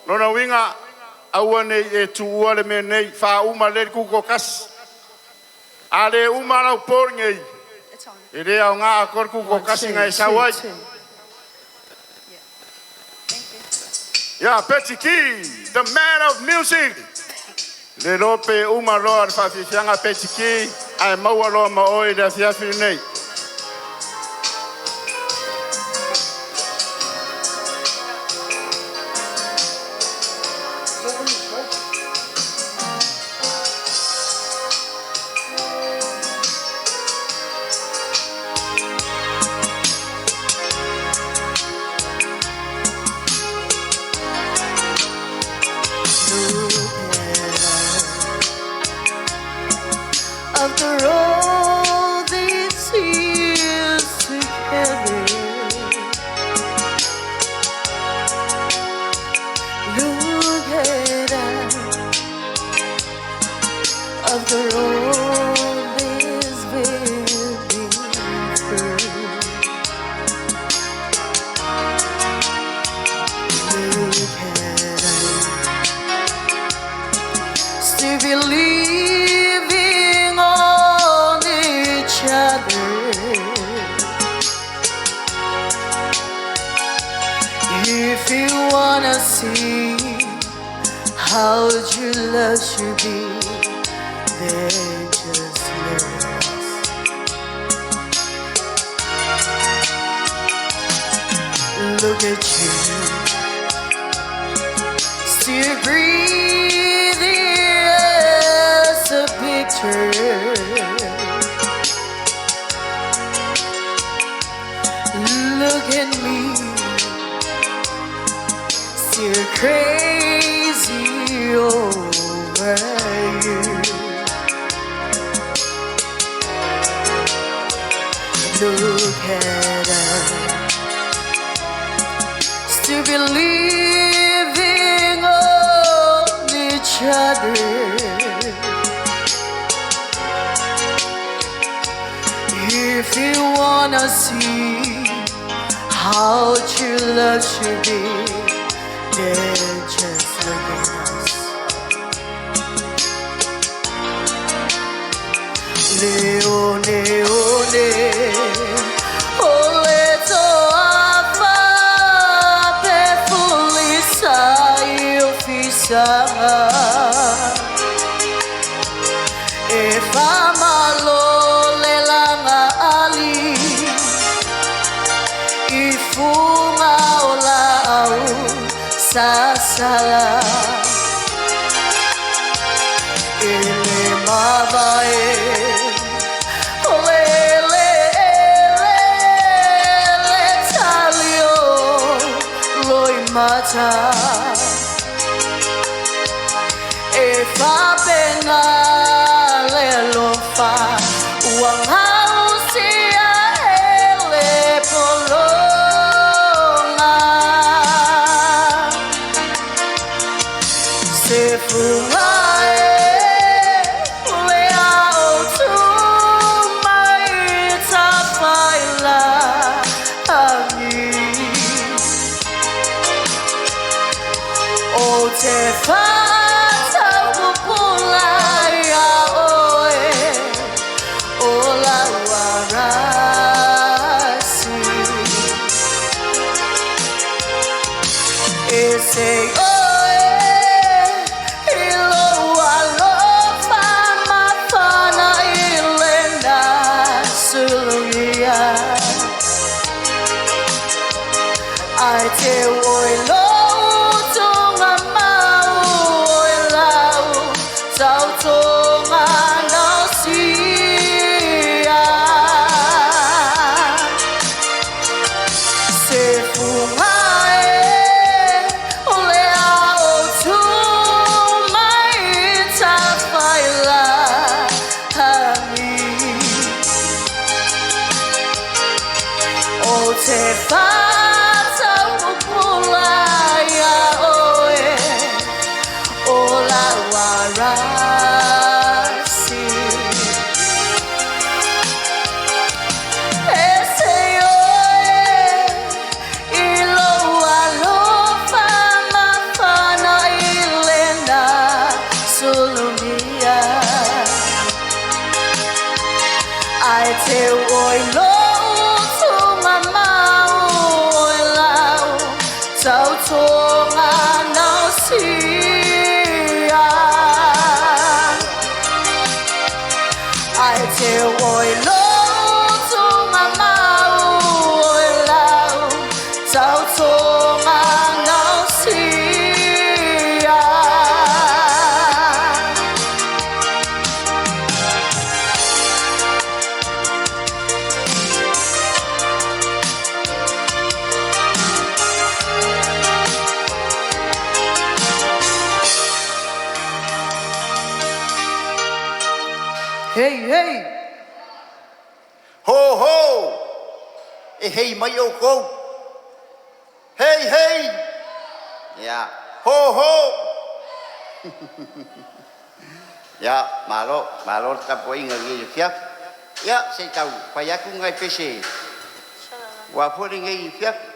Lona uiga aua nei e tuua le mea nei, faauma lelei le tutoatasi. A le uma lau po lenei, e le aoga atoa le tutoatasi na e sau Two, ai. two. Yeah, Petty Key, the man of music. Le iloa pe uma loa le faafiafiaga Petty Key, ae maua loa ma oe i le afiafi lenei. Look at us. After all these years together, look at us. After all this we've been through, look at us. Still believing on each other. If you wanna see how true love should be, then just look at us. Look at you, still breathing as a picture. Look at me, still crazy over you. Look at us, still believing on each other. If you wanna see how true love should be, then just look at us. Leone, one, ole toafa, pe fulisa i ofisanga. E whamalo le langa ali, i funga o la au sasala. Ele mavae, ole le ele le talio loi mata. E fapena le lofa ua gausia ele pologa. Se fuga e le ao tu mai tafaila agi. O te whataupula ia oe o lau arasi. E se oe i lou alofa mafana i lena sulugia. Ai te oi lou tunga mau Hey, hey. Ho ho! E hei mai o kou. Hei hei! Ia. Ho ho! Ia, malo, malo le tapuaiga i lenei afiafi. Ia, se i tau fai atu ni nai pese ua foi lenei afiafi.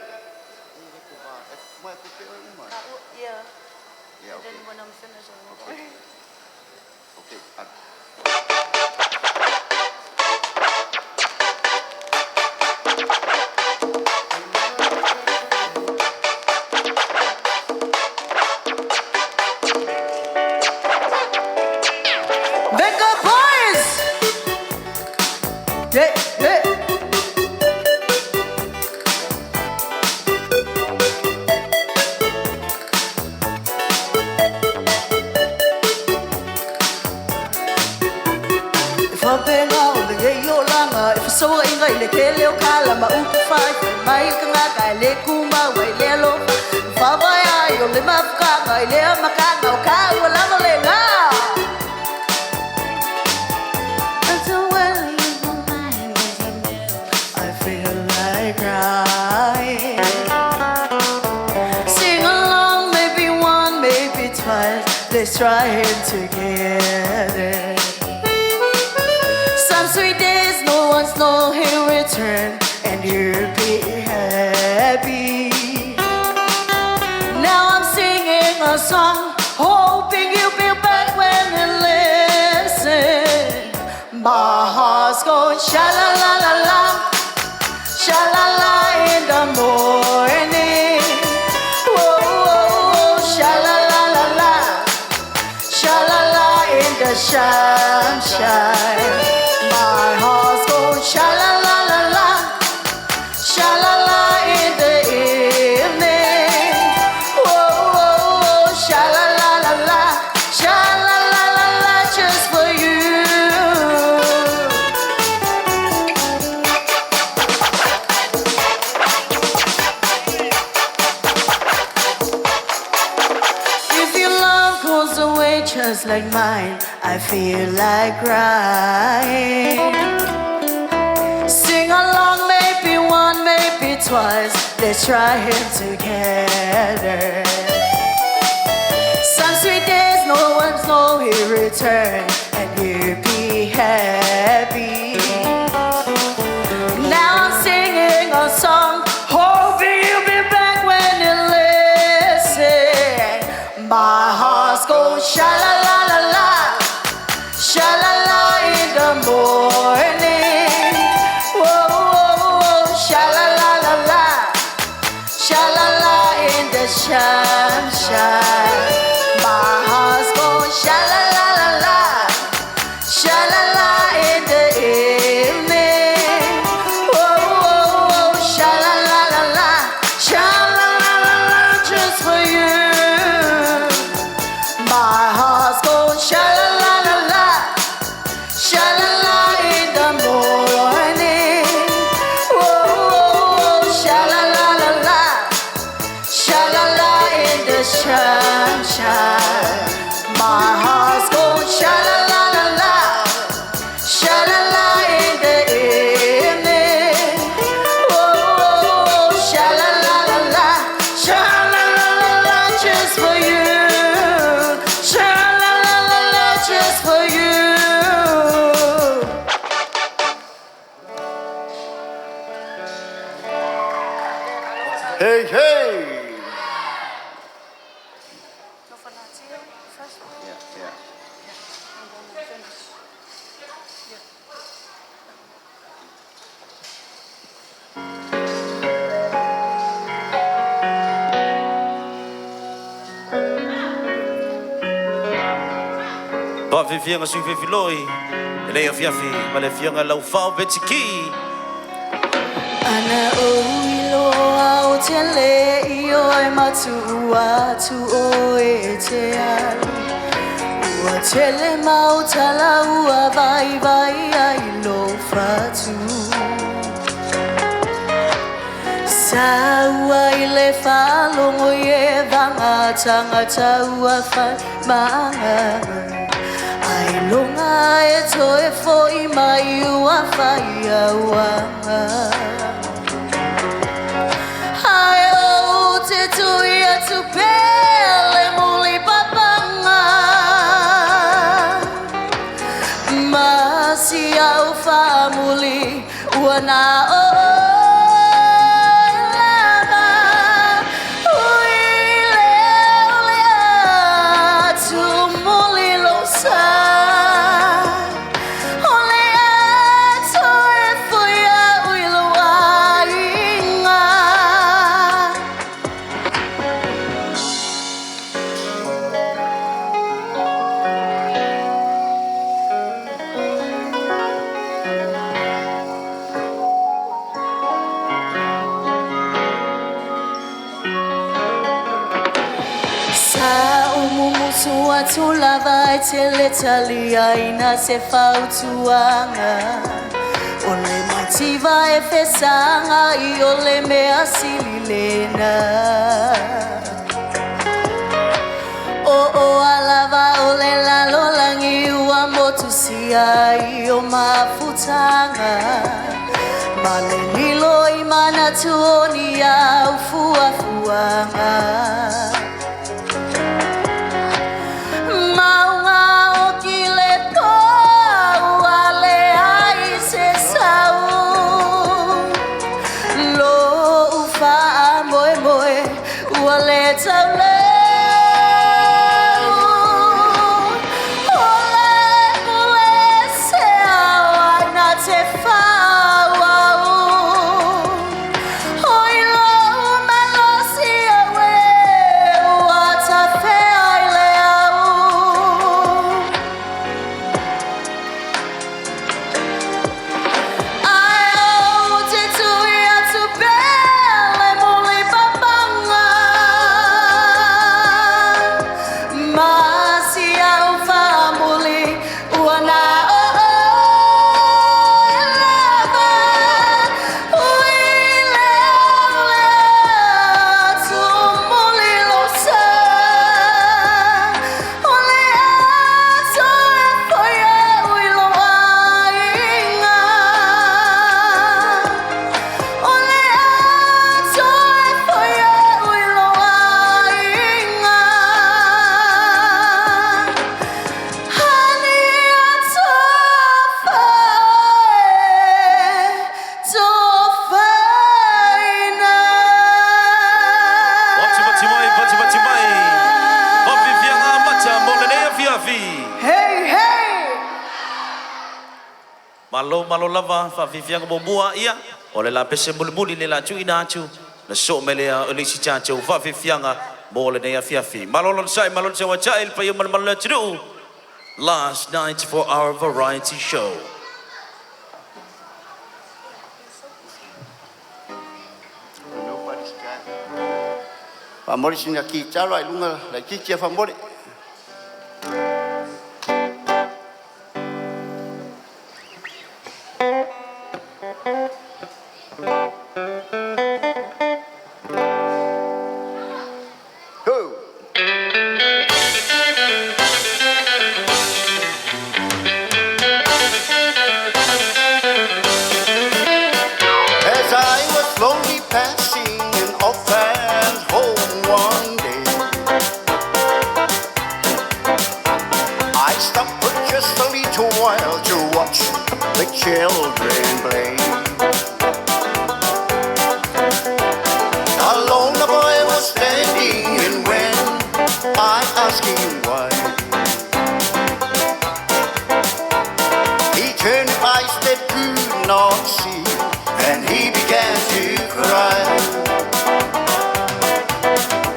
Ia, okay. Okay. Okay. Venga Boys! Yeah, yeah. E faapena o lenei olaga e fesouaiga i le tele o kala ma upu fai fai mai le tagata e le tumau ai le alofa e faavae ai o le mafutaga i le amataga o taua lava lena. Until when you mind I feel like crying. Sing along, maybe one, maybe twice. Let's try it together. Some sweet days, no one's know he'll return, and you'll be happy. Now I'm singing a song, hoping you'll be back when you listen. My heart's going sha la la la la, sha la la in the morning. Whoa, whoa, whoa, sha la la la la, sha la la in the sunshine. My heart's going sha la la la la, sha la la in the evening. Whoa, whoa, whoa, sha la la la la, sha la la la la, just for you. If your love goes away just like mine, I feel like crying. Sing along, maybe one, maybe twice. Let's try it together. Some sweet days, no one's know he return, and you'll be happy. Now I'm singing a song, hoping you'll be back when you listen. My heart's going sha la la la la, sha la la in the morning. Whoa, whoa, whoa, sha la la la la, sha la la in the sunshine. My heart's going sha la la la la. Sha la la in the evening. Whoa, whoa, whoa, sha la la la la, sha la la la la, just for you. My heart's going sha la la la la, sha la la in the morning. Whoa, whoa, whoa, sha la la la la, sha la la in the sunshine. My heart's going sha la la la la. Sha la la in the evening. Whoa, whoa, whoa, sha la la la la, sha la la la la, just for you. Sha la la la la, just for you. Hei hei! Ia, ia. Faafiafiaga sui fefiloi e le afiafi ma le afioga Laufao Betsy Ki. Ana ou iloa o te le i oe matua atu oe e te alu. Ua tele mau tala ua vaivai ai lou fatu. Sa ua i le faalogo i e vaga tagata ua fai maga. Ailoga e toe fo'i mai ua fai auaga. Ae ou te tui atu pea le mulipapaga ma si au faamuli ua na o oe lava. Ui lea o le a tumuli lou sa, o le a toe foi au i lou aiga. Sa ou mumusu atu lava e te le taliaina se fautuaga. O le mativa e fesagai o le mea sili lena. O oa lava o le lalolagi ua motusia ai o mafutaga. Ma le lilo i manatu o ni au fuafuaga. Mauga o ki le po ua leai se sau. Lo'u faamoemoe ua le taulau. O le pule se ao ai na te faaauau. O i lo'u malosi au e ua tafea i le au. Ae ou te tui atu pea le mulipapaga ma si au faamuli ua na o oe lava. Ui lea o le a tumuli lou sa, o le a toe foi au i lou aiga. O le a toe foi au i lou aiga. Ani atofa e tofaina. Pati pati mai, pati pati mai. Faafiafiaga amata mo lenei afiafi. Hey, hey! Malo malo lava faafiafiaga muamua ia. O le la pese mulimuli le la tuuina atu. Na soo mai lea o le isi tatou faafiafiaga mo lenei afiafi. Malo lona sa'i, malo le tauata'i le paia ma le mamalu o le atunuu. Last night for our variety show. Nobody's got. Faamoli sina kitalo ai lunga la titi a faamoli. Ho! As I was slowly passing an orphan's home one day, I stopped for just a little while to watch the children play. Alone the boy was standing, and when I asked him why, he turned eyes that could not see, and he began to cry.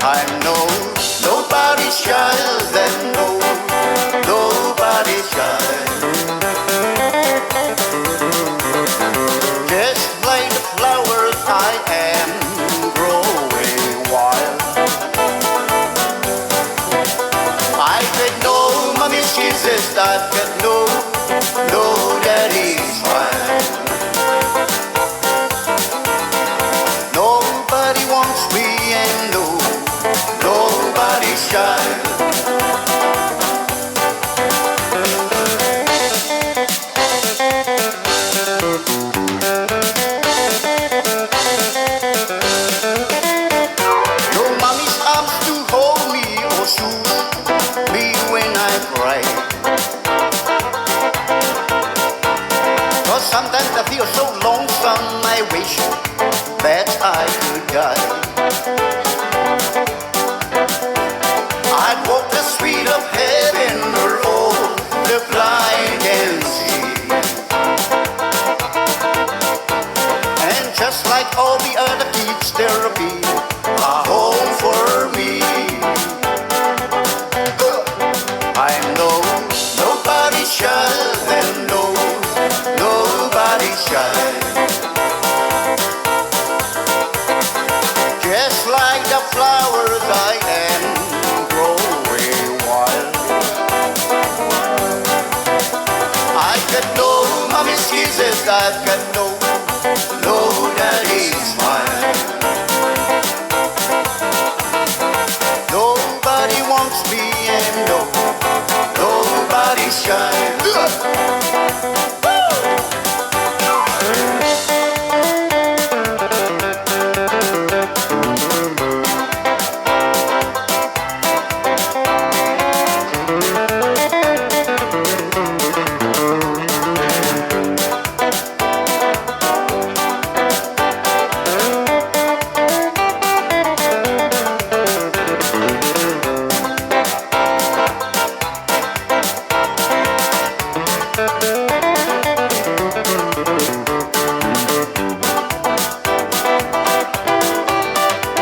I'm no nobody's child, and no nobody's child. Just like the flowers, I am growing wild. I've got no mommy's kisses, I've got no daddy's smile. Nobody wants me and no, nobody's child. I've got no, no daddy's smile. Nobody wants me and no, nobody's shy.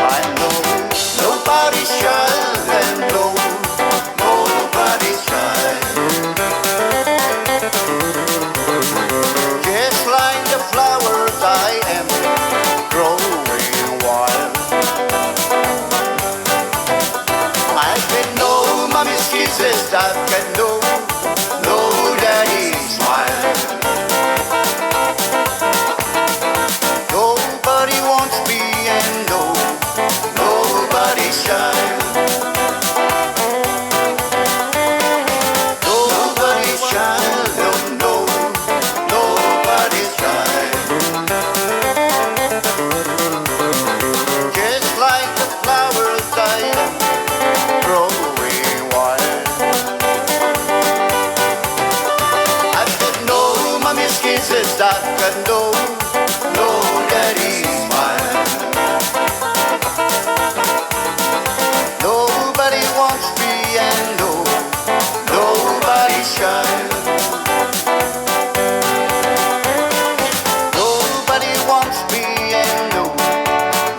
I know nobody's shy and no, nobody's shy. Just like the flowers I am growing wild. I can no mommy's kisses, I can no, no daddy's smile. Nobody wants me and no, nobody's shy. Nobody's shy, no, no, nobody's shy. Just like the flowers I am growing wild. I've got no mommy's kisses, I've got no, no daddy's smile. Nobody wants me and no, nobody's shy. Nobody wants me and no,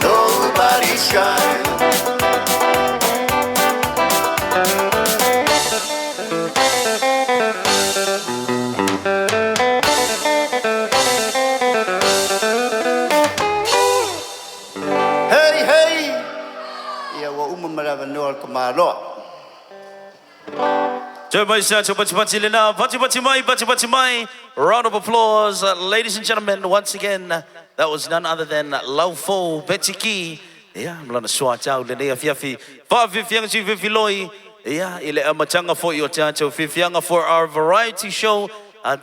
nobody's shy. Hey, hey! Ia ua uma ma le avanoa le tamaloa. Toe mai se atu patipati lena, patipati mai, patipati mai. Round of applause, ladies and gentlemen, once again, that was none other than Laufou Petiki. Ia, ma lana soatau lenei afiafi. Faafiafiaga si fefiloi. Ia, i le amataga foi o tatou fiafiaga for our variety show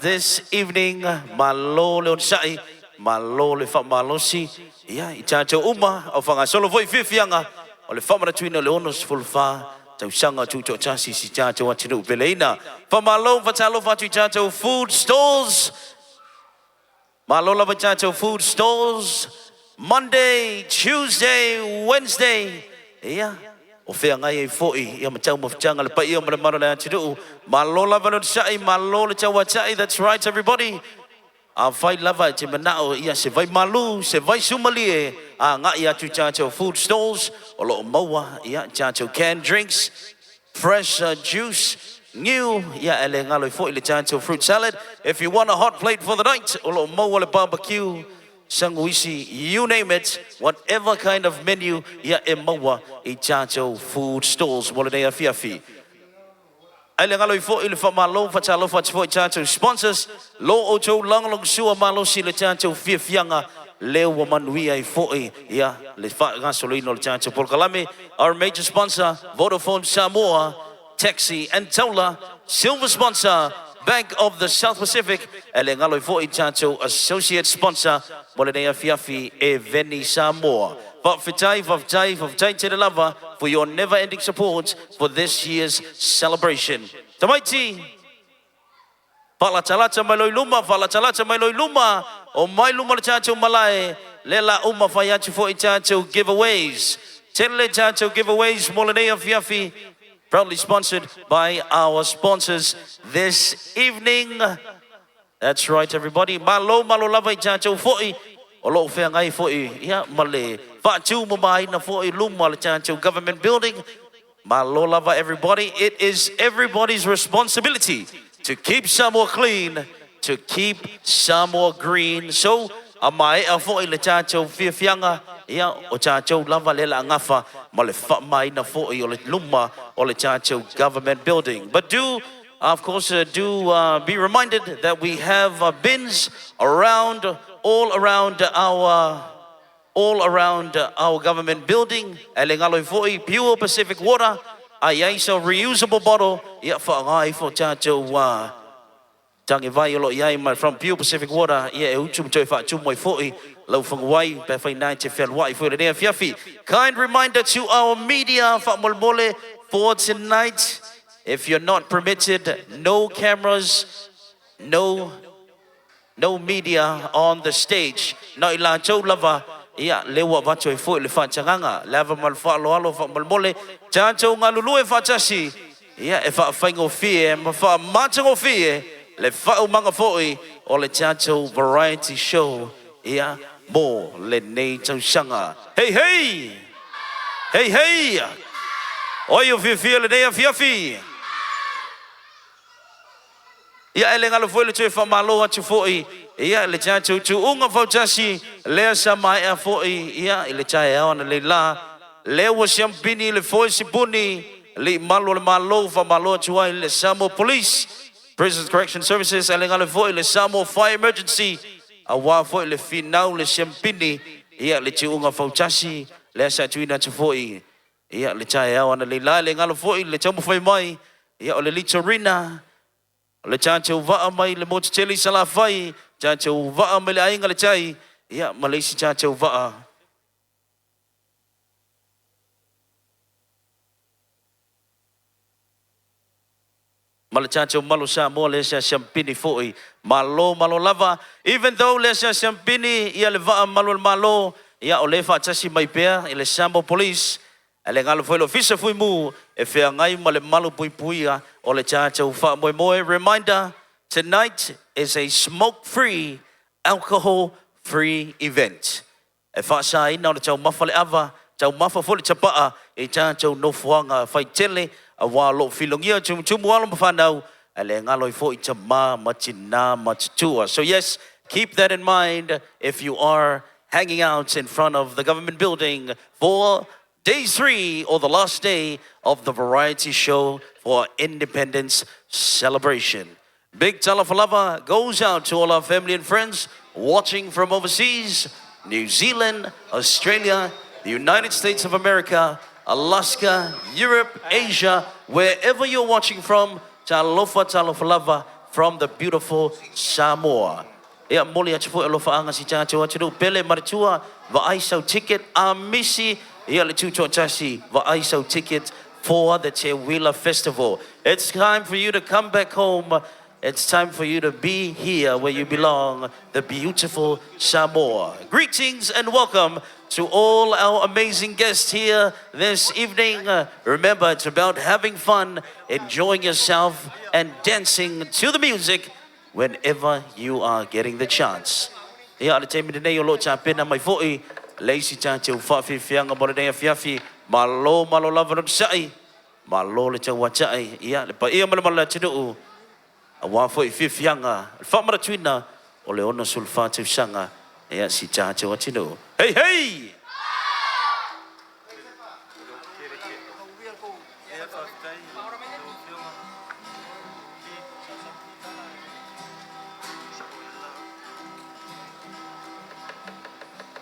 this evening. Malo le onosai, malo le faamalosi. Ia, i tatou uma o faagasolo foi fiafiaga o le faamanatuina o le 64 tausaga tutoatasi si tatou atunuu peleina. Faamalo, faatalofa atu i tatou food stalls. Malo lava i tatou food stalls. Monday, Tuesday, Wednesday. Ia, o feagai ai foi ia ma taumafataga le paia ma le mamalu o le atunuu. Malo lava le onosai, malo le tauatai. That's right everybody. Afai lava e te manao ia se vai malu, se vai sumalie, agai atu i tatou food stalls o lo o maua ia tatou canned drinks, fresh juice, niu, ia e le galo ai foi le tatou fruit salad. If you want a hot plate for the night, o lo o maua le barbecue, sanguisi, you name it, whatever kind of menu, ia e maua i tatou food stalls mo lenei afiafi. Ae le galo ai foi le faamalo, faatalofa atu foi i tatou sponsors, lo outou lagolagosua malosi i le tatou fiafiaga lea ua manuia ai foi ia le faagasoloina o le tatou polokalame. Our major sponsor, Vodafone Samoa, Taxi and Taula, Silver sponsor, Bank of the South Pacific, ae le galo ai foi i tatou associate sponsor mo lenei afiafi, Eveni Samoa. Faafetai, faafetai, faafetai tele lava for your never ending support for this year's celebration. Tamaiti, faalatalata mai loa i luma, faalatalata mai loa i luma, o mai luma o le tatou malae, lea la uma fai atu foi tatou giveaways. Tele tatou giveaways mo lenei afiafi, proudly sponsored by our sponsors this evening. That's right everybody, malo malo lava i tatou foi o lo o feagai foi ia ma le faatūmamāina foi i luma o le tatou government building. Malo lava everybody, it is everybody's responsibility to keep Samoa clean, to keep Samoa green. So a maea foi le tatou fiafiaga, ia o tatou lava lea la gafa ma le faamāina foi o le luma o le tatou government building. But do Of course, do be reminded that we have bins around all around our all around our government building. E le galo ai foi Pure Pacific Water, a i ai sau reusable bottle, ia faaaoga ifo tatou tagivai o lo o i ai mai from Pure Pacific Water, ia e utu ma toe faatumu ai foi lau faguvai pe afai na e te fealuai foi i lenei afiafi. Kind reminder to our media faamolemole for tonight, if you're not permitted, no cameras, no no media on the stage. Na o i latou lava, ia, lea ua avatu ai foi le faatagaga, le ava ma le faaaloalo faamolemole, tatou galulue faatasi, ia, e faafaigofie ma faamatagofie le faaumaga foi o le tatou variety show, ia, mo lenei tausaga. Hei hei! Hei hei! O ai o fiafia i lenei afiafi? Ia, e le galo foi le toe faamalo atu foi, ia, le tatou tuuga fautasi lea sa maea foi, ia, i le taeao analeila, lea ua siamupini le foe sipuni alii malu o le Malo. Faamalo atu ai le Samoa Police, Prisons Correction Services, ae le galo foi le Samoa Fire Emergency, aua foi le finau le siamupini, ia, le tuuga fautasi lea sa tuuina atu foi, ia, le taeao analeila. E le galo foi le taumafai mai, ia, o le Litorina, o le tatou vaa mai le motu tele i Salafai, tatou vaa mai le Aiga i le Tai, ia, ma le isi tatou vaa. Ma le tatou Malu Samoa lea sa siampini foi. Malo malo lava. Even though lea sa siampini ia le vaa malu o le Malo, ia o lea e faatasi mai pea i le Samoa Police, ae le galo foi le Ofisa Fuimu e feagai ma le malu puipuia o le tatou faamoemoe. Reminder, tonight is a smoke-free, alcohol-free event. E faasaina o le taumafa le ava, taumafa foi le tapaa i tatou nofoaga faitele, aua o lo o filogia tumutumu alo ma fanau, ae le galo ai foi tama ma tina matutua. So yes, keep that in mind if you are hanging out in front of the government building for day 3 or the last day of the variety show for Independence celebration. Big talofa goes out to all our family and friends watching from overseas, New Zealand, Australia, the United States of America, Alaska, Europe, Asia, wherever you're watching from, talofa talofa lava from the beautiful Samoa. Ia momoli atu foi alofaaga si tatou atunuu pele matua, vaai sau ticket a misi ia le tutoatasi, vaai sau ticket for the Teuila Festival. It's time for you to come back home. It's time for you to be here where you belong, the beautiful Samoa. Greetings and welcome to all our amazing guests here this evening. Remember, it's about having fun, enjoying yourself, and dancing to the music whenever you are getting the chance. Ia, o le taimi lenei o lo o tapena mai foi le isi tatou faafiafiaga mo lenei afiafi. Malo malo lava le onosai, malo le tauatai, ia, le paia ma le mamalu o le atunuu, aua foi fiafiaga, le faamanatuina o le 64 tausaga, ia, si tatou atunuu. Hei hei!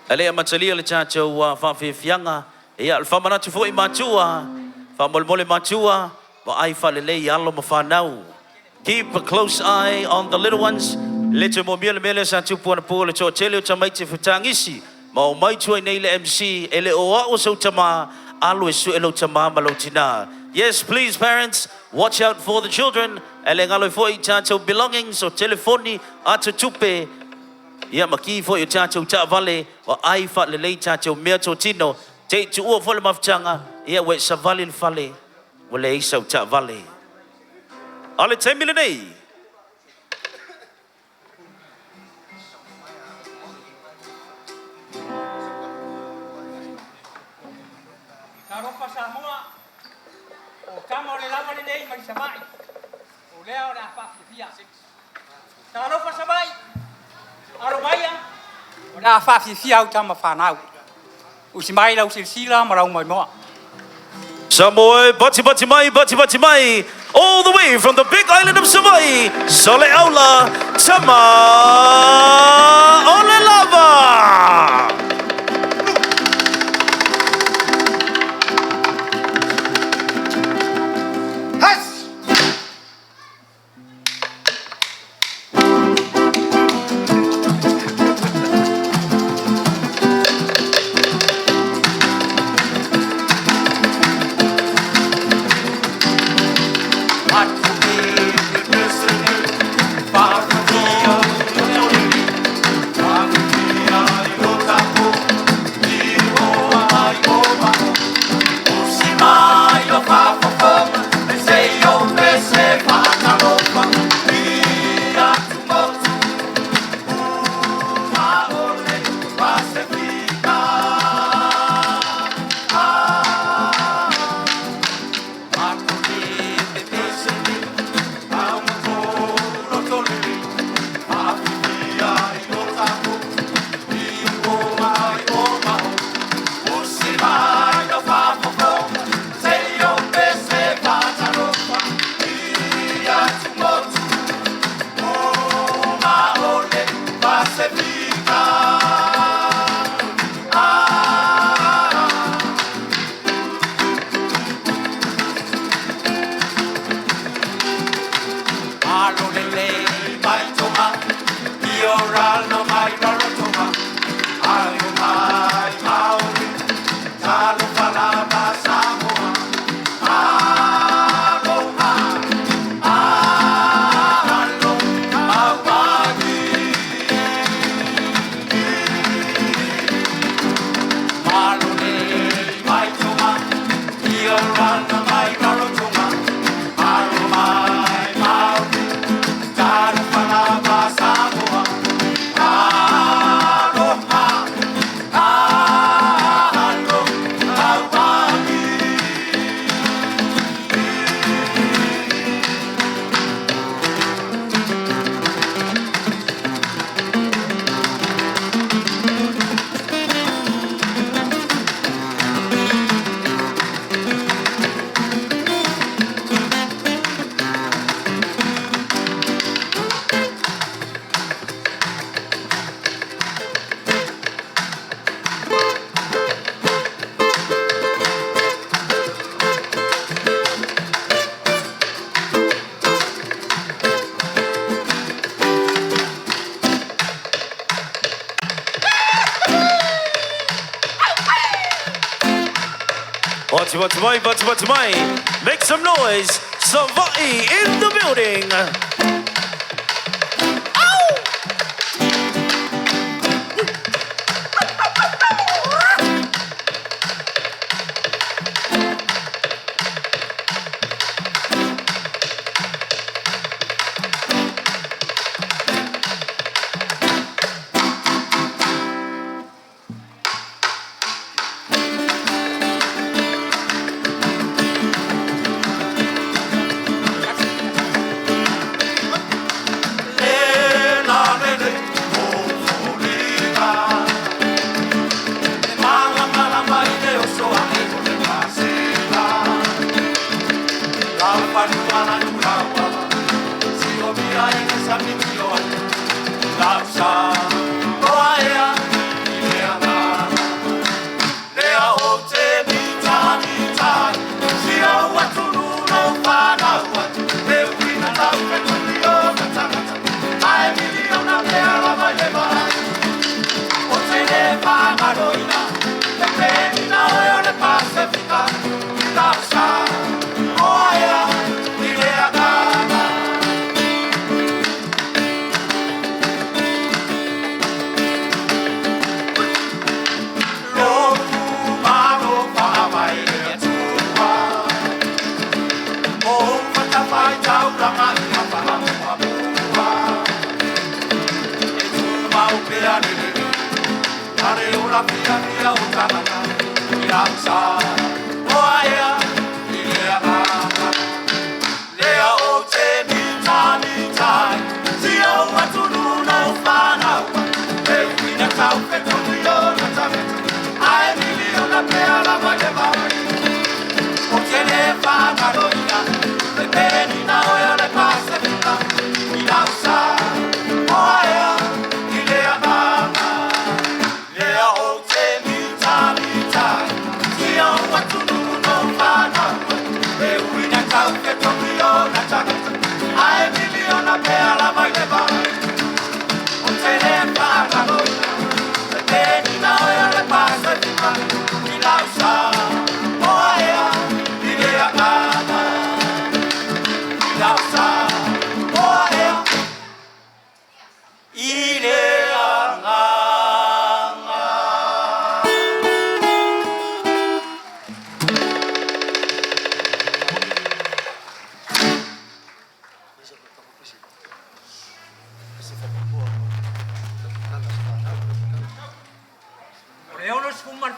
E le amatalia le tatou faafiafiaga, ia, o le faamanatu foi i matua, faamolemole matua, vaai faalelei alo ma fanau. Keep a close eye on the little ones. Le toe moomia le mea lea sa tupu anapo, le toatele o tamaiti fetagisi ma omai tua iinei le MC, e le o au o sou tamā, alu e sue lou tamā ma lou tinā. Yes, please parents, watch out for the children. E le galo ai foi tatou belongings, o telefoni, ata tupe, ia ma ki foi o tatou taavale, vaai faalelei tatou mea totino. Te i tuua foi le mafutaga, ia ua e savali i le fale, ua leai sau taavale. A o le taimi lenei. Talofa Samoa, o tama o le lava lenei mai Savaii, o lea o le a faafiafia. Talofa Savaii, alo maia, o le a faafiafia au tama fanau. Usi mai lau silasila ma lau moemoa. Samoa, bati bati mai, bati bati mai, all the way from the big island of Savaii, Saleaula, Tama o le Lava. Bati bati mai, bati bati mai. Make some noise. Savaii in the building.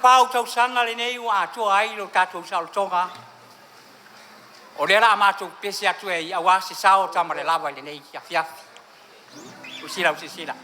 4 tausaga lenei ua atoa ai lo tatou saolotoga. O lea la a matou pese atu ai aua se sao o Tama le Lava i lenei afiafi. Usila usisila.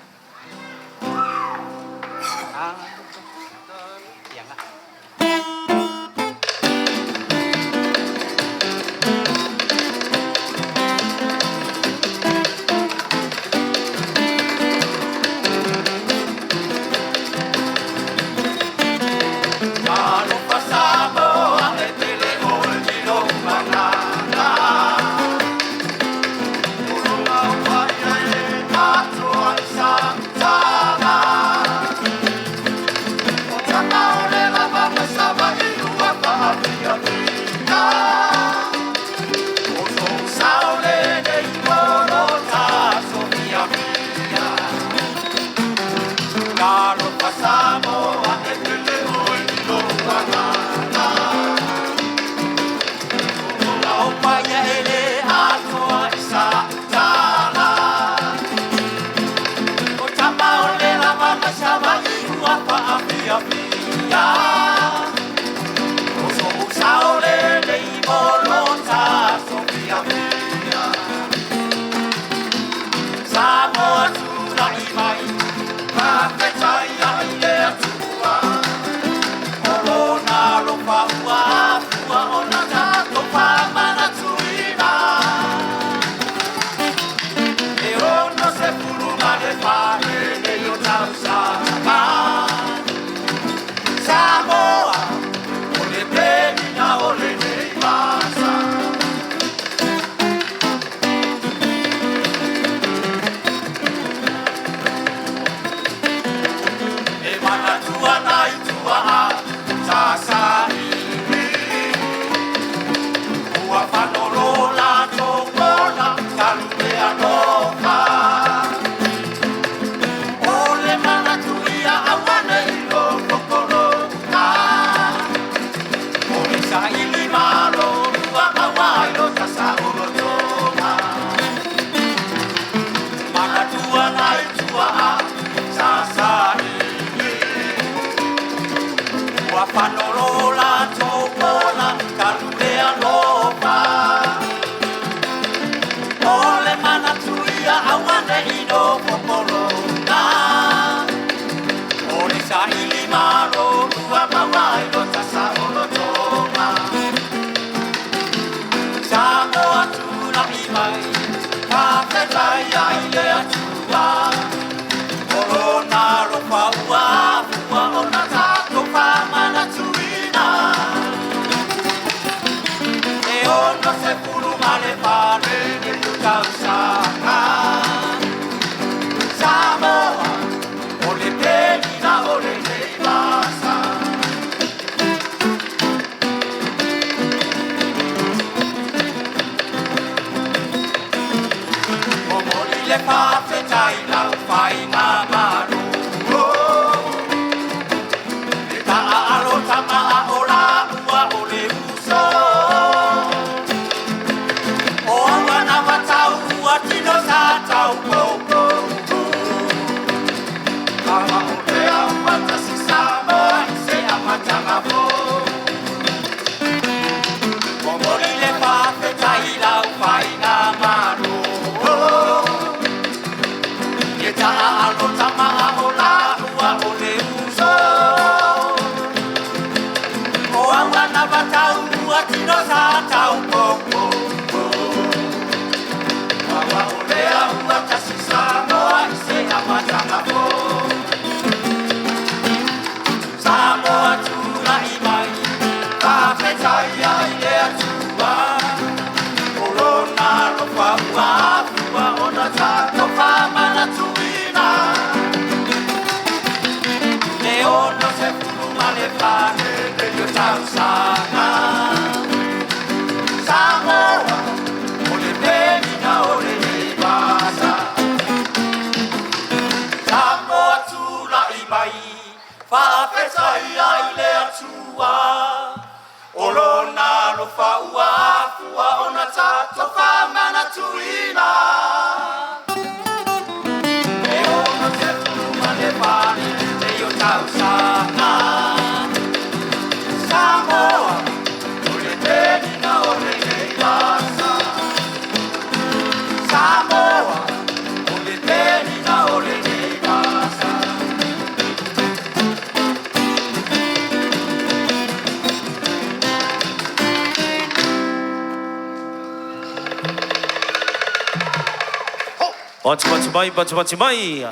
Patimati mai, patimati mai.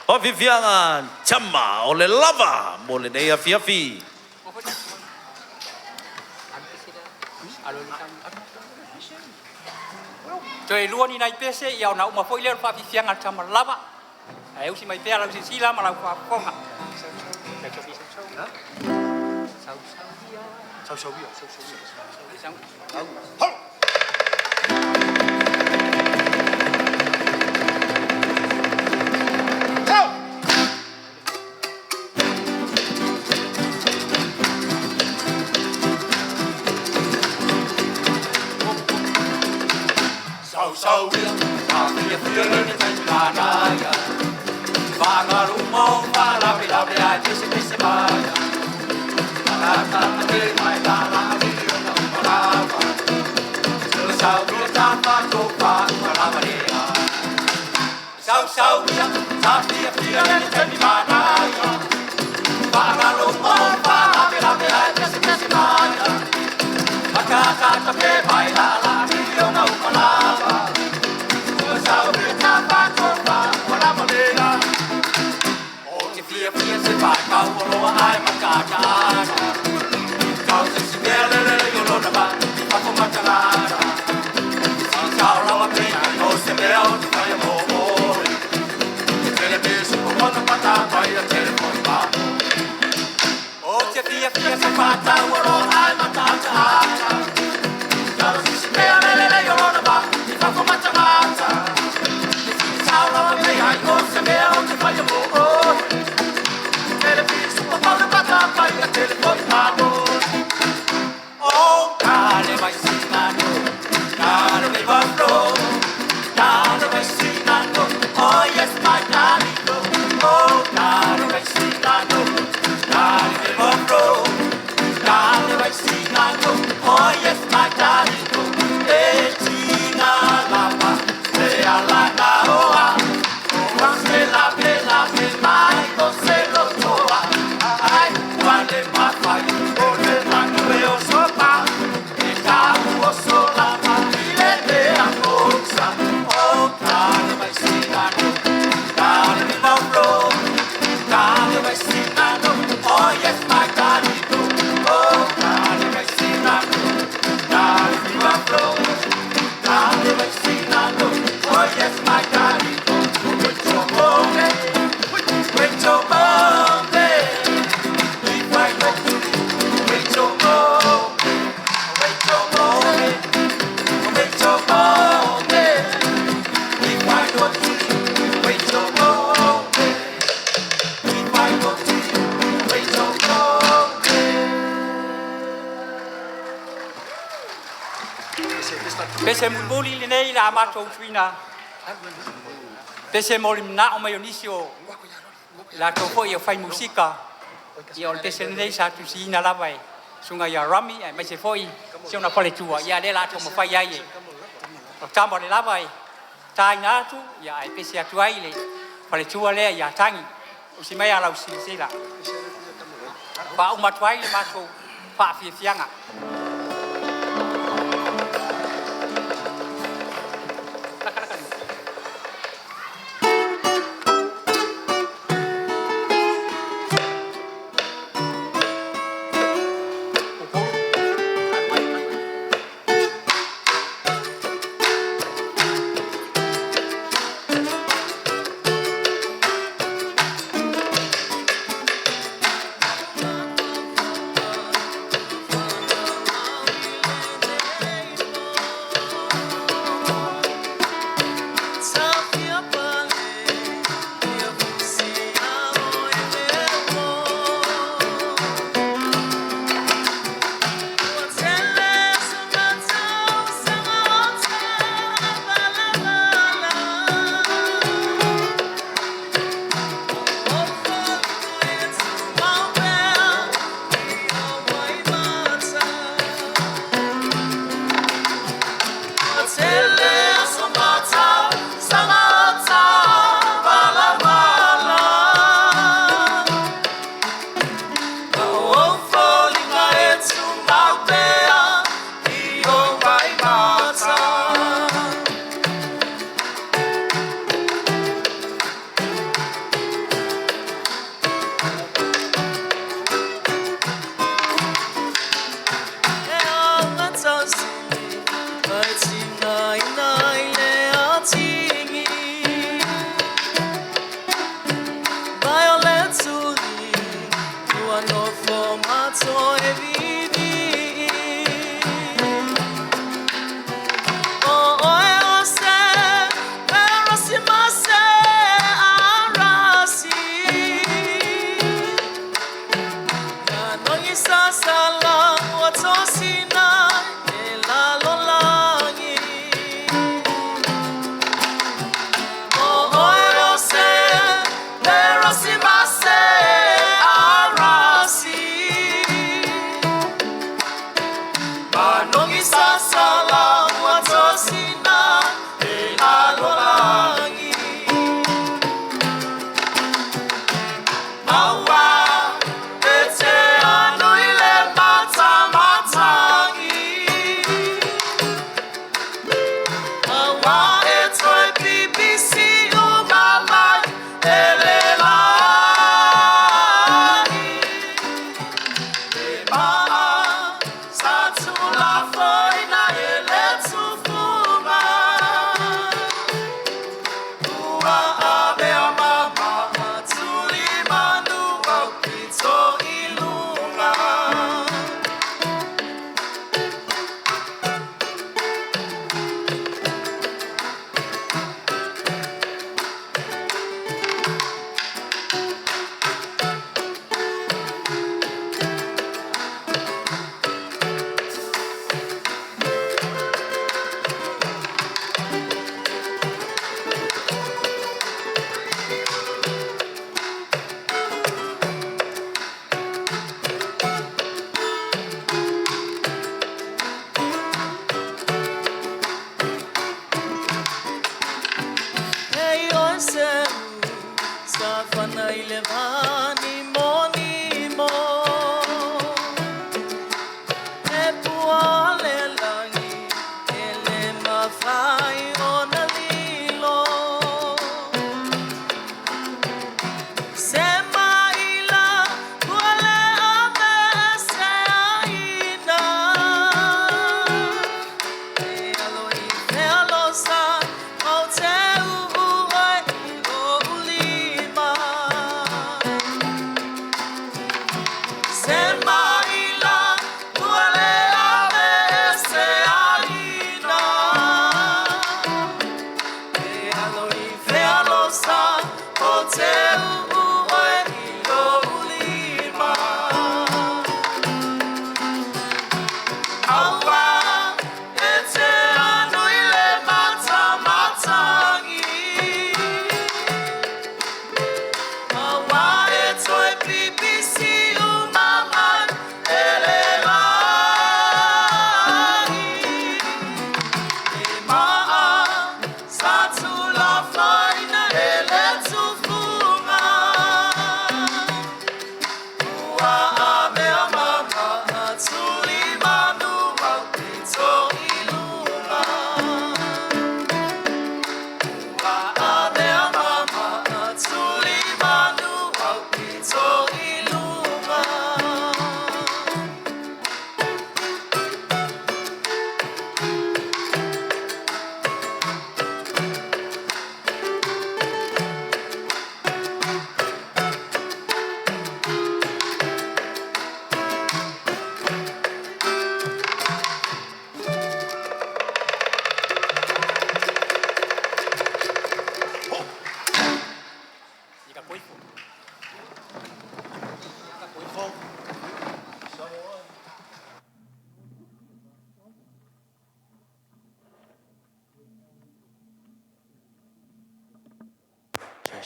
Faafiafiaga tama o le lava mo lenei afiafi. Toe lua ni nai pese ia ona uma foi lea o le faafiafiaga a le tama lava. Ae usi mai pea lau silasila ma lau faafofoga. Pese mulimuli lenei la matou tuina. Pese mo le manao mai o nisi o latou foi o fai musika. Ia o le pese lenei sa tusiina lava e susuga ia Rami aemaise foi si ona faletua. Ia lea la taumafai ai e o tama o le lava e taina atu ia ae pese atu ai le faletua lea ia Tagi. Usi mai a lau silasila. Faauma atu ai le matou faafiafiaga.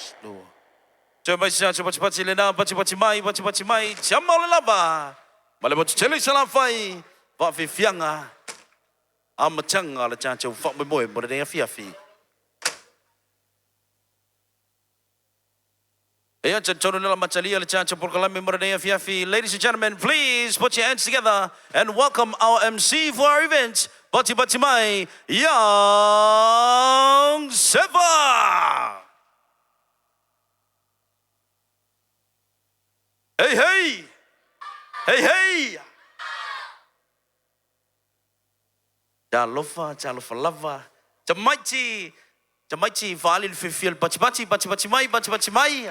Slow. Toe mai se atu patipati lena, patipati mai, patipati mai, tiama o le lava. Ma le motu tele i Salafai, faafiafiaga, amataga o le tatou faamoemoe mo lenei afiafi. Ia, talitonu le amatalia le tatou polokalame mo lenei afiafi. Ladies and gentlemen, please put your hands together and welcome our MC for our event, Pati Pati Mai, Young Sefa! Hey, hey! Hey, hey! Talofa, talofa lava. Tamaiti, tamaiti faaali le fiafia i le patipati, patipati mai, patipati mai.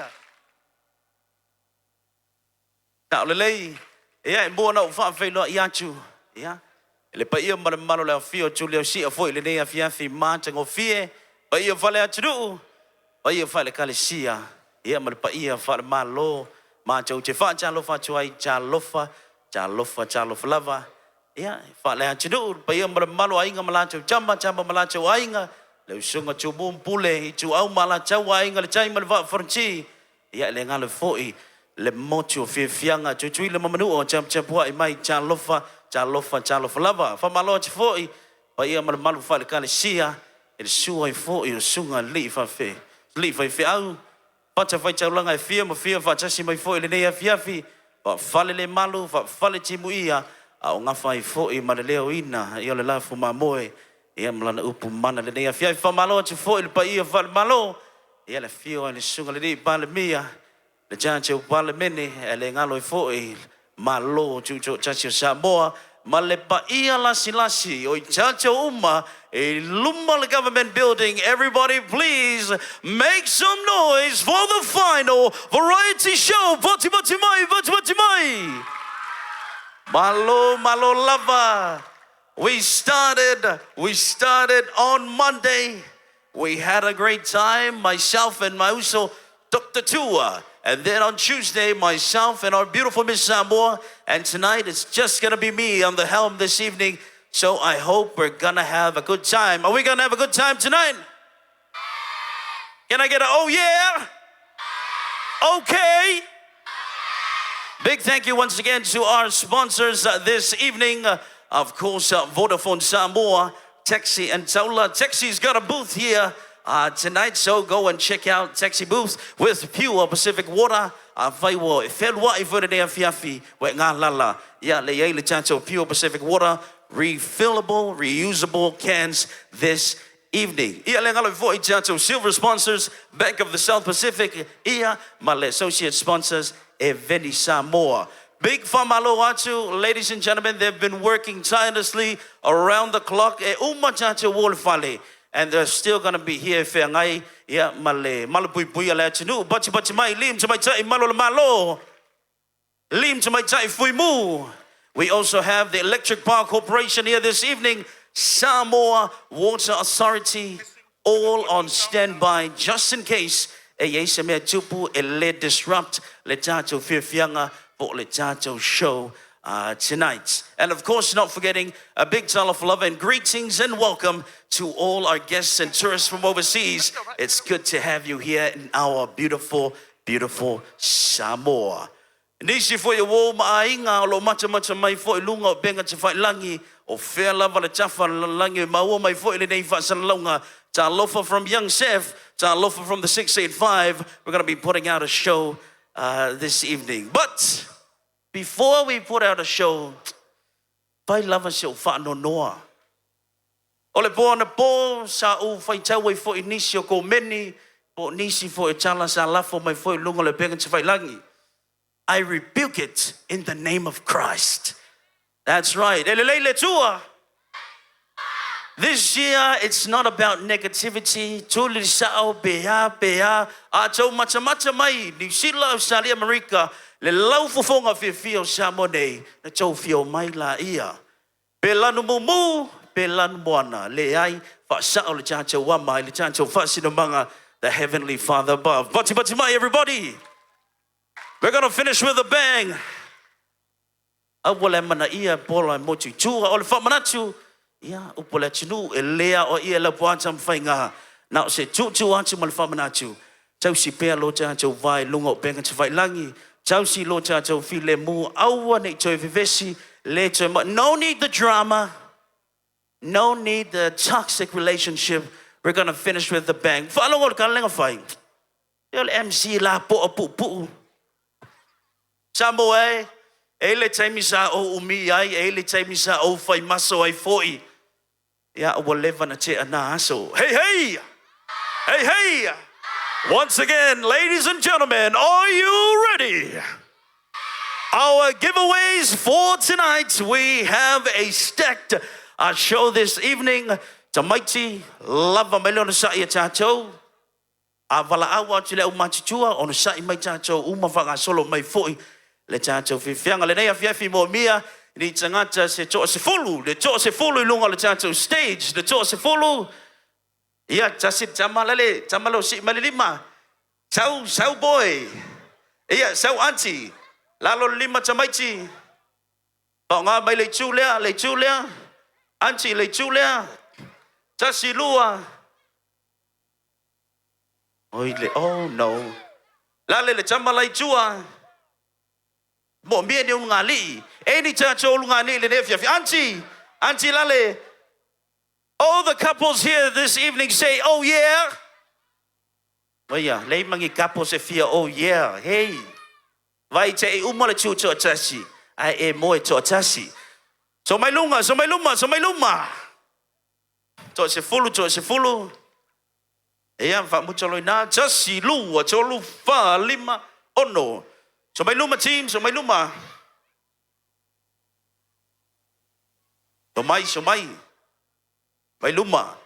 Sao lelei. Ia, e mua ona ou faafeiloai atu, ia, i le paia ma le mamalu o le afifio o Tuliausia foi i lenei afiafi matagofie, paia faale-atunuu, paia faale-ekalesia, ia ma le paia faale-Malo, matou te faatalofa atu ai, talofa, talofa, talofa lava. Ia, faale-atunuu, le paia ma le mamalu o Aiga ma latou Tama, Tama ma latou Aiga, le usoga Tumua ma Pule, Ituau ma Alataua, Aiga i le Tai ma le Vaa o Fonoti, ia e le galo foi le motu o Fiafiaga, Tutuila ma Manua o taputapuai mai, talofa, talofa, talofa lava. Faamalo atu foi paia ma le mamalu faale-ekalesia i le susu ai foi o susuga i alii faifeau, fatafaitaulaga e fia ma fia faatasi mai foi i lenei afiafi, faafalelemalu, faafaletimuia, a o gafa ai foi ma le leoina o le lafu mamoe ia ma lana upu mana i lenei afiafi. Faamalo atu foi i le paia faale-Malo, ia le afio ai o le susuga i le alii Palemia, le tatou Palemene, ae le galo ai foi Malo Tutoatasi o Samoa ma le paia lasilasi o i tatou uma i luma o le Government Building. Everybody please make some noise for the final variety show. Pati pati mai, pati pati mai. Malo, malo lava. We started on Monday. We had a great time, myself and my uso, Dr. Tua. And then on Tuesday, myself and our beautiful Miss Samoa. And tonight, it's just gonna be me on the helm this evening. So I hope we're gonna have a good time. Are we gonna have a good time tonight? Can I get a oh yeah? Okay. Big thank you once again to our sponsors this evening. Of course, Vodafone Samoa, Taxi and Taula. Taxi's got a booth here tonight, so go and check out Taxi booth with Pure Pacific Water. Afai ua e fealuai foi lenei afiafi, ua e galala, ia le i ai le tatou Pure Pacific Water, refillable, reusable cans this evening. Ia le galo foi tatou silver sponsors, Bank of the South Pacific, ia ma le associate sponsors, Eveni Samoa. Big faamalo atu, ladies and gentlemen, they've been working tirelessly around the clock. E uma tatou o le fale. And they're still gonna be here feagai ia ma le malupuipuia o le atunuu. Pati pati mai, lim tamaitai malo le malo. Lim tamaitai fui mu. We also have the Electric Power Corporation here this evening, Samoa Water Authority, all on standby just in case e i ai se mea tupu e le disrupt le tatou fiafiaga po o le tatou show tonight. And of course, not forgetting a big talofa lava and greetings and welcome to all our guests and tourists from overseas. It's good to have you here in our beautiful, beautiful Samoa. Nisi foi o uo ma aiga o lo o matamata mai foi i luga o upega tafailagi, o fea lava le tafa o le lalolagi e maua mai foi lenei faasalalauga. Talofa from Young Chef, talofa from the 685. We're going to be putting out a show this evening. But before we put out a show, fai lava si ou faanoanoa. O le po anapo sa ou faitau ai foi i nisi o komeni po o nisi foi o tala sa lafo mai foi i luga o le upega tafailagi. I rebuke it in the name of Christ. That's right. E lelei le Atua. This year, it's not about negativity. Tuli le sao, pe a, pe a. A outou matamata mai, Niu Sila, Australia, Amerika, le laufofoga fiafia o Samoa nei, na tou fia omai laia. Pe lanu mumu, pe lanu moana, leai, faasao le tatou ama i le tatou faasinomaga, the Heavenly Father above. Pati pati mai, everybody! We're gonna finish with a bang. Aua le amanaia pola e motu i tua o le faamanatu, ia, upu a le atunuu, e le aoaia e Laupua Tamafaiga, na o se tuutuu atu ma le faamanatu. Tausi pea lo tatou va i luga o upega tafailagi. Tausi lo tatou filemu. Aua ne i toe vevesi, le toe ma. No need the drama. No need the toxic relationship. We're gonna finish with the bang. Faalogo i le tala lea na fai. Ia o le MC la poa puupuu. Samoa e, e i ai le taimi sa ou umi ai, e i ai le taimi sa ou fai maso ai foi. Ia, ua leva na tea na aso. Hey, hey! Hey, hey! Once again, ladies and gentlemen, are you ready? Our giveaways for tonight, we have a stacked show this evening. Tamaiti, lava mai le onosai a tatou. A valaau atu i le aumatutua, onosai mai tatou uma faagasolo mai foi le tatou fiafiaga. Lenei afiafi moomia ni tagata se toasefulu, le toasefulu i luga o le tatou stage, le toasefulu. Ia, tasi le tama lale, tama lea ua sii mai le lima. Sau, sau boy. Ia, sau aunty. Lalo le lima tamaiti. Faaaoga mai le itu lea, le itu lea. Aunty, le itu lea. Tasi, lua. Oi le, oh no. Lale le tama la i tua. Moomia ni ulugalii. E ni tatou ulugalii i lenei afiafi. Aunty, aunty lale. All the couples here this evening say, oh yeah. Oia, lei ma ni couples e fia oh yeah. Hey. Vai te i uma le tu toatasi, ae e moe toatasi. So mai lunga, so mai luma, so mai luma. Toasefulu, toasefulu. Ia, faamuta loa i ina. Tasi, lua, tolu, fa, lima, ono. So mai luma team, so mai luma. So mai, so mai. Mai luma.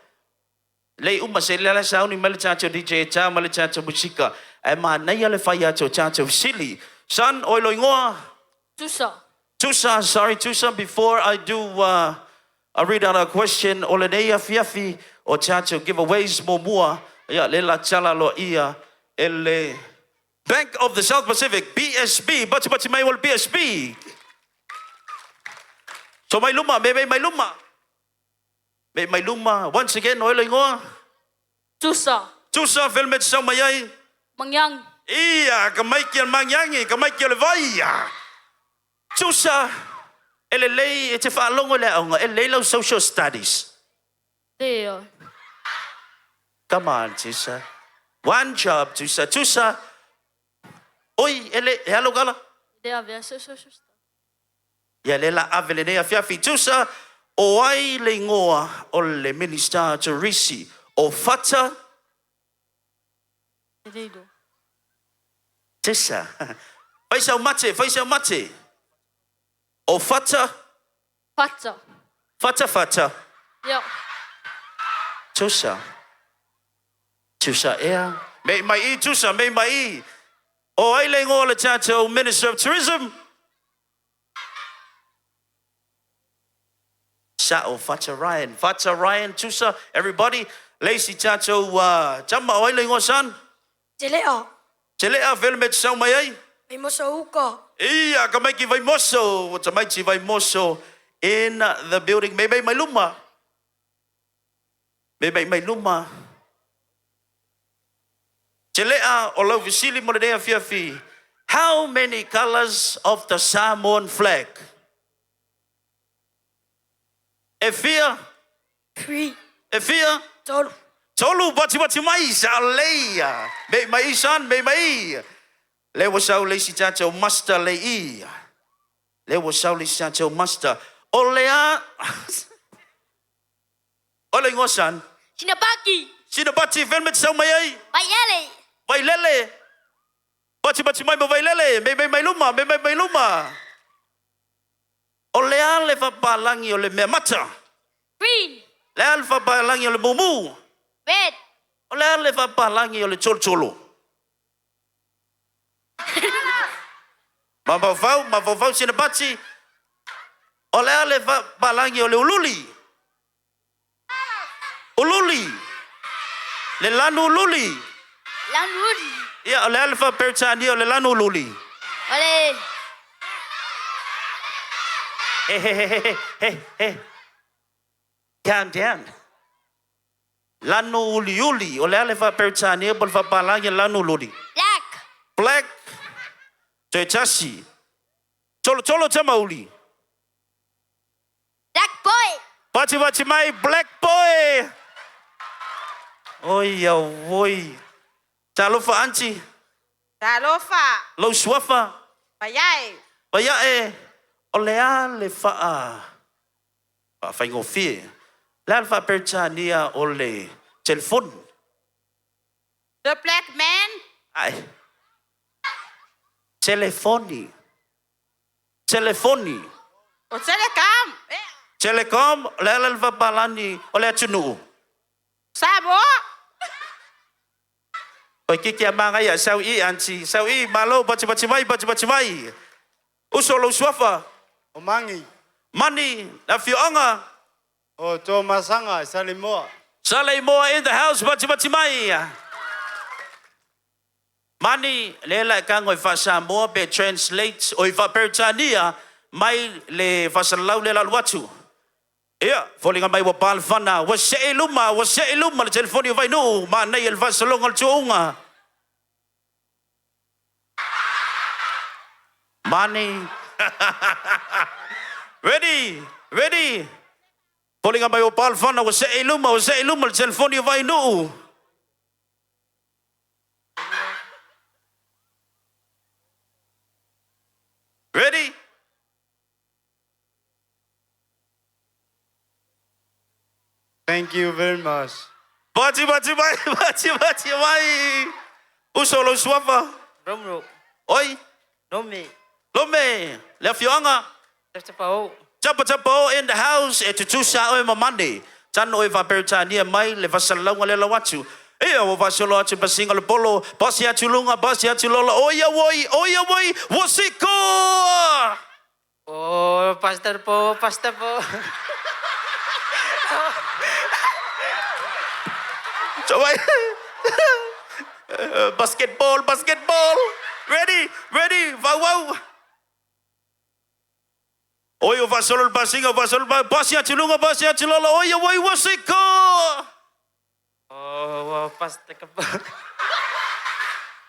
Lei uma se le ala sauni mai le tatou DJ e tā mai le tatou musika. Ae manaia le fai atu o tatou fesili. Son, oi lo ingoa? Tusa. Tusa, sorry Tusa, before I do I read out a question o lenei afiafi o tatou giveaways muamua, ia le la tala loa ia e le Bank of the South Pacific, BSB, batibati mai o le BSB. So mai luma, me mai luma. Me mai luma, once again, o le ingoa? Tusa. Tusa, felmet sau mai ai? Mangiangi. Ia, ka maiki al mangiangi, ka maiki o le vai. Tusa, e lelei e te faalogo i le aoga, e lelei lau social studies. Lea. Come on, Tusa. One job, Tusa. Tusa, oi, e le, e alo kala? Le avea se social studies. Ia le la ave lenei afiafi. Tusa, o ai le ingoa o le Minista Turisi o Fata? E le iloa. Tusa. Fai sau mate, fai sau mate. O Fata? Fata. Fata, fata. Ia. Tusa. Tusa ea. Mei mai i, Tusa, mei mai i. O ai le ingoa o le tatou Minister of Tourism? Sa'o Fata Ryan. Fata Ryan, Tusa, everybody. Le isi tatou tama, o ai le ingoa son? Telea. Telea, fele me te sau mai ai? Vaimoso uka. Ia, ka maiki Vaimoso, tamaiti Vaimoso in the building. Mei mei mai luma. Mei mei mai luma. Telea o lau fesili mo lenei afiafi. How many colours of the Samoan flag? E fia? Three. E fia? Tolu. Tolu patipati mai sa leia. Mei mai i son, mei mai i. Le ua sau le isi tatou master le i. Le ua sau le isi tatou master. O le a... O le ingoa son? Sinapaki. Sinapati, fea le mea te sau mai ai? Vailele. Vailele. Patipati mai ma Vailele. Mei mei mai luma, mei mei mai luma. O le a le faapalagi o le mea mata? Green. Le a le faapalagi o le mumu? Red. O le a le faapalagi o le tolotolo? Mafaufau, mafaufau Sinapati. O le a le faapalagi o le ululi? Ululi. Le lanu ululi. Lanu ululi. Ia, o le a le faaperetania o le lanu ululi? O le... He, he, he, he, he, he. Calm down. Lanu uliuli. O le a le faa-Peretania po o le faapalagi o le lanu uliuli? Black. Black. Toe tasi. Tolotolo tamauli. Black boy. Patimati mai Black boy. Oi auoi. Talofa aunty. Talofa. Lou suafa. Paiae. Paiae. O le a le faa faafaigofie? Le a le faa-Peretania o le telefoni? The black man. Ai. Telefoni. Telefoni. O telecom. Telecom, o le a le faapalagi o le atunuu? Samoa. Oi kiki a magaia, sau i aunty, sau i, malo, patimati mai, patimati mai. Uso lou suafa. O Mangi. Mani, le afioaga. O Tuamasaga, Saleimoa. Saleimoa in the house, patimati mai. Mani, le la e kago i faa-Samoa pe translate o i faa-Peretania mai le faasalalau lea la alu atu. Ia, foliga mai ua pa le fana, ua see i luma, ua see i luma le telefoni o Vainuu, manaia le faasaloga o le tuauga. Mani. Ready, ready. Foliga mai ua pa le fana, ua see i luma, ua see i luma le telefoni o Vainuu. Ready? Thank you very much. Patimati mai, patimati mai. Uso lou suafa. Romero. Oi. Lome. Lome, le afioaga. Tapatapao. Tapatapao in the house, e tutusa oe ma Mani. Tano oe faa-Peretania mai le faasalalauga lea lau atu. Ia, ua faasolo atu le pasiga o le polo, pasi atu luga, pasi atu lola, oi auoi, oi auoi, ua sikoa! Oh, pastor po, pastor po. Coba. Basketball, basketball. Ready, ready, wow, wow. Oi, o faasolo le pasiga, o faasolo le pasi atu luga, pasi atu lalo, oi auoi, ua sikoa! Oh, pastor ka po.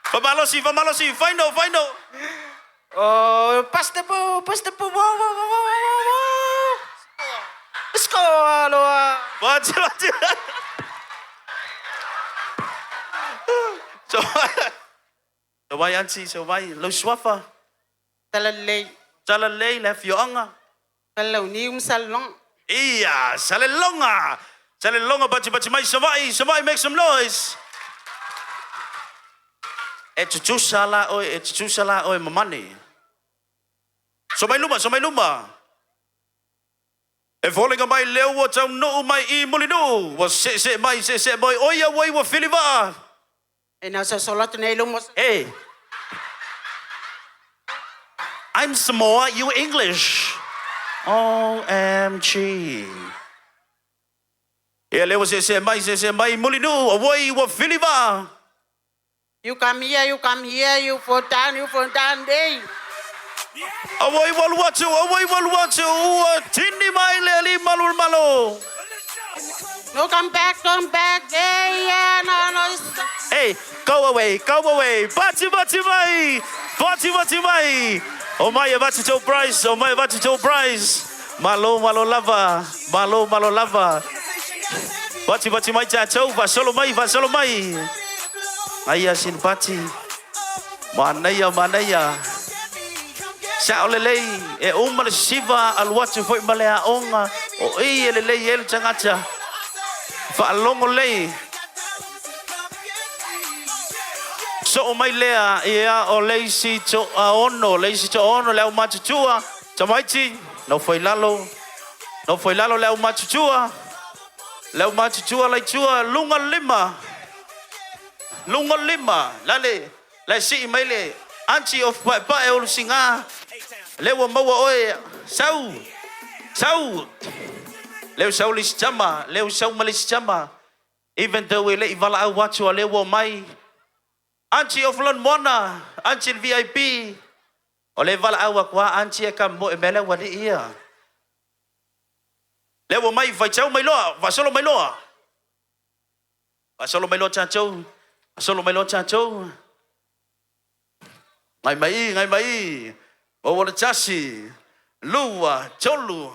Faamalosi, faamalosi, final, final. Oh, pastor po, pastor po. Wow, wow, wow, wow, wow, wow. Score, aloha. Pati, pati. So, so mai aunty, so mai lou suafa. Talalei. Talalei le afioaga. Salauniu ma Salelologa. Ia, Salelologa. Salelologa patimati mai Savaii, Savaii make some noise. E tutusa la oe, e tutusa la oe ma Mani. So mai luma, so mai luma. E foliga mai lea ua taunuu mai i Mulinuu, ua seesee mai, seesee mai, oi auoi ua fili vaa. E na sosolo atu nei luma. Hey. I'm Samoa, you English. OMG. Ia lea ua seesee mai, seesee mai, Mulinuu, auoi ua fili vaa. You come here, you come here, you fall down, you fall down, hey. Auoi ua alu atu, auoi ua alu atu, ua tini mai le alii malu o le Malo. No, come back, come back, hey, yeah, no, no. Hey, go away, go away. Pati pati mai, pati pati mai. O mai e vati tau prize, o mai e vati tau prize. Malo, malo lava, malo, malo lava. Pati pati mai tātou, faasolo mai, faasolo mai. Aia sin pati. Manaia, manaia. Sao lelei, e uma le sisiva, alu atu foi ma le aoga, o i e lelei ai le tagata. Faalogo lei. Soo mai lea, ia o le isi toaono, le isi toaono le aumatutua, tamaiti, nofo i lalo, nofo i lalo le aumatutua, le aumatutua la i tua, luga lima, luga lima, lale, la e sii mai le aunty of paepae o Lusiga, lea ua maua oe, sau, sau, lea ua sau le isi tama, lea ua sau ma le isi tama, even though e le i valaau atu a lea ua omai, Aunty of Lanumoana, Aunty le VIP, o lea e valaau atu lava Aunty e ka moe mea lea ua alii ia. Lea ua mai, faitau mai loa, faasolo mai loa. Faasolo mai loa tatou. Faasolo mai loa tatou. Ngai mai i, ngai mai i. Maua le tasi, lua, tolu.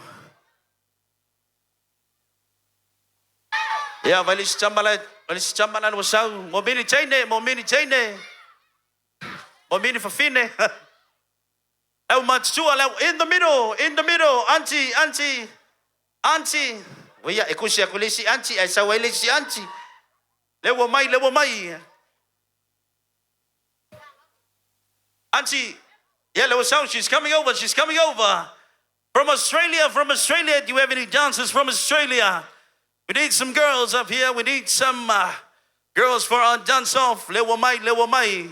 Ia, vai le isi tama la, vai le isi tama la ua sau. Mo mini teine, mo mini teine. Mo mini fafine. Lau matutua, lau in the middle, in the middle, auntie, auntie, auntie. Uia, e kusi aku le isi auntie, ae sau ai le isi auntie. Lea ua mai, lea ua mai. Auntie, yeah, lea ua sau, she's coming over, she's coming over. From Australia, from Australia, do you have any dancers from Australia? We need some girls up here. We need some girls for our dance off. Lea ua mai, lea ua mai.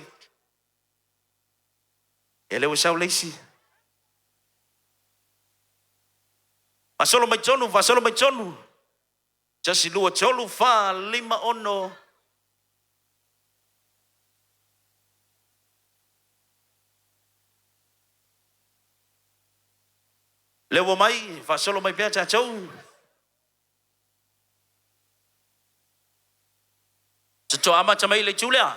Ia lea ua sau le isi. Faasolo mai tonu, faasolo mai tonu. Tasi, lua, tolu, fa, lima, ono. Lea ua mai, faasolo mai pea tatou. Toa amata mai le itu lea.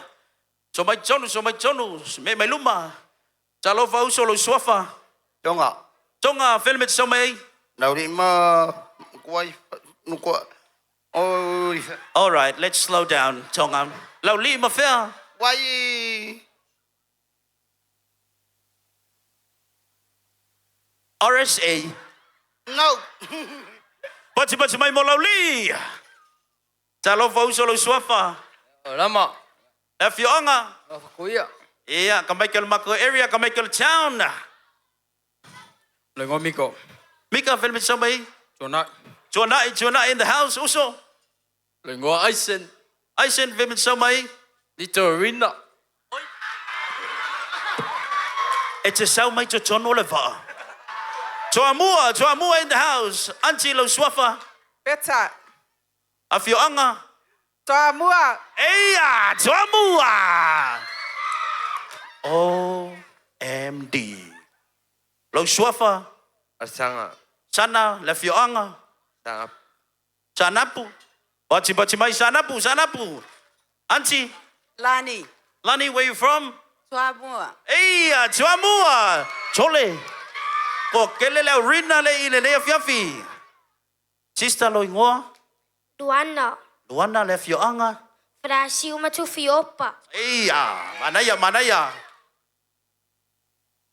So mai tonu, so mai tonu, me mai luma. Talofa uso lo suafa. Tonga. Tonga, fele me te sau mai ai. Laulima kuai nukua. Oi. All right, let's slow down, Tonga. Laulii ma fea. Wai. RSA. No. Pati pati mai mo Laulii. Talofa uso lou suafa. Lama. Le afioaga. Kuia. Ia, ka mai ke o le makou area, ka mai ke o le town. Le igoa Miko. Mika, fele me te sau mai ai. Tuanai. Tuanai, Tuanai in the house, uso. Le igoa Aisen. Aisen, fele me te sau mai ai. Litorina. E te sau mai totonu o le vaa. Toamua, Toamua in the house. Aunty lou suafa. Peta. Afioaga. Toamua. Eia, Toamua! OMD. Lou suafa. Sana. Sana, le afioaga. Sana. Sanapu. Pati pati mai Sanapu, Sanapu. Aunty. Lani. Lani, where you from? Toamua. Eia, Toamua! Tole. Ko kele le rina le i le lea fiafi. Sister lo ingoa? Luana. Luana le afioaga? Farasiu ma Tufiopa. Eia, manaia, manaia.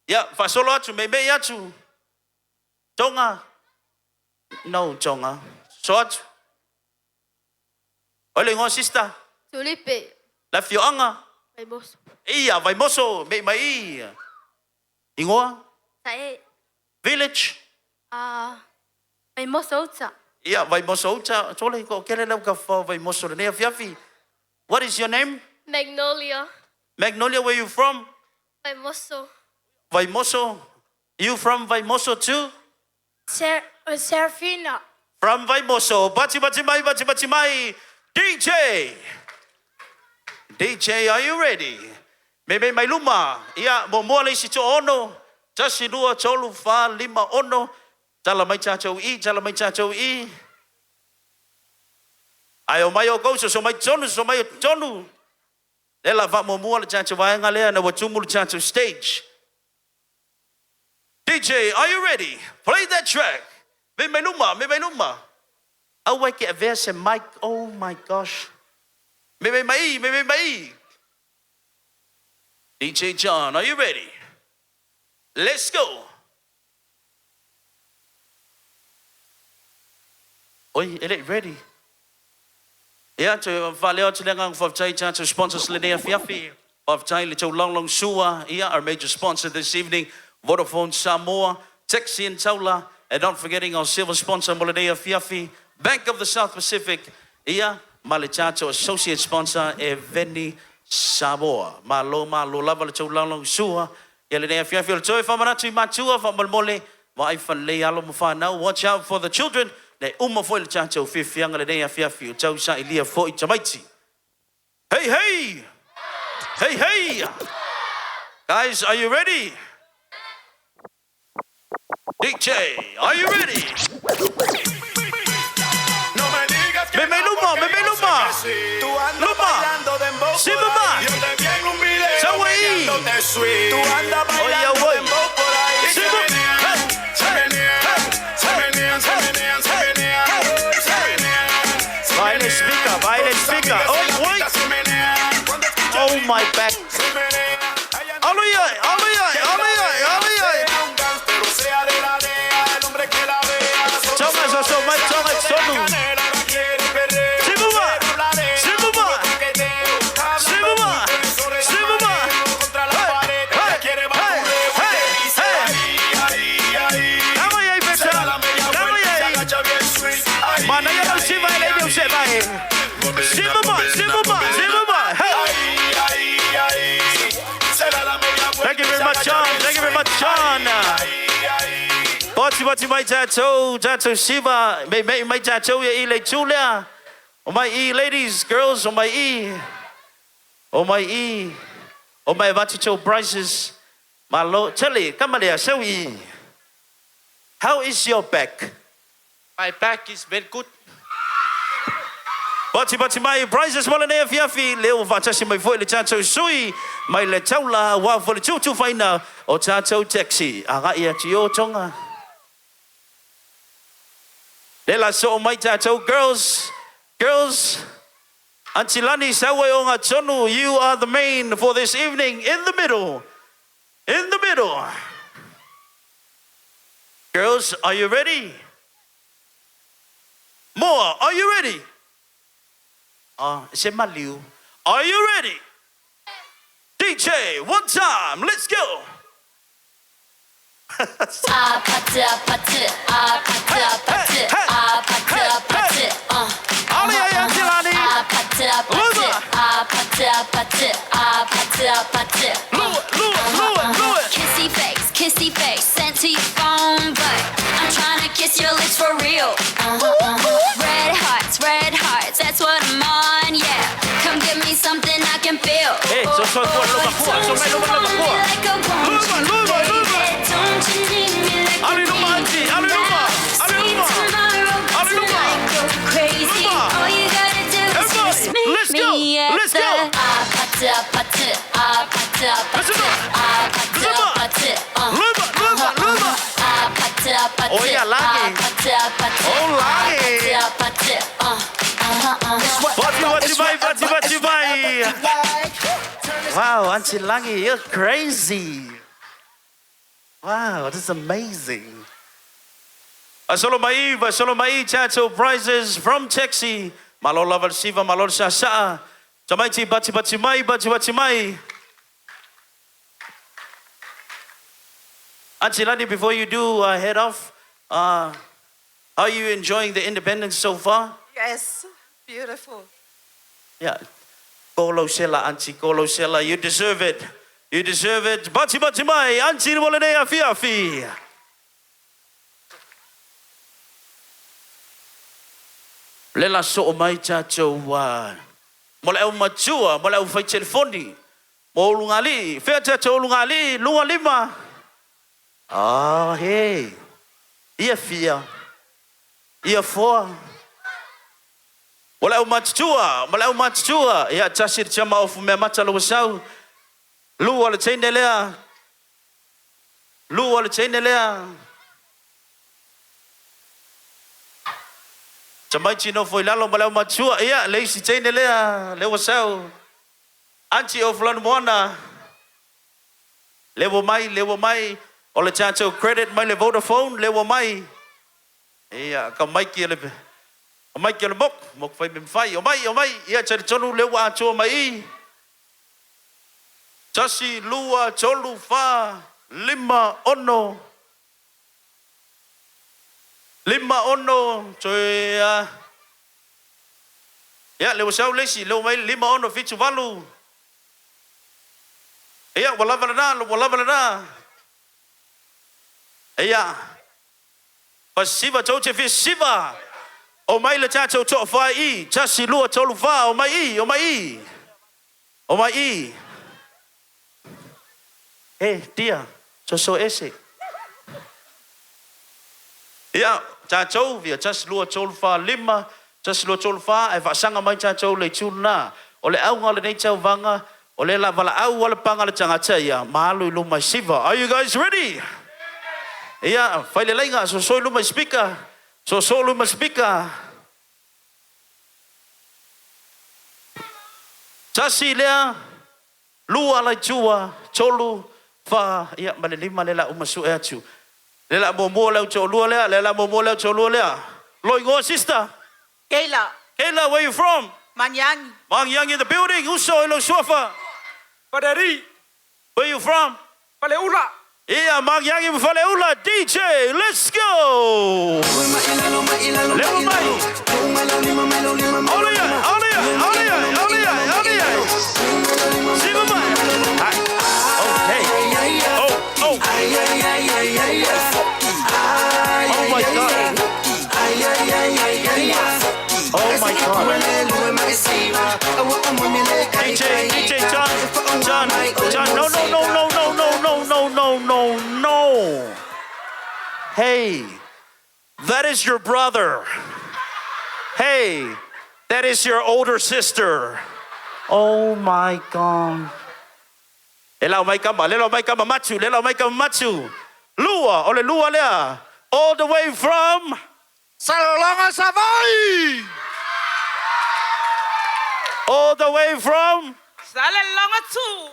Ia, faasolo atu, meimei atu. Tonga. No, Tonga. So atu. Oi le ingoa, sister? Tulipe. Le afioaga? Vaimoso. Eia, Vaimoso, mei mai i. Ingoa? Sae. Village? Vaimoso uta. Ia, Vaimoso uta. Tole, ko kele lau ka fa Vaimoso lenei afiafi. What is your name? Magnolia. Magnolia, where you from? Vaimoso. Vaimoso. You from Vaimoso too? Ser Serafina. From Vaimoso. Bati bati mai, bati bati mai. DJ. DJ, are you ready? Me me mai luma. Ia, mo mua le isi to ono. Tasi lua, tolu, fa, lima, ono. Tala mai tātou i, tala mai tātou i. Ai o mai o kou, so mai tonu, so mai o tonu. Le la va muamua le tātou vaega lea, na ua tumu le tātou stage. DJ, are you ready? Play that track. Me mai luma, me mai luma. Aua e ke avea se mic, oh my gosh. Me me mai, me me mai. DJ John, are you ready? Let's go. Oi, e le i ready. Ia, toe faaleo atu le agaga faafetai i tatou sponsors lenei afiafi. Faafetai i le tou lagolago sua, ia, our major sponsor this evening, Vodafone Samoa, Taxi and Taula, and not forgetting our silver sponsor mo lenei afiafi, Bank of the South Pacific, ia, ma le tatou associate sponsor e Veni Samoa. Malo malo lava le tou lagolago sua ia lenei afiafi. O le toe faamanatu i matua faamolemole vaai falelei alo ma fanau. Watch out for the children. Le uma foi le tatou fiafiaga lenei afiafi o tau sailia foi tamaiti. Hey hey! Hey hey! Guys, are you ready? DJ, are you ready? Me mai luma! luma, me me luma. Luma. Siva ma. Sawa i. Oi au oi. Siva. Hey, hey, hey, hey, hey. Baile speaker, baile speaker. Oi, oi. Oh my back. Alo ia, alo ia, alo ia, alo ia. Tonga so so mai tonga tonu. Siva ma. Siva ma. Siva ma. Siva ma. Hey, hey, hey, hey, hey. Kama ia i peta. Kama ia i. Mana ia lau siva e le se mai. Siva ma, siva ma, siva ma. Hey. Thank you very much, John. Thank you very much, John. Bati bati mai tātou, tātou siva, me me mai tātou ia i le tūlea. O mai i, ladies, girls, o mai i. O mai i. O mai vatu tau prizes. Malo, tele, kama lea, seu i. How is your back? My back is very good. Bati bati mai prizes mo le nea fiafi leo whatasi mai foi le tātou sui mai le taula wa fo le tūtū whaina o tātou taxi. Aga ia ti o tonga. Le la so mai tātou girls, girls, Auntie Lani Sawe o ngā tonu, you are the main for this evening in the middle. In the middle. Girls, are you ready? More, are you ready? Se maliu. Are you ready? DJ, one time, let's go. Ali ai Auntie Lani. Luma. Lua, lua, lua, lua. Kissy face, kissy face, sent to your phone, but I'm trying to kiss your lips for real. Red hearts, that's what I'm on, yeah. Come give me something I can feel. Hey, so so kua luma kua, so mai luma luma Don't kua. you want me like I want Luma, you, luma, luma. baby? Don't you need me like I Ali luma, need auntie, you ali luma, now? ali Say luma. tomorrow, but Ali luma. tonight go crazy. Luma. All you gotta do is Everybody, just meet let's go, me at let's the go. Listen up. Listen up. Luma, luma, luma. Oh, yeah, lagi. Oh, lagi. Bati, bati, mai, bati, bati, mai. Wow, Auntie Langi, you're crazy. Wow, this is amazing. Asolo mai, asolo mai, tattoo prizes from Taxi. Malo lava siva, malo sa sa. Tamaiti, bati, bati, mai, bati, bati, mai. Auntie Lani, before you do head off, how are you enjoying the independence so far? Yes, beautiful. Yeah. Golo sela, Auntie, golo sela. You deserve it. You deserve it. Bati bati mai, Auntie Walanea fiafi. Le la so mai tātou mo le au matua, mo le au whai telefoni, mo ulungali, whea tātou ulungali, lunga lima. Ah, hey. Ia fia. Ia foa. Mo le au matua, mo le au matua. Ia tasi te chama ofu mea mata lo wasau. Lua le teine lea. Lua le teine lea. Tamaiti no foi lalo ma le au matua. Ia, le isi teine lea. Le wasau. Auntie o fulanu moana. Lewa mai, lewa mai. O le tātou credit mai le Vodafone, lewa mai. Ia, ka maiki le... Ka maiki le mok, mok whai me mwhai. O mai, o mai. Ia, tari tonu lewa atua mai i. Tasi, lua, tolu, wha, lima, ono. Lima, ono, toe, a. Ia, lewa sau lesi, lewa mai, lima, ono, fitu, valu. Ia, ua lava lena, ua lava lena. Ia, pasiva, tau te fi siva. O mai le tātou toa whai i, tasi lua tolu wha, o mai i, o mai i. O mai i. Hey, dear, so so ese. Ia, tātou, via tasi lua tolu wha lima, Tasi lua tolu fa, ae faasaga mai tatou i le itu lena. O le auga o lenei tauvaga, o lea o le a valaau lava le paga a le tagata ia ma alu i luma e siva. Are you guys ready? Ia, fai le laiga, soso i luma i speaker, soso i luma i speaker. Tasi lea, lua la i tua, tolu, fa, ia ma le lima lea o le a uma sue atu. Lea o le a muamua le au toalua lea, lea o le a muamua le au toalua lea. Lou igoa sister? Kayla. Kayla, where you from? Magiagi. Magiagi in the building, uso i lou suafa. Fadari. Where you from? Faleula. Ia, Magiagi ma Faleula, DJ, let's go! Lewa mai! Ole ia, ole ia, ole ia, ole ia, ole ia! Siva mai! Hai. Okay. Oh, oh. Oh my God. Oh my God. DJ, DJ, John, John, John, no, no, no, no, no, no, no, no, no, no, no. Hey, that is your brother. Hey, that is your older sister. Oh my God. Le lau mai kama, le lau mai kama matu, le lau mai kama matu. Lua, o le lua lea. All the way from Salelologa Savaii! All the way from Salelologa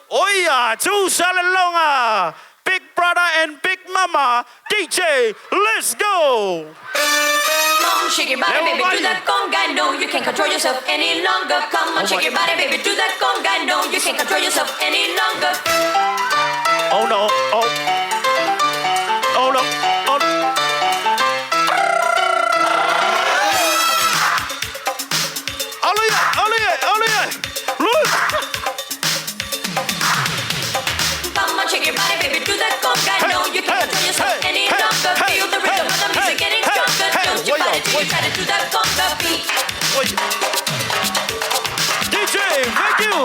2. Oia, to Salelologa. Big brother and big mama, DJ, let's go! Come on, shake your body, baby, do that conga. No, you can't control yourself any longer. Come on, shake your body, baby, do that conga. No, you can't control yourself any longer. Oh no, oh. Oh no, oh. Olha, olha, olha! Look! Come on, shake your body, baby, do that conga. No, you can't control yourself any longer. Feel the rhythm of the music getting stronger. Don't you fight it till you try to do that conga beat. DJ, thank you!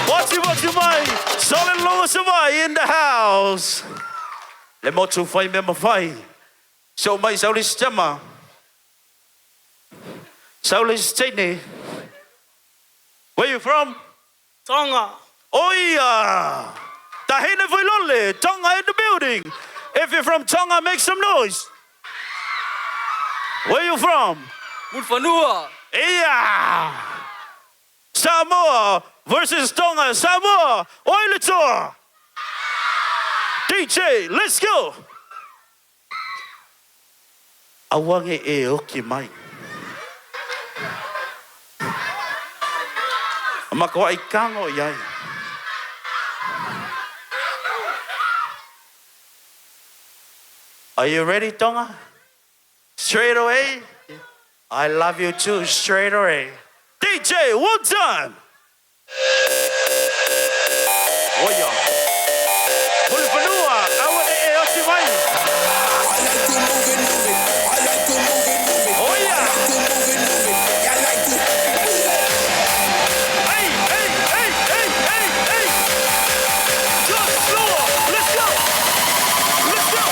Watch you, watch you, mai. Salelologa Savaii in the house. Le motu fai mea mafai. So mai sauli se tama. Sauli se teine. Where you from? Tonga. Oia! Tahina Fuilole, Tonga in the building. If you're from Tonga, make some noise. Where you from? Mulifanua. Ia! Samoa versus Tonga. Samoa, Oilatoa. DJ, let's go. Awange e oki mai. Makawa i kango iai. Are you ready, Tonga? Straight away? I love you too, straight away. DJ, one time! Oia. Mulifanua, aua ne e oti mai. Oia. Hey, hey, hey, hey, hey, hey. Just slower. Let's go. Let's go.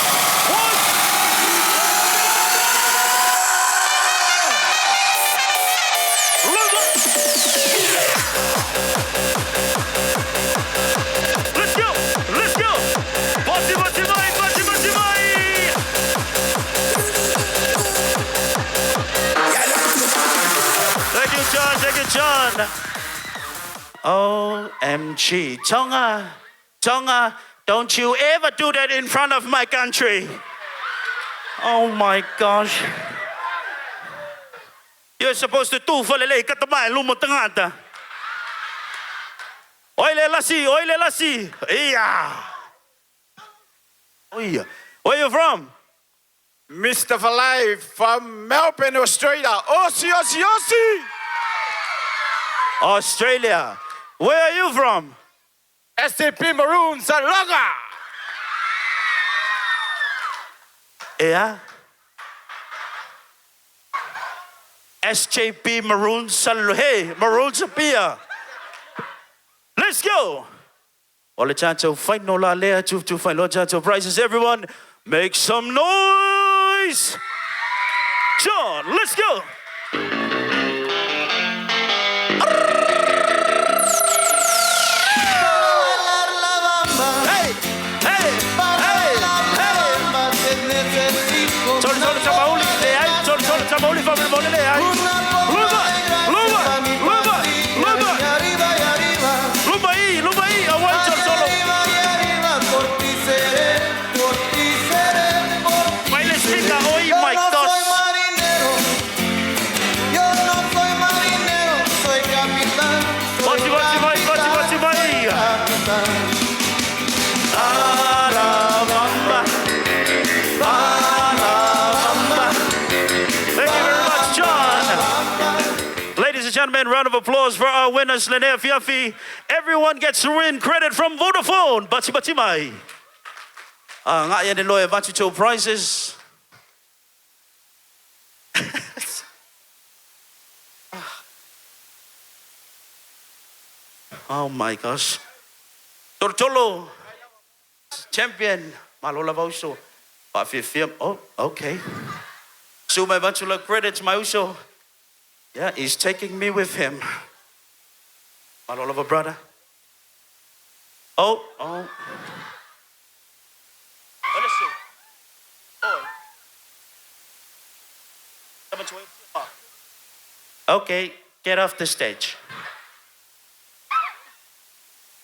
One. Let's go! Let's go! Bati, bati, mai, bati, bati, mai! Thank you, John. Thank you, John. OMG. Tonga, Tonga, don't you ever do that in front of my country. Oh my gosh. You're supposed to do for le kata mai lumo tangata. Oi le lasi, oi le lasi. Iya. Oi. Where you from? Mr. Falai from Melbourne, Australia. Aussie, Aussie, Aussie! Australia. Where are you from? SJB Maroon, Salelologa! Yeah. SJB Maroon Sal hey, Maroon Sapia. Let's go. O le tatou final la lea tu tu final tatou prizes everyone. Make some noise. John, let's go. Pati pati mai, pati pati mai. Alabama. Alabama. Thank you very much, John. Ladies and gentlemen, round of applause for our winners, Linnea Fiafi. Everyone gets to win credit from Vodafone. Bati bati mai. Ah, ngā ia ne loe vatu tō prizes. Oh my gosh. Tortolo, champion. Malo lava uso. Whaafiafia. Oh, okay. Su mai vatu la credits, my uso. Yeah, he's taking me with him. Malo lava, brother. Oh, oh. Okay, get off the stage.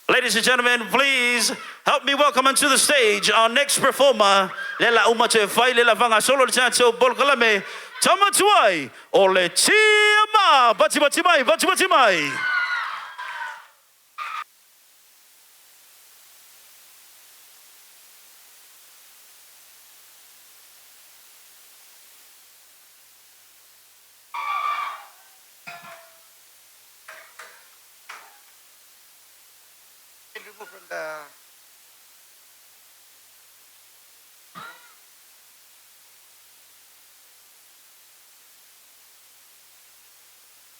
Ladies and gentlemen, please help me welcome onto the stage our next performer, Lela Uma Te Fai Lela Vanga Solo Tato Bolkalame, Tamatuai, Ole Tiama, Bati Bati Mai, Bati Bati Mai. Remove from the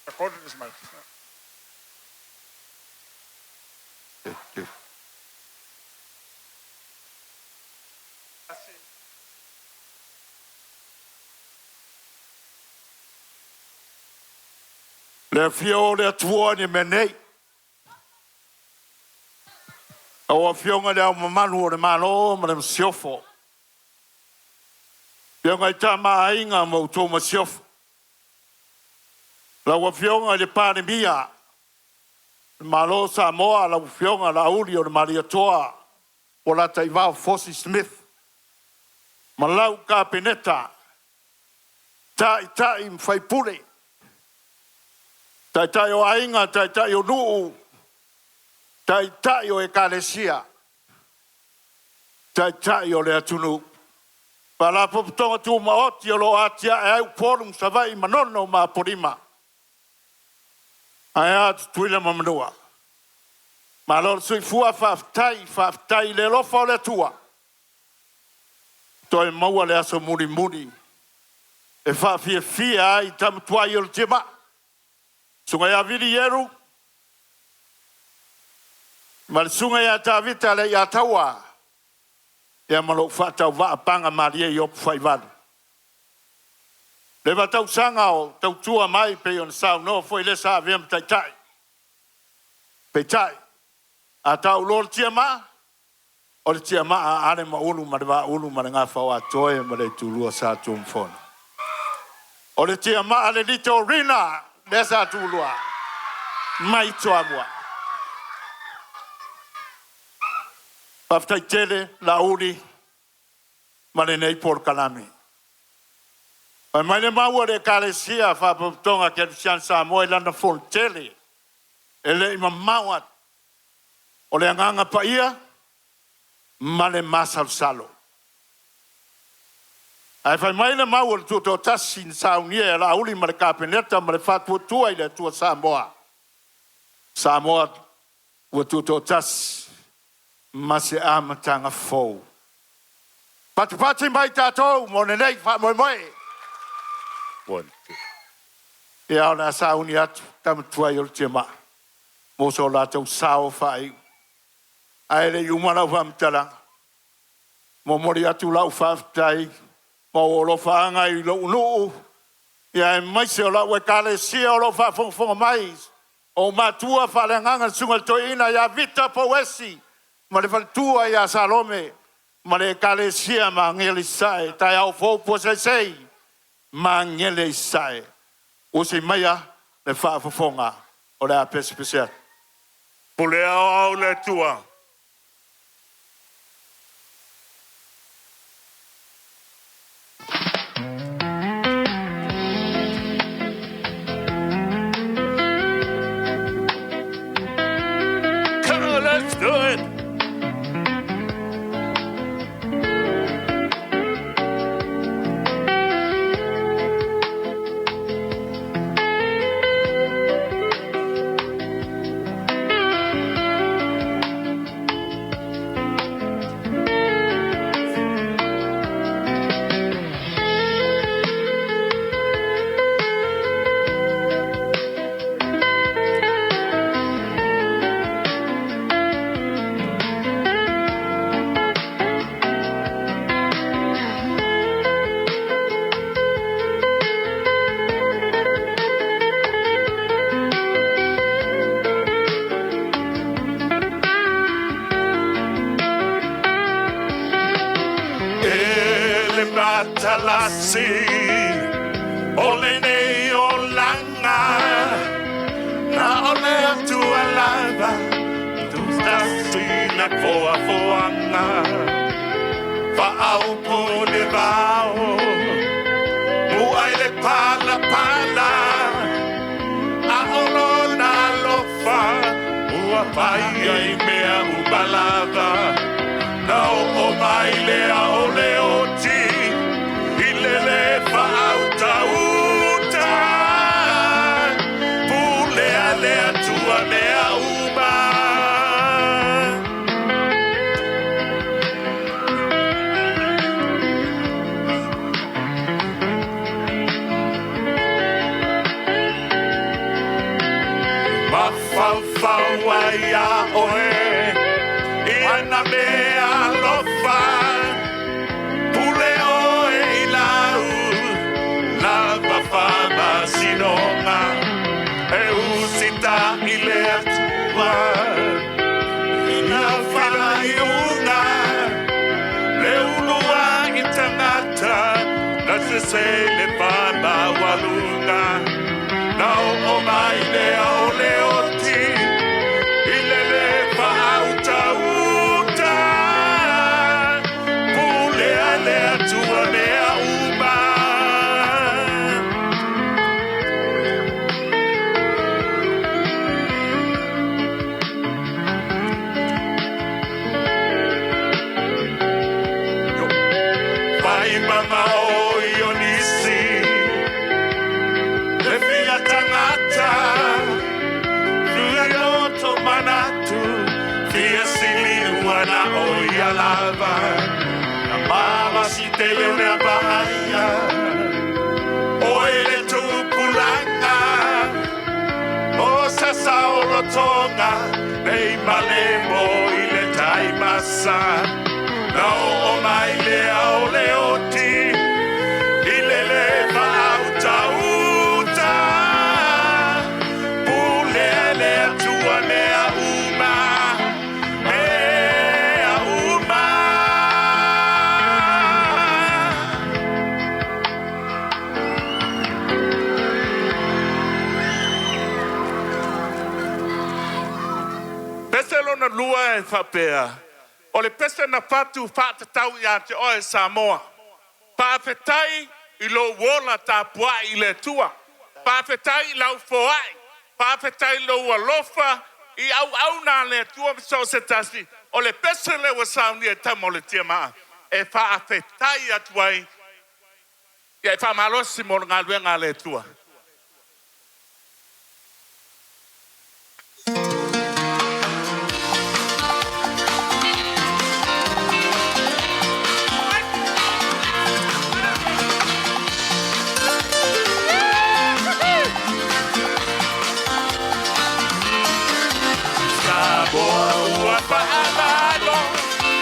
Recorded this mic. Le afio o le Atua i le mea nei. Lau Afioga i Le Ao Mamalu o le Malo ma le Masiofo, Afioga i Tama a Aiga ma outou Masiofo, Lau Afioga i le Palemia, le Malo o Samoa, lau Afioga Laauli o le Malietoa Polataivao Fosi Smith ma lau Kapeneta, Taitai ma Faipule, Taitai o Aiga, Taitai o Nuu, Taitai o Ekalesia, Taitai o le atunuu, Faalapotopotoga Tumaoti o lo o atiae ai Upolu ma Savaii, Manono ma Apolima. Ae a Tutuila ma Manua. Malo le soifua, faafetai, faafetai i le alofa o le Atua. Toe maua le aso mulimuli e faafiafia ai tama tuai o le Tiamaa. Susuga ia Vili Ieru ma le Susuga ia Tavita Leiataua, ia ma lou faatauvaa paga malie i Opu Faivalu. Leva tausaga o tautua mai pei ona saunoa foi le sa avea ma taitai. Peitai, a tau loa le tiamaa, o le tiamaa a Ale ma Ulu ma le Vaaulu ma le Gafaoatoe ma le Itulua Sa Tuamafono. O le tiamaa le Lito Rina lea sa tulua mai Toamua. Faafetai tele Laauli ma lenei polokalame. Fai mai le mau a le Ekalesia Faapotopotoga Kerisiano Samoa i lana fonotele e le i mamao atu, o le Agaga Paia ma le masalosalo. Ae fai mai le mau o le Tutoatasi na saunia e Laauli ma le Kapeneta ma le Faatuatua i le Atua Samoa, Samoa ua tutoatasi ma se amataga fou. Patupati mai tatou mo lenei faamoemoe. Ia, o le a sauni atu tama tuai o le tiamaa mo so latou sao faaiu. Ae le i uma lau faamatalaga, momoli atu lau faafetai ma ou alofaaga i lou nuu, ia aemaise o lau ekalesia o lo o faafogafoga mai, o ou matua faaleagaga le Susuga i le Toeaina ia Vita Pouesi ma le faletua ia Salome ma le Ekalesia Magele i Sasae, taeao fou Puaseisei, Magele i Sasae. Usi maia le faafofoga o le a pesepese atu. Pule aoao le Atua. matalasi o lenei olaga na o le Atua lava tutasi na foafoaga faaupu le vao mu'ai le palapala a o lona alofa ua fai ai mea uma lava na oo mai lea o le oti i le lē faautauta pulea le Atua mea uma. Mafaufau ai iā oe i ana mea alofa pule oe i lau lava faamasinoga e usitaʻi le Atua ina faaiuga le uluaʻi tagata na sese le faamaualuga na oo mai lea o le oti i le lē faautauta pulea le Atua mea uma. Fai mamao i o nisi le fia tagata fia loto manatu fia siliua na o ia lava na malosi tele o mea vaaia o e le tupulaga o sasa o lotoga nei malemo i le taimasa na oo mai lea o le oti i le lē faautauta pulea le Atua mea uma mea uma. Pese lona lua e faapea, o le pese na fatu faatatau iā te oe Samoa. Faafetai i lou ola tapuaʻi i le Atua. Faafetai i lau foai. Faafetai i lou alofa i auauna a le Atua ma so o se tasi. O le pese lea ua saunia e tama o le Tiamaa e faafetai atu ai ia e faamalosi mo le galuega a le Atua. Samoa ua faamalo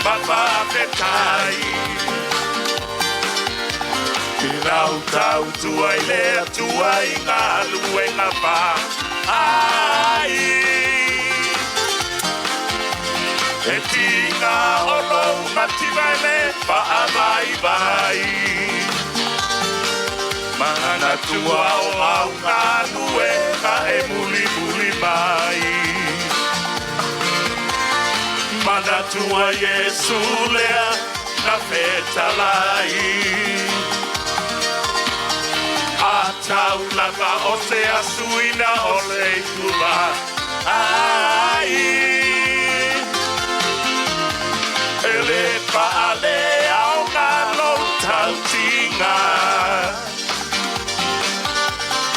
ma faafetai i lau tautua i le Atua i galuega faai e tiga o lou mativa e le faavaivai manatua o au galuega e mulimuli mai manatua Iesu lea na fetalai atau lava o se asuina o le ituva ai e le paale aoga lou tautiga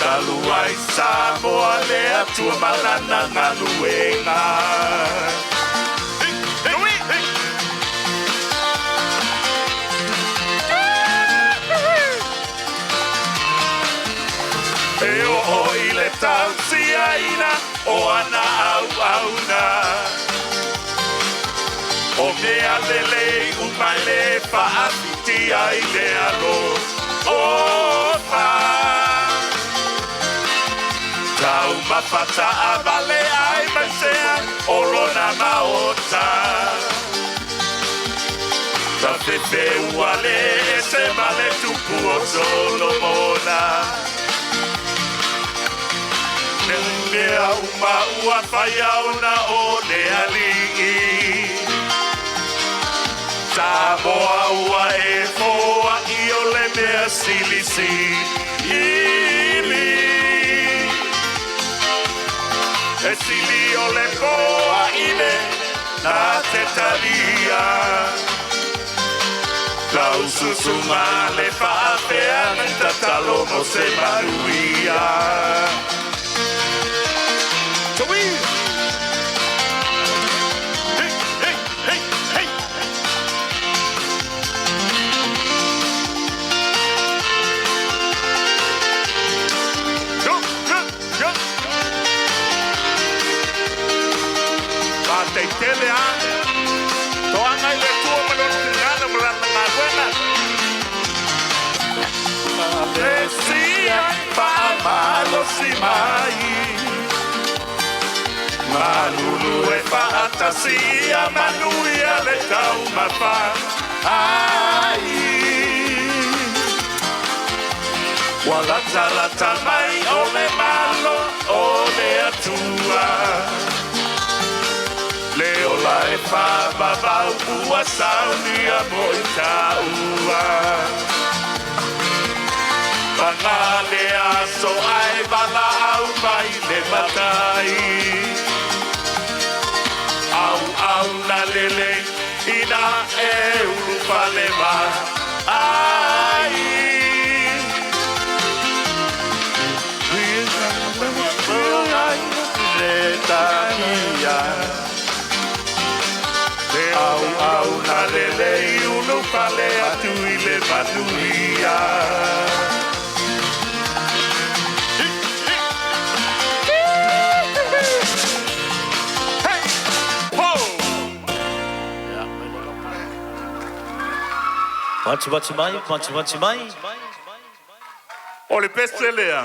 talu ai Samoa le Atua ma lana galuega. E oo i le tausiaina o ana auauna o mea lelei uma e lē faafitia i le alofa taumafata avale ai mai sea o lona maota. Fefe ua le ese ma le tupu o Solomona. Le mea uma ua whaia ona o le alii. Samoa ua e foa i o le mea silisi ili. E sili o le poa ile na te talia. Lau susunga le faapea nai tatalo mo se manuia. Tui! Hey, hey, hey, hey! Go, go, go! Pātei tele a. Toanga i le tua ma lona tingana ma lana ngaluega. Le sia whaamalosi mai. Malulu e whaatasia manuia le taumafa. Ai. Ua latalata mai o le malo o le Atua. Le ola e whaamamau ua saunia mo i tāua. Panga le aso ai vala au mai le matai. Au au na lele ina e ulu fale ma ai. Le takia. Le au au na lele i ulu fale atu i le manuia. Pati pati mai, pati pati mai. O le pese lea,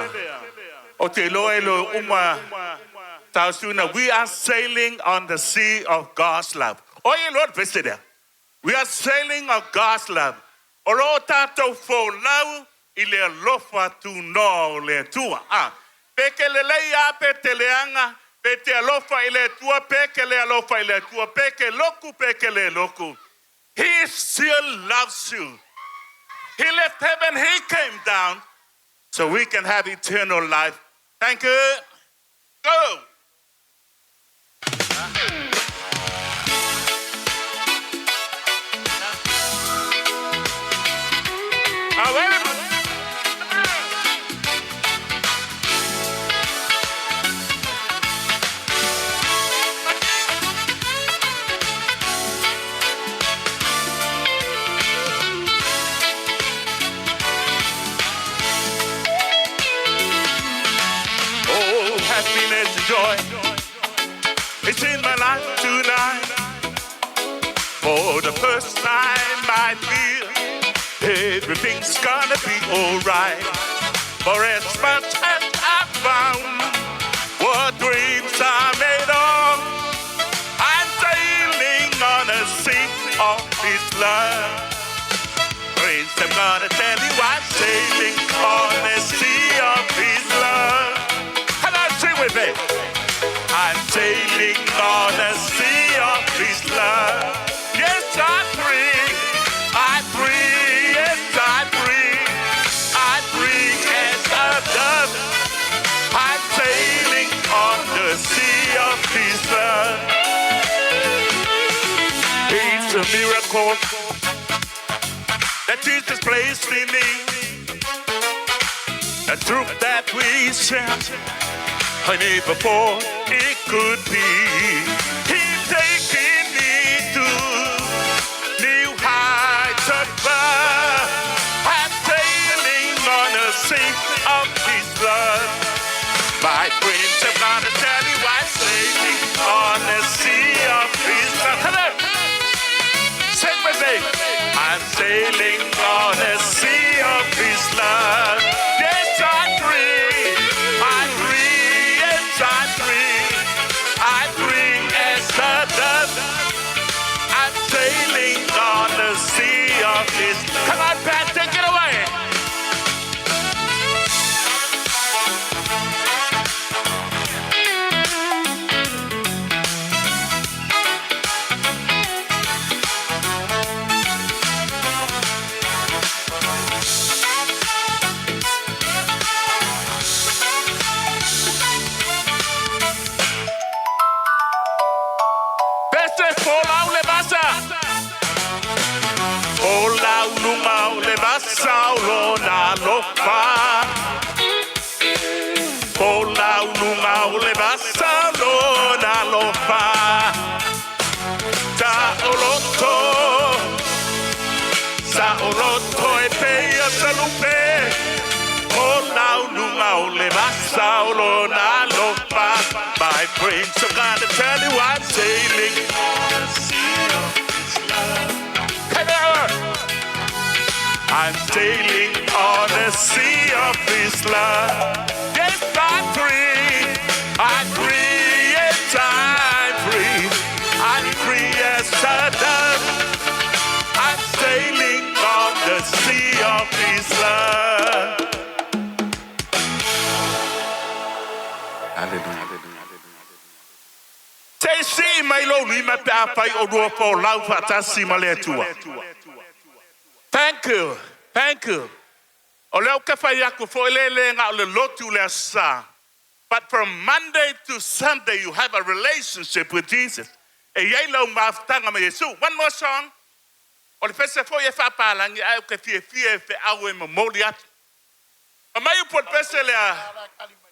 o te iloa e lo uma tausuna, we are sailing on the sea of God's love. O e loa le pese lea. We are sailing on God's love. O lo tātou folau i le alofa tūnoa o le Atua. Ah, pe ke lelei a pe te leanga, pe te alofa i le Atua, pe ke le alofa i le Atua, pe ke loku, pe ke le loku. He still loves you. He left heaven, he came down so we can have eternal life. Thank you. Go. Wait a minute. Oh, happiness and joy. It's in my life tonight. For the first time I feel everything's gonna be alright. For as much as I found what dreams are made of, I'm sailing on a sea of His love. Friends, I'm gonna tell you I'm sailing on a sea of His love. Come on, sing with me. I'm sailing on a sea of His love. Yes, I'm free. I'm free. Yes, I'm free. I'm free as a dove. I'm sailing on the sea of His love. It's a miracle that Jesus placed in me. A truth that we share. I never thought it could be. He's taking me to new heights above. I'm sailing on a sea of His love. My friends, I'm gonna tell you I'm sailing on a sea of His love. Come on. Sing with me. I'm sailing on a sea of His love. Yes, I'm free. I'm free. Yes, I'm free. I'm free as a dove. I'm sailing on the sea O le vasa o lona alofa. My friends, I'm gonna tell you I'm sailing. Come on. I'm sailing on the sea of His love. Yes, I'm free. I'm free. Yes, I'm free. I'm free as a dove. I'm sailing on the sea of His love. Hallelujah. Se si mai lo lima pe a fai o lua fo lau whaatasi ma le Atua. Thank you. Thank you. O leo ka fai aku fo le le ngā o le lotu le asa. But from Monday to Sunday, you have a relationship with Jesus. E iai lau mafutanga ma Yesu. One more song. O le pese fo e whapalangi ai o ke fie fie e fe au e mamoli atu. A mai upo le pese lea,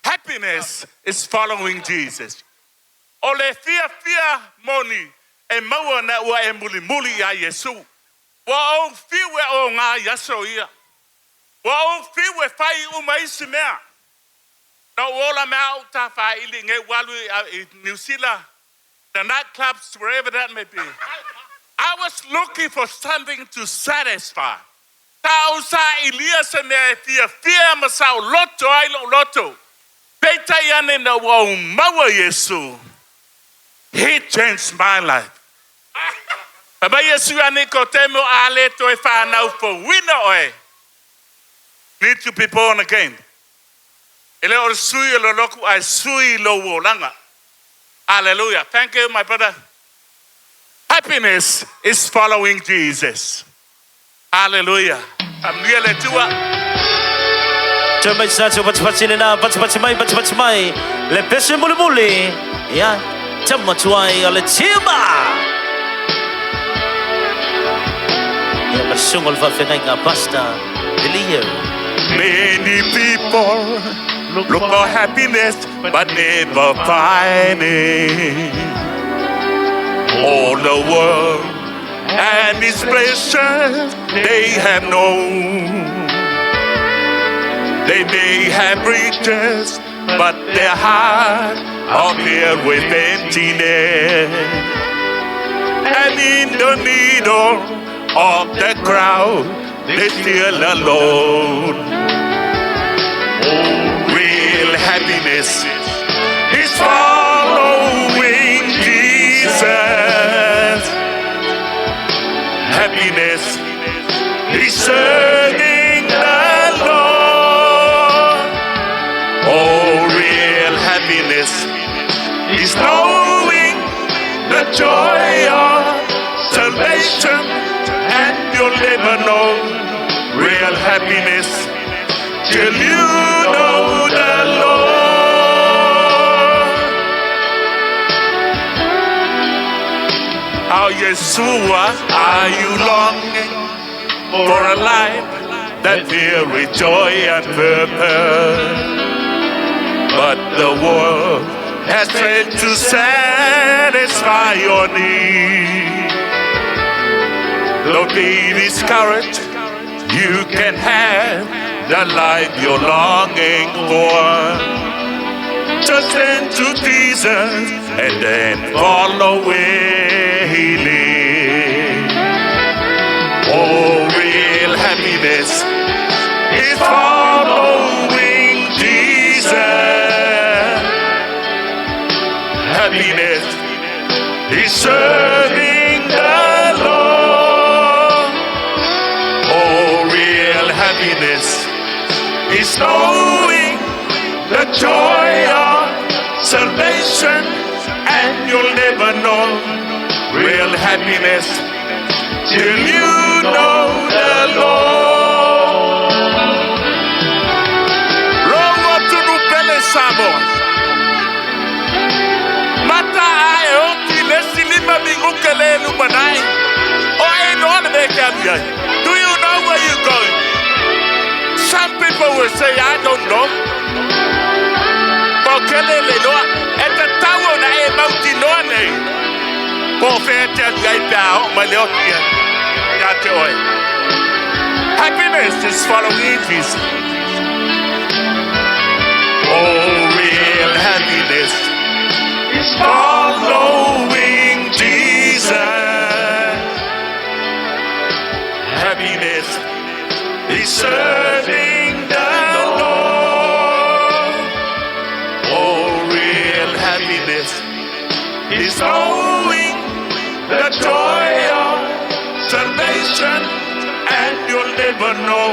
happiness is following Jesus. O le fia fia moni e maua na ua e muli muli ia Yesu. Ua ou fiu e o ngā iaso ia. Ua ou fiu e whai uma isi mea. Na ola mea au tā whaili nge walu i New Zealand, the nightclubs, wherever that may be. I was looking for something to satisfy. Ta o sa ilia se mea e fia fia ma sa o loto ai lo loto. Peitai ane na ua o maua Yesu. He changed my life. Baba Yesu ane ko te mo ale to e whanau fo wina oe. Need to be born again. E le o sui o lo loku ai sui lo wo langa. Hallelujah. Thank you, my brother. Happiness is following Jesus. Hallelujah. Amuia le tua. Te mai sa te pati pati le na pati pati mai pati pati mai le pese muli muli ia te matuai o le tima. Ia masungo le whawhengai pasta Billy. Many people look for happiness but never find it. All the world and its pleasures they have known. They may have riches, but their heart are filled with emptiness. And in the middle of the crowd, they're still alone. Real happiness is following Jesus. Happiness is serving the Lord. Oh, real happiness is knowing the joy of salvation, and you'll never know real happiness till you know the Lord. How Yeshua, are you longing for a life that filled with joy and purpose? But the world has failed to satisfy your need. Don't be discouraged. You can have the life you're longing for. Just turn to Jesus and then follow where he leads. Oh, real happiness is following Jesus. Happiness is serving the Lord. Oh, real happiness is knowing the joy of salvation, and you'll never know real happiness till you know the Lord. Rongo tunu pele Samoa. Mata ae oti le silima minguke le lumanai. O e no ana me ke anu ai. Do you know where you're going? Some people will say, I don't know. Po kele le loa, e te tau na e mauti noa nei. Po whea te anu ai pea o mai le oti e. Ia te oe. Happiness is following Jesus. Oh, real happiness is following Jesus. Happiness is serving the Lord. Oh, real happiness is knowing the joy of salvation, and you'll never know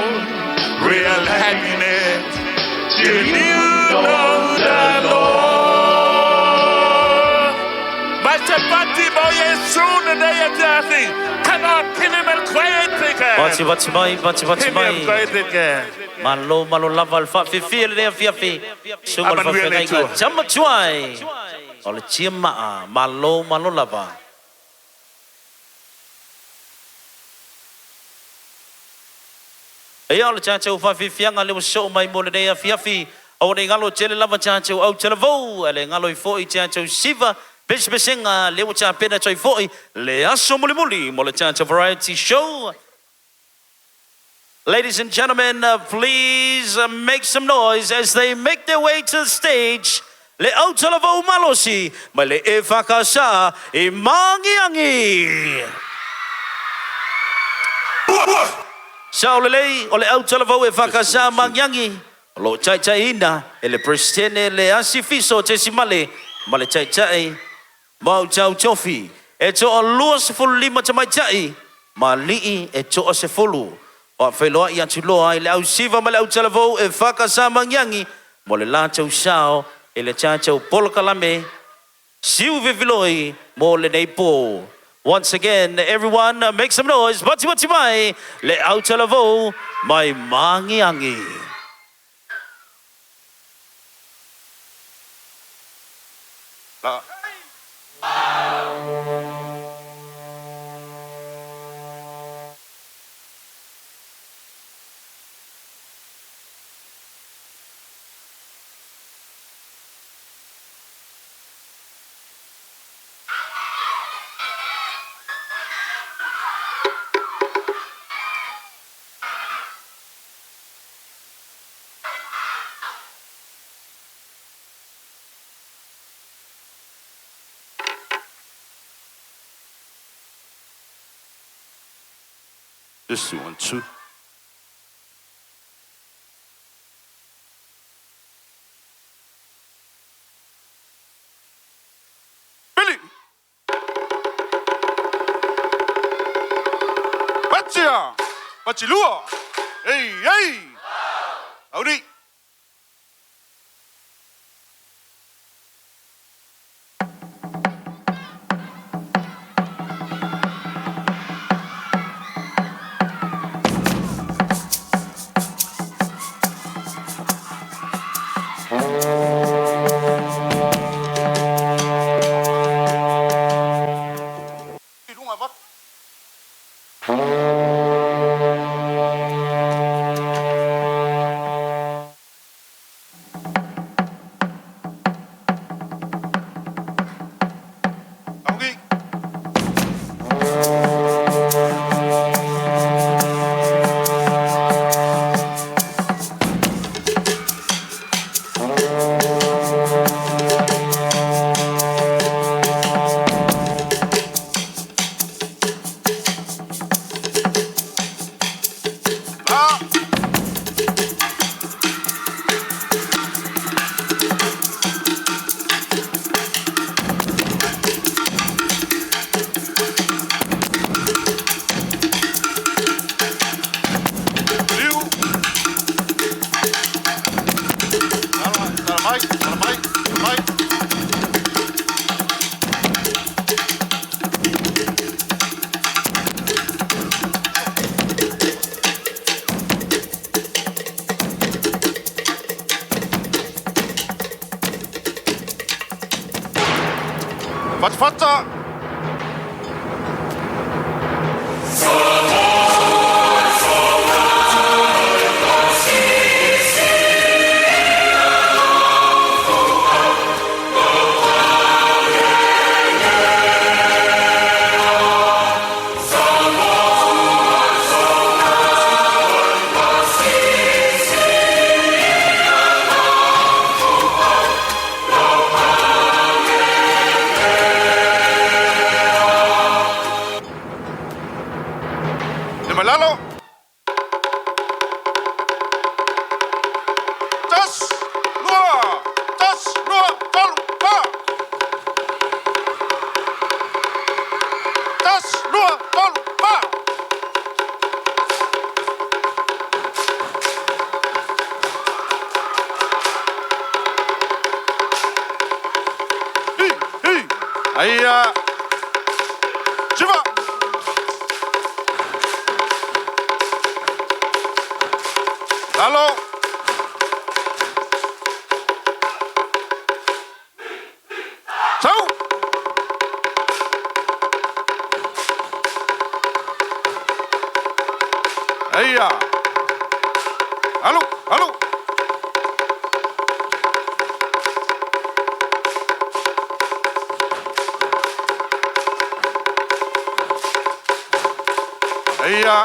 real happiness till you know the Lord. Master Pati Boye soon and they are dancing. Come on, kill him and quiet Vati vati mai, vati vati mai. Malo malo lava le faafefia lenei afiafi. Suga le Amanuia le faafeagaiga Atua. Tamatuai. O le tiamaa, malo malo lava. Ia o le tatou faafiafiaga le ua soo mai mo lenei afiafi. Aua nei galo tele lava tatou autalavou, ae le galo ai fo'i tatou siva pesepesega lea ua tapena atu ai fo'i le aso mulimuli mo le tatou variety show. Ladies and gentlemen, please make some noise as they make their way to the stage. Le autalavou malosi mai le EFKS i Magiagi. Sao lelei o le autalavou EFKS Magiagi o lo o taitaiina e le Peresetene le Asi Fiso Tesimale ma le Taitai Mautau Tofi. E toa 25 tamaitai ma alii e toa-10. Faafeiloai atu loa i le ausiva ma le autalavou EFKS Magiagi mo le latou sao i le tatou polokalame siu fefeloi mo lenei po. Once again, everyone, make some noise. Vati vati mai le autalavou mai Magiagi. This one, two. Billy. Patia. Patilua. Hey, hey. Audi. Fatafata. Aia. Siva. Lalo. Sau. Aia. Alu, alu. Aia.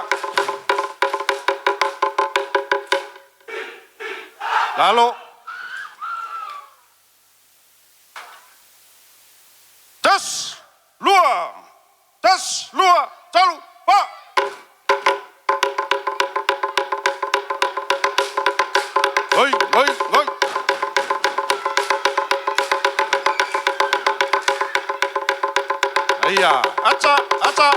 Lalo. Tas, lua. Tas, lua, talu, pa. Oi, oi, oi. Aia, ata, ata.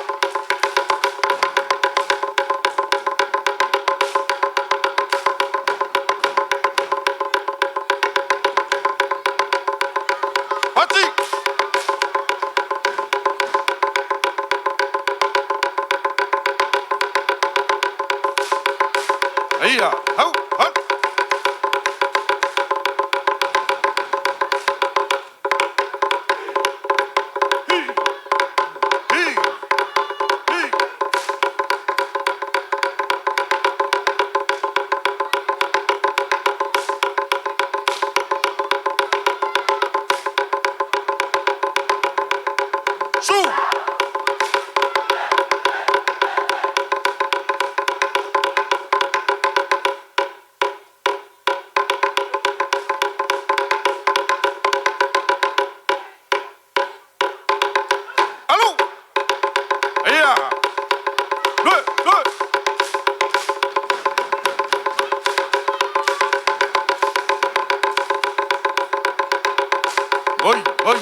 Pati. Aia, hau, hau. Hi, hi, hi. Su. Alu. Aia. Lue, lue. Oi, oi.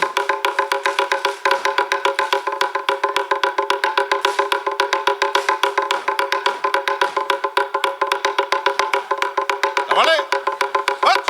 Vale. Hat.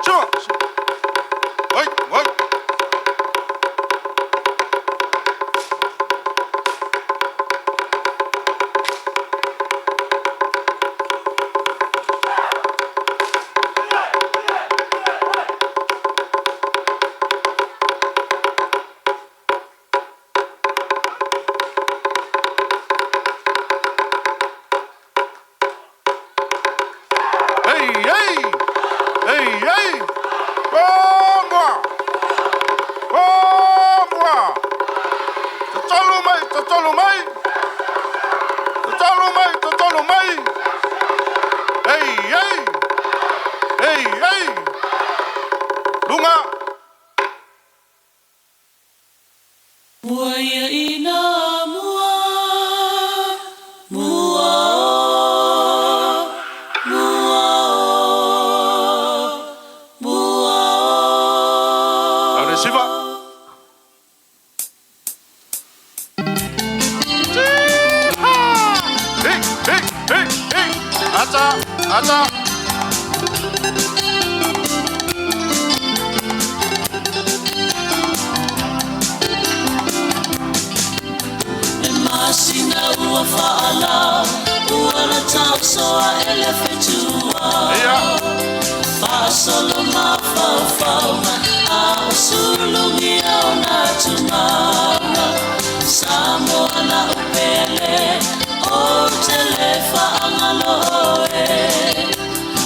Sure. Oi, oi. Hey, hey. Hey, hey. Konga. Konga. Tatalo mai, tatalo mai. Tatalo mai, tatalo mai. Hey, hey. Hey, hey. Lunga. Mua ia ina mua, mua, mua, mua. Allez, Siva. Hey, hey, hey, hey. Ata, ata. E masina ua whaala, ua la tausoa e le fetua. Whaasolo mafaufau, a o sulungi au nā tumana. Samoa na upele, o te le whaangalo e.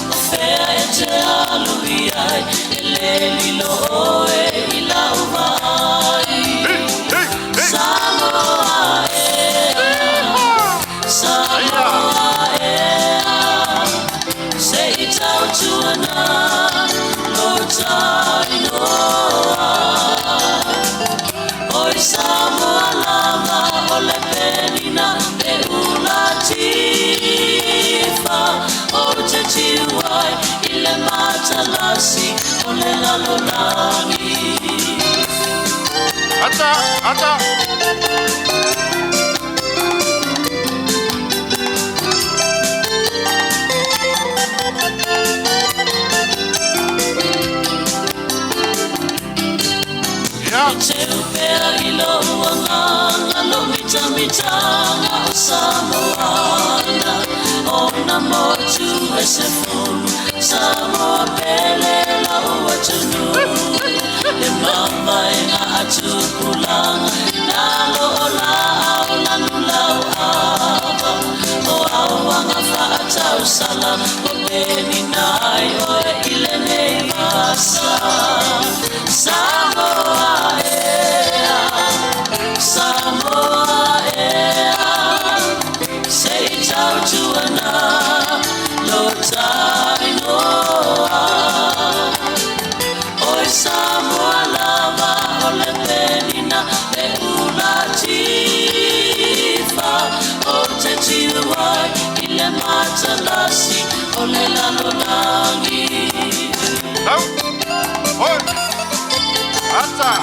O fea e te alu i ai, e le lilo oe i lau vai. Samoa e, Samoa e, se i tautuana, lo tainoa. Oi Samoa lava o le matalasi o le lalolagi. Ata, ata. E te upea i lou agaga lou mitamitanga o Samoana ona motu e se fulu Samoa pele lau atunuu le mamaega a tupulaga nalo o laau lanulau ava o auaga faatausala o penina ai oe i lenei vasa. Samoa ea, Samoa ea, se i tautuana lo tainoa. Oi Samoa lava o le penina le ula tifa o te tiu ai i le matalasi o le lalolagi. Au. Oi. Ata.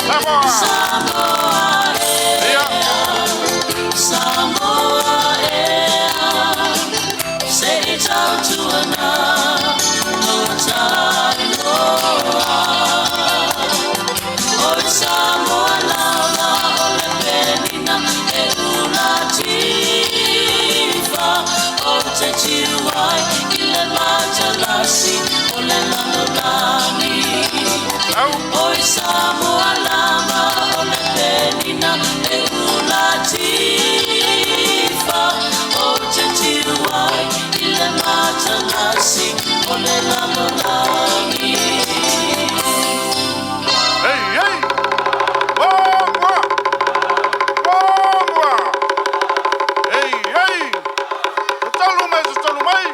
Samoa. Samoa ea, Samoa ea, se i tautuana lo tainoa. Oi Samoa lava o le penina e ula tifa o te tiu ai i le matalasi o le lalolagi. Oi Samoa lava o le penina e ula tifa o te tiu ai i le matalasi o le lalolagi. Hey, hey. Bonga. Bonga. Hey, hey. Tatalu mai, tatalu mai.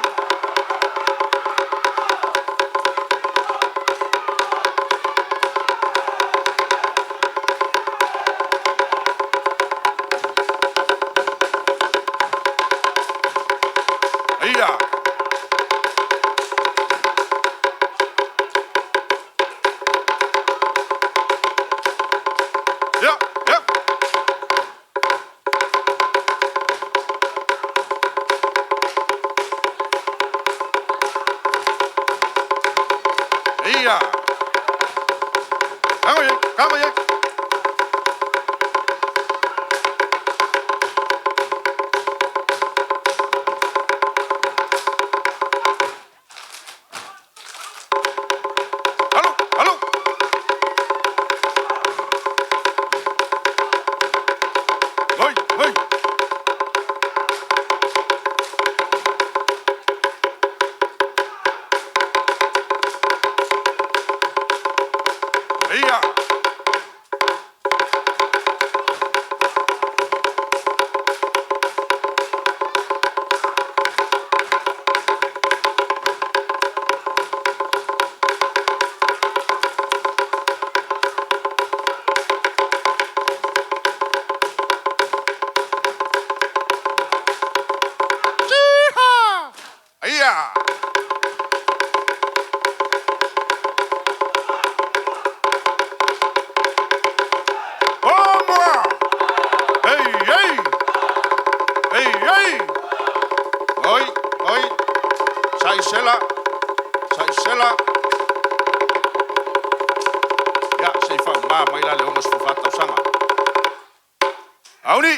Ia. Ya, ya. Ia. Kago ye, kago ye. Alo, alo. Oi, oi. Ia. Ia. Vamos! Ei, ei! Ei, ei! Oi, oi! Sai sela! Sai sela! Ia, sei whau mā mai la le 64 tausaga. Auni!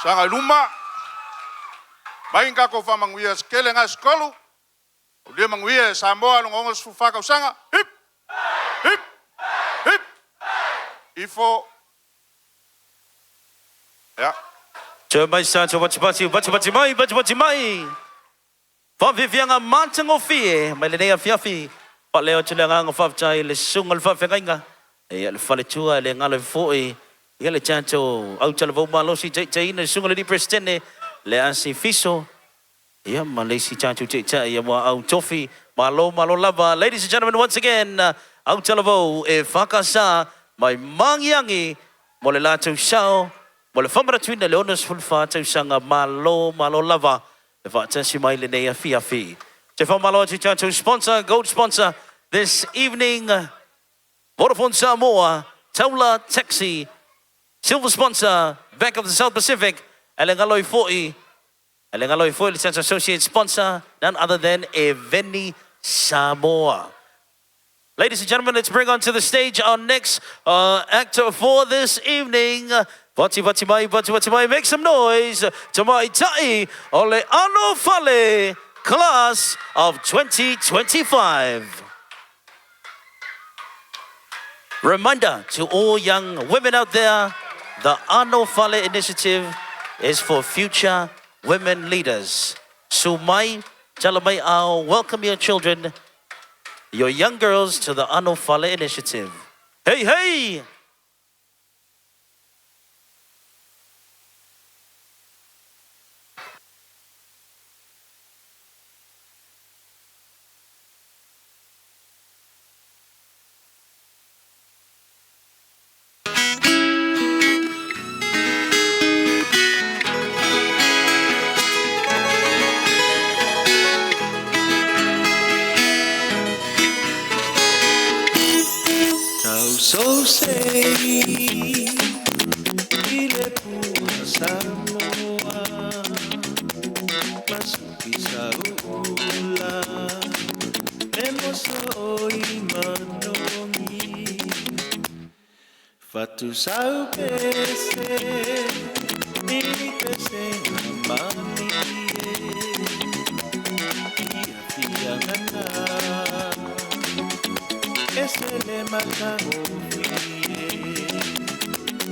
Saga i luma, mai ni tatou faamanuia se tele na se tolu, aulia manuia e Samoa lona 64 tausaga, hip, hip, hip, ifo, ia. Toe mai sa te watipati, watipati mai, watipati mai. Faafiafiaga matagofie mai lenei afiafi. Faaleo atu le agaga faafetai i le susuga i le faafeagaiga, ia le faletua e le galo ai foi ia le tatou autalavou malosi taitaiina le susuga i le alii Peresetene le Asi Fiso, ia ma le isi tatou taitai ia muaau tofi. Malo malo lava. Ladies and gentlemen, once again, autalavou e FKS mai Magiagi mo le latou sao mo le faamanatuina i le 64 tausaga. Malo malo lava le faatasi mai lenei afiafi. Te faamalo atu i tatou sponsor, gold sponsor this evening, Vodafone Samoa, Taula Taxi, silver sponsor, Bank of the South Pacific, e le galo ai foi, e le galo ai foi le tatou associate sponsor, none other than Eveni Samoa. Ladies and gentlemen, let's bring onto the stage our next actor for this evening. Vati vati mai, vati vati mai, make some noise. Tamaitai o le Ano Fale, class of 2025. Reminder to all young women out there, the Ano Fale initiative is for future women leaders. Sumai, Talamai Ao, welcome your children, your young girls to the Ano Fale initiative. Hey, hey! Tausousei i le pua Samoa Masuki sauula E moso i manogi Fatusau pese i pese malie Ia fiangana E se le matagofie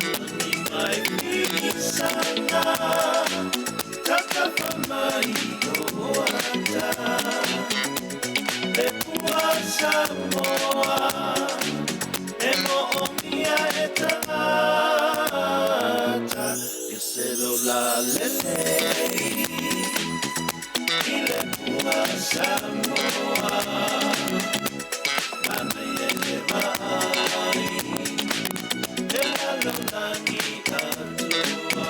Lagi mai filisanga Tatafa mai o ata Le pua Samoa E moomia e tagata E se lola lelei I le pua Samoa Manaia le vaai Le lalolagi atoa.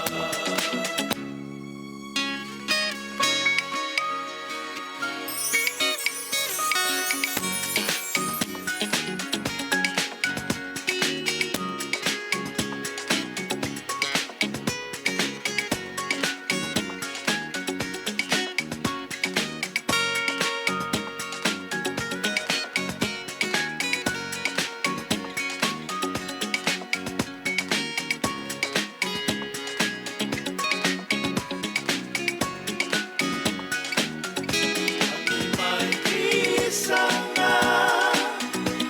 Mai pisanga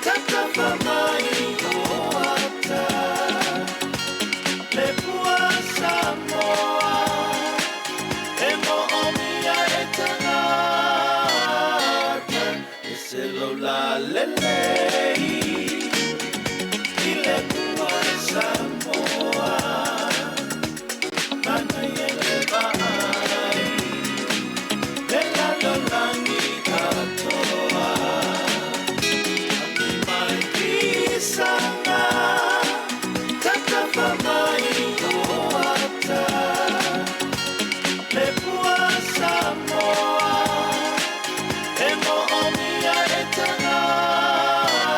Tatafa mai o ata Le pua Samoa E moomia e tagata E se lola lelei I le pua Samoa Manaia le vaai Le lalolagi atoa Mai pisanga Tatafa mai o ata Le pua Samoa E moomia e tagata.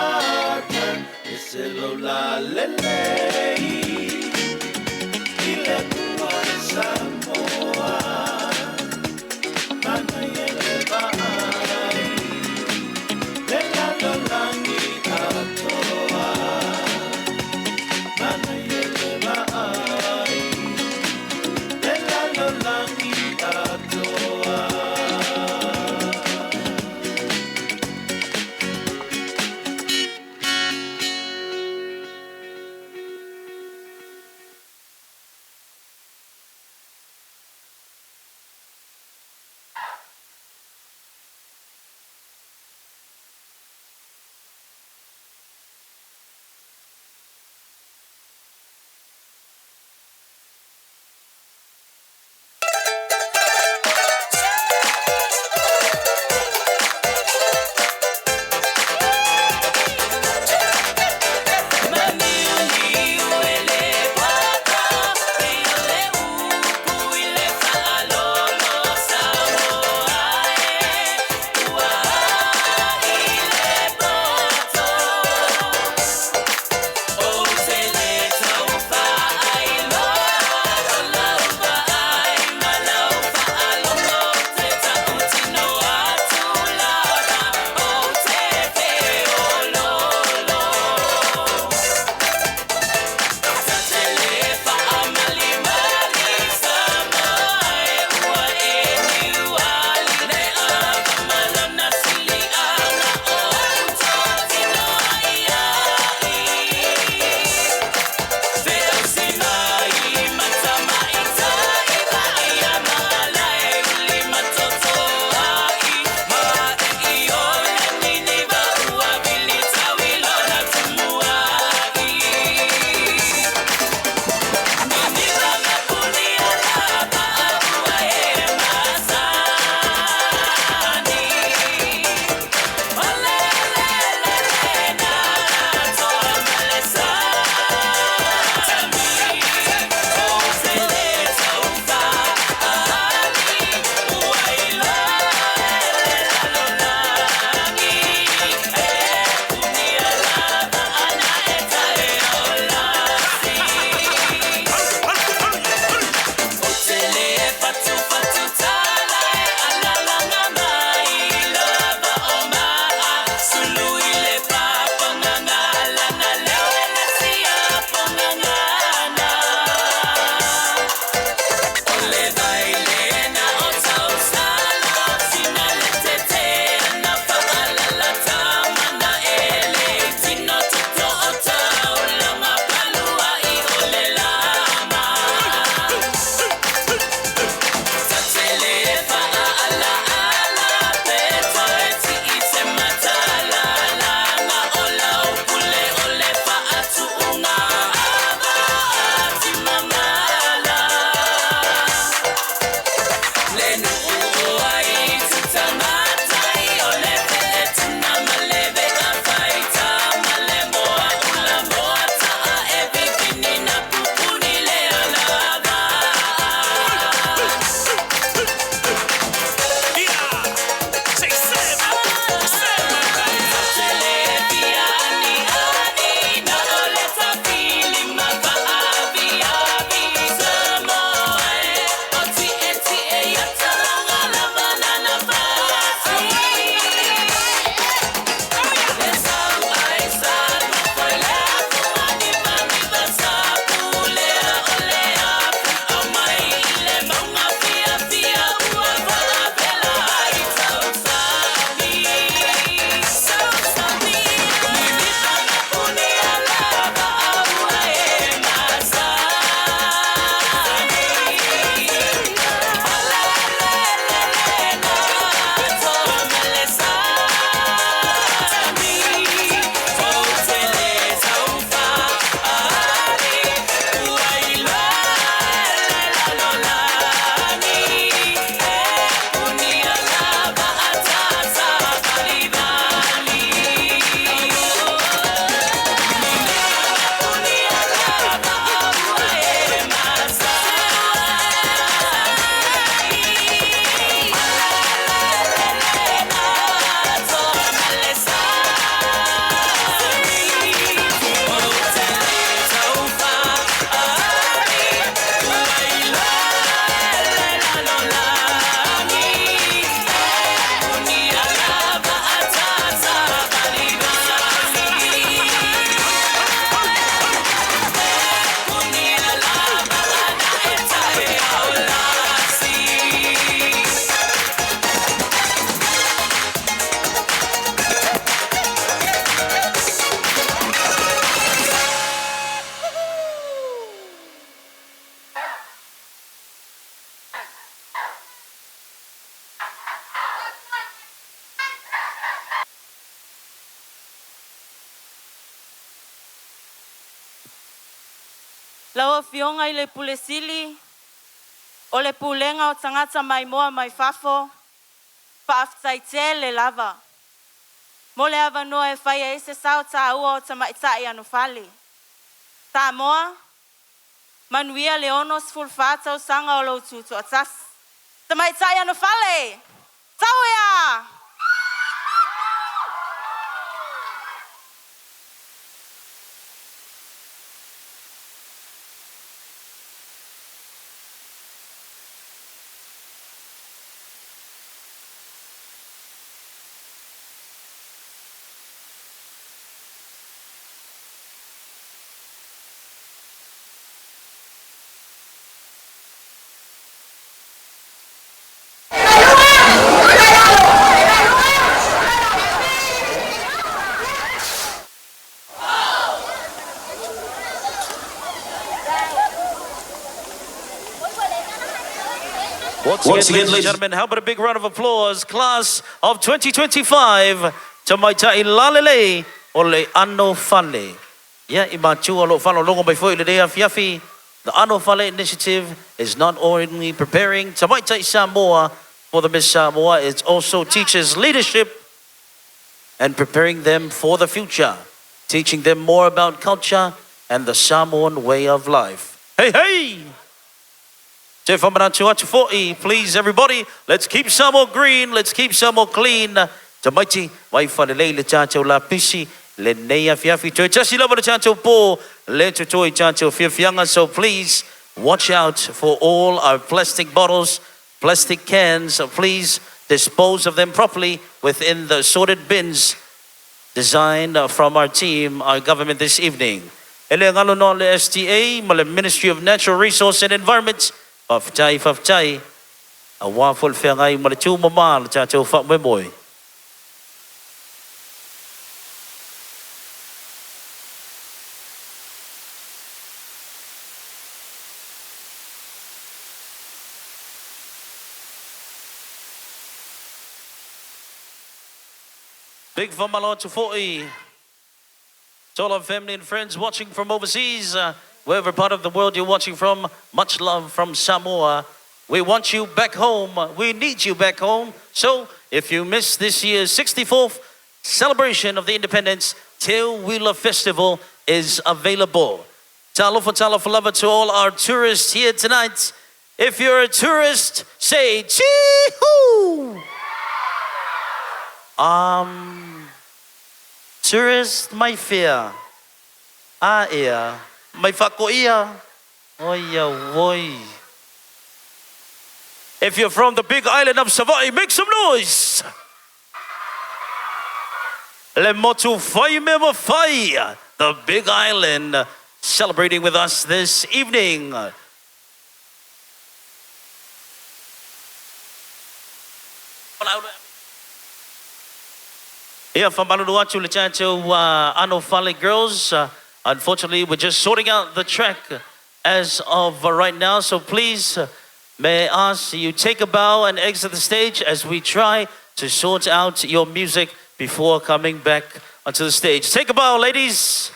Lau Afioga i le Pule Sili o le Pulega o Tagata Maimoa mai Fafo, faafetai tele lava mo le avanoa e fai ai se sao taua o tamaitai anofale. Samoa, manuia le 64 tausaga o lou tutoatasi. Tamaitai anofale, tau ia! Once again, ladies and gentlemen, how about a big round of applause, class of 2025, Tamaitai Lalelei o le Ano Fale. Ia, i matua o lo o faalogologo mai foi i lenei afiafi, the Ano Fale Initiative is not only preparing Tamaitai Samoa for the Miss Samoa, it also teaches leadership and preparing them for the future, teaching them more about culture and the Samoan way of life. Hey, hey! Te whamanatu atu fo'i, please everybody, let's keep Samoa green, let's keep Samoa clean. Tamaiti, mai whalelei le tātou lapisi, lenei afiafi, toe tasi lava le tātou pō, le totoe tātou fiafiaga, so please watch out for all our plastic bottles, plastic cans, please dispose of them properly within the sorted bins designed from our team, our government this evening. E le galo no le STA ma le Ministry of Natural Resource and Environment, faafetai, faafetai, aua foi le feagai ma le tumama le tatou faamoemoe. Big faamalo atu foi to all our family and friends watching from overseas, wherever part of the world you're watching from, much love from Samoa. We want you back home. We need you back home. So if you missed this year's 64th celebration of the independence, Teuila Festival is available. Talofa talofa lava to all our tourists here tonight. If you're a tourist, say chee-hoo! Tourist mai fea? A ea, mai Fakoia. Oi auoi. If you're from the big island of Savaii, make some noise! Le motu fai mea mafai, the big island, celebrating with us this evening. Ia, faamalulu atu le tatou Ano Fale girls. Unfortunately, we're just sorting out the track as of right now. So please, may I ask you take a bow and exit the stage as we try to sort out your music before coming back onto the stage. Take a bow, ladies.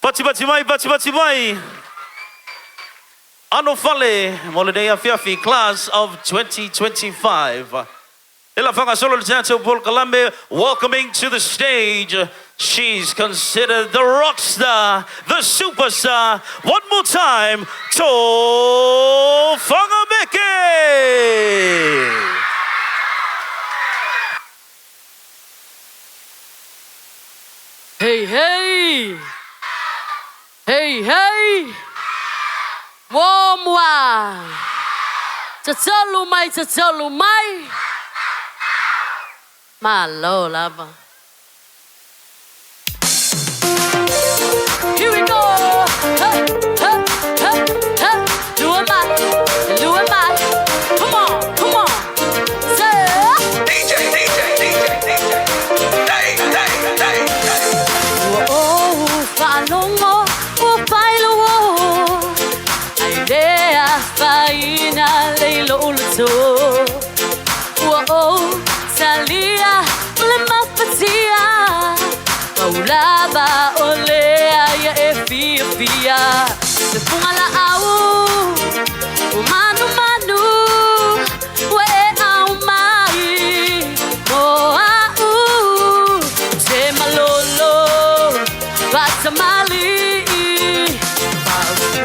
Pati pati mai, pati pati mai. Ano Fale, mo lenei afiafi, class of 2025. E la faagasolo le tatou polokalame, welcoming to the stage, she's considered the rock star, the superstar, one more time, Tofaga Meke! Hey hey! Hey hey! Muamua! Tatalo mai, tatalo mai! Malo lava. Here we go! Hey, hey, hey, hey! Lua mai, lua mai. Come on, come on. Say. DJ, DJ, DJ, DJ. Hey, hey, hey, hey. Ua ou faalogo ua faailoa ai le afaina le i lou loto. Ua ou talia ma le mafatia pau lava o lea ia e fiafia. Le funga la au O manu manu Ue au mai Mo au Te malolo Patamali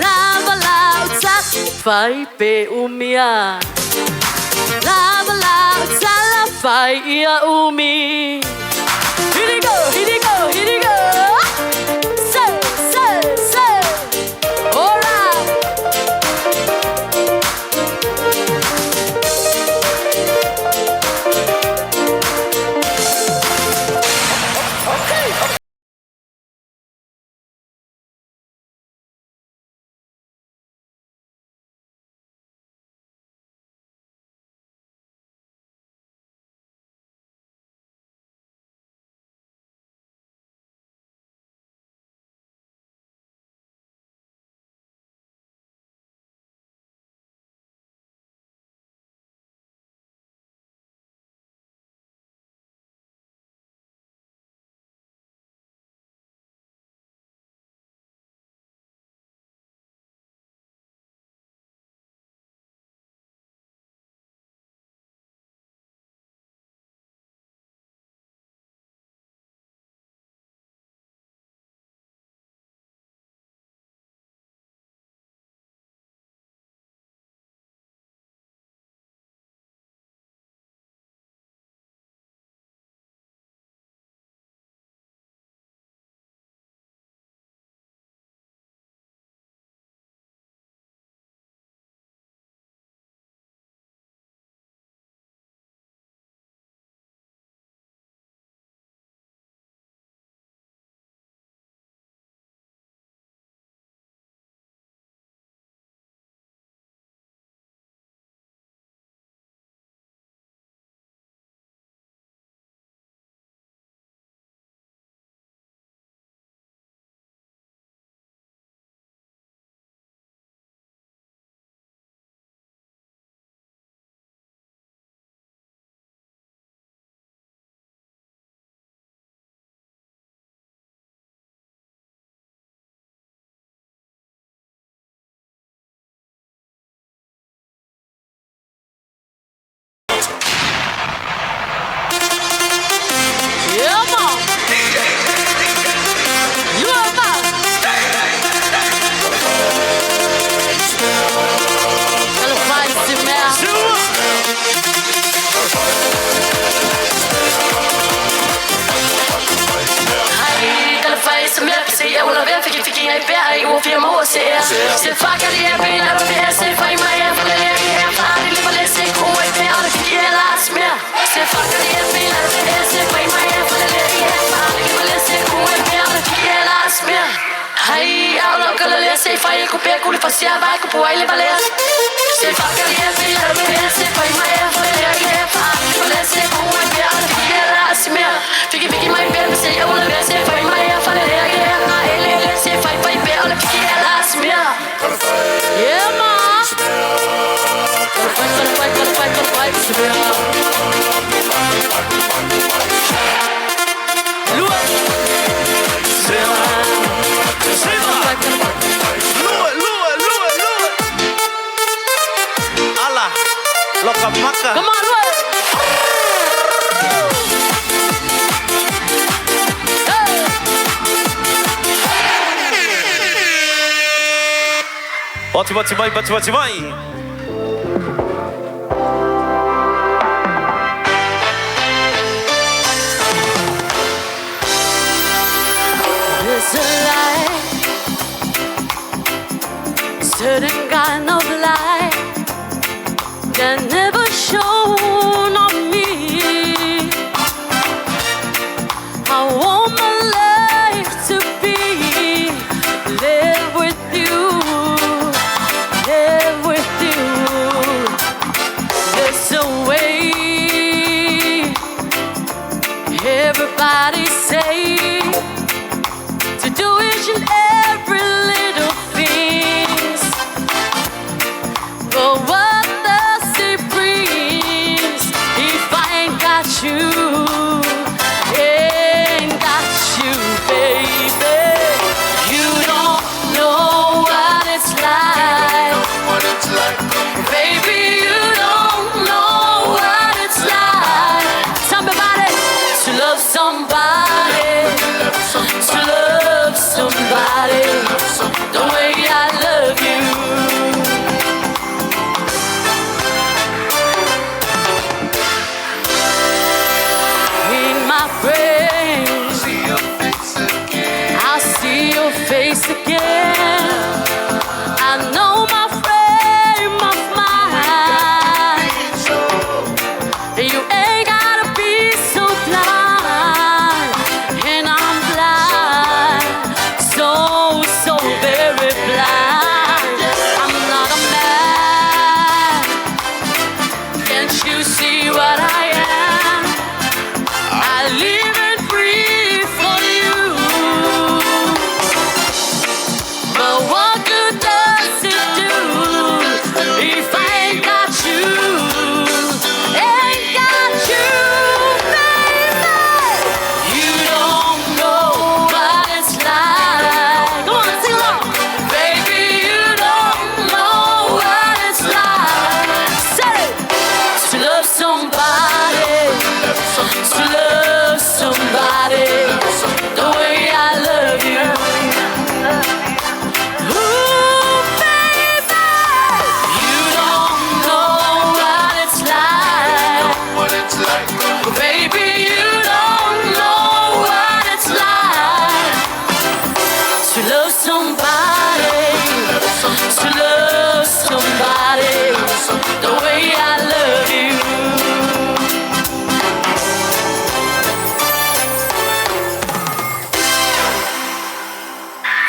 Lava lau tak Fai pe umia Lava lau tala fai ia umi. Here you go, here you go, here you go. Say, say, say. All right. Yeah, man. You are back. Yeah, man. Lua, lua, lua, lua. Ala, loka maka. Come on, lua. Bati bati mai, bati bati mai. There's a light, certain kind of light that never shone on me. I want my life to be live with you, live with you. There's a way everybody say to do each and every little things, but what does it bring?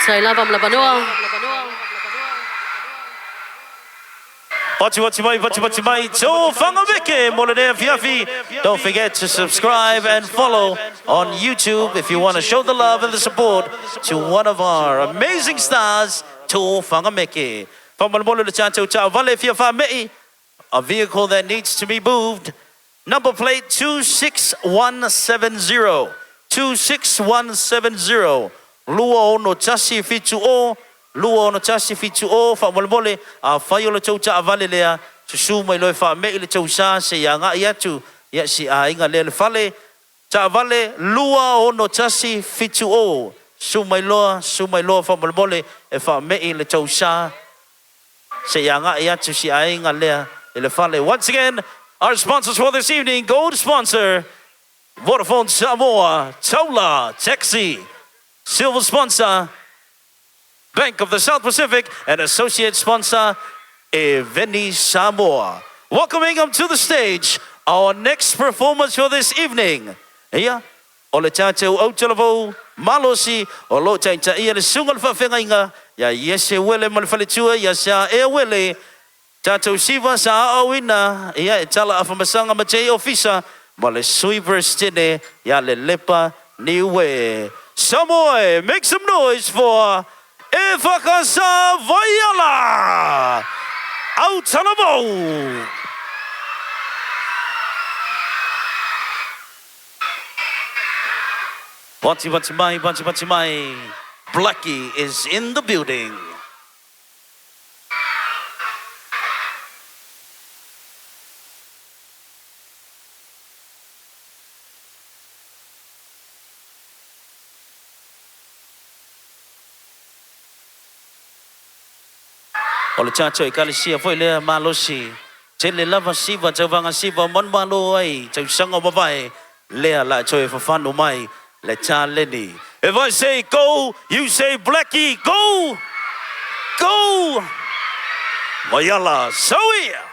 Tusa ai lava ma le avanoa. Pati pati mai, pati pati mai, tō whangameke mo le nea fiafi. Don't forget to subscribe and follow on YouTube if you want to show the love and the support to one of our amazing stars, Tō Whangameke. Whamalmolo le tātou tā vale fia whamei, a vehicle that needs to be moved. Number plate 26170. 26170. Lua ono tasi fitu o. Lua ono tasi fitu o. Faamolemole. Afai o le tou taavale lea. Susu mai loa e faamei le tou sa se i agai atu ia si aiga lea le fale. Taavale 2 6 7 o. Susu mai loa, susu mai loa faamolemole e faamei le tou sa se i agai atu si aiga lea i le fale. Once again, our sponsors for this evening, gold sponsor, Vodafone Samoa, Taula Taxi. Silver sponsor, Bank of the South Pacific, and associate sponsor, Eveni Samoa. Welcoming them to the stage, our next performance for this evening. Ia, o le tātou autalavou malosi o lo taitaia le susuga le faafeagaiga ia Iese Uele ma le faletua ia Sa Ea Uele tātou siva sa aoaoina ia e Tala Afamasaga ma Jay Ofisa ma le Sui Peresetene ia Lelepa Niue. Samoa, make some noise for EFKS Vaiala! Autalavou! Pati pati mai, pati pati mai. Blackie is in the building. O le tātou ekalesia foi lea malosi. Tele lava siva, tauvaga siva, manumalo ai, tausaga ua mavae, lea la toe fafano mai le taleni. If I say go, you say Blackie, go! Go! Vaiala, Sauia!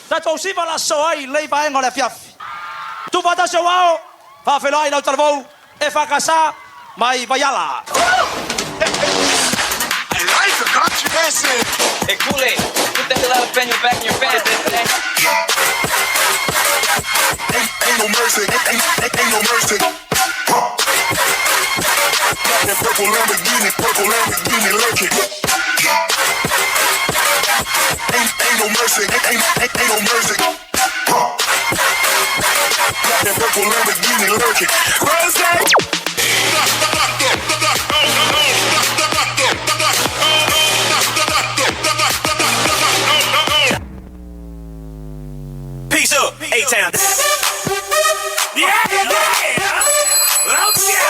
Tatou siva la aso ai lenei vaega o le afiafi. Tuufaatasi o Ao, faafeiloai le autalavou EFKS mai Vaiala. I like the country Hey, Kool-Aid, put that jalapeno back in your pants. Ain't, ain't no mercy, ain't, ain't, ain't no mercy. Huh. Got that purple Lamborghini, purple Lamborghini lurking. Ain't, ain't no mercy, ain't, ain't, ain't no mercy. Huh. Got that purple Lamborghini lurking. Rose. Peace up, A-Town. Yeah. Okay.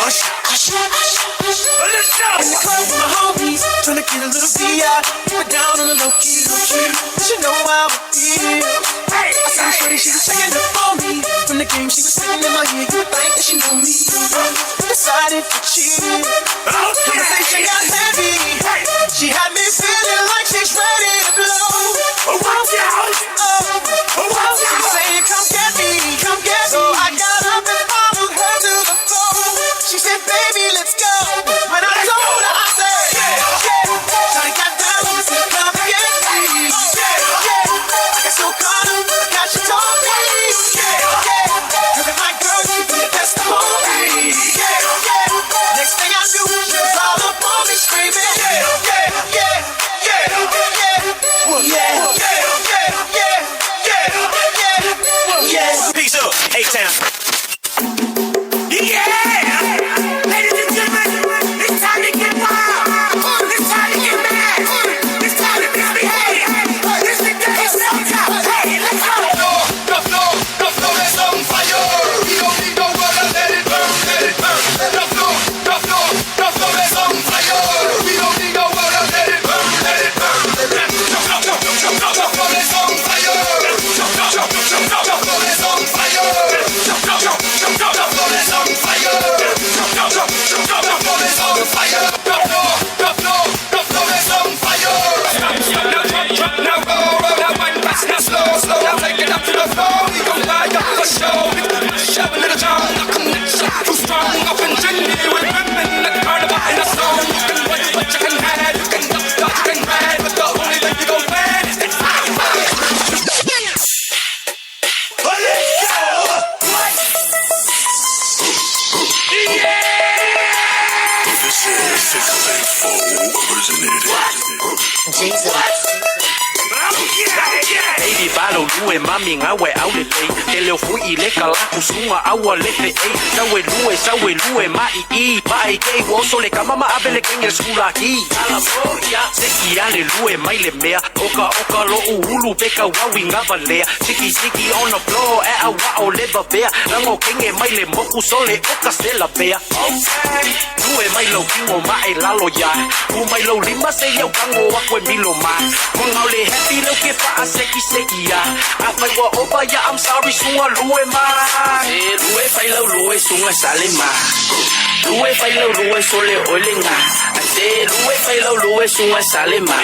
Usher, usher, usher, usher. Let's go. In the club with my homies, tryna get a little VI. Keep it down on the low key, low key. But you know how it feels. I seen shorty, she was checking up on me. From the game, she was sitting in my ear. You would think that she knew me. Decided to cheat. Conversation got heavy. She had me feeling like she's ready to blow. Watch out. Oh, Watch she out. saying, come get me, come get me. So I got up and followed her to the floor. She said, baby, let's go. When I told her, I said, yeah, yeah. Shawty got down and said, come get me. Yeah, yeah. I got so caught up, like how she told me. Yeah, yeah. Her and my girl, you be the best of homie. Yeah, yeah. Next thing Baby balo lue mami ngawe au le lei Te leo fui i le kalaku sunga aua le fe ei Sawe lue, sawe lue ma i i Ma i kei woso le kama ma abele kenge skula ki Seki ale lue mai le mea Oka oka lo uhulu peka wawi ngava lea Siki siki on the floor e a wa o leva bea Rango kenge mai le moku sole oka sela bea Lue mai lo kingo ma e lalo ya U mai lo lima se yau kango akwe milo ma Mwanga le happy lo ke fa a seki seki ya A fai wa opa ya I'm sorry sunga lue ma Se lue fai lo lue sunga sale ma Lue fai lo lue sole ole nga Se lue fai lo lue sunga sale ma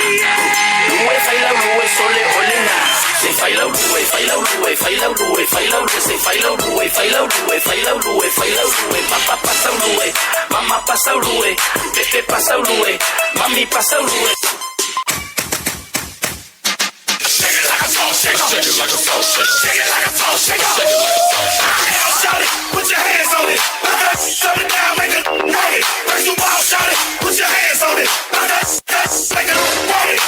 Lue fai lo lue sole ole nga Se fai lo lue fai lo lue fai lo lue fai lo lue se fai lo lue fai lo lue fai lo lue fai lo lue papa pasa lue mama pasa lue pepe pasa lue mami pasa lue Shake it like a salt shaker. Shake it like a salt shaker. Shake it like a salt shaker. Shake it like a salt shaker. Now shout it, put your hands on it. Shut it down, make it want it. First you all shout it, put your hands on it. Make it want it.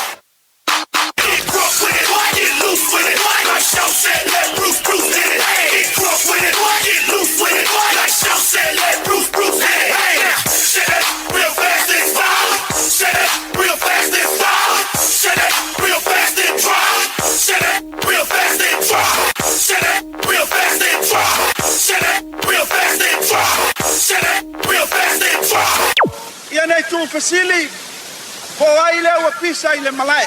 Get drunk with it, get loose with it. Like Shout said, let Bruce Bruce hit it. Get drunk with it, get loose with it. Like Shout said, let Bruce Bruce hit it. Hey, shake it real fast and fast. Shake it real fast and fast. Shake it real fast and drop. Shake it real fast and drop. Shake it real fast and drop. Shake it real fast and drop. Shake it real fast and drop. Ia nei tu fesili, po ai lea ua pisa i le malae.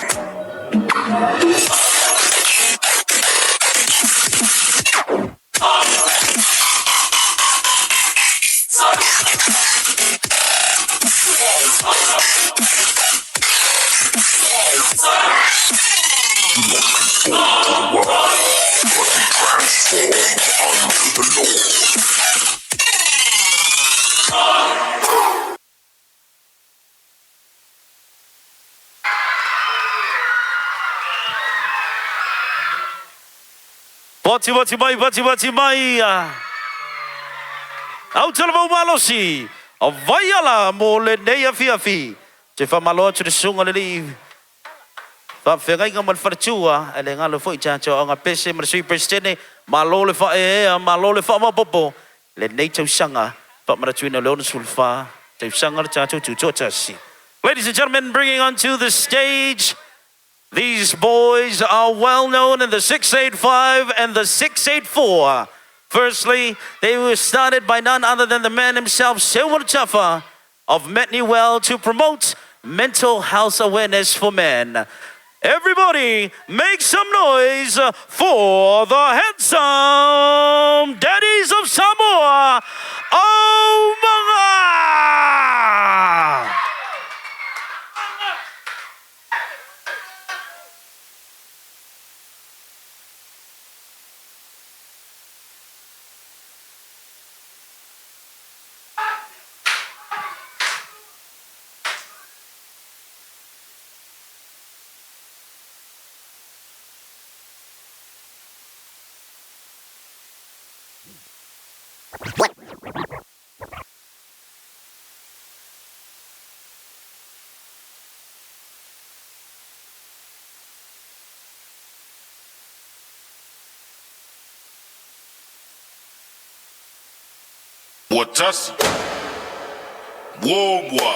Poti poti mai, poti poti mai. Au te lava malosi. A vai ala mo le nei afiafi. Te whamalo atu le sunga le li. Whawhengainga ma le wharatua. E le ngalo foi tātou anga pese ma le sui presidente. Malo le wha e ea, malo le wha mapopo. Le nei tausanga. Whamaratuina le ona sulfa. Tausanga le tātou tūtoatasi. Ladies and gentlemen, bringing onto the stage, these boys are well known in the 685 and the 684. Firstly, they were started by none other than the man himself, Silver Chaffa of Metniwell, to promote mental health awareness for men. Everybody, make some noise for the handsome daddies of Samoa, Aumaga! Watasi. Muamua.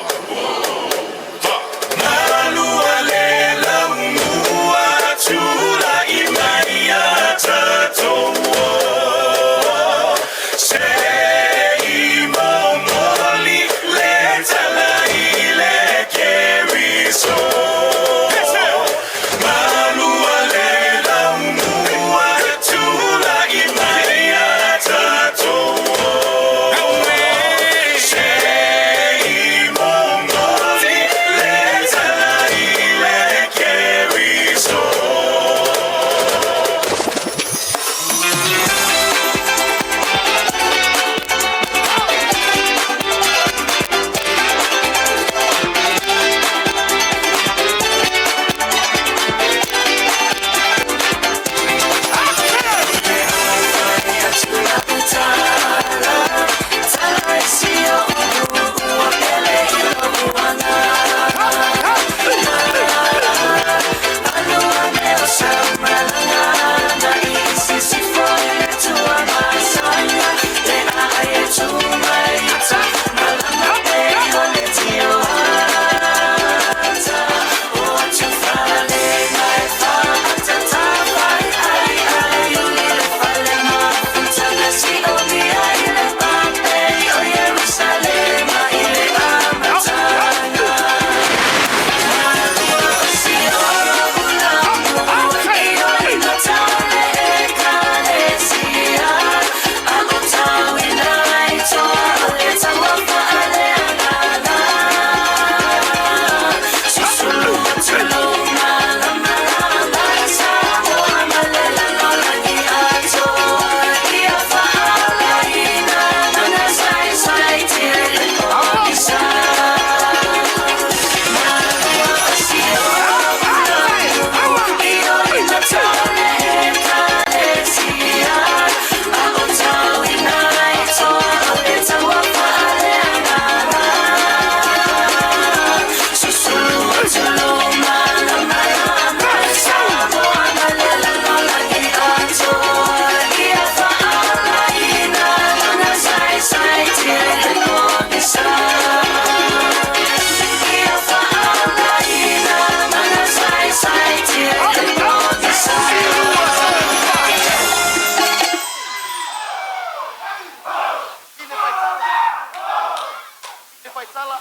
faitala.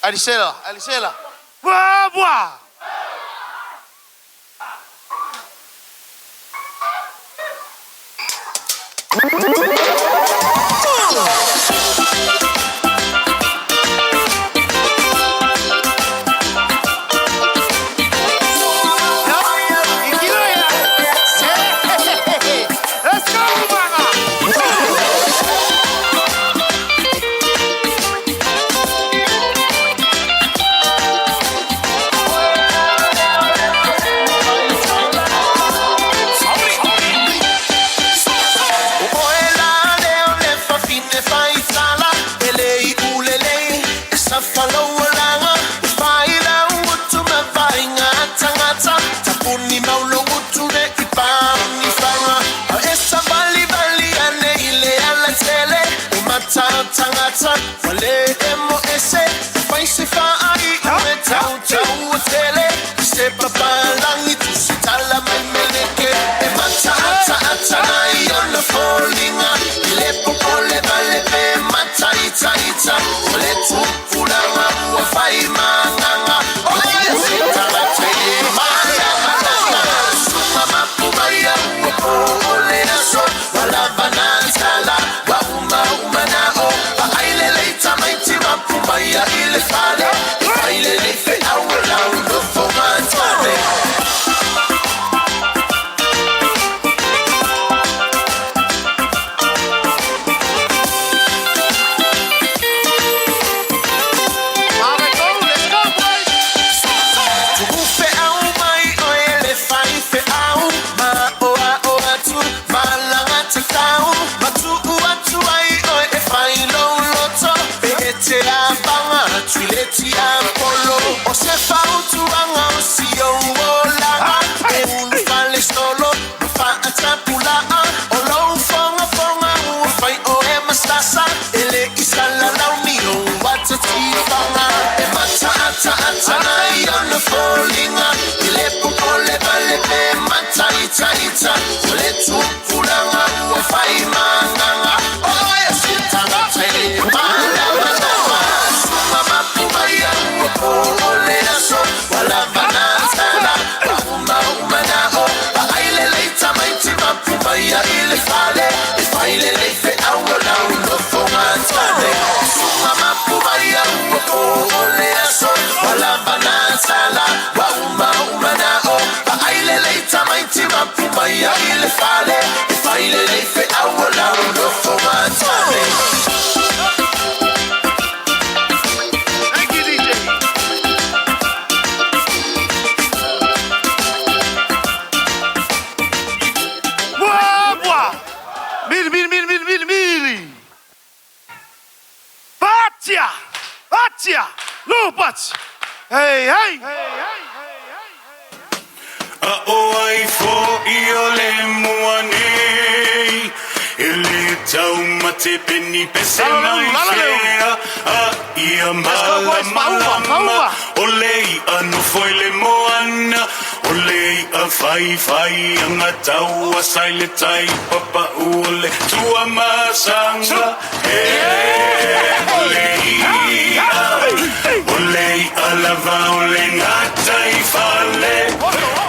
Alisela, Alisela. Buabua! Let's go, Mama! O oe la leo le fafine faitala, e le i ulelei, e sa falauolaga, e failau utu ma vainga tagata, tapuni mauloutu ne i pauni faga. A e savalivali ane i le alatele, o mata o tagata, ua lē emo ese, e fai se faaiu e tautau tele, i se papalagi tusitala mai meleke, e mataataata ai ona foliga, i le popole vale pe mataitaita, o le tupulaga ua faimagaga, o ia se tagata e malamalama. Suga mapu mai au ua po o le aso, ua lava na tala, ua umauma na o, vaai lelei tamaiti mapu mai ai le fale, e fai lelei feau o lau nofo matane. Tu'u fe'au mai oe le fai fe'au, ma oa'o atu ma laga tatau, ma tu'u atu ai oe e fai lou loto, pe e te avaga tuileti apolo. O se fautuaga o si ou olaga, e ulufale solo ma fa'atapula'a, o lou fogafoga ua fai oe ma sasa, e lē i salalauni ou atatifaga. E mataataata ai ona foliga, i le popole vale pe mataitaita, o le tupulaga ua faimagaga, o ia se tagata e le malamalama. Suga mapu mai au ua po o le aso, ua lava na tala, ua umauma na o, vaai lelei tamaiti mapu mai ai le fale, e fai lelei feau o lau nofo matane. Suga mapu mai au ua po o le aso, ua lava na tala, ua umauma na o, vaai lelei tamaiti mapu mai ai le fale, e fai lelei feau o lau nofo matane. Thank you, DJ. Buabua! Mili, mili, mili, mili, mili, mili! Batia! Batia! Lupat! Hey, hey! A o ai fo i o le mua nei, E le tau mate peni pese mai fea, A ia Let's go, boys. malama Paua, paua. O le ia nofo i le moana, O le ia fai fai anga tau a sai le tai papa u o le tua masanga. E o le ia, o le ia lava o le ngata i fale,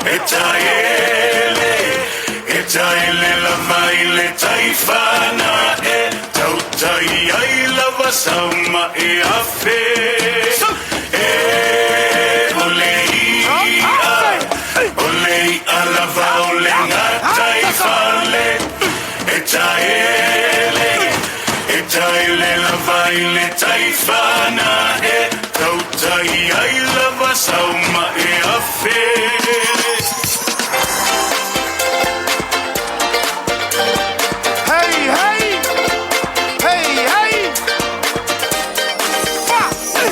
E taele, e taele lava i le taifana e tautai ai lava sauma e afe. E o le ia, o le ia lava o le ngata i fale, E taele, e taele lava i le taifana e tautai ai lava sauma e afe. Hey, hey! Hey, hey!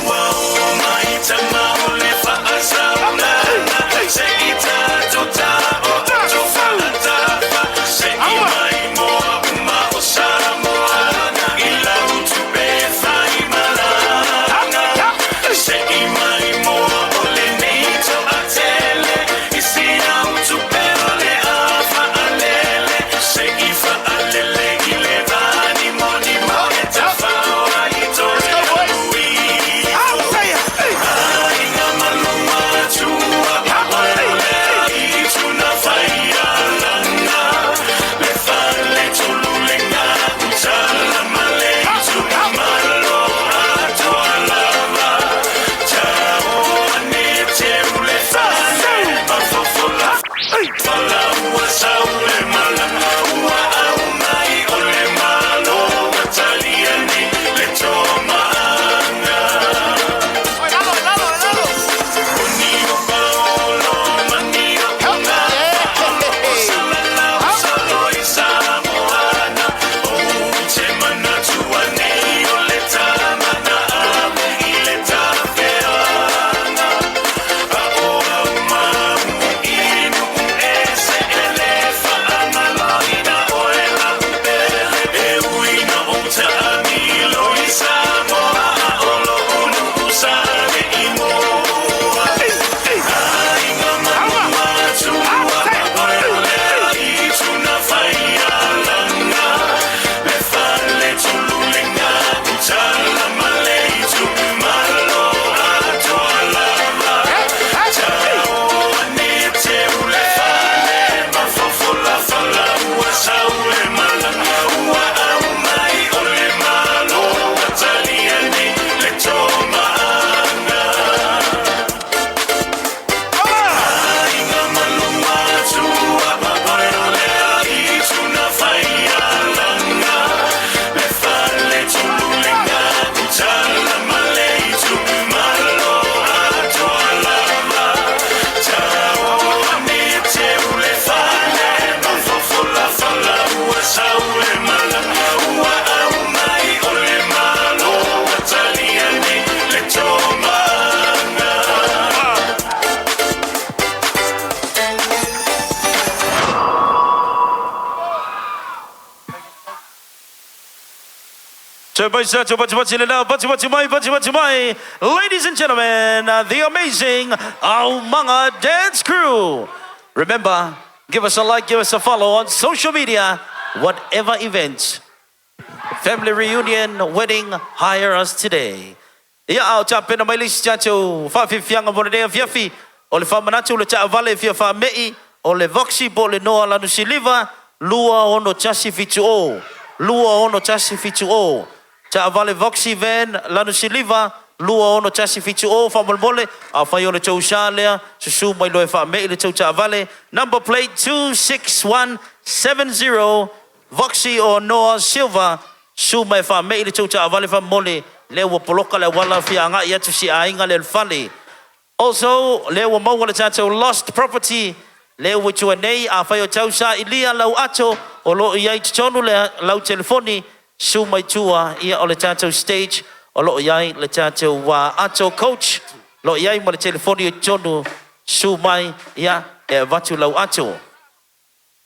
Ua o mai tama o le faasaulaga, se i tatou ta'o to fa'atafa, se i mai moa uma o Samoa, i lau tupe fai malaga. Se i mai moa o lenei to'atele, Ladies and gentlemen, the amazing Aumaga Dance Crew. Remember, give us a like, give us a follow on social media, whatever event. Family reunion, wedding, hire us today. Ia a o tapena mai le isi tatou faafiafiaga mo lenei afiafi, o le faamanatu le taavale e fia faame'i, o le Voxy po o le Noa Lanu Siliva, 26170, 26170. Taavale Voxy Van Lanu Siliva, 26170. Faamolemole, afai o le tou sa lea, susu mai loa e faame'i le tou taavale, number plate 26170, Voxy or Noa Silver, susu mai e faame'i le tou taavale faamolemole, lea ua poloka le auala fia agai atu si aiga lea i le fale. Also, lea ua maua le tatou lost property, lea ua i tua nei, afai o tau sailia lau ato o lo o i ai i totonu le lau telefoni, susu mai tua ia o le tatou stage o lo o i ai le tatou ato coach o lo o i ai ma le telefoni i totonu, susu mai ia e avatu lau ato.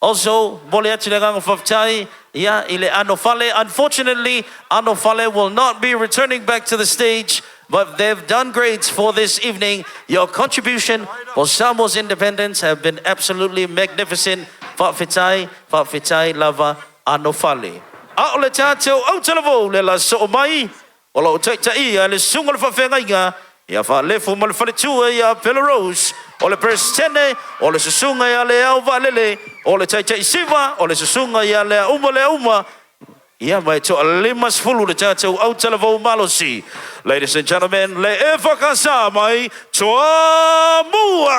Also, momoli atu le agaga faafetai ia i le Anofale. Unfortunately, Anofale will not be returning back to the stage, but they've done great for this evening. Your contribution for Samoa's independence have been absolutely magnificent. Faafetai, faafetai lava Anofale. A o le tatou autalavou le la soo mai, o lo o taitaia e le susuga i le faafeagaiga ia Faalefu ma le faletua ia Pele Rose, o le Peresetene o le susuga ia Leao Vaalele, o le Taitai Siva o le susuga ia Leauma Leauma, ia ma e toa-50 le tatou autalavou malosi. Ladies and gentlemen, le EFKS mai Toamua!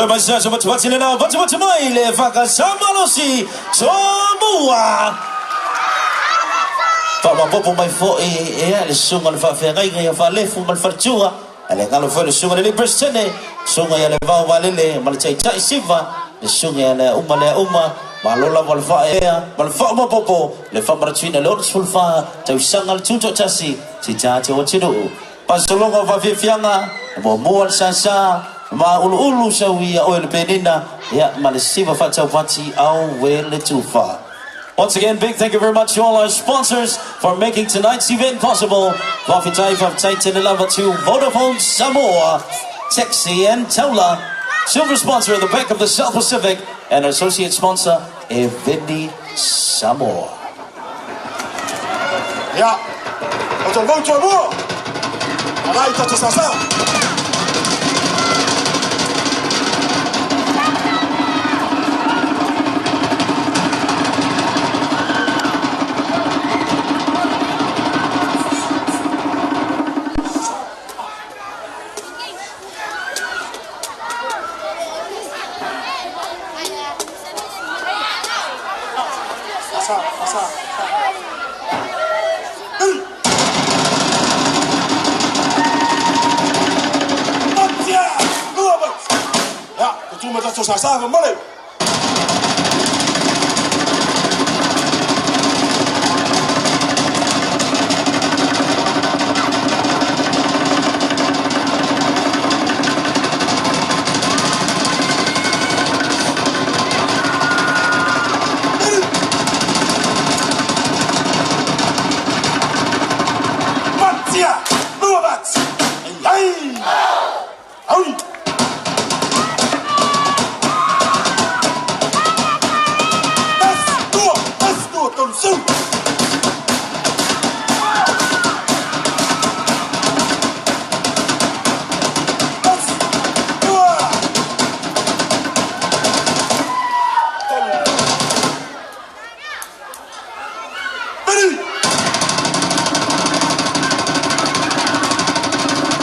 Toe mai se aso fatufati lena, fatufati mai le EFKS malosi Tumua. Faamapopo mai foi ia le susuga i le faafeagaiga ia Faalefu ma le faletua, ae le galo foi le susuga i le alii Peresetene, susuga ia Levao Valele ma le Taitai Siva, le susuga ia Leauma Leauma, malo lava le faaea ma le faamapopo le faamanatuina le 64 tausaga le tutoatasi si tatou atunuu. Faasologa o faafiafiaga, e muamua le sasa, ma uluulu sau ia oe le penina, ia ma le siva faataupati auē le tufa. Once again, big thank you very much to all our sponsors for making tonight's event possible. Faafetai, faafetai tele lava to Vodafone Samoa, Taxi and Taula, silver sponsor of the Bank of the South Pacific, and associate sponsor, Eveni Samoa. Ia, o talavou Toamua. Alai tatou sasa. Asa, asa, asa. Patia! Lua mai! Ia, tu ma tatou sasa fa male. Patia! Lua bat! Ai! Ai! Tasi, dua, tasi, dua, tolu, seu! Tasi, dua! Tolu. Ready!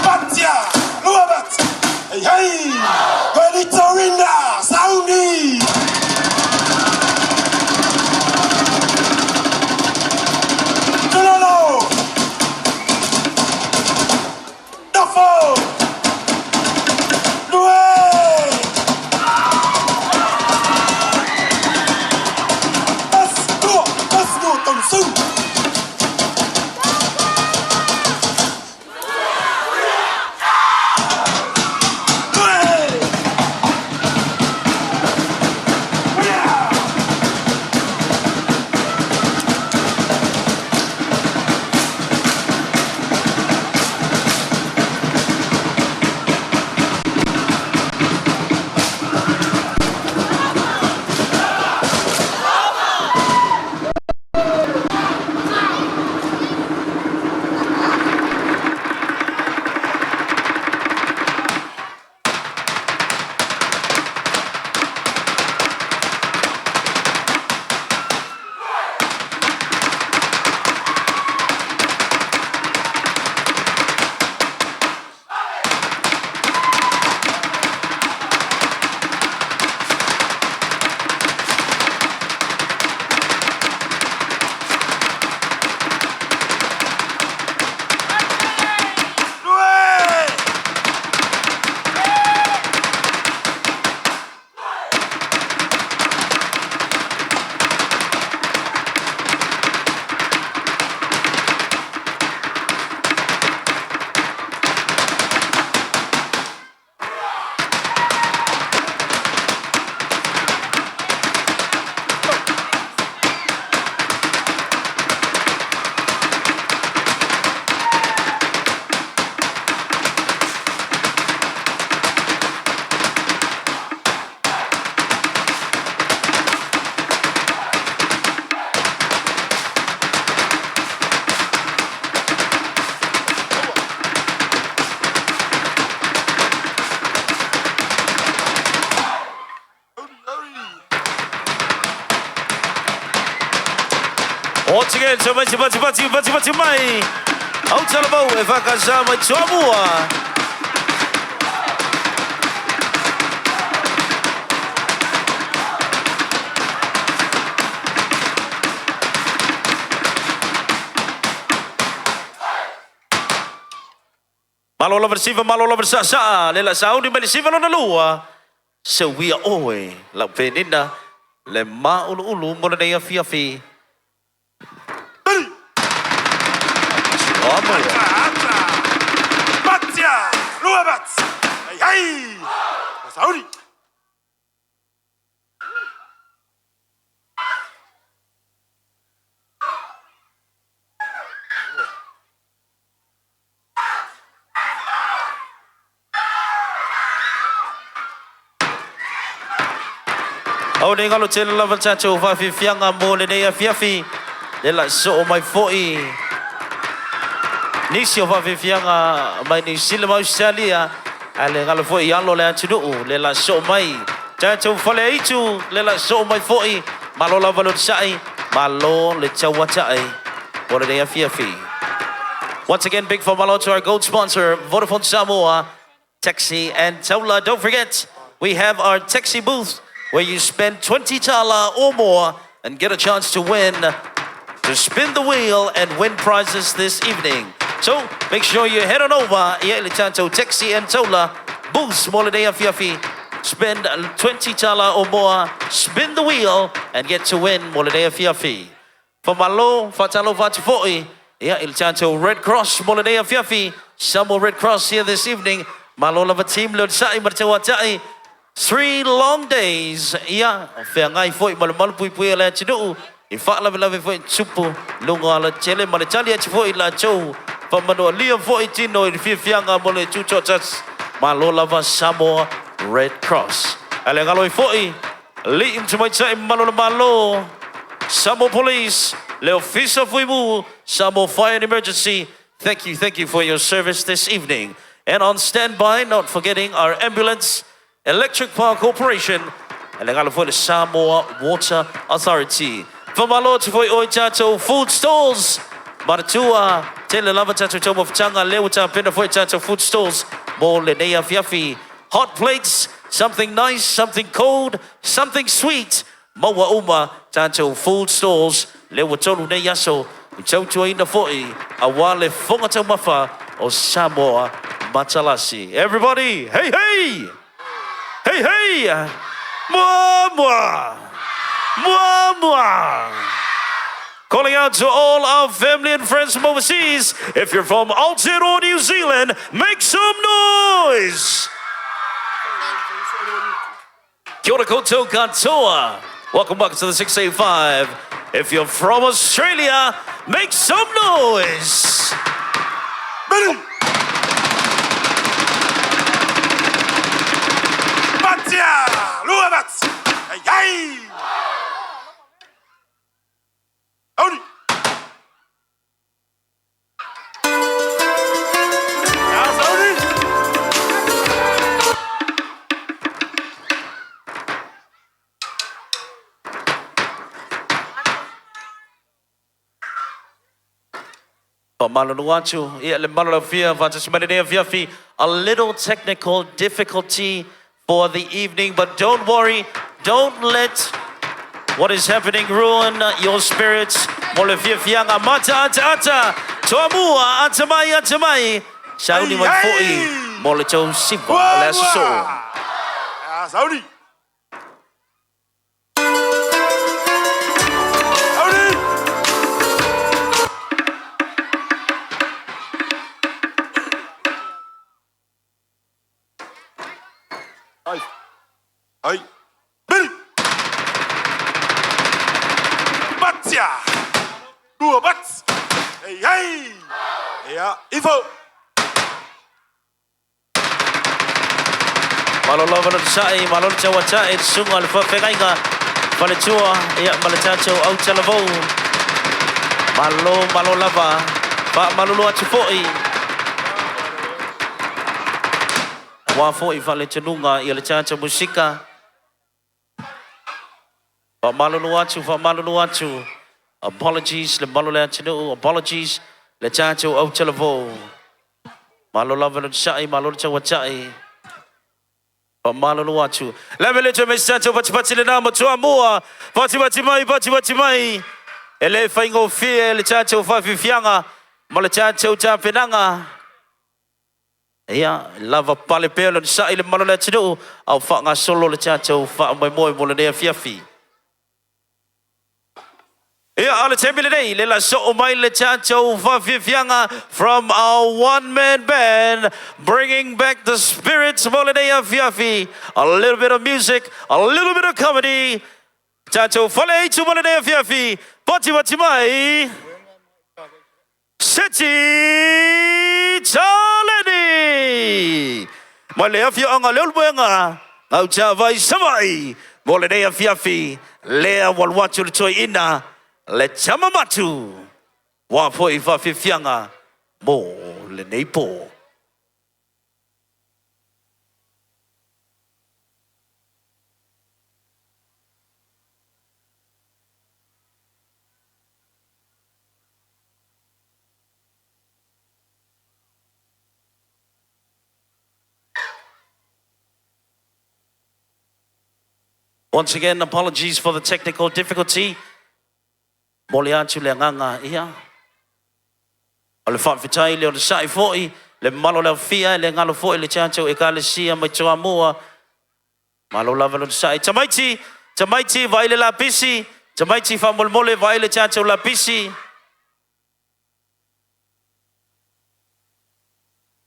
Patia! Lua bat! Hey, hey! Pelitorinda! Sauni! Tulolo! Nofo! Lue! Tasi, dua, tasi, dua, tolu, seu! Lue! Once again, so pati pati pati pati pati mai. Au talavou EFKS mai Toamua. Malo lava le siva, malo lava le saasaa, le la sauni mai le siva lona lua, se uia oe, lau penina, le mauluulu mo lenei afiafi. Batia! Lua bats! Ai ai! Sauni! Au nei galo tele lava le tatou faafiafiaga mo lenei afiafi, le la soo mai foi nisi o faafiafiaga mai Niu Sila ma Ausetalia, ae le galo foi i alo o le atunuu le la soo mai tatou fale aitu, le la soo mai foi. Malo lava le onosai, malo le tauata'i mo lenei afiafi. Once again, big whamalo to our gold sponsor, Vodafone Samoa, Taxi and Taula. Don't forget, we have our taxi booth where you spend 20 tala or more and get a chance to win, to spin the wheel and win prizes this evening. So make sure you head on over, ia i le tatou Taxi and Taula booth mo lenei afiafi. Spend 20 tala or more, spin the wheel and get to win mo lenei afiafi. Whamalo, whatalo whatufoi, ia i le tatou Red Cross mo lenei afiafi. Samoa Red Cross here this evening. Malo lava team le onosai ma le tauata'i. 3 long days, ia, feagai foi ma le malupuipuia o le atunuu, i faalavelave foi tupu luga o le tele ma le tali atu foi i latou faamanualia foi tino i le fiafiaga mo le tutoatasi. Malo lava Samoa Red Cross. Ae le galo ai foi, alii ma tamaitai mamalu o le Malo, Samoa Police, le Ofisa Fuimu, Samoa Fire and Emergency, thank you, thank you for your service this evening. And on standby, not forgetting our ambulance, Electric Power Corporation, and le galo foi le Samoa Water Authority. Whamalo atu foi oi tatou food stalls. Manatua, tele lava tatou taumafataga, lea ua tapena foi tatou food stalls mo lenei afiafi. Hot plates, something nice, something cold, something sweet. Maua uma tatou food stalls, lea ua tolu nei aso i tautuaina foi aua le fofoga taumafa o Samoa Matalasi. Everybody, hey hey! Hey hey! Mua mua! Mua mua! Calling out to all our family and friends from overseas, if you're from Aotearoa, New Zealand, make some noise! Kia ora koutou katoa. Welcome back to the 685. If you're from Australia, make some noise! Batia! Lua bats! Ai ai! Audi! Faamalulu atu, ia le mamalu o le aufia faatasi mai lenei afiafi. A little technical difficulty for the evening, but don't worry, don't let what is happening ruin your spirits. Mo le fiafiaga mata ata ata, toamua ata mai ata mai, sauni mai foi mo le tou siva o le aso soo. Sauni! Ai. Ai. Bili! Batia! Lua bats! Ei ai! Ia, ifo! Malo lava le sa'i, malo le tauata'i, le susuga o le faafeagaiga, faletua, ia ma le tatou autalavou. Malo, malo lava, faamalulu atu foi. Aua foi faaletonuga ia le tatou musika. Faamalulu atu, faamalulu atu. Apologies le mamalu o le atunuu, apologies le tatou autalavou. Malo lava le onosai, malo le tauata'i. Faamalulu atu. Le le toe mai se tatou patipati lena ma Toamua. Patipati mai, patipati mai. E le faigofie le tatou faafiafiaga ma le tatou tapenaga. Ia, lava pale pea le onosai i le mamalu o le atunuu a o faagasolo le tatou faamoemoe mo lenei afiafi. Ia, a o le taimi lenei, le la soo mai le tatou faafiafiaga from our one man band, bringing back the spirits mo lenei afiafi. A little bit of music, a little bit of comedy. Tatou fale aitu mo lenei afiafi, patimati mai, Seti Taleni! Mai le afioaga Leulumoega, Gautavai Savaii, mo lenei afiafi, lea ua alu atu le toeaina, le tama matu, ua foi faafiafiaga mo lenei po. Once again, apologies for the technical difficulty. Momoli atu le agaga ia. O le faafetai le onosai foi, le mamalu o le aofia, e le galo foi le tatou Ekalesia mai Toamua. Malo lava le onosai. Tamaiti, tamaiti vaai le lapisi, tamaiti faamolemole vaai le tatou lapisi.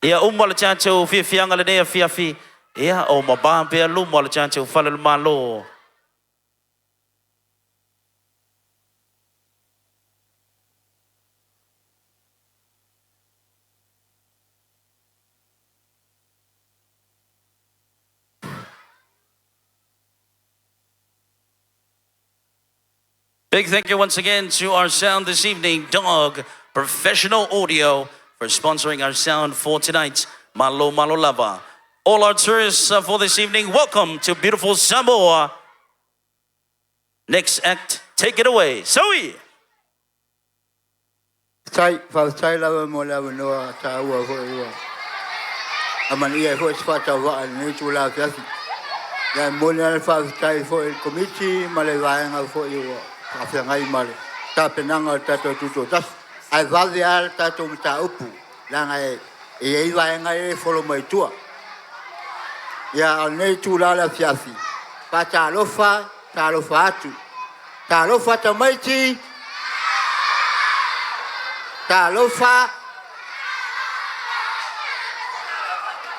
Ia uma le tatou fiafiaga lenei afiafi, ia o mabā pea luma o le tatou fale o le Malo. Big thank you once again to our sound this evening, Dog Professional Audio, for sponsoring our sound for tonight. Malo malo lava. All our tourists for this evening, welcome to beautiful Samoa. Next act, take it away. Zoe! Faafetai, faafetai lava mo le avanoa taua foi ua amanaia ai foi se faatauvaa i lenei itula afiafi. Ia e momoli lava le faafetai foi i le Komiti ma le vaega foi ua faafeagai ma le tapenaga o le tatou Tutoatasi. Ae vave lava le tatou mataupu leaga e i ai vaega ia e follow mai tua. Ia, a o lenei itula o le afiafi, faatalofa, talofa atu. Talofa tamaiti! Talofa!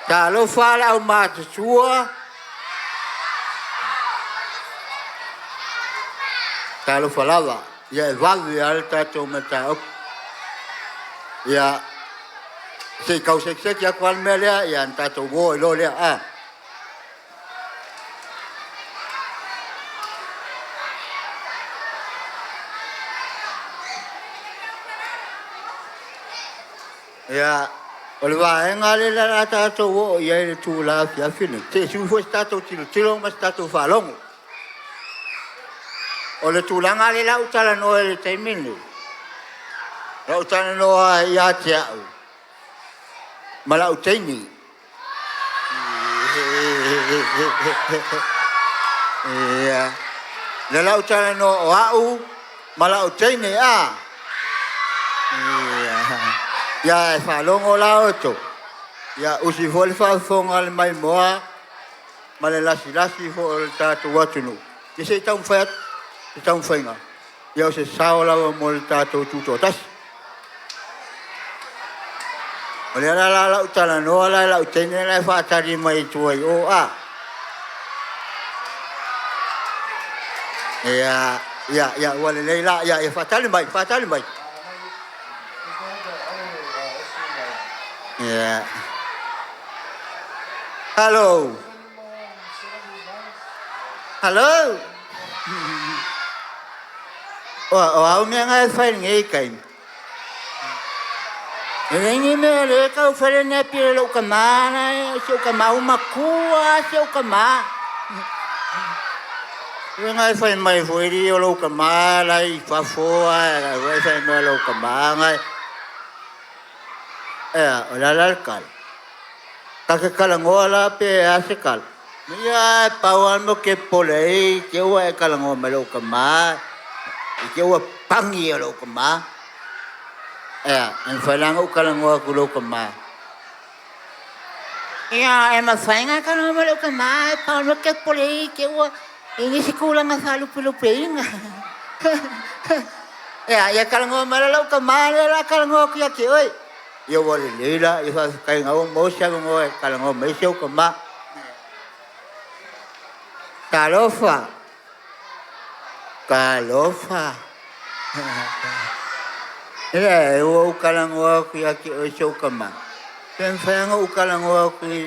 Talofa le aumatutua! Talofa lava, ia e vave lava le tatou mataupu. Ia, se i tau sekiseki atu lava le mea lea, ia ona tatou o ai loa lea. A. Ia, o le vaega lea o le a tatou oo i ai i le itula afiafi lenei, se i sui foi se tatou tilotilo ma se tatou faalogo. O le tulaga lea la ua talanoa i le taimi lenei, na ou talanoa ia te au ma lau teine. Ia, lea la ua talanoa o au ma lau teine, a? Ia, ia e faalogo la outou. Ia, usi foi le faafofoga a le maimoa ma le lasilasi foi o le tatou atunuu, ia se i taumafai atu se taumafaiga, ia o se sao lava mo le tatou tutoatasi. O lea la la lau talanoa la i lau teine la e faatali mai i tua i o, a? Ia, ia, ia, ua lelei la, ia, ia faatali mai, faatali mai. Ia. Hello. Hello. O, o au mea ngai fai lenei taimi. E leai ni mea le tau fai lenei pile lou tama na si ou tama ua matua si ou tama. Le ngai fai mai foi li o lou tama la i fafo a e fai mai lou tama ngai. Ea, o le a la le tala? Ta te talanoa la pe a se tala? Ia, e pau lava le mea ou te popole ai, i te i ua e talanoa mai i lou tama, i te i ua pani e lou tama. Ea, e mafai la ona ou talanoa atu i lou tama. Ia, e mafai ona e talanoa ma lou tama ae pau loa te popole i te ua i nisi tulaga faalupelupeina. Ia, ia talanoa mai loa lou tama lea o le a talanoa atu ia te oe. Ia ua lelei la, ia faafetai na ua maua se avanoa e talanoa mai ai si ou tama. Talofa! Talofa! Ia, ua ou talanoa atu ia te oe si ou tama, pe mafai ona ou talanoa atu i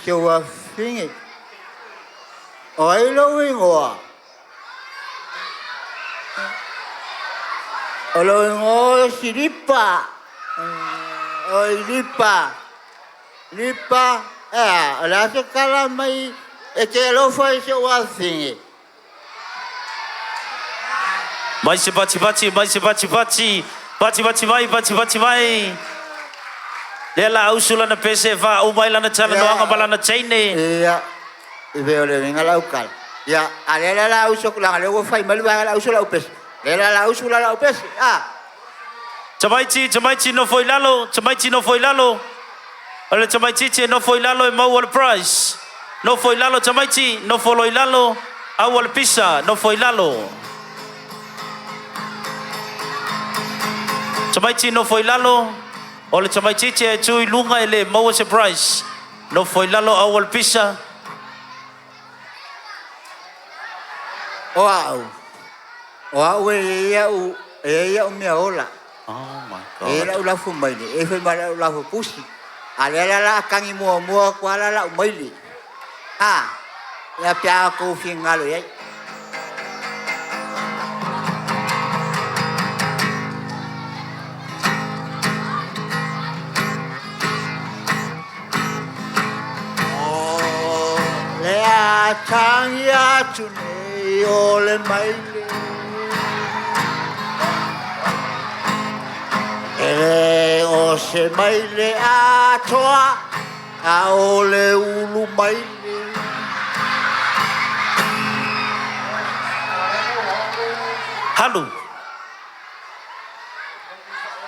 si ou afafine. O ai lou igoa? O lou igoa o Silipa. Oi Lipa. Lipa, e a, o le a se tala mai e te alofa i si ou afafine? Mai se patipati, mai se patipati, patipati mai, patipati mai. Lea la ausu lana pese e faauma ai lana talanoaga ma lana teine. Ia, e pei o le uiga lau tala. Ia, a lea la la ausu atu, leaga o lea ua fai mai le vaega la ausu lau pese. Lea la la ausu la lau pese, a. Tamaiti, tamaiti nofo i lalo, tamaiti nofo i lalo. O le tamaitiiti e nofo i lalo e maua le prize. Nofo i lalo tamaiti, nofo loa i lalo, aua le pisa, nofo i lalo. Tamaiti nofo i lalo, o le tamaitiiti e tu i luga e le maua se prize. Nofo i lalo, aua le pisa. O au, o au e i ai au, e i ai au meaola. Oh my God. E i ai lau lafo maile, e i ai foi ma lau lafo pusi. A lea la o le a tagi muamua atu lava la lau maile. A, ia pe a outou finagalo i ai. O le a tagi atu nei o le maile. E le o se maile atoa, a o le ulu maile. Halu.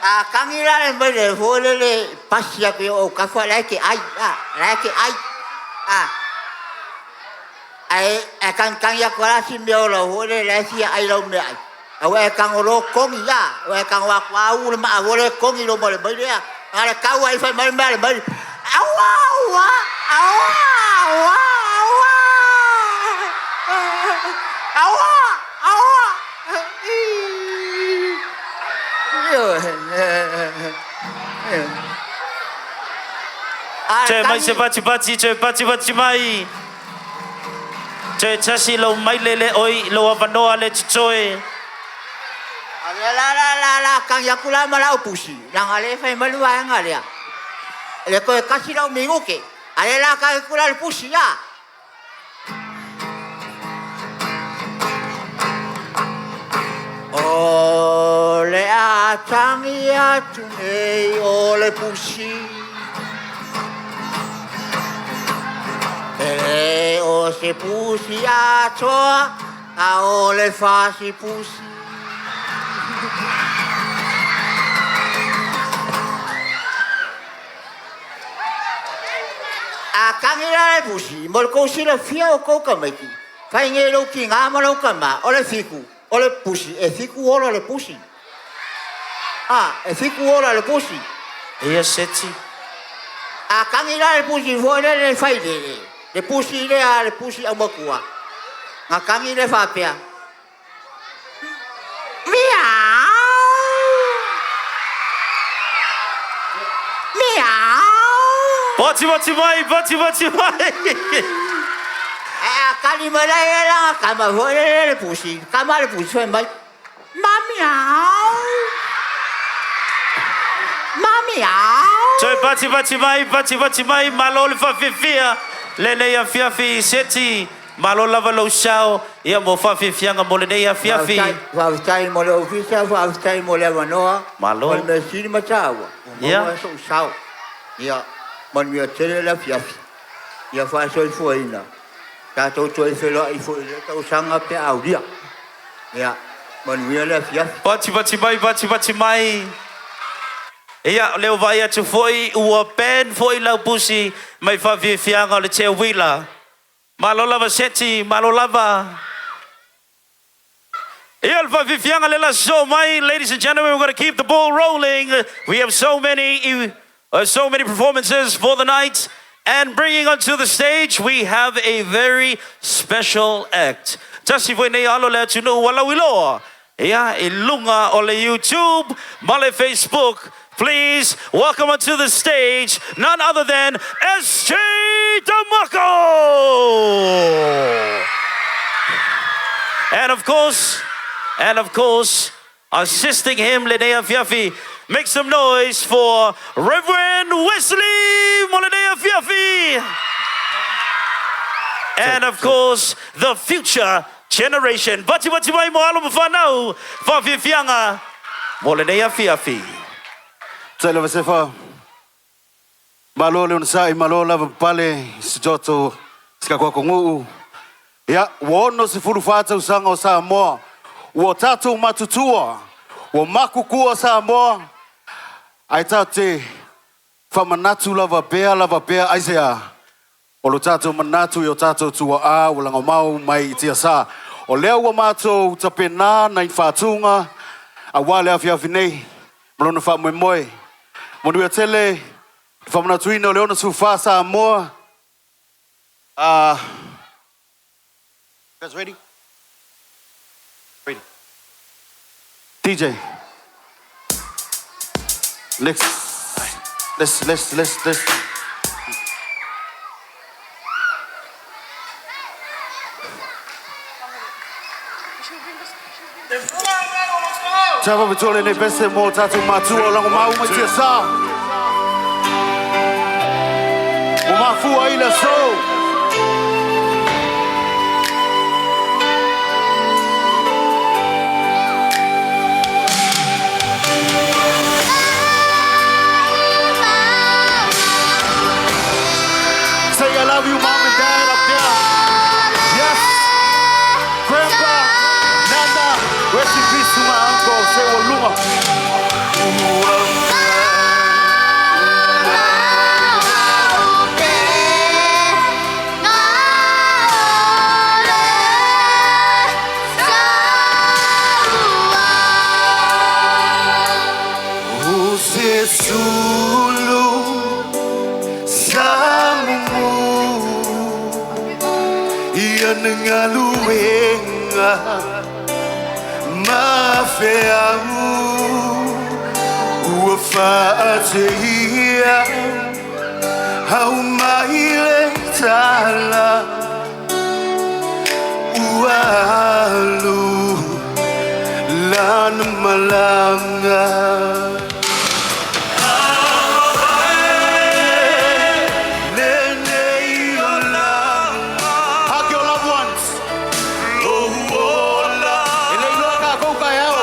A tagi la le maile foi lele pasi atu i ou autafa la e te ai, a, la e te ai. A, ae, ae tagitagi atu lava la si meaola foi lele la e fia ai lau meaai. A ua e tago loa togi, a, ua e tago atu lava uu le maa foi lele togi i luma o le maile, a. A o le tau ai fai mai le mea a le maile, aua, aua, aua, aua, aua, aua, aua. Toe mai se patipati, toe patipati mai. Toe tasi lou maile le oi, lou avanoa le totoe. A lea la la la la tagi atu la ma lau pusi, leaga o lea e fai mai le vaega lea. E le toe tasi lau minute. A lea la tagi atu la le pusi, a. O le a tagi atu nei o le pusi. E le o se pusi atoa, a o le fasi pusi. A tagi la le pusi, mo le tou silafia o tou tamaiti, fai nei lou tina ma lou tama, o le fitu, o le pusi, e fitu ola le pusi. A, e fitu ola le pusi. Ia seti. A tagi la le pusi foi lele e fai lele, le pusi lea, le pusi aumatua, na tagi lea faapea, Miau! Miau! Patipati mai, patipati mai! Ae a tali mai la ia lana tama foi lele le pusi, tama le pusi fai mai, Ma miau! Ma miau! Toe patipati mai, patipati mai, malo le faafiafia lenei afiafi seti. Malo lava lou sao ia mo faafiafiaga mo lenei afiafi. Faafetai mo le ofisa, faafetai mo le avanoa. Malo. O le mea sili ma taua, ua maua sou sao. Ia manuia tele le afiafi. Ia faasoifuaina. Tatou toe feiloai foi i lea tausaga pe a aulia. Ia manuia le afiafi. Pati pati mai, pati pati mai. Ia, o lea ua vaai atu foi ua ban foi lau pusi mai faafiafiaga o le teuila. Malo lava Seti, malo lava. Ia le faafiafiaga le la sosoo mai, ladies and gentlemen, we're going to keep the ball rolling. We have so many, so many performances for the night. And bringing onto the stage, we have a very special act. Tasi foi nei alo le atunuu ua lauiloa. Ia, i luga o le YouTube ma le Facebook. Please welcome onto the stage none other than SJ Demaco! And of course, and of course, assisting him, lenei afiafi, make some noise for Reverend Wesley mo lenei afiafi! And of course, the future generation. Vativati mai mo alo ma fanau, faafiafiaga mo lenei afiafi. Faafetai lava Sefa. Malo le onosai, malo lava papale i si toto si ka atunuu. Ia, ua 64 tausaga o Samoa, ua tatou matutua, ua makukua Samoa, ae tatou te faamanatu lava pea lava pea aisea? O lo tatou manatu i o tatou tuaa ua lagomau mai i tiasa. O lea ua matou tapena nai faatuga aua le afiafi nei ma lona faamoemoe. Manuia tele le faamanatuina o le 64 Samoa. Uh, you guys ready? Ready. DJ. Let's let's let's let's let's Tava vitoa lenei pese mo tātou mātua o Lagomau mai Tiasa. Ua mafua ai le aso. Say I love you, mom and dad up there. Yes. Grandpa, Nana, rest in peace to my uncle, Sewa Luma. O se sulu samumu ia ngaluenga mafeau ua faateia au mai le tala ua alu lana malaga. Hug your loved ones. E le iloa kākou taeao. I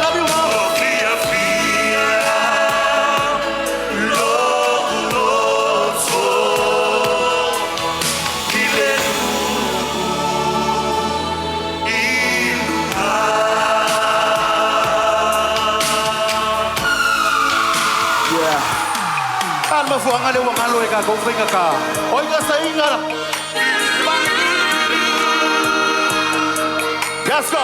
love you, mom. Yeah. A le mafuaaga lea ua galo e kākou faigata. O ai ka saiga. Let's go.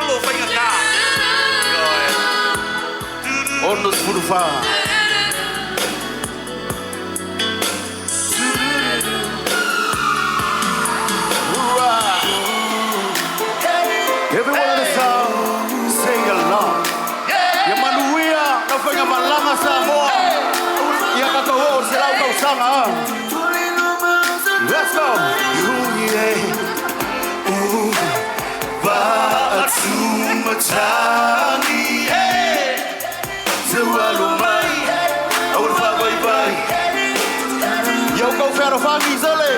lo faigata. Ono sefulufa. Everyone in the sound, sing along. Ia manuia, na whainga malanga Samoa. Ia kaka o se lau tausaga. Let's go. Ooh, yeah. Ooh, va'atumatagi, eh. Te walo mai, au le whawaiwai. Ia ukau wheara whangi, Zole.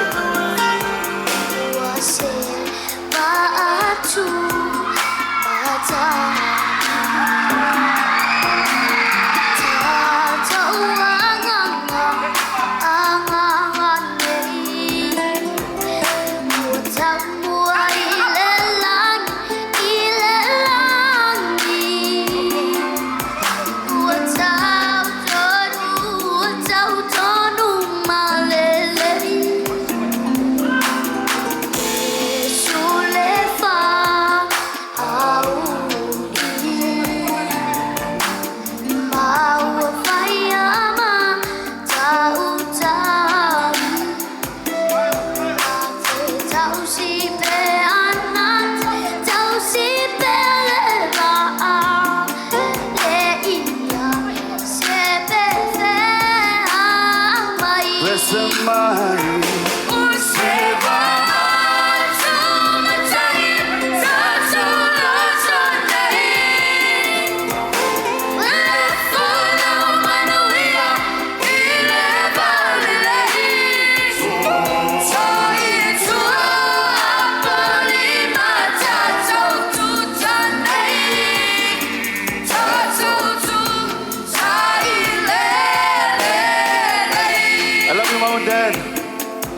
I love you, Mom and Dad.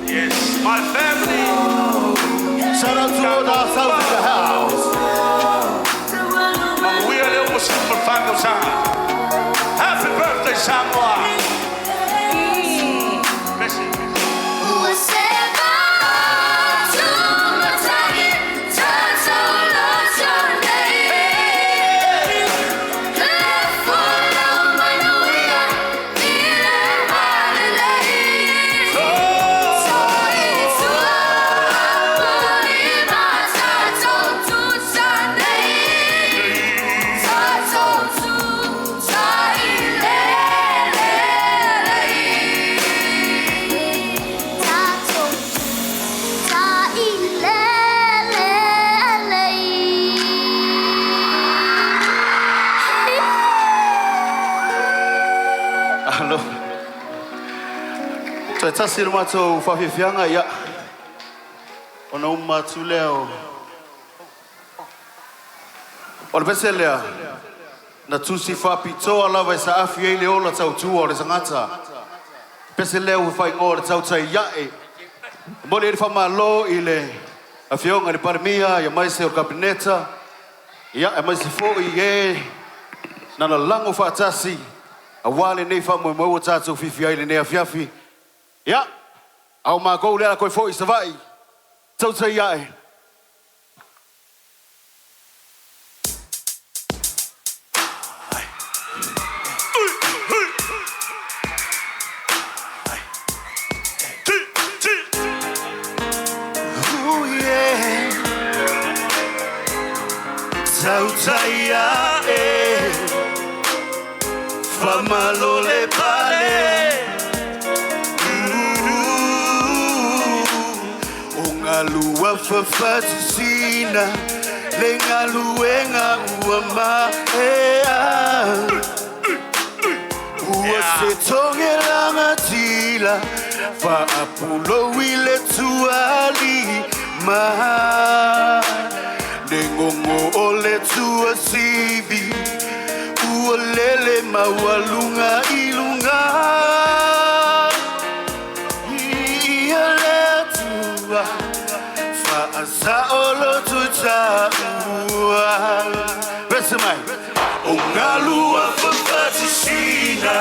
Yes, my family. Shout out to all the South in the house. Manuia le o super tausaga. Happy birthday, Samoa. Messi. Alo. Toe tasi le matou whawhiwhianga, ia. Ona uma atu lea o. O le pese lea, na tusi whapitoa lava e sa afi ei le ola tautua o le sangata. Pese lea ua whaingoa o le tautai iae. Mole e le whamalo i le afioga le Palemia, ia mai se o le Kabineta, ia e mai se foi e nana lango whaatasi, a wale nei wha moe moe o tātou whiwhi ai le nei afiafi. Ia, au mākou le ala koe foi Savai. Tautai iae. Ooh, yeah. Tautai ae, whamalo le pale. Ooh, o ngalua whawhatisina, le ngaluenga ua maea. Ua se tonge langatila, whaapulo i le tuali ma. Le ngongo o le tua sivi, ua lele maualunga i lunga. Ia le atua, whaasa o lo tutaua. Pese mai. O ngalua whawhatisina,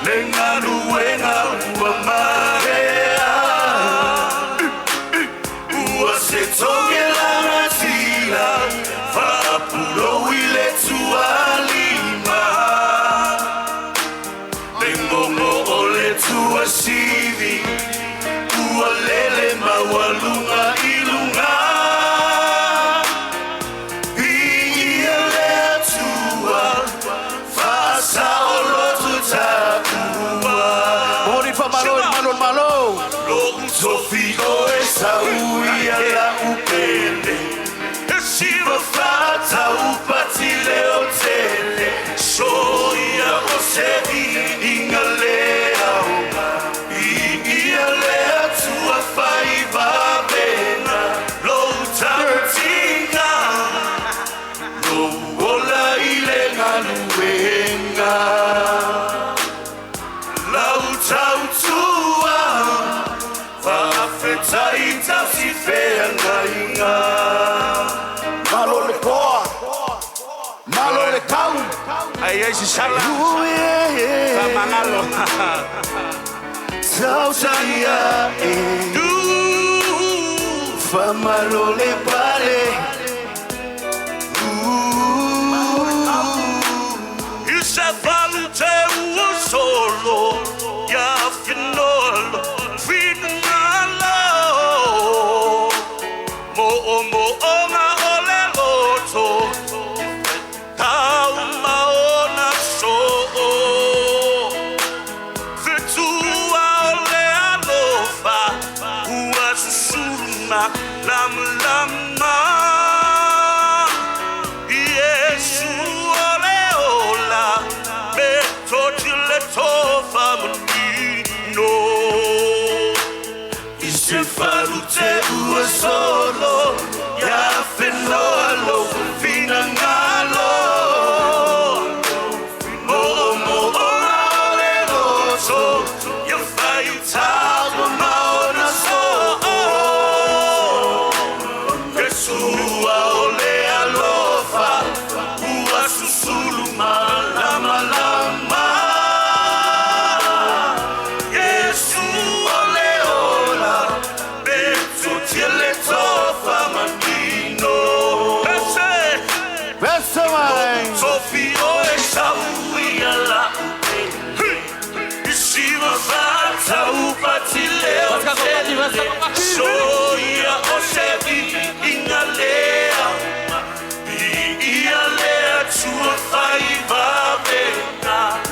le ngaluenga ua marea. Ua se tonge langatila, whaapulo galuega Lau tautua Faafetai tausifeagaiga Malo le poa Malo le tau Ai ai si sala. Faamagalo. Tausaia e Faamalo le pale I se falu te ua solo Ia finolo Finangalo Mo o mo o nga o le loto Tau maona so Fetua o le alofa Ua susuru lama lama Yesu o le ola Me toti le tofa manino I se falu te ua solo Ia whenua lo finangalo Mo mo o le loto Ia whai tau maona so Jesua o le alofa Ua susulu malama lama Yesu o le ola Betu tia le tofa manino Pese Pese mai Tofi o e sau ia la I siva whatau pati leo tele So ia o se vi inga lea I ia lea tua whai vawe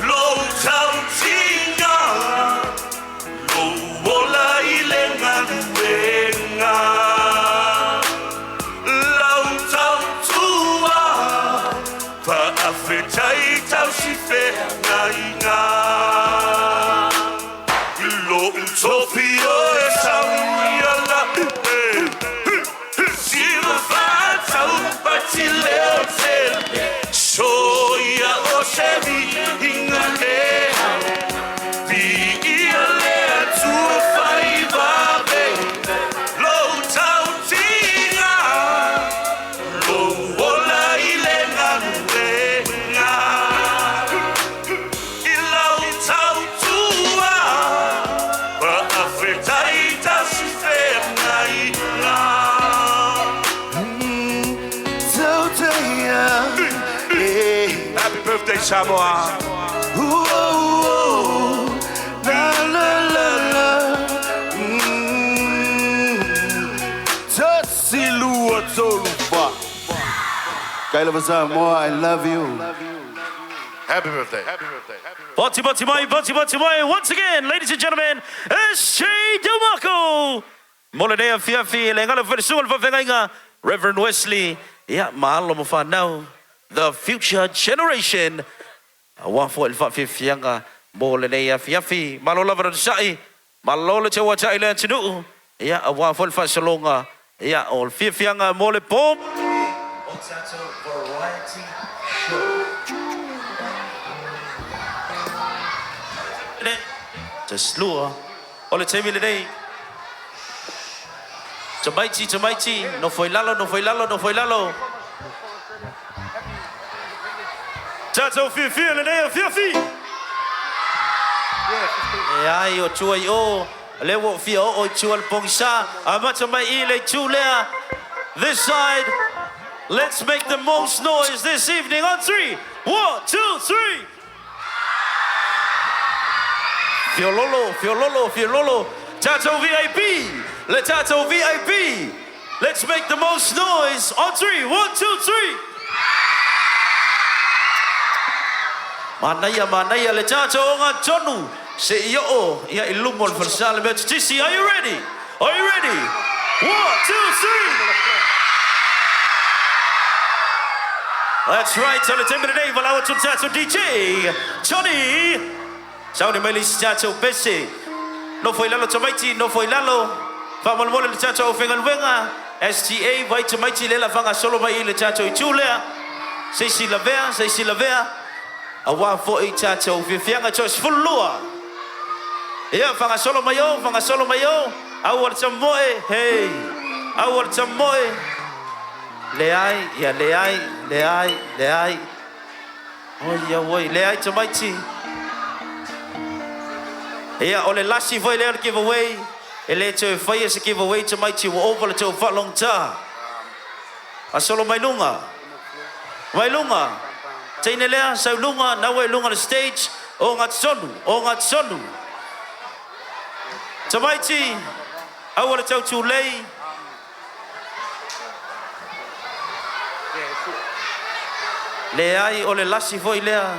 Lo tau tinga Lo ola i le ngaluenga Lau tau tua Faafetai tausifeagaiga I lou tofi o e sau ia la Siva whatau pati leo tele So ia o se vi inga lea Vi ia lea tua whai vawe Lo tau tinga Lo ola i le galuega I lau tau tua Faafetai tausifeagaiga Tausaia Happy birthday, Samoa. Ooh, oh, oh. La, la, la, la. Tasi lua tolu fa. Kaila Samoa, I love you. Happy birthday. Happy birthday. Boti boti mai, boti boti mai. Once again, ladies and gentlemen, S.J. Dumako. Molenea fiafi, le ngalo wharesunga le whawhengainga, Reverend Wesley. Ia, mahalo mo whanau, the future generation. Awa fo le whawhiwhianga, mo le nei fiafi. Malo lava na sa'i, malo le te wa tai le antinuu. Ia, awa fo le whasalonga. Ia, o le fiafianga mo le pom. Variety Show. Te slua. O le taimi lenei. Tamaiti, tamaiti, no foi lalo, no foi lalo, no foi lalo. Tātou fiafia lenei o fiafi. E ai o tua i o, le wo fia o o i tua le pongisa. A mata mai i le tu lea. This side, let's make the most noise this evening on 3. 1, 2, 3. Fiololo, fiololo, fiololo. Tato VIP. Le Tato VIP. Let's make the most noise on 3. 1, 2, 3. Manaia, manaia, le tato o ngā tonu. Se i o, ia i lumo le wharsale mea tisi. Are you ready? Are you ready? 1, 2, 3. That's right, so le tembe nei, valawa tu tato DJ. Tony. Sauni mai le isi tato pese. No foi lalo tamaiti, no foi lalo. Whaamalemole le tato o whengaluenga. STA, vai tamaiti le la whanga solo mai i le tato i tūlea. Se isi lavea, se isi lavea, auā fo'i tatou fiafiaga. Toe 12. Ia, faagasolo mai o, faagasolo mai o, aua le tamoe, hei, aua le tamoe. Leai, ia leai, leai, leai. Oi, auoi, leai tamaiti. Ia, o le lasi foi lea o le giveaway, e le toe faia se giveaway tamaiti ua ova le tou faalogotā. Faasolo mai luga. Mai luga. Teine lea, sau luga, na ua i luga o le stage, ogatotonu, ogatotonu. Tamaiti, aua le tau tulei. Leai, o le lasi foi lea.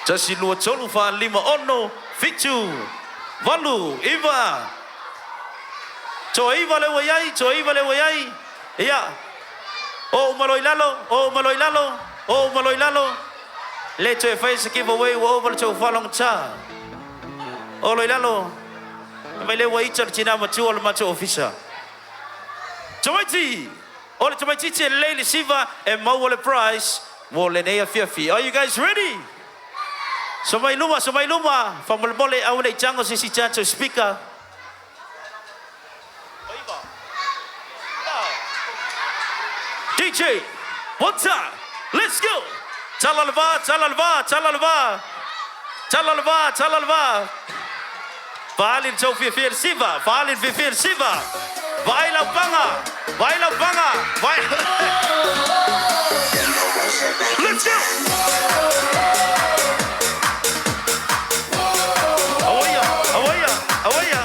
Tasi, lua, tolu, fa, lima, ono, fitu, valu, iva. Toa iva lea ua i ai, toa iva lea ua i ai. Ia, oo uma loa i lalo, oo uma loa i lalo, oo uma loa i lalo. Le toe faia se giveaway ua ova le tou faalogotā. Oo loa i lalo. Fai mai lea ua ita le tinā matua o le matou ofisa. Tamaiti! O le tamaitiiti e lelei le siva e maua le prize mo lenei afiafi. Are you guys ready? So mai luma, so mai luma, faamolemole aua ne i tago se isi tatou speaker. DJ, one time, let's go! Tala le va, tala le va, tala le va. Tala le va, tala le va. Faali le tou fiafia i le siva, faali le fiafia i le siva. Vaai lau paga, vaai lau paga, vaai. Let's go! Auaia, auaia, auaia.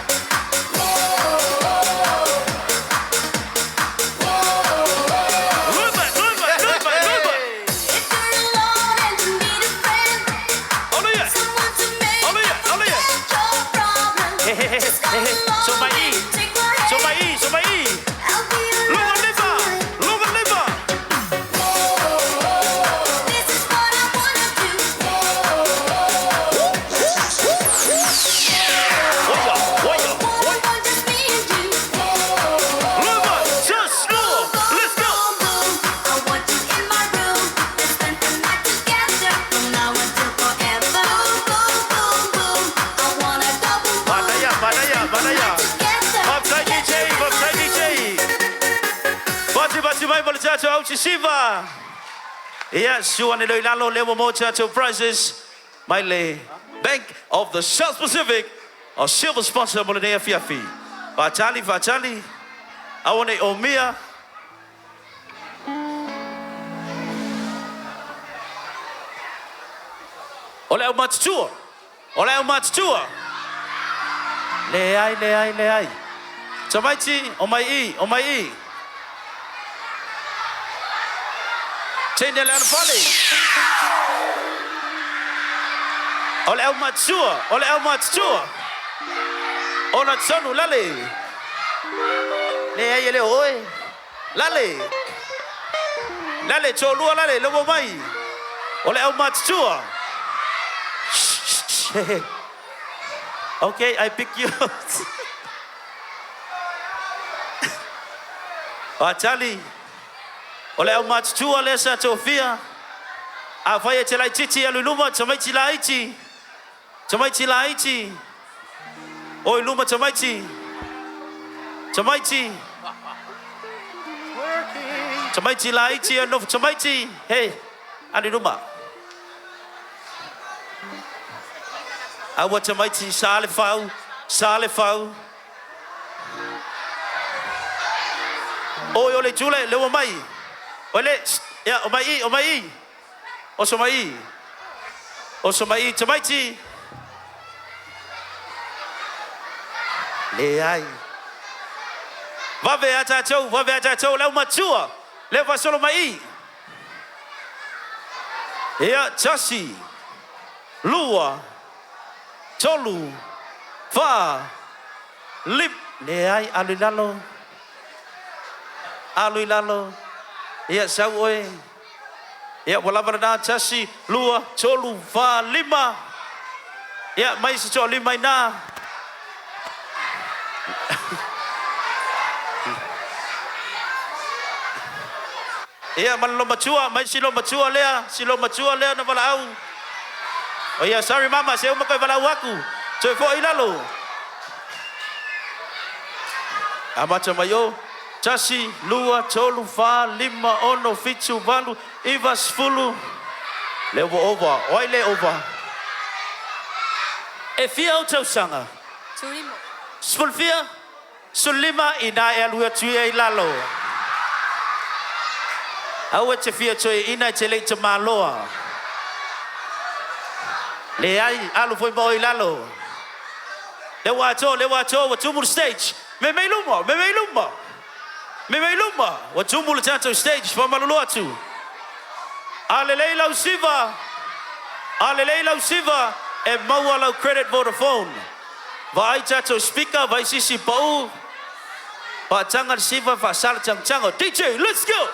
Luma, luma, luma, luma. Aloia, aloia, aloia. He he he he he. So mai i, so mai i, so mai i. Luga lima, luga lima. Oia, oia, oia. Luma, just lua. Let's go. Manaia, manaia, manaia. Faafetai DJ, faafetai DJ. Pati pati mai mo le tatou au sisiva. Ia, sua ane leo i lalo, lea ua maua tatou prizes mai le Bank of the South Pacific, o silver sponsor mo lenei afiafi. Faatali, faatali, aua ne i omia. O le aumatutua! O le aumatutua! Leai, leai, leai. Tamaiti, omai i, omai i. Teine le anofale. O le aumatutua, o le aumatutua. Ona tonu, lale. Leai e le o oe. Lale. Lale, toalua lale, lea ua omai. O le aumatutua. Shh, shh, shh. Okay, I pick you. Faatali, o le aumatutua lea sa tofia. Afai e te laitiiti alu i luma, tamaiti laiti. Tamaiti laiti. O i luma tamaiti. Tamaiti. Tamaiti laiti e nofo tamaiti. Hey, alu i luma. Aua tamaiti, sa le fau, sa le fau. Oi o le itu le, le ua mai. Oi le, ia, o mai i, o mai i. Oso mai i. Oso mai i, tamaiti. Leai. Vave a tatou, vave a tatou, le aumatua. Lea faasolo mai i. Ia, tasi, lua, tolu, fa, lim. Leai, alu i lalo. Alu i lalo. Ia, sau oe. Ia, ua lava lena, tasi, lua, tolu, fa, lima. Ia, mai se toalima i ina. Ia ma le loomatua, mai si loomatua lea, si loomatua lea na valaau. O ia, sorry mama, se uma koe valaau aku. Toe fo'i i lalo. Amata mai o. Tasi, lua, tolu, fa, lima, ono, fitu, valu, iva, sefulu. Lea ua ova. O ai le ova? E fia ou tausaga? Tulimo. Sefulu fia? 15, inā e alu atu ia i lalo. Aua e te fia toeaina e te le i tamaloa. Leai, alu foi ma oe i lalo. Lea ua atoa, lea ua atoa, ua tumu le stage. Me me i luma, me me i luma. Me me i luma. Ua tumu le tatou stage, faamalulu atu. A lelei lau siva, a lelei lau siva, e maua lau credit Vodafone. Vaai tatou speaker, vaai sisi pau. Faataga le siva, faasa le tagitago. DJ, let's go!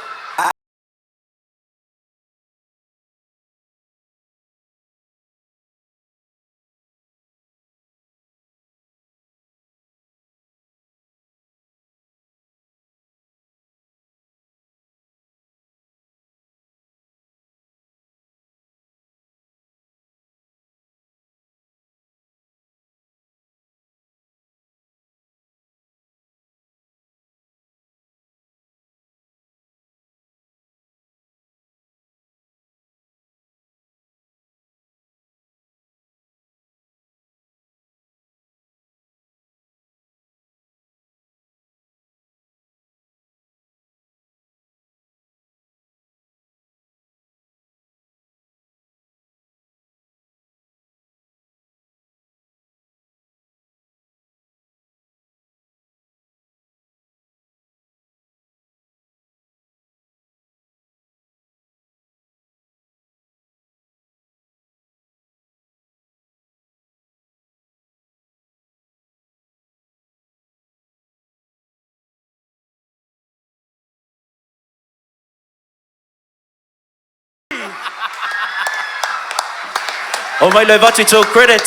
O mai loe avatu i tou credit.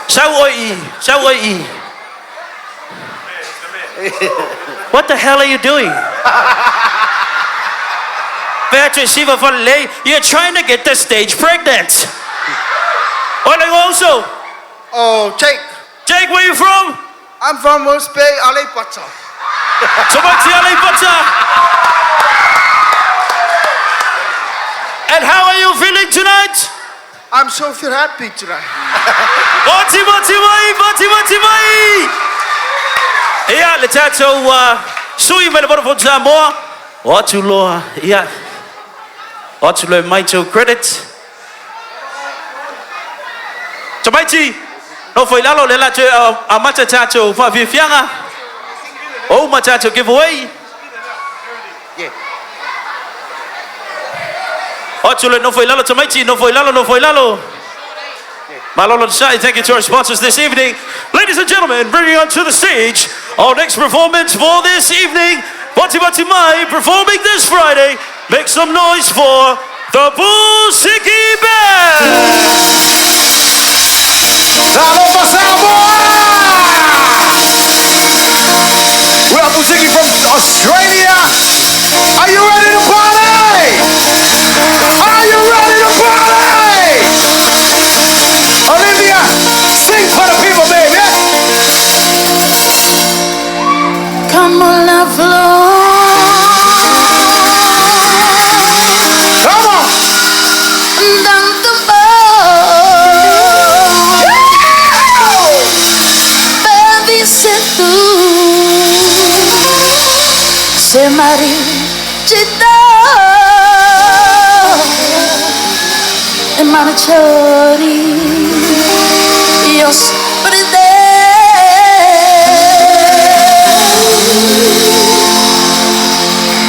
Sau oe i, sau oe i. What the hell are you doing? Fai atu e siva falelei, you're trying to get the stage pregnant. Oe le igoa uso? Oh, Jake. Jake, where you from? I'm from Rose Bay, Aleipata. Tamaiti Aleipata. And how are you feeling tonight? I'm so feel happy tonight. Mati mati mai, mati mati mai. Ia, le tatou sui mai le Vodafone Samoa. O atu loa, ia. O atu loa e mai tou credit. Tamaiti, nofo i lalo, lea la toe amata tatou faafiafiaga. O uma tatou giveaway. O atu loa nofo i lalo tamaiti, nofo i lalo, nofo i lalo. Malolo Desai, thank you to our sponsors this evening. Ladies and gentlemen, bringing onto the stage our next performance for this evening, Bati Bati Mai, performing this Friday. Make some noise for the Busiki Band! Talofa Samoa! We are Busiki from Australia. Are you ready to party? Are you ready to party? Olivia, sing for the people, baby. Come on, love, flow. Come on. Down the boat. Baby, se tu se marchita e marciori io spride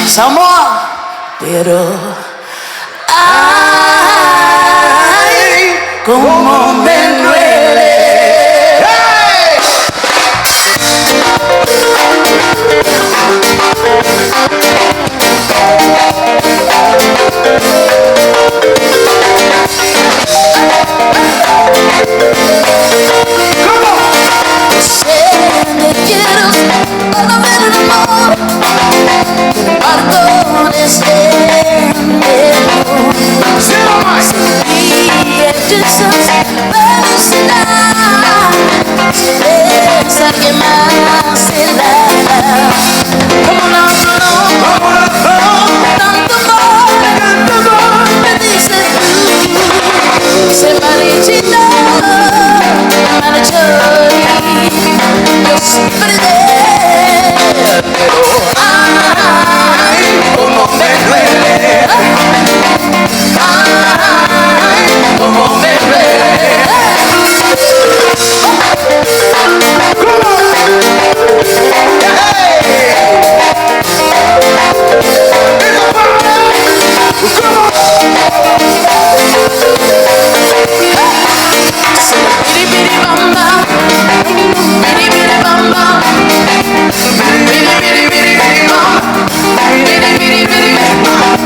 Samoa, pero ay, como me duele. Se me quiero para ver el amor, parto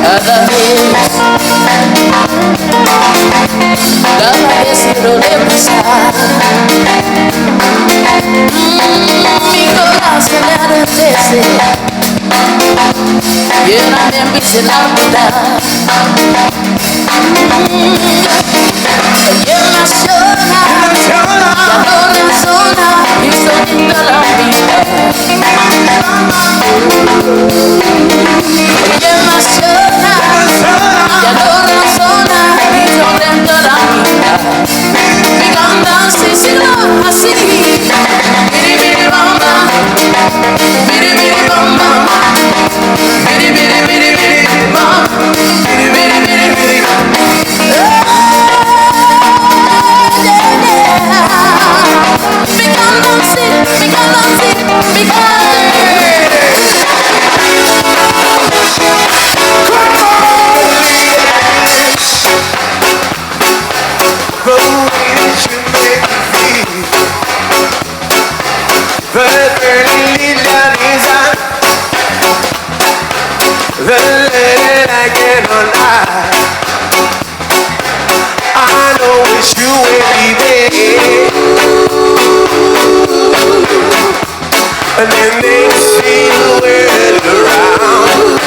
Cada vez, cada vez quiero pasar. Mi corazón enardece y ahora me empieza a enamorar. Y emociona, ya no razona y solita la vida. Y emociona, ya no razona y solita la vida. Mi canta así, sí, así. Biri biri bam bam, biri biri bam bam, biri biri biri biri bam, biri biri biri biri. Mi canta así, mi canta así, mi canta. The way that you make me feel, the burning desire, the lady I cannot lie. I know it's you every day, and then they see the world around.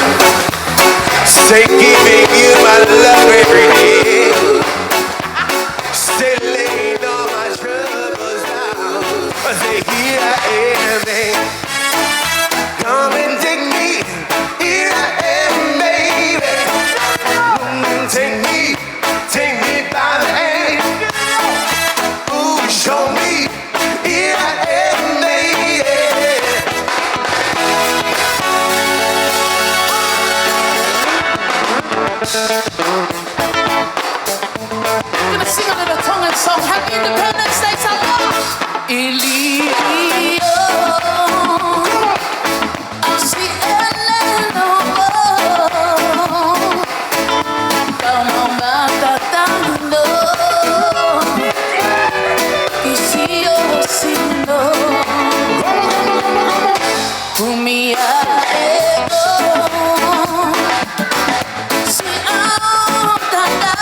Say giving you my love every day. Say laying all my troubles down. I say here I am, babe. Come and take me. Here I am, baby. Come and take me by the hand. Ooh, show me. Here I am, baby. Gonna sing a little tongue song. Happy Independence Day, Samoa. Ilio, asi elelo, kama matatando, isio sino, kumia ego, si autata.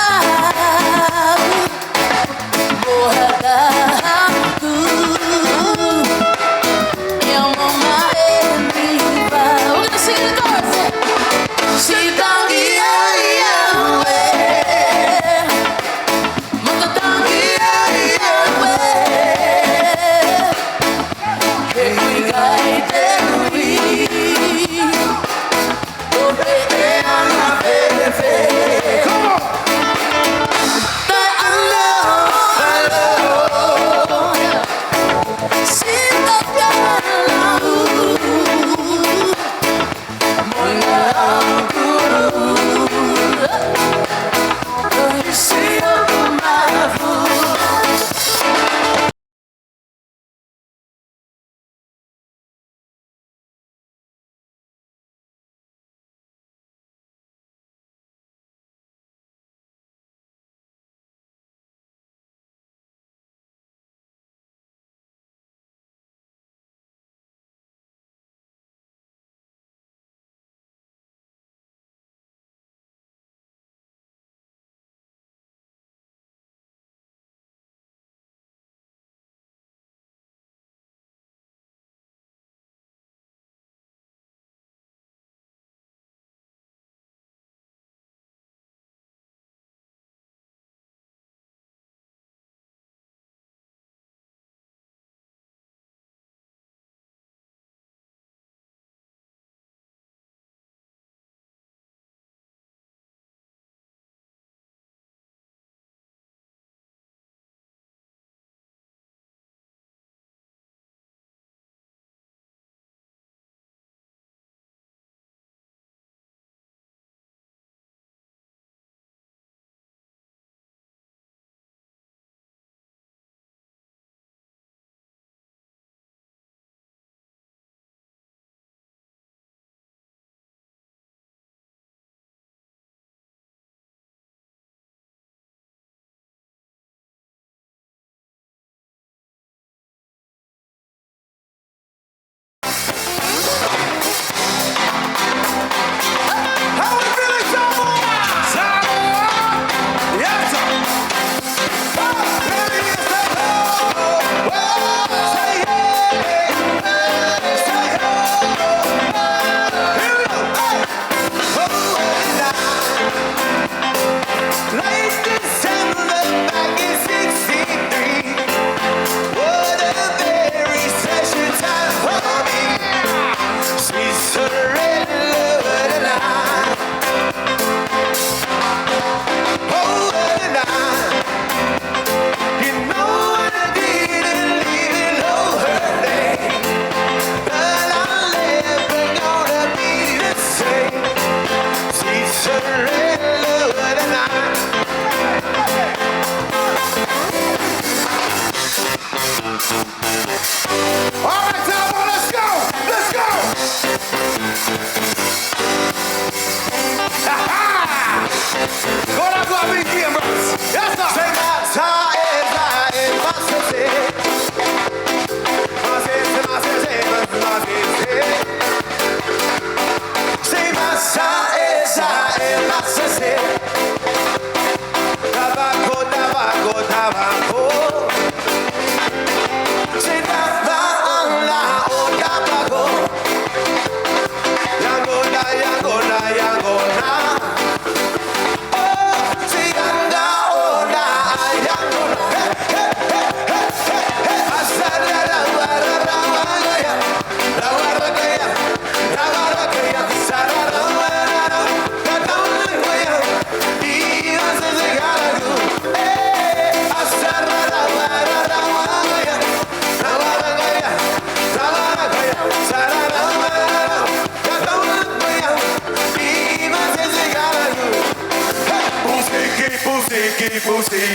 Pusiki, pusiki.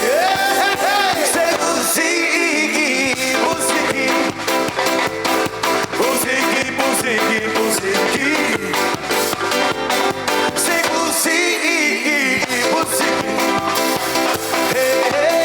Yeah. Say pusiki, pusiki. Pusiki, pusiki, pusiki. Say pusiki, pusiki. Hey, hey,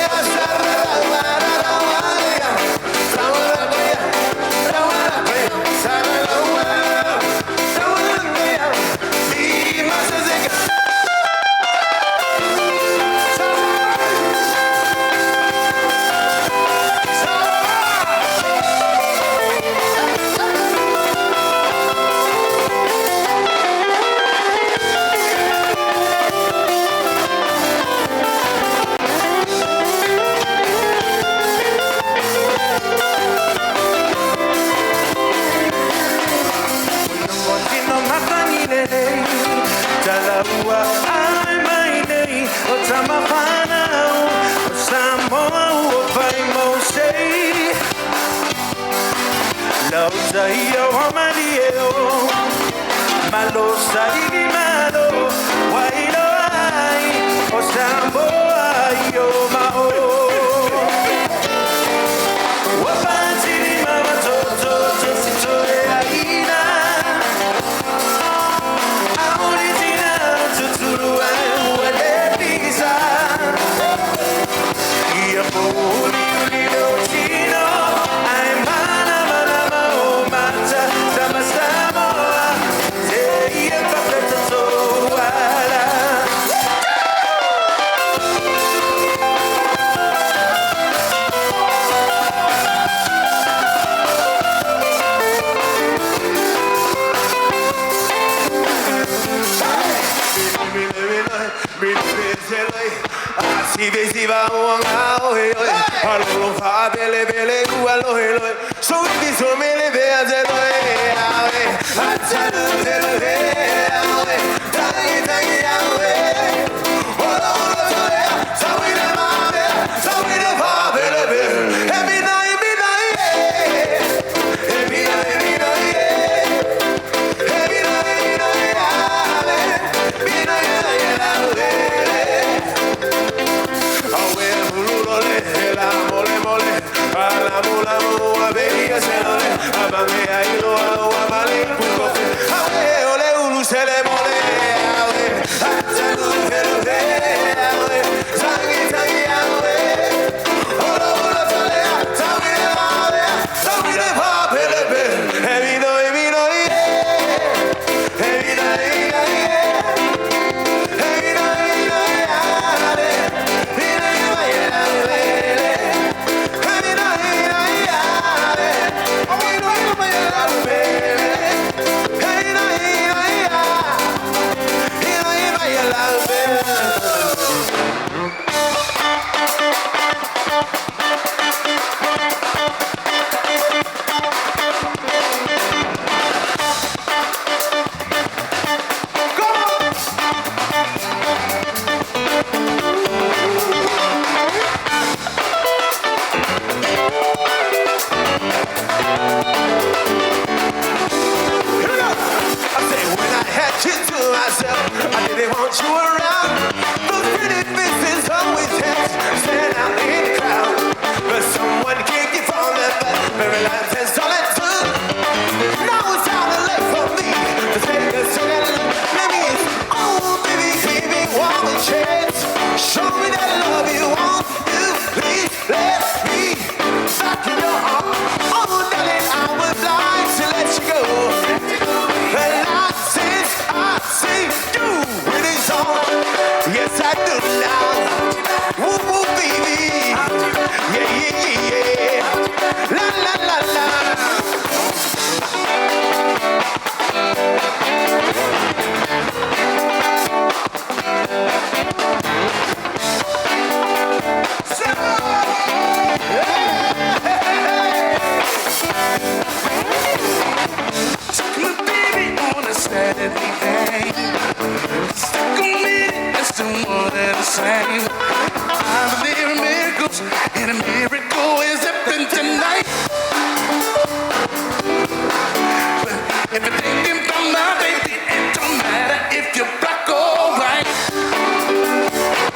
If you're thinking about my baby, it don't matter if you're black or white.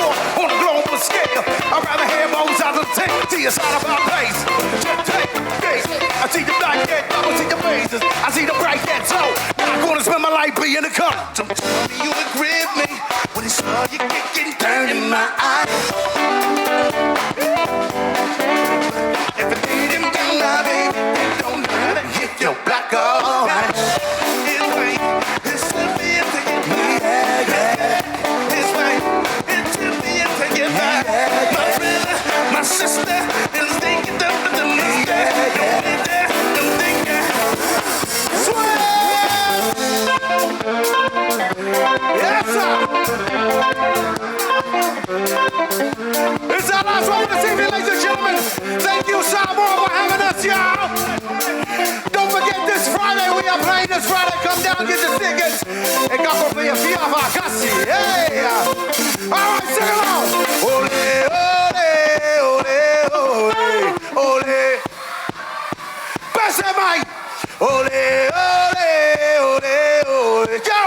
Samoa on a global scale. I'd rather have bones out of the tank see a side of our face. Just take this. I see the black head, I see the faces. I see the bright head, so not gonna spend my life being a color. Don't tell me you agree with me when it's all you getting dirt in my eyes. If it didn't do my baby, it don't matter if you're black or white. It's way, it's to be a ticket yeah, yeah. It's way, it's to be a ticket back. My brother, my sister, is thinking of the mistake. Don't be there, don't think it. Yes, sir. It's our last one this evening, ladies and gentlemen. Thank you, Samoa, for having us, y'all. Don't forget this Friday, we are playing this Friday. Come down, get your tickets. And go for your fiava, kasi. Hey. All right, sing along. Ole, ole, ole, ole, ole. Pass that mic. Ole, ole, ole, ole. Go.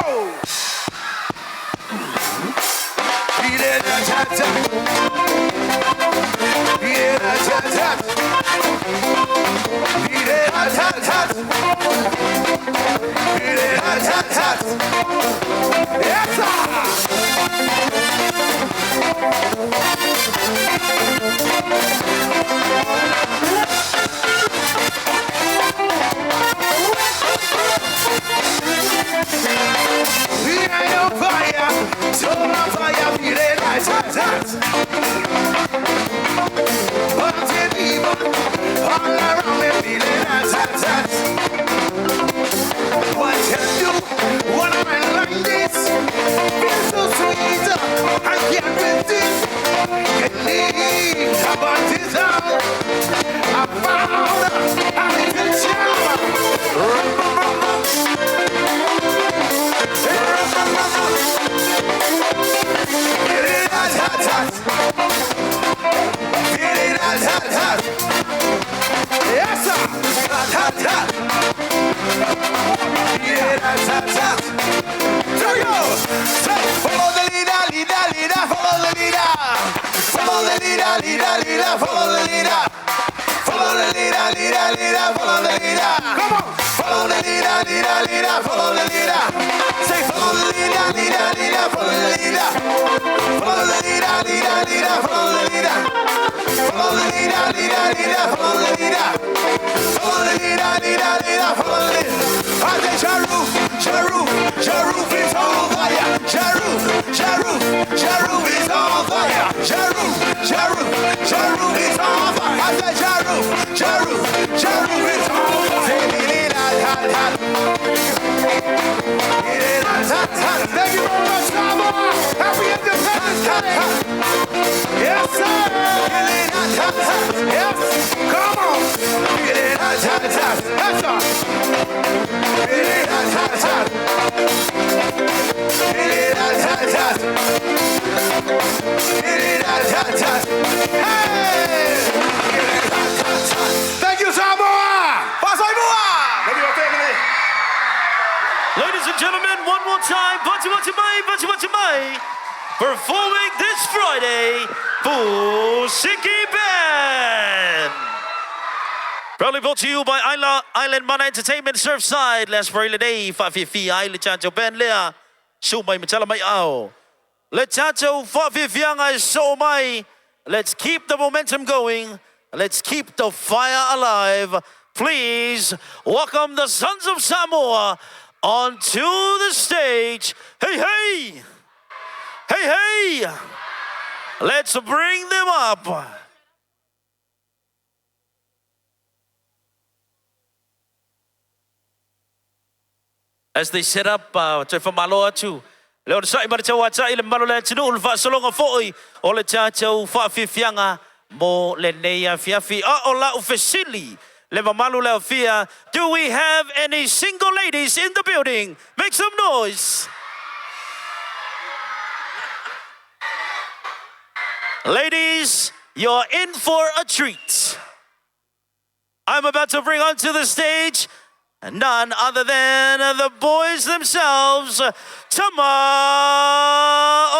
Yes, sir. Follow the leader, leader, leader, follow the leader. Follow the leader, leader, leader, follow the leader. Follow the leader, leader, leader, follow the leader. Come on. Follow the leader, leader, leader, follow the leader. Say follow the leader, leader, leader, follow the leader. Follow the leader, leader, leader, follow the leader. Follow the leader, leader, leader, follow the leader. Follow the leader, leader, leader, follow the leader. I say Sharu, Sharu, Sharu is on fire. Sharu, Sharu, Sharu is on fire. Sharu, Sharu, Sharu is on fire. I say Sharu, Sharu, Sharu is on fire. Thank you very much, Samoa. Happy Independence Day. Yes, sir. Yes. Come on. That's all. Thank you, Samoa. Ladies and gentlemen, one more time, Bati Bati Mai, Bati Bati Mai, performing this Friday for Siki Band. Proudly brought to you by Isla, Island Mana Entertainment Surfside. Last Friday day, Fafifi, Isla Chancho Ben Lea, Sumai Matala Mai Ao. Le Chancho Fafifianga so mai. Let's keep the momentum going. Let's keep the fire alive. Please welcome the Sons of Samoa onto the stage. Hey, hey! Hey, hey! Let's bring them up. As they set up, toe whamalo atu. Le ona sa'i ma le tau atai le malo le atunuu le faasologa fo'i o le tatou faafiafiaga mo lenei afiafi. A o la'u fesili le mamalu le aofia, do we have any single ladies in the building? Make some noise! Ladies, you're in for a treat. I'm about to bring onto the stage none other than the boys themselves, Tama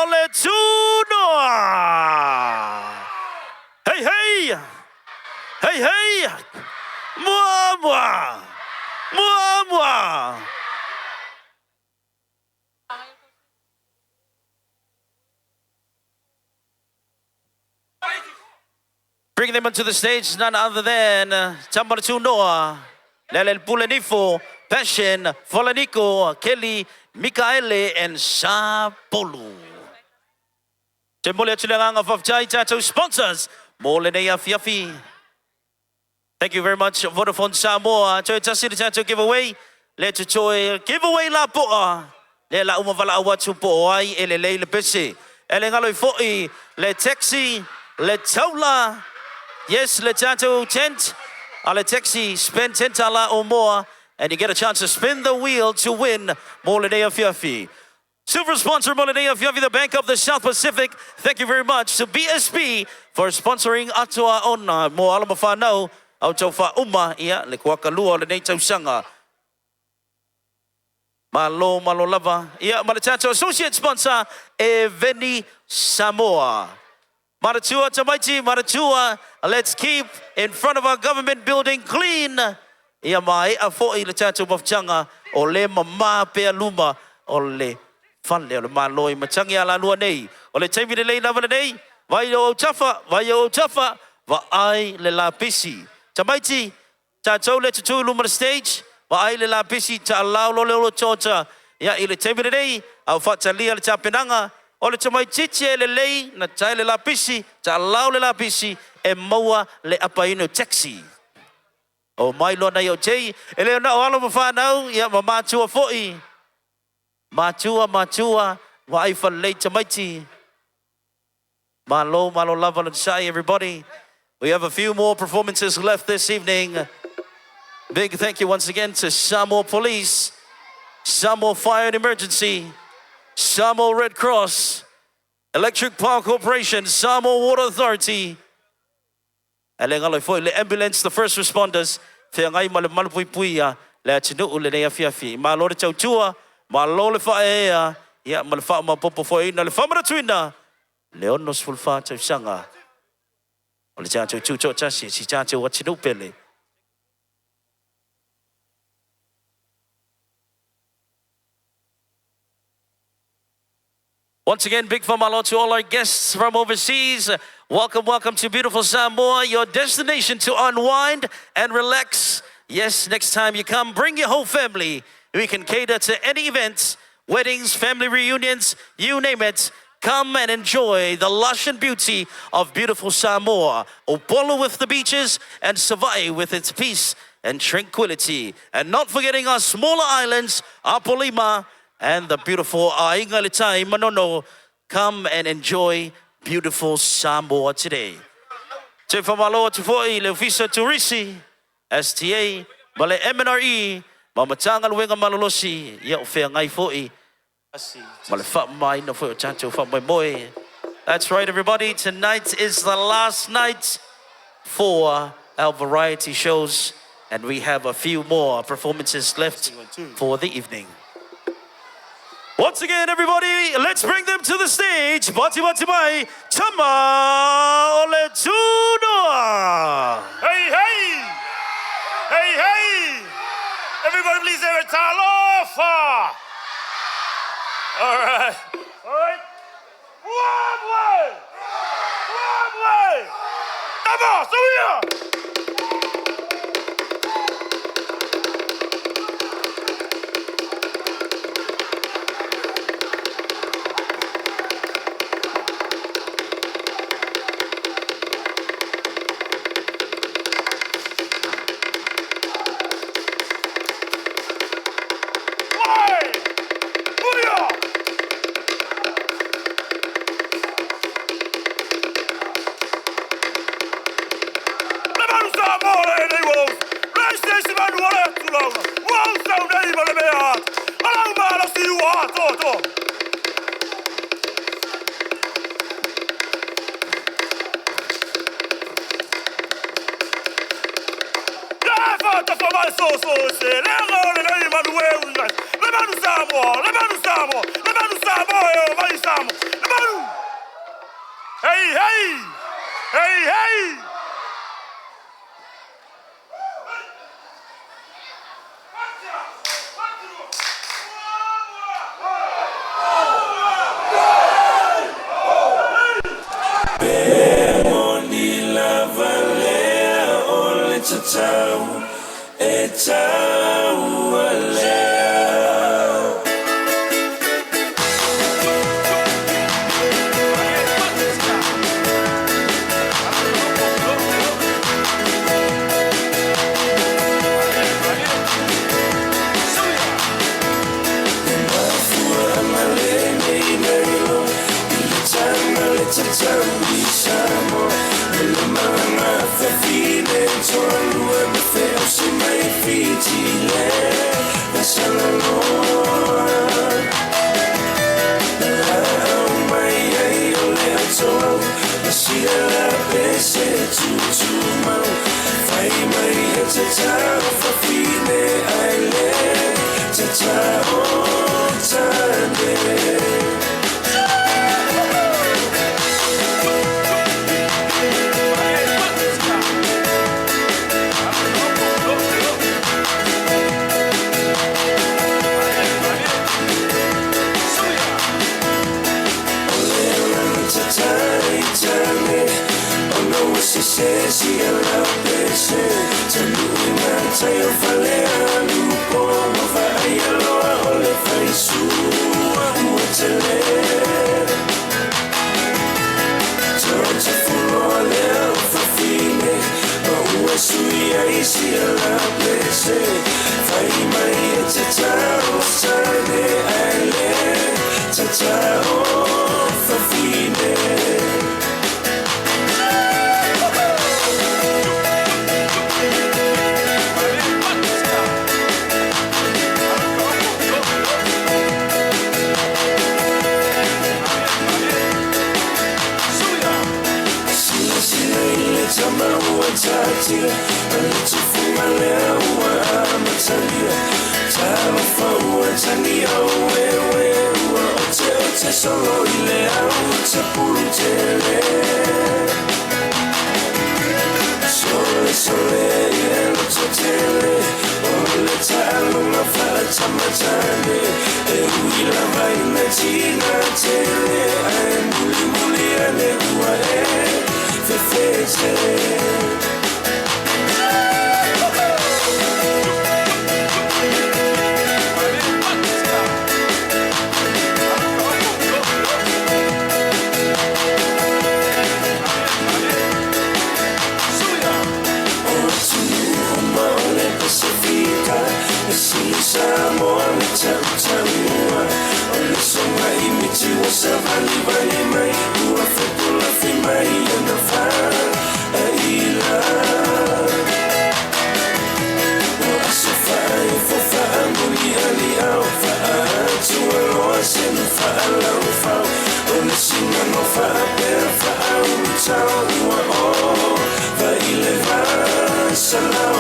Oletunoa. Hey, hey! Hey, hey! Mua, mua! Mua, mua! Bringing them onto the stage, none other than Tamaratu Noa, Lele Pulenifo, Passion, Folaniko, Kelly, Mikaele, and Sapolu. Te mole atu le nganga whawhtai tātou sponsors, mō le nei afiafi. Thank you very much, Vodafone Samoa. Toe tasi le tātou giveaway. Le tutoe giveaway la poa. Le la uma wala awa tu po ai e le lei le pese. E le ngalo i foi, le taxi, le taula. Yes, le tātou tent. A le taxi, spend $10 or more, and you get a chance to spin the wheel to win mō le nei afiafi. Silver sponsor Molinea Fiafi, the Bank of the South Pacific. Thank you very much to BSP for sponsoring Atua Ona mo alama whanau au tau wha uma ia le kuaka lua le nei tausanga. Malo malo lava. Ia ma le tātou associate sponsor e Veni Samoa. Maratua tamaiti, maratua, let's keep in front of our government building clean. Ia mai a foi le tātou mafutanga o le mama pea luma o le fale o le malo i matangi a la lua nei. O le taimi le lei lava le nei, vai o tafa, vai o tafa, va ai le lapisi. Tamaiti, tātou le tutu luma le stage, va ai le lapisi ta alau lo le olo tota. Ia i le taimi le nei, au whatalia le tapenanga, o le tamaititi e le lei, na tai le lapisi, ta alau le lapisi, e maua le apaino taxi. O mai loa nei o tei, e leo na o alo ma whanau, ia ma mātua foi. Mātua, mātua, wa ai whalei tamaiti. Malo, malo lava and sai, everybody. We have a few more performances left this evening. Big thank you once again to Samoa Police, Samoa Fire and Emergency, Samoa Red Cross, Electric Power Corporation, Samoa Water Authority, e le ngalo foi le ambulance, the first responders, whea ngai ma le malu pui puia, le atinu le nei afiafi. Malo le tautua, malo le whaea, ia ma le wha ma popo foi ina le whamara tuina, le ono sfulfa tausaga. O le tātou tū tasi, si tātou atinu pele. Once again, big famalo to all our guests from overseas. Welcome, welcome to beautiful Samoa, your destination to unwind and relax. Yes, next time you come, bring your whole family. We can cater to any events, weddings, family reunions, you name it. Come and enjoy the lush and beauty of beautiful Samoa. Upolu with the beaches and Savai'i with its peace and tranquility. And not forgetting our smaller islands, Apolima and the beautiful Aiga i le Tai Manono. Come and enjoy beautiful Samoa today. Te whamalo atu foi le Ofisa Turisi, STA, ma le MNRE, ma matanga luenga malolosi, ia o whea ngai foi, ma le wha na foi o tātou wha mai moe. That's right, everybody. Tonight is the last night for our variety shows, and we have a few more performances left for the evening. Once again, everybody, let's bring them to the stage. Bati bati mai, Tama Ole Tunoa. Hey, hey! Hey, hey! Everybody please have a talofa! All right. All right. One way! One way! Tama, so Hey, hey! Hey, hey! Pe moni lava lea o le tatau e tau alea. Tane. Tata, Sila ile tama ua tatila Ale tufunga lea ua amatalia Talofa ua tania wewe ua ote ote solo ile au te pulu tele Sole sole ile loto tele Ole talonga fala tamatane E ui lava ina tina tele Ae muli muli ane ua e fefete. Salau.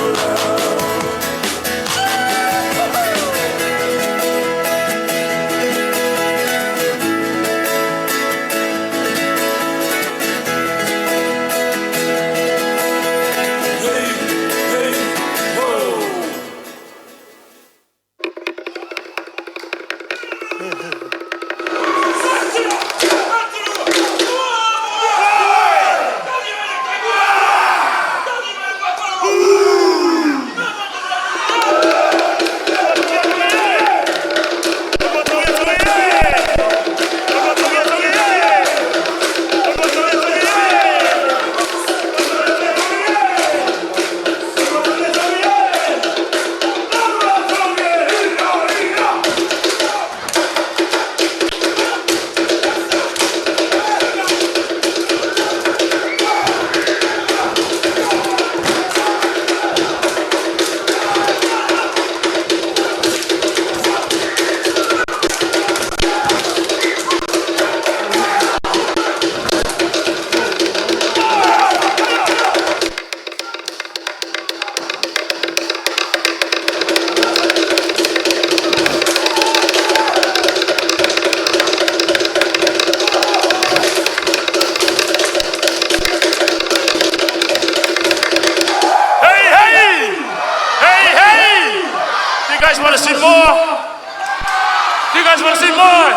Want to see more?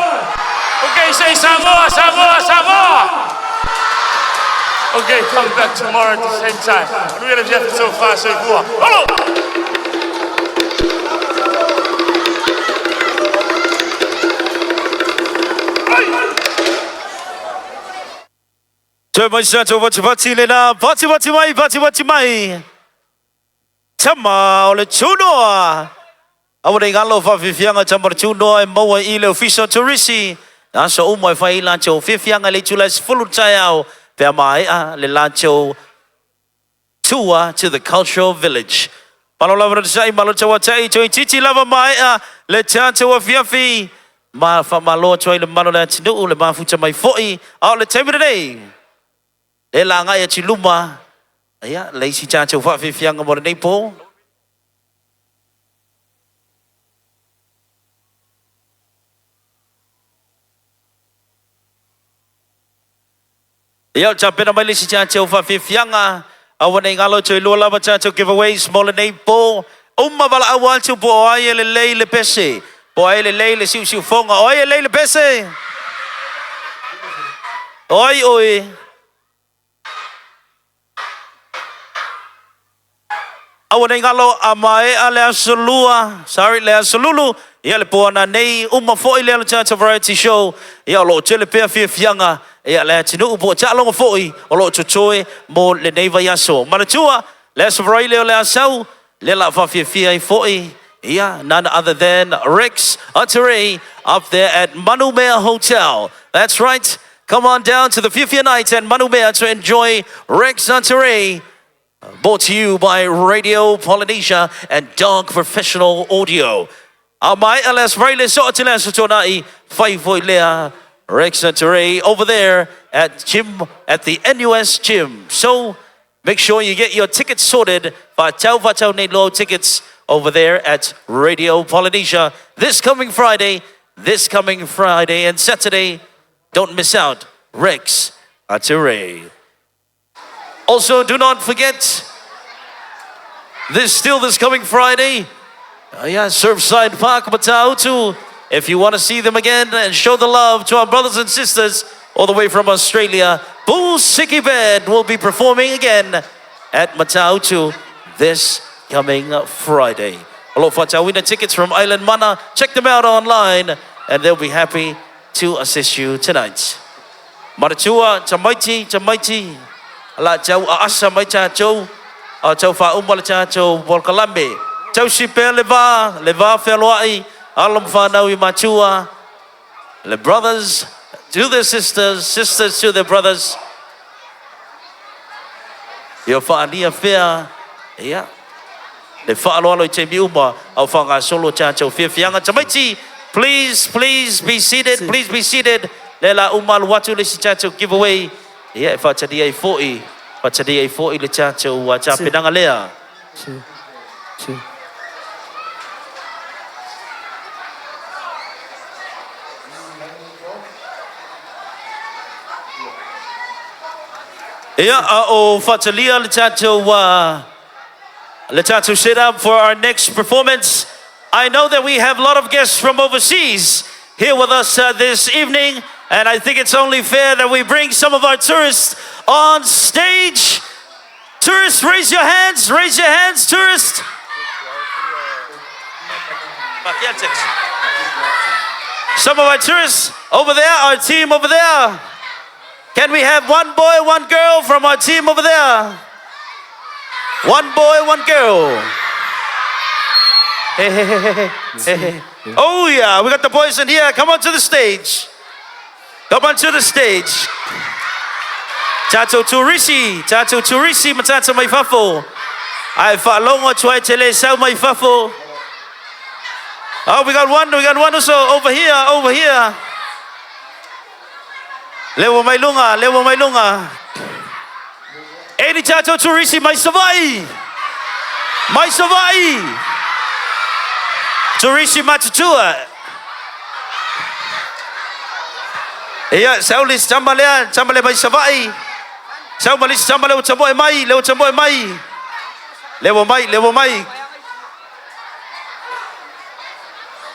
Okay, say Samoa, Samoa, Samoa. Okay, come back tomorrow at the same time. Manuia le afiafi so far, soifua. Olo! Toe mai se atu vativati lena, vativati mai, vativati mai. Tama o le tunoa. Aua ne i galo faafiafiaga tama o le tunoa e maua i le ofisa o turisi. Aso uma e fai ai latou fiafiaga i le itula e 10 taeao pe a maea le latou tour to the cultural village. Malo lava le onosai, malo tauatai, toeitiiti lava maea le tatou afiafi ma faamalo atu ai le mamalu o le atunuu le mafuta mai foi. A o le taimi lenei, le lagai atu i luma, ia, le isi tatou faafiafiaga mo lenei po. Ia, o tapena mai le isi tatou faafiafiaga, aua ne i galo toe lua lava tatou giveaways mo lenei po. Uma valaau atu po o ai e lelei le pese, po o ai e lelei le siusiufoga, o ai e lelei le pese? O ai oe? Aua ne i galo a maea le aso lua, sorry, le aso lulu, ia le po ananei, uma foi le Alutata Variety Show, ia o lo o tele pea fiafiaga, ia le atunuu po o taaloga foi o lo o totoe mo lenei vaiaso. Manatua, le aso Faraile o le a sau, lea la faafiafia ai foi, ia, none other than Rex Aterei up there at Manumea Hotel. That's right, come on down to the Fiafia Night at Manumea to enjoy Rex Aterei. Brought to you by Radio Polynesia and Dog Professional Audio. A mai a le aso Faraile so te le aso Tuanai, fai foi lea Rex Aterei over there at gym at the NUS gym. So make sure you get your tickets sorted. Whātau whātau nei loa tickets over there at Radio Polynesia this coming Friday, this coming Friday and Saturday. Don't miss out. Rex Aterei. Also, do not forget, this still this coming Friday, yeah, Surfside Park, Matautu. If you want to see them again and show the love to our brothers and sisters all the way from Australia, Bull Siki Band will be performing again at Matautu this coming Friday. Alofa wina tickets from Island Mana. Check them out online and they'll be happy to assist you tonight. Manatua, tamaiti, tamaiti, la tau aasa mai tātou, a tau whauma le tātou polokalame. Tausi pea le va, le va fealoai, alo ma whānau i matua, le brothers to their sisters, sisters to their brothers. Ia whaania fea, ia, le whaaloalo i te taimi uma, au whangasolo tātou fiafiaga. Tamaiti, please, please be seated, please be seated. Le la uma alu atu le isi tātou giveaway. Ia, e whaatali ai foi, whaatali ai foi le tātou tapenaga lea. Two, two. Ia, a o whaatalia le tātou, le tātou set up for our next performance. I know that we have a lot of guests from overseas here with us this evening, and I think it's only fair that we bring some of our tourists on stage. Tourists, raise your hands, raise your hands, tourists. Some of our tourists over there, our team over there. Can we have one boy, one girl from our team over there? One boy, one girl. Hey, hey, hey, hey, hey, hey. Oh yeah, we got the boys in here. Come on to the stage. Come on to the stage. Tatou turisi, tatou turisi ma tatou mai fafo. Ai whaalongo atu ai te le sau mai fafo. Oh, we got one also over here, over here. Lewa mai lunga, lewa mai lunga. E ni tatou turisi mai Savaii. Mai Savaii. Turisi matutua. Ia, sau le isi tama lea, tama lea mai Savaii. Sau ma le isi tama lea ua tamoe mai, lea ua tamoe mai. Lea ua mai, lea ua mai.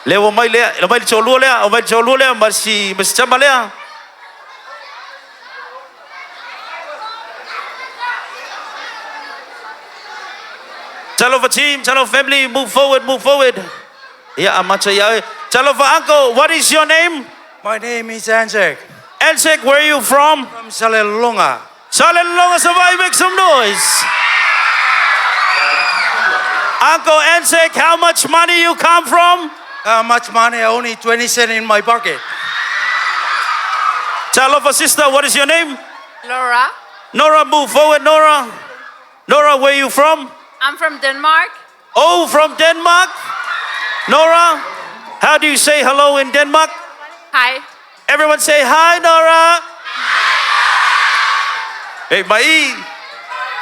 Lea ua mai lea, aumai le toalua lea, aumai le toalua lea ma si, ma si tama lea. Talofa team, talofa family, move forward, move forward. Ia, amata ia oe. Talofa uncle, what is your name? My name is Anzek. Anzek, where are you from? From Salelologa. Salelologa, Savaii, make some noise. Uncle Anzek, how much money you come from? How much money? Only 20 cents in my pocket. Talofa sister, what is your name? Laura. Nora, move forward, Nora. Nora, where you from? I'm from Denmark. Oh, from Denmark? Nora, how do you say hello in Denmark? Hi. Everyone say hi, Nora. Hey, Mai.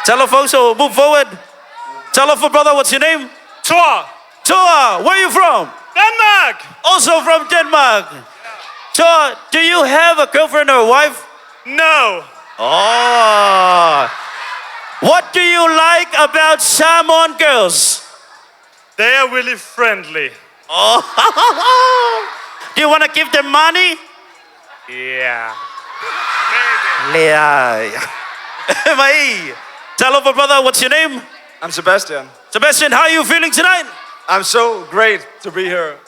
Talofa, so move forward. Talofa, brother, what's your name? Tor. Tor, where are you from? Denmark. Also from Denmark. Tor, do you have a girlfriend or a wife? No. Oh. What do you like about Samoan girls? They are really friendly. Oh. do you want to give them money? Yeah. Leai. Mai. Talofa, brother, what's your name? I'm Sebastian. Sebastian, how are you feeling tonight? I'm so great to be here.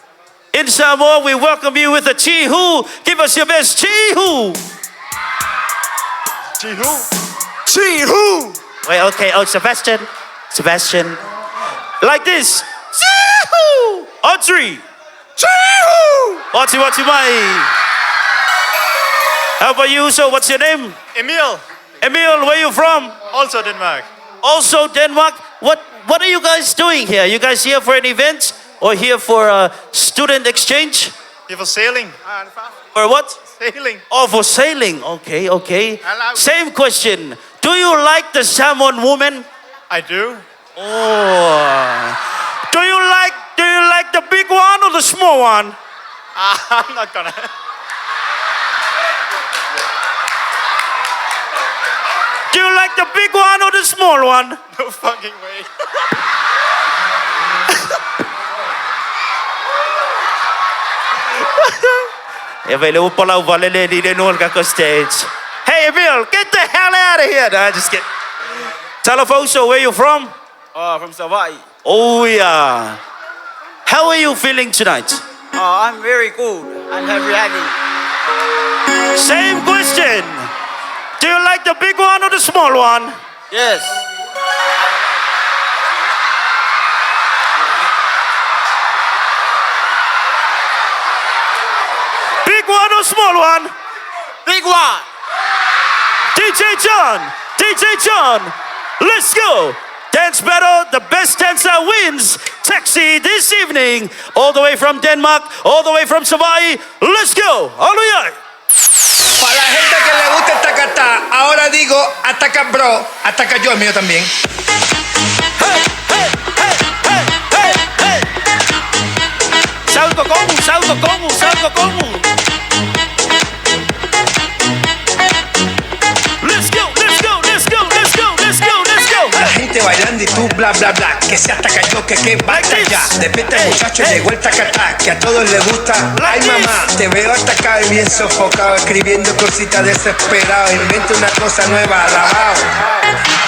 In Samoa, we welcome you with a chi-hu. Give us your best chi-hu. Chi-hu? Chi-hu! Wait, okay. Oh, Sebastian. Sebastian. Like this. Chi-hu! On three. Chi-hu! Wati wati mai. How about you, so what's your name? Emil. Emil, where you from? Also Denmark. Also Denmark. What What are you guys doing here? You guys here for an event or here for a student exchange? Here for sailing. For what? Sailing. Oh, for sailing. Okay, okay. Same question. Do you like the salmon woman? I do. Oh. Do you like do you like the big one or the small one? I'm not gonna. Do you like the big one or the small one? No fucking way. E vai le upo lau vale le li le nuol kako stage. Hey Emil, get the hell out of here. No, just get. Talafoso, where you from? From Savaii. Oh yeah. How are you feeling tonight? Oh, I'm very good. I'm very happy. Same question. Do you like the big one or the small one? Yes. Big one or small one? Big one. DJ John, DJ John, let's go. Dance battle, the best dancer wins. Taxi this evening, all the way from Denmark, all the way from Savaii. Let's go. Hallelujah. Para la gente que le gusta el tacatá, ahora digo ataca bro, ataca yo el mío también. Salgo como, salgo como, salgo como. Let's go, let's go, let's go, let's go, let's go, let's go. La gente bailando y tú bla bla bla, que se ataca yo, que que basta ya. Despierta muchacho, llegó el tacatá, que a todos les gusta. Ay mamá, te veo atacado y bien sofocado, escribiendo cositas desesperado. Inventa una cosa nueva, alabao.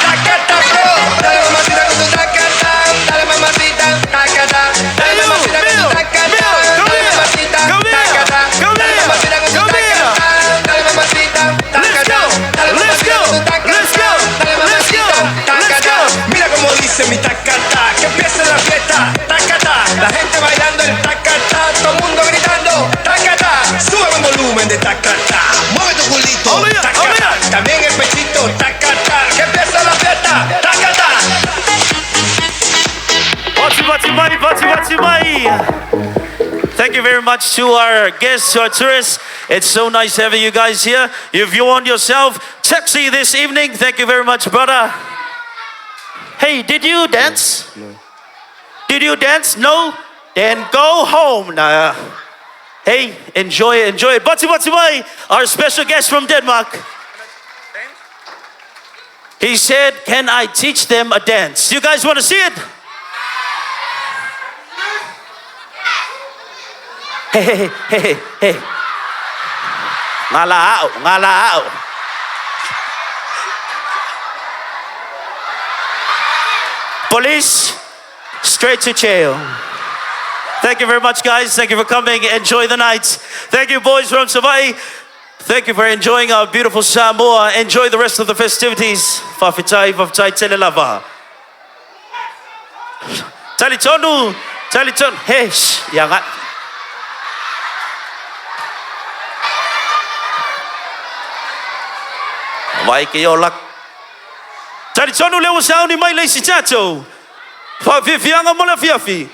Tacatá bro, dale mamacita con tu tacatá, dale mamacita, tacatá, dale mamacita con tu tacatá, dale mamacita, tacatá, dale mamacita con tu tacatá, dale mamacita, tacatá, dale mamacita con tu tacatá, dale mamacita, tacatá. Mira cómo dice mi tacatá, que empiece la fiesta, tacatá. La gente bailando el tacatá, todo el mundo gritando, tacatá. Sube el volumen de tacatá, mueve tu culito, tacatá. También el pechito, tacatá. Que empiece la fiesta, tacatá. Wati wati mai, wati wati mai. Thank you very much to our guests, to our tourists. It's so nice having you guys here. If you want yourself taxi this evening, thank you very much, brother. Hey, did you dance? No. Did you dance? No? Then go home. Nah. Hey, enjoy it, enjoy it. Bati bati mai, our special guest from Denmark. He said, Can I teach them a dance? You guys want to see it? Hey, hey, hey, hey, hey. Ngala ao, ngala ao. Police, straight to jail. Thank you very much, guys. Thank you for coming. Enjoy the night. Thank you, boys from Savai'i. Thank you for enjoying our beautiful Samoa. Enjoy the rest of the festivities. Fa'afetai, fa'afetai tele lava. Talitonu, talitonu. Hey, shh, ia ga. Vai ke o lak. Talitonu le ua sauni mai le isi tatou. Fa'afiafiaga mo le afiafi.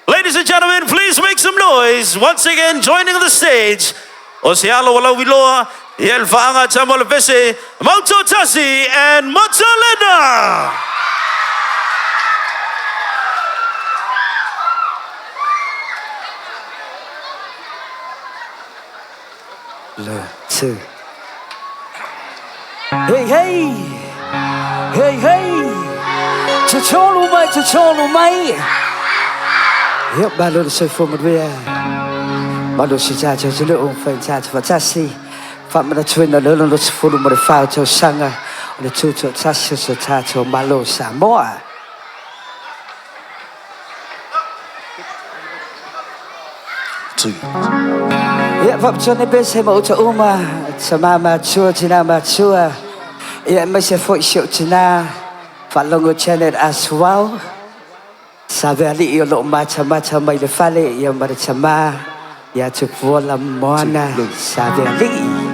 Ladies and gentlemen, please make some noise. Once again, joining the stage, o se alo o lauiloa, ia le faaga a Tama o le Pese, Mautotasi and Matalena! Le, two. Hey, hey! Hey, hey! Tatolu mai, tatolu mai! Ia, malo le soifua manuia. Malo si tatou atunuu, fai tatou faatasi. Faamanatuina le 64 tausaga o le tutoatasi o so tatou Malo o Samoa. Ia, faapitoa nei pese ma uta uma, tama matua, tina matua, ia, aemaise foi si ou tina, faalogo Janet Asuau, Savealii o lo o matamata mai le fale, ia ma le tama ia Tupuola Moana Savealii.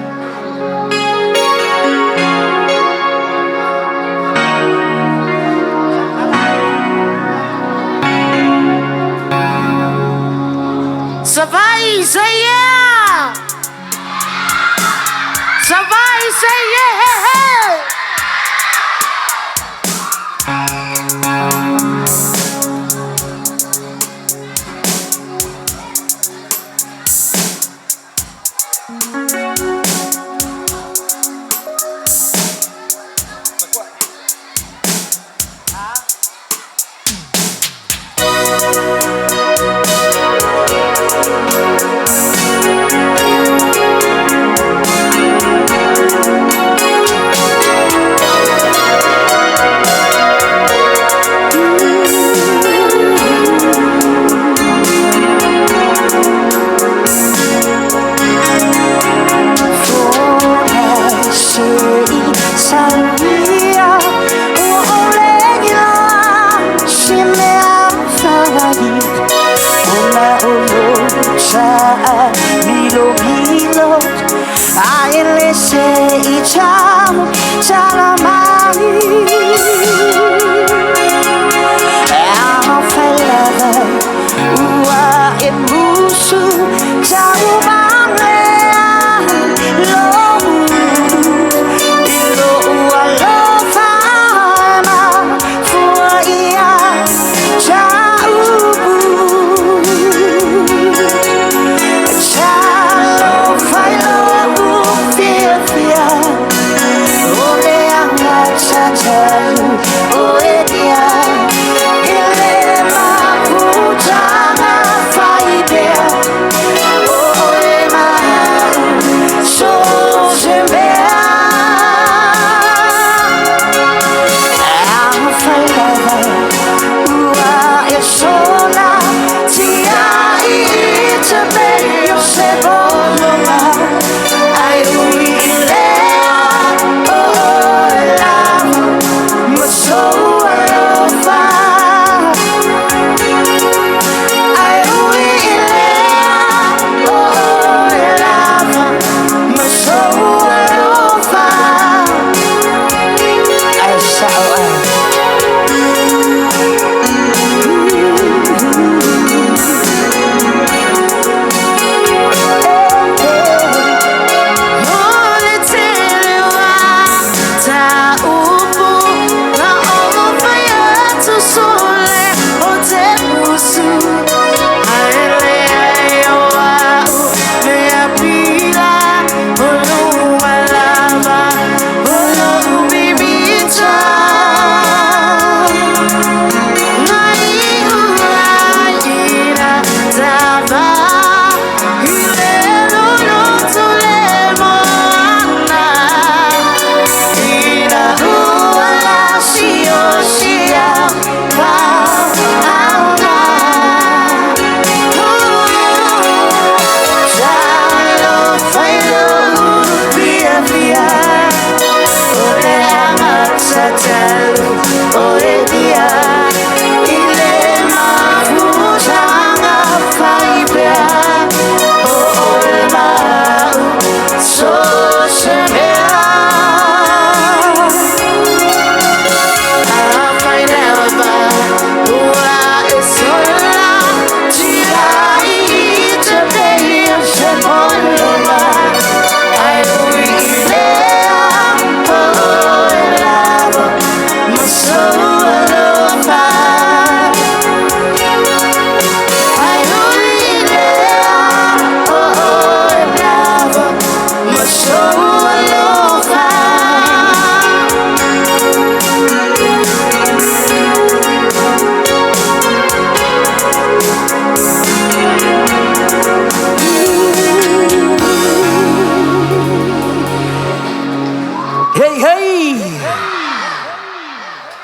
Savaii, say yeah! Savaii, say yeah! Hey, hey!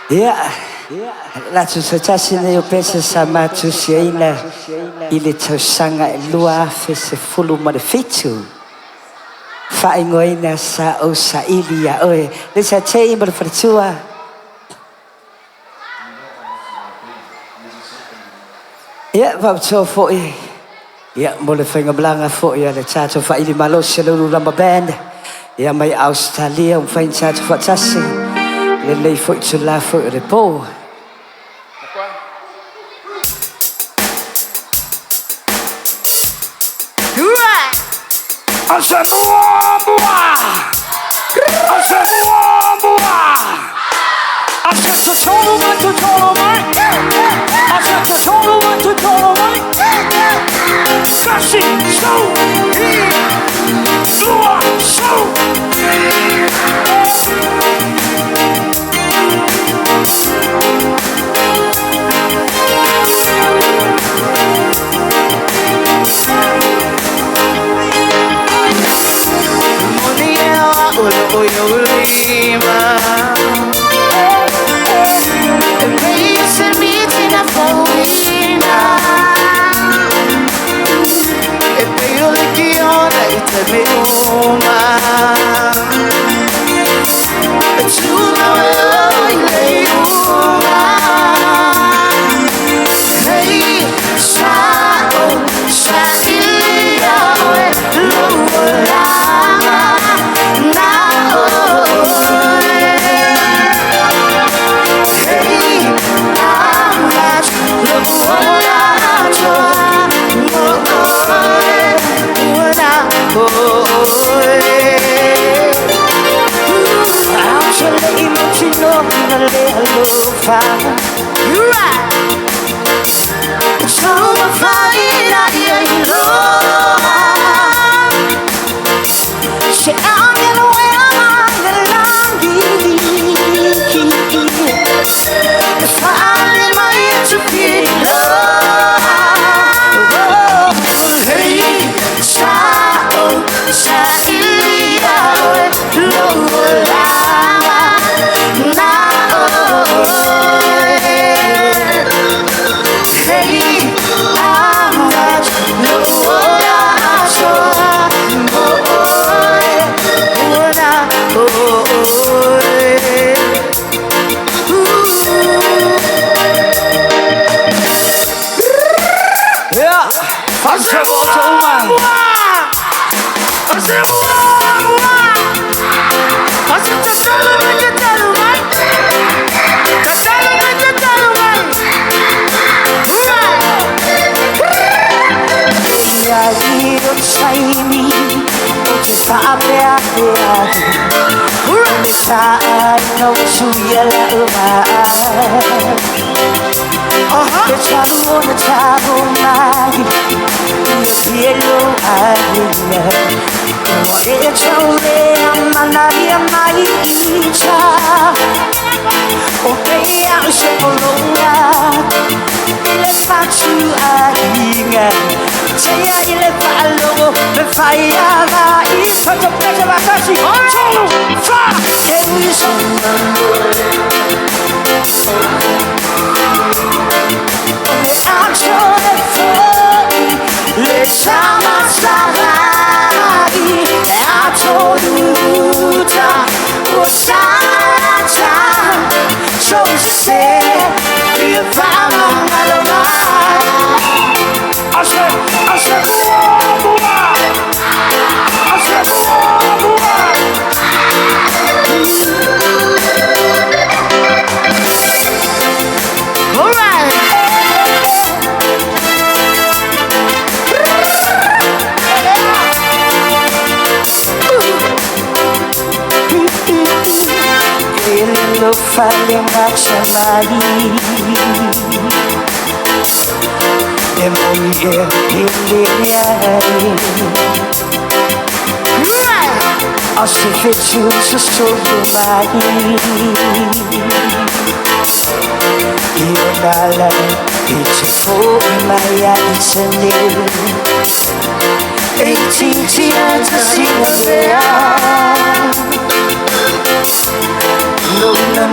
Ia, la tu se tasi nei o pese sa matu siaina i le tausaga e 2017. Whaingoina sa o sa ili ia oe. Le sa te i mo le wharatua. Ia, wautoa foi. Ia, mo le whainga mlanga foi a le tātou whaili malosi le ulu lama band. Ia mai Australia, umwhain tātou whatasi. Le lei foi tu la foi o le pō.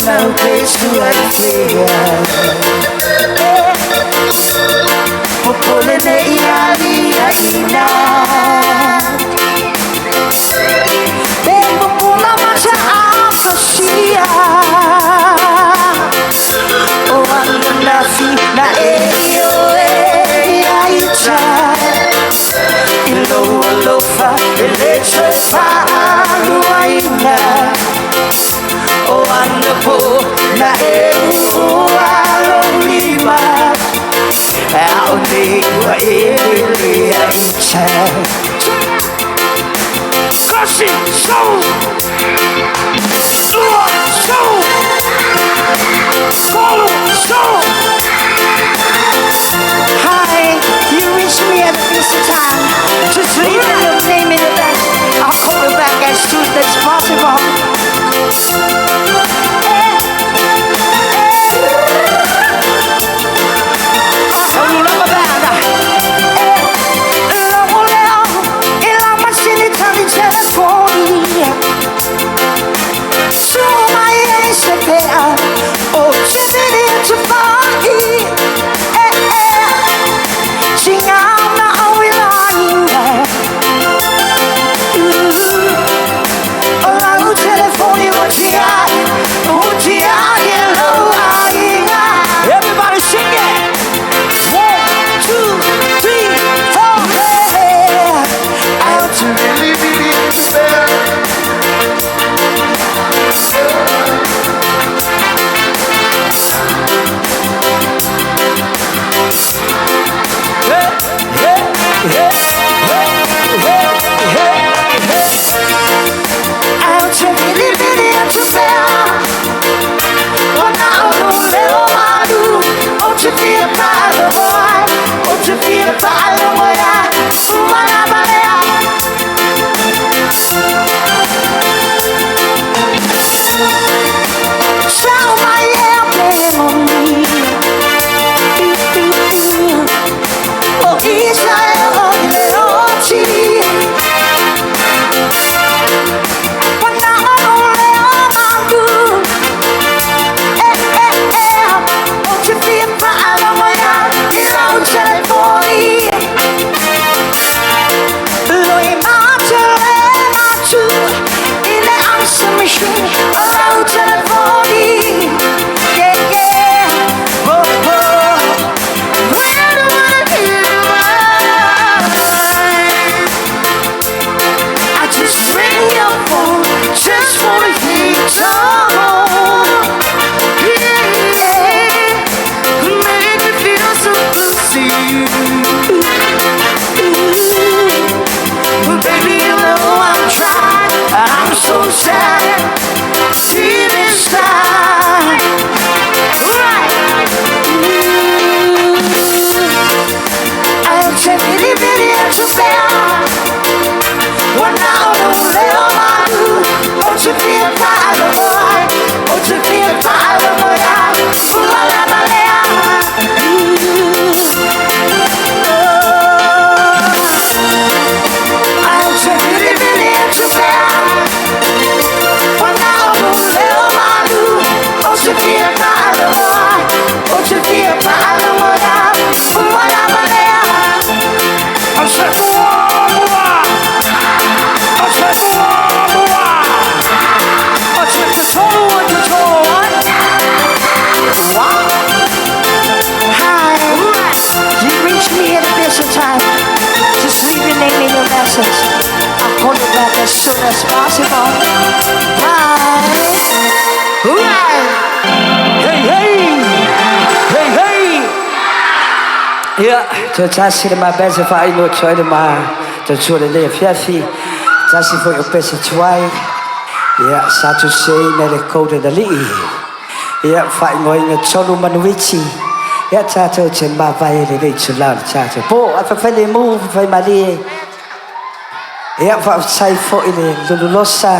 no place to fear. Popole ne ia ia ina. Be popola masa afasia. O anga na fi na e io e ia ita. Ilo alofa e le te whaaluaina. O anga po na e ua lo lima. Ao nei ua e le a ita. Kasi, so! Lua, so! Kolu, so! Hi, you reached me at a busy time. Just leave me your name in the back. I'll call you back as soon as possible. Everybody sing it! 1, 2, 3, 4. Yeah. Out to really, really despair. Hey, hey, hey, hey, hey, hey, hey. Out to really, really despair. Ona o leo malu, o te fia palo ai, o te fia palo ai, umana balea. Sao mai e me O Israel o leoti. Ona o leo malu. Eh, eh, eh. O te fia palo ai, i lau telefoni. Loi mata le matu, i le answer machine, o lau telefoni. Yeah, yeah. Oh, oh. When do I hear mine? I just ring your phone, just wanna hear you talk. Yeah, make me feel so good to you. Ooh, baby, you know I'm trying. I'm so sad, deep inside. Right. Ooh, I'll take it, it, to bear. Wana o leo malu, o te fia palo ai, o te fia palo ai, ua la balea. I'll take it, it, to bear. Wana o leo malu, o te fia palo ai, o te fia palo ai, ua la balea. I said, mua, mua! I said, mua, mua! I said, te tolu o te tolu ai. Wow. Hi, you reached me at a busy time. Just leave your name and your message. I'll call you back as soon as possible. Bye. Right. Hey, hey. Hey, hey. Ia, te tasi le mabese fa ino toi le ma te tua le lea fiafi. Tasi foi o pese tuai. Ia, sa tu sei na le koude na lii. Ia, fa ingo inga tolu manuiti. Ia, tātou te mawai le lei tu lau le tātou. Po, a whawhai le mū, whawhai malie. Ia, whawhai fo i le lululosa.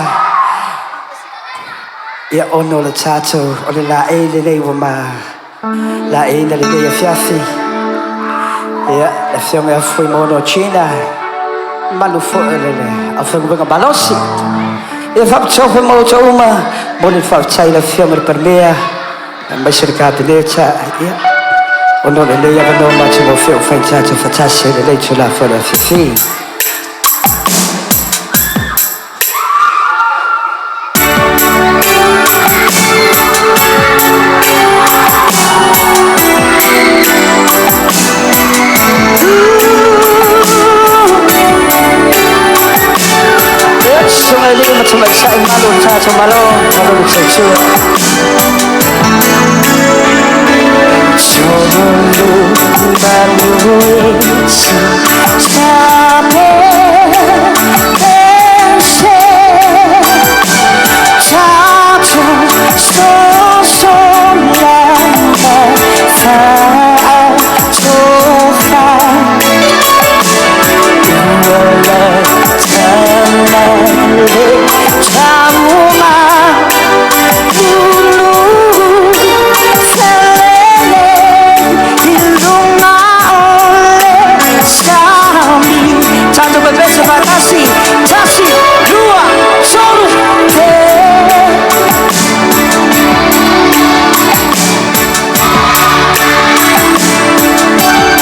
Ia, ono le tātou, o le la e le lei wa ma. La e na le lei a fiafi. Ia, le fionga a fui mono China. Malu fo e le le, a fengu venga balosi. Ia whapatofe mo te uma, Momoli le faafetai i le Afioga i le Palemia aemaise le Kapeneta, ia, ona o lenei avanoa matagofie ua mafai ona tatou faatasi ai i lenei itula foi o le afiafi. Ia, susuga i alii ma tamaitai mamalu o le tatou Malo, malo le tautua.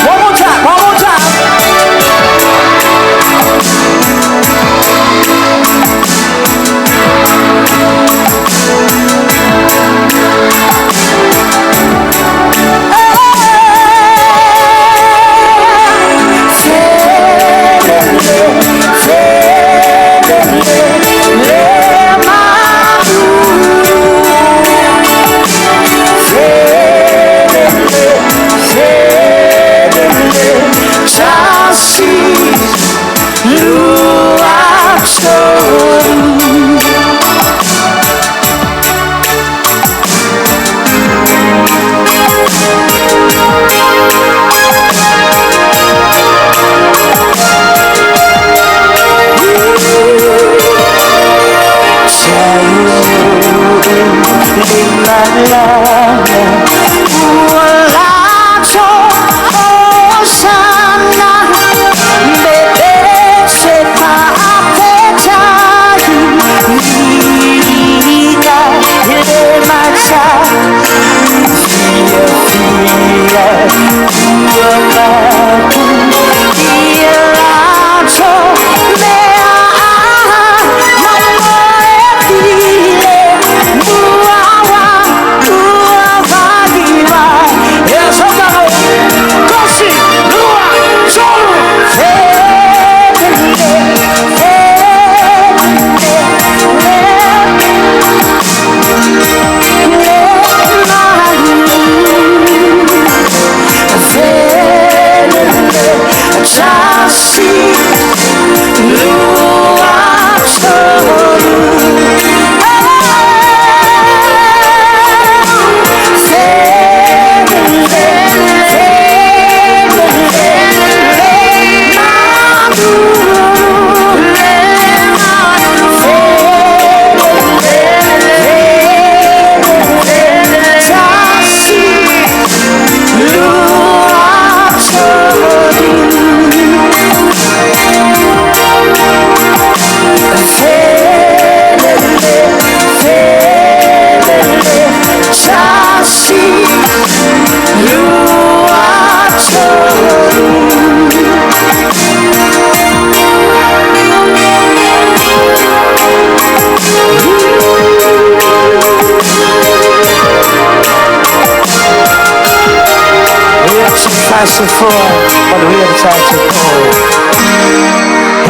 One more time, one more time.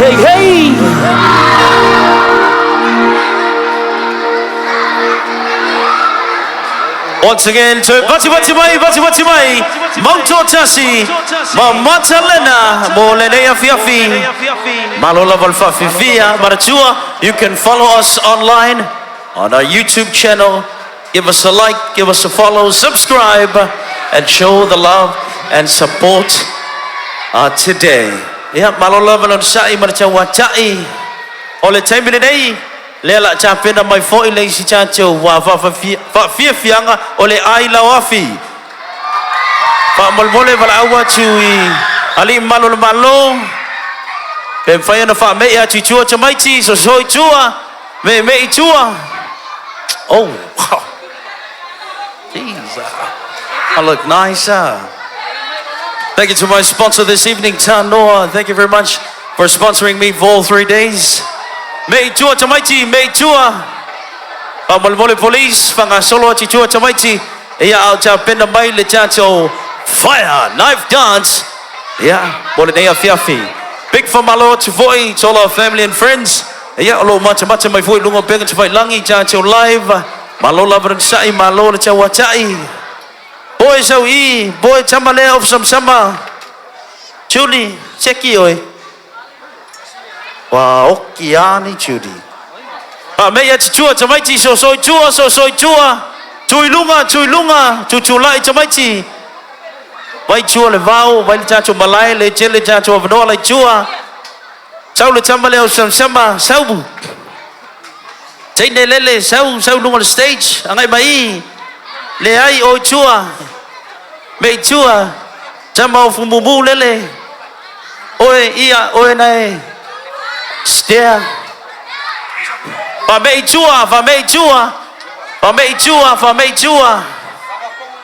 Hey, hey! Once again to Vati Vati Mai, Vati Vati Mai, Mauto Tasi, Ma Matalena, Mo Lenei Afiafi, Malola Valfafifia, Maratua. You can follow us online on our YouTube channel. Give us a like, give us a follow, subscribe, and show the love and support today. Ia, malo lava le onosai ma le tauata'i o le taimi lenei, lea o le a tapena mai foi le isi tatou faafiafiaga o le ai lauafi. Faamolemole valaau atu i alii mamalu o le Malo, pe mafai ona faame'i atu i tua tamaiti, soso i tua, meemee i tua. Oh, wow. Jeez. I look nice, huh? Thank you to my sponsor this evening, Tanoa. Thank you very much for sponsoring me for all 3 days. Mei tua tamaiti, mei tua. Whamolemole police, whangasolo ati tua tamaiti. Ia au tā pena mai le tātou fire knife dance. Ia, mo le nei afiafi. Big whamalo atu foi to all our family and friends. Ia, o lo matamata mai foi lunga o penga te whailangi, tātou live. Malo lava rang sa'i, malo le tau atai. Boy sau i, boy tama lea of samsama. Julie, seki oe. Wa oki ani Judy. Pa mei ati tua tamaiti, so soi tua, so soi tua. Tui lunga, tui lunga, tutulai tamaiti. Vai tua le vao, vai le tātou malae, le tele tātou avanoa lai tua. Sau le tama lea o samsama, sau. Teine lele, sau, sau lunga le stage, angai mai. Le ai o tua, mei tua, tama o fumumu lele. Oe ia, oe nae. Stea. Pa mei tua, pa mei tua. Pa mei tua, pa mei tua.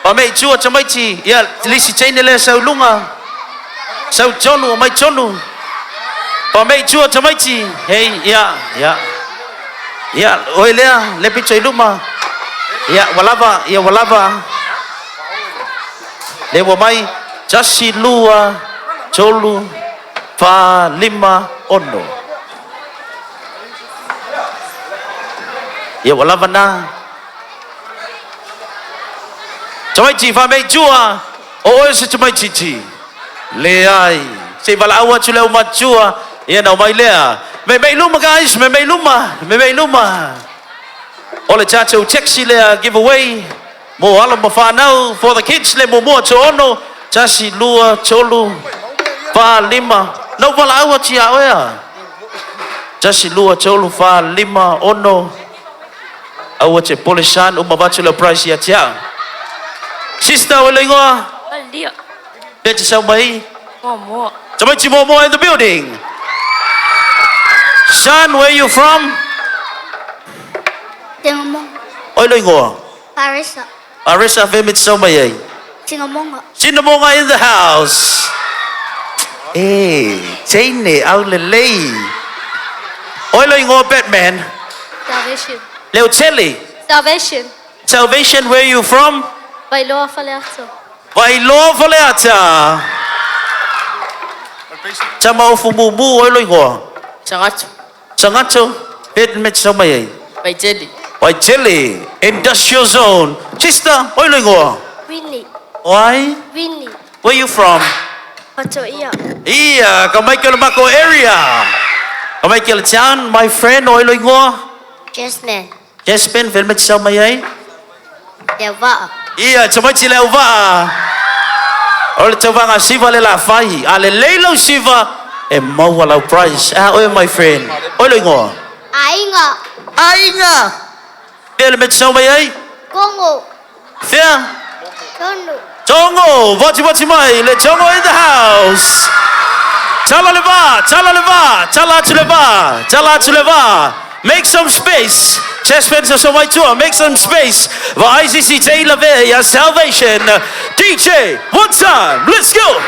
Pa mei tua tamaiti. Ia, lisi teine lea sau lunga. Sau tonu, mai tonu. Pa mei tua tamaiti. Hei, ia, ia. Ia, oe lea, le pito i luma. Ia, walava, ia walava. Le ua mai, tasi lua, tolu, wha, lima, ono. Ia walava nā. Tamaiti, wha mei tua, o oe se tamaiti ti. Le ai. Se wala aua atu leo matua, ia nau mai lea. Me mei luma guys, me mei luma, me mei luma. O le tātou taxi lea giveaway. Mo ala ma whanau for the kids le mo mua tō ono. Tasi, lua, tolu, wha, lima. Nau wala aua tia oea. Tasi, lua, tolu, wha, lima, ono. Aua te pole san uma vatu leo price ia tia. Sister, o le ingoa. Lia. Pea te sau mai. Moa. Tamaiti Moa in the building. Son, where you from? Tingamonga. Oi lo ingoa. Arisa. Arisa Vemit sau mai ai. Tingamonga. Sinamonga in the house. Eh, teine au le lei. Oi lo ingoa Batman. Salvation. Leo Telly. Salvation. Salvation, where you from? Vailoa Faleata. Vailoa Faleata. Tama ofu mumu oi lo ingoa. Sangato. Sangato. Bet met sau mai ai. Vaitele. Waitele. Industrial zone. Sister, oi lo ingoa. Winnie. Why? Winnie. Where you from? Patoia. Ia, ka mai ke le mako area. Ka mai ke le town, my friend, oi lo ingoa. Jasmine. Jasmine, vel met sau mai ai. Te waa. Ia, tamaiti le au vaa. O le tauvaga siva le la fai. A le lei lau siva, e maua lau prize. Ah, oe, my friend. Oi lo ingoa. Ainga. Ainga. Fea le met sau mai ai? Kongo. Fea? Tonu. Tongo, voti voti mai, le Tongo in the house. Tala le va, tala le va, tala atu le va, tala atu le va. Make some space. Chess fans so mai tua, make some space. Va ICC Taylor Ve, ya salvation. DJ, one time, let's go.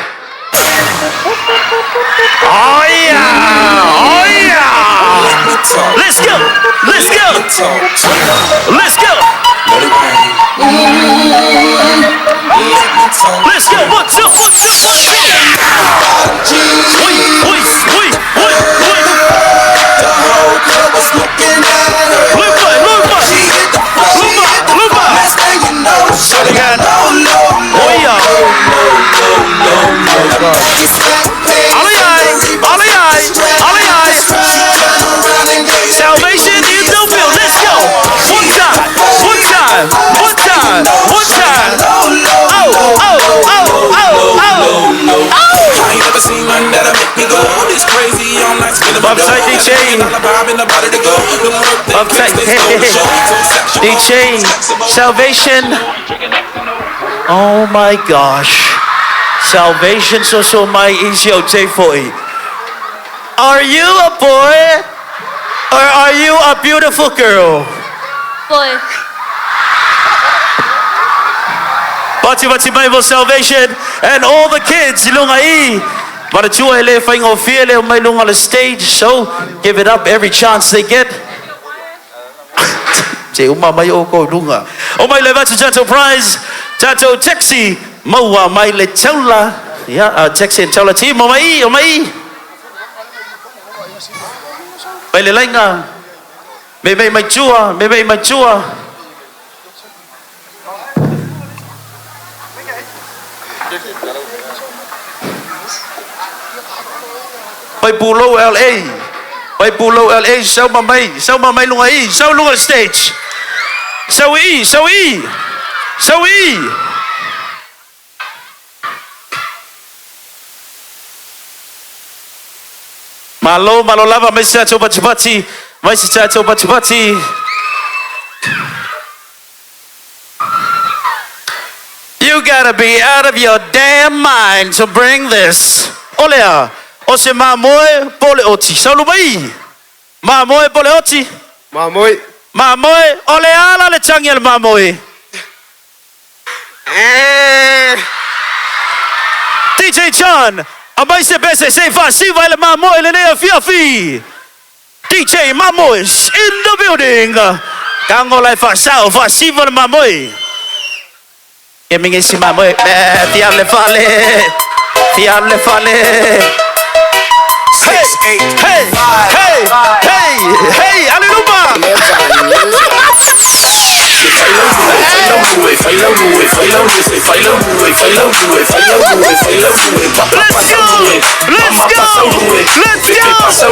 Oh yeah, oh yeah. Let's go, let's go, let's go. Let's go, 1, 2, 1, 2, 1, 2. Oi, oi, oi, oi, oi. The whole club was looking at her. Lupa, lupa. She hit the floor. She hit the lupa. floor. Next thing you know, shawty got low, low, low, Oh yeah. low, low, low, low, low. Baggy sweatpants Ale ai, ale ai, ale ai. Salvation in the building. Let's go. One time, one time, one time, one time. Oh, oh, oh, oh, oh, oh. I ain't never seen nothing that'll make me go this crazy all night. Spinning my Upside dough. DJ. Dollar vibe in the body to go. Them work that Upside they stole the show. So sexual, DJ, Salvation. Oh my gosh. Salvation so so my easy J40. Are you a boy or are you a beautiful girl? Boy. Pati pati mai for salvation and all the kids i lunga i. Manatua e le whainga o fia le o mai lunga le stage, so give it up every chance they get. Te uma mai o ko lunga. O mai le vatu tatou prize, tatou taxi, maua mai le taula. Yeah, taxi and taula team, o mai, o mai. Mai le lainga. Me me mai tua, me me mai tua. Pai Pulo LA. Pai Pulo LA, sau ma mai, sau ma mai lunga i, sau lunga stage. Sau i, sau i. Sau i. Malo, malo lava, mai se tatou patipati, mai se tatou patipati. You gotta be out of your damn mind to bring this. Olea, o se mamoe pole oti. Saulu mai. Mamoe pole oti. Mamoe. Mamoe, ole ala le tangi ale mamoe. DJ John, a mai se pese se fa siva le mamoe le nea fiafi. DJ Mamoes in the building. Kango lai fa sao fa siva le mamoe. Ke mingi si mamoe, fia le fale. Fia le fale. Hey, hey, hey, hey, hey, aleluma. Let's go! Let's go! Let's go!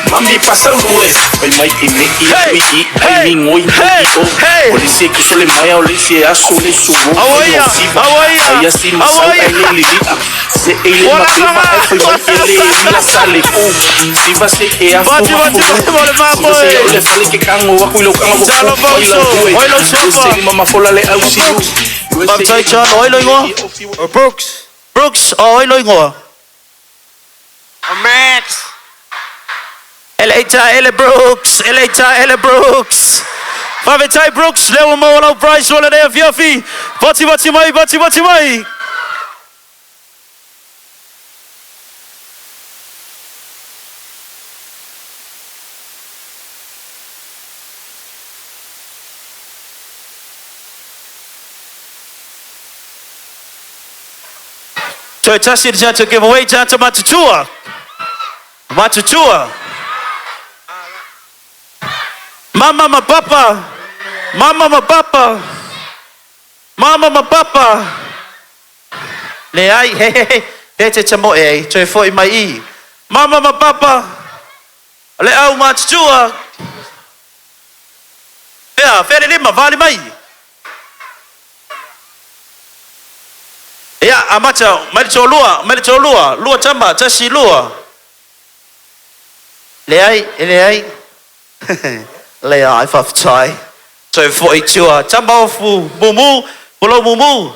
Mami pasa lue, Pai mai i me i Hey, i i ai mi ngoi hey, i o. hey. O le se ki sole mai o le se aso le su mo. Awaia, awaia, Ai asi ma sau awaia. ai le li li a. Se e le ma pe ma ai fai mai e le i la sale o. Si va se e a Bati, bati, bati, mo le Si va se mamoe. o le fale ke kango wa kui lo kango Talo Bauso, oi lo sofa. Se mama fola le au si u. Baptai John, oi lo ingoa. Brooks. Brooks, oi lo ingoa. Max. Ele Ele Brooks, Ele Ele Brooks. Favetai Brooks, leo mo lau prize wala nea fiafi. Bati bati mai, bati bati mai. Toe tasi le giveaway tatou matutua. Matutua. Mama ma papa. Mama ma papa. Mama ma papa. Le ai, he he he. Te te te mo e, toe foi mai i. Mama ma papa. Le au matutua. Fea, fea le lima, vale mai. Ia, amata, mai le tōlua, mai le tōlua, lua tama, tasi lua. Le ai, e le ai. Le ai, whawhitai. Toe foi tua, tama ofu, mumu, pulau mumu.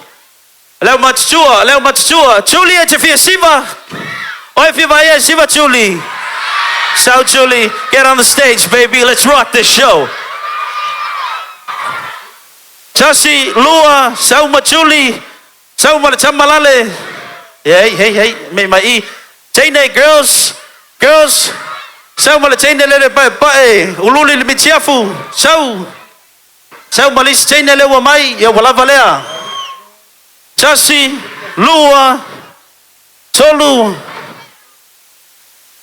Leo matutua, leo matutua. Julie e te fia siva. Oi fia vai e siva Julie. So Julie, get on the stage, baby. Let's rock this show. Tasi, lua, sauma Julie. Sauma le tamalale. Hey, hey, hey, me mai i. Teine, girls, girls. Sauma le teine lele pae pae. Ululi le mitiafu. Sau. Sau malisi teine le ua mai. Ia walava lea. Tasi, lua, tolu.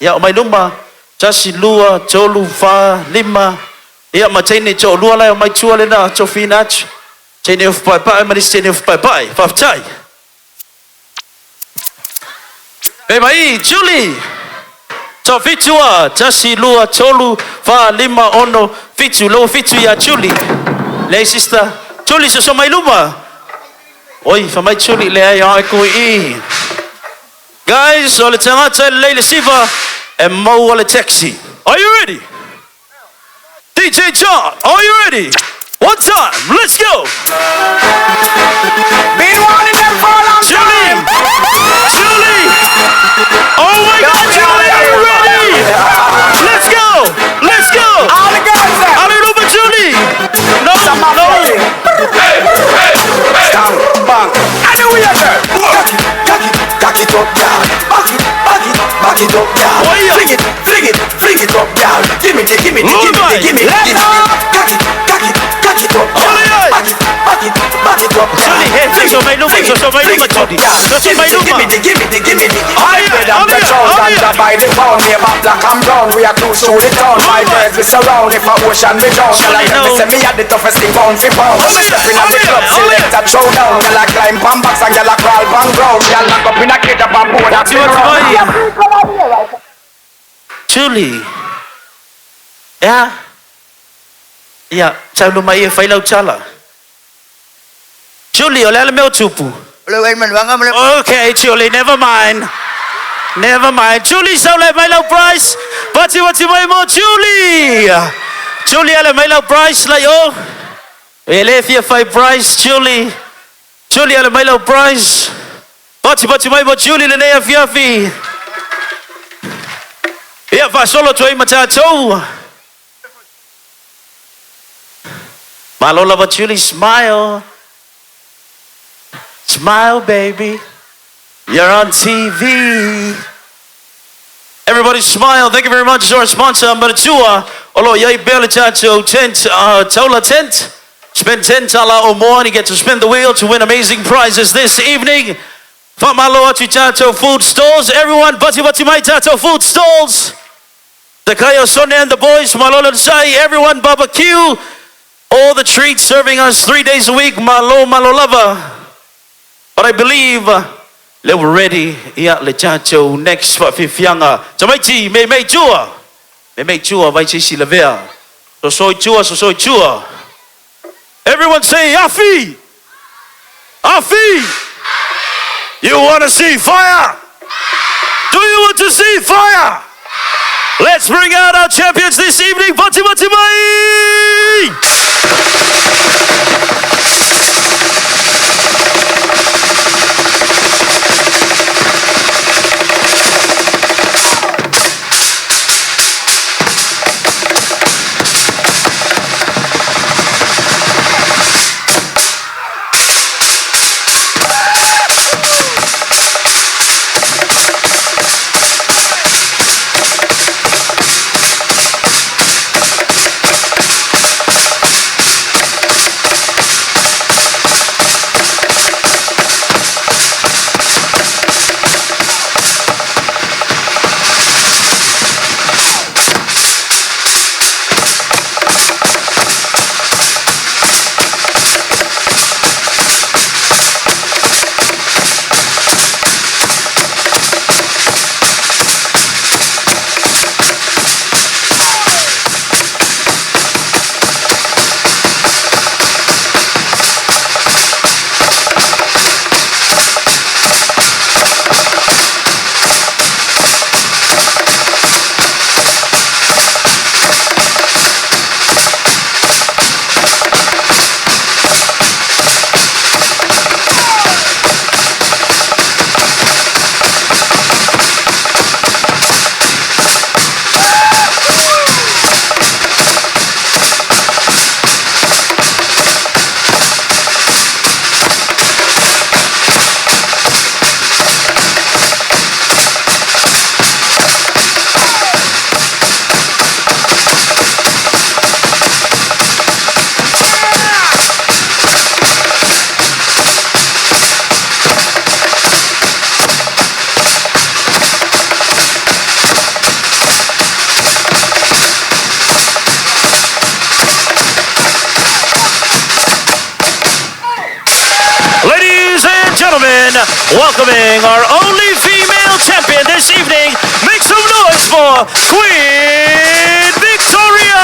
Ia o mai luma. Tasi, lua, tolu, fa, lima. Ia ma teine to lua lai o mai tua le na to whina atu. Teine o pae pae, malisi teine o pae pae. Whawhitai. Me mai, Julie. To fitua, tasi, lua, tolu, fa, lima, ono, fitu, lo fitu ia Julie. Le sister, Julie so so mai luma. Oi, fa mai Julie le ai ai kui i. Guys, o le tangata le leile siva e mau o le taxi. Are you ready? DJ John, are you ready? One time, let's go. Been wanting them for a long Julie! time. Julie! Oh my God, Julie, are you ready? Let's go! Let's go! All the girls there. Hallelujah, Julie! it up, girl. Fling it, fling it, fling it up, girl. Give me the, give me the, give me the, give me the, give me the. Cock it, cock it, cock it up, girl. Back it, back it, back it up, girl. Julie, so mai luma, so mai luma, Julie. So mai Give luma. me the, give me the, give me the. High bread and petrol, ganja by the pound. Me about black and brown, we are cruise through the town. My birds we surround, if a ocean we drown. Girl, I tell me say me had the toughest thing pound for pound. Me step inna the club, select a throw down. Girl, I climb pan box and girl I crawl pan ground. Girl, lock up in a cage up and board and spin round. Julie. Yeah. Yeah, sau luma ia whai lau tala. Julie, o le ala meo tupu. Okay, Julie, never mind. Never mind. Julie, sau le mai lau price. Pati wati mai mo, Julie. Julie, ala mai lau price, lai o. E le fia whai price, Julie. Julie, ala mai lau price. Pati pati mai mo, Julie, le nea fiafi. Ia, wha solo toi matātou. Malo lava Julie, smile. Smile, baby. You're on TV. Everybody smile. Thank you very much to our sponsor, Maratua. Olo yai bele chacho tent, Tola tent. Spend 10 tala or more and you get to spin the wheel to win amazing prizes this evening. Famalo atu tato food stalls. Everyone, bati bati mai tato food stalls. The Kayo Sonne and the boys, Malolo Sai, everyone barbecue. All the treats serving us 3 days a week, malo malo lava. But I believe they were ready. Ia le chacho next for fifianga. Tamaiti me me chua. Me me chua vai sisi lavea. So soy chua, so soy chua. Everyone say Afi. Afi. You want to see fire? Do you want to see fire? Let's bring out our champions this evening. Bati Bati Mai! Welcoming our only female champion this evening, make some noise for Queen Victoria!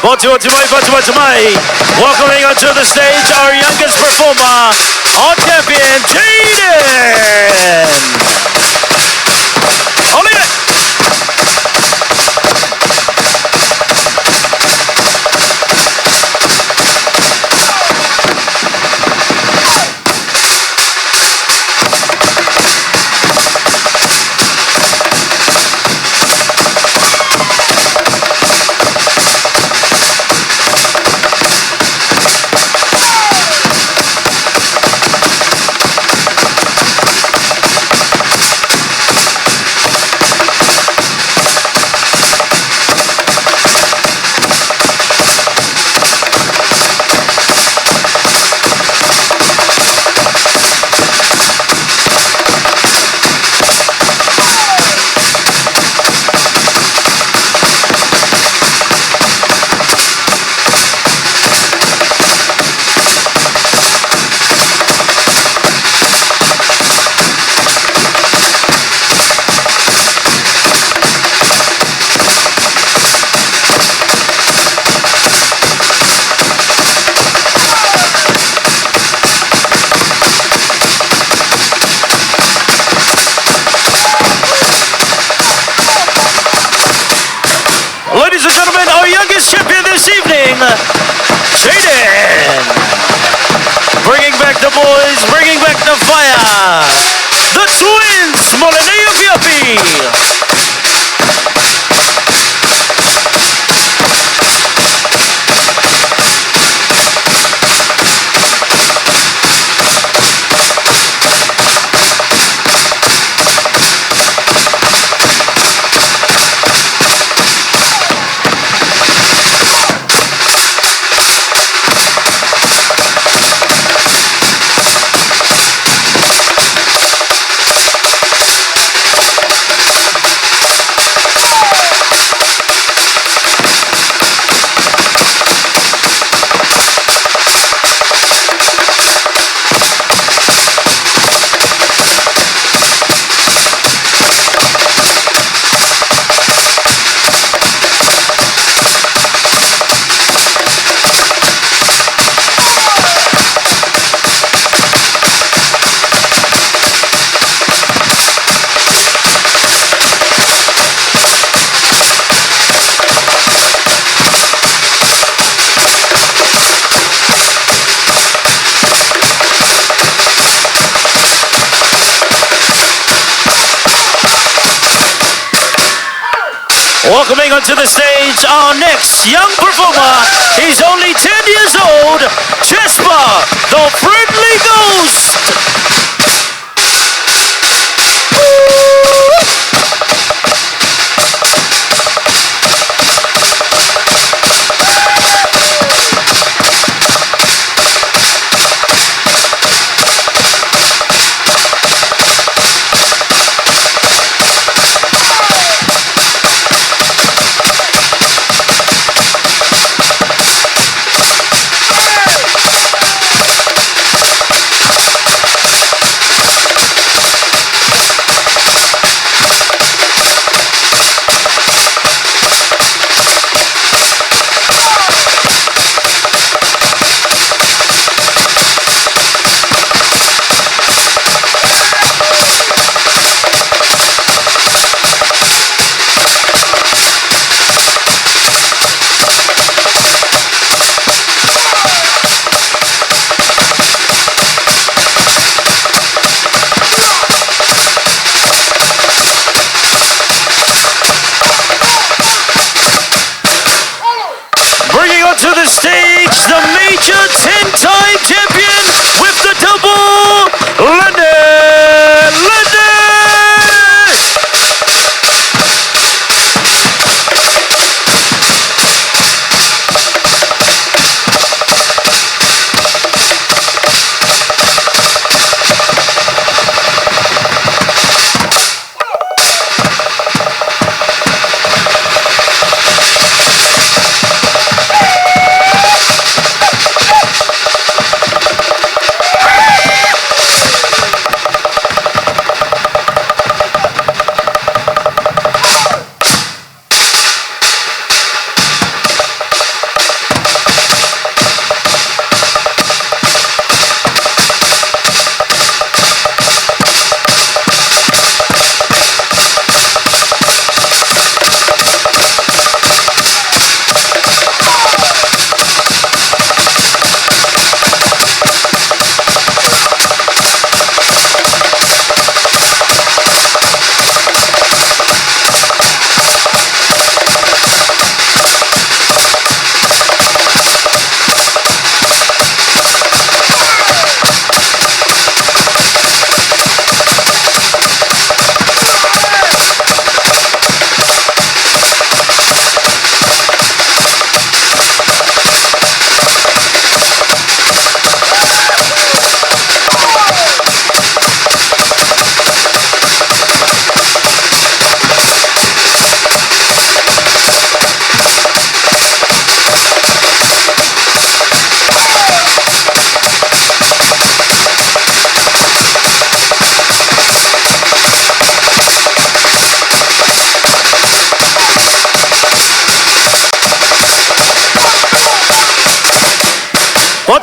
Fotu atu mai, fotu atu mai. Welcoming onto the stage our youngest performer, our champion, Jaden. Ollie! Ladies and gentlemen, our youngest champion this evening, Jaden. Bringing back the boys, bringing back the fire. The twins, Molinea Fiapi. Welcoming onto the stage our next young performer. He's only 10 years old, Chespa, the Friendly Ghost. Bringing onto the stage the major 10-time champion with the double, London London!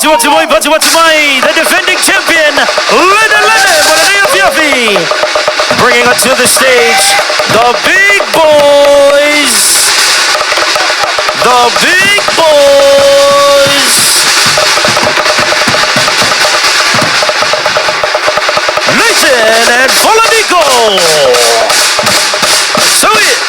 Batu batu mai, batu batu mai, the defending champion, Lene Lene Malania Fiafi. Bringing up to the stage, the big boys. The big boys. Nathan and Polonico. So it.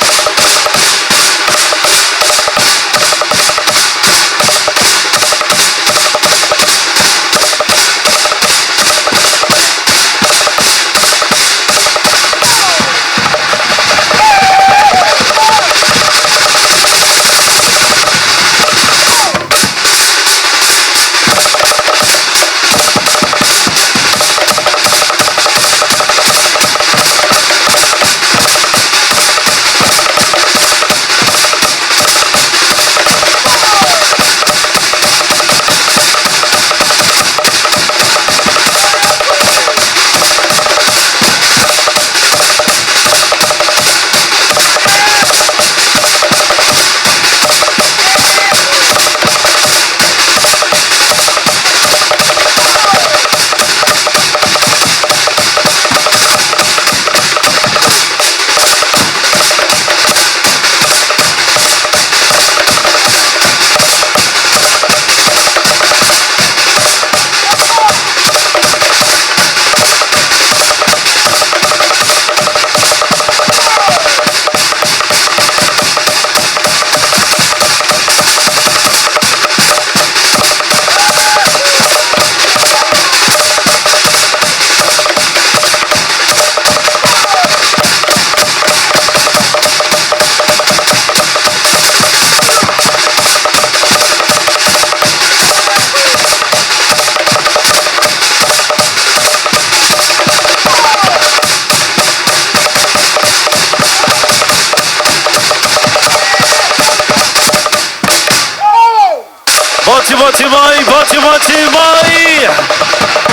Batu batu mai, batu batu mai.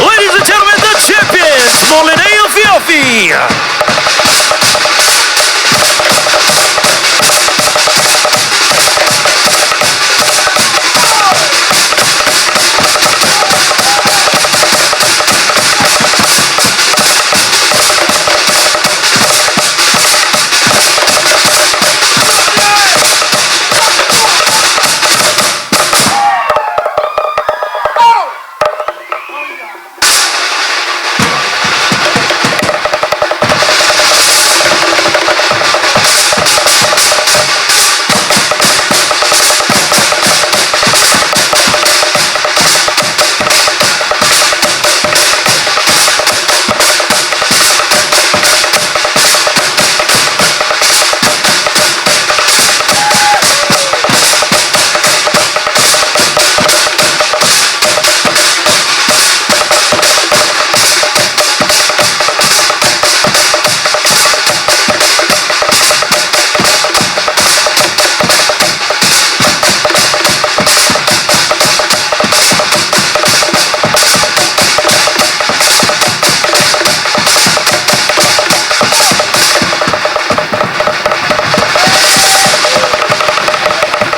Ladies and gentlemen, the champions, Molineo Fiafi.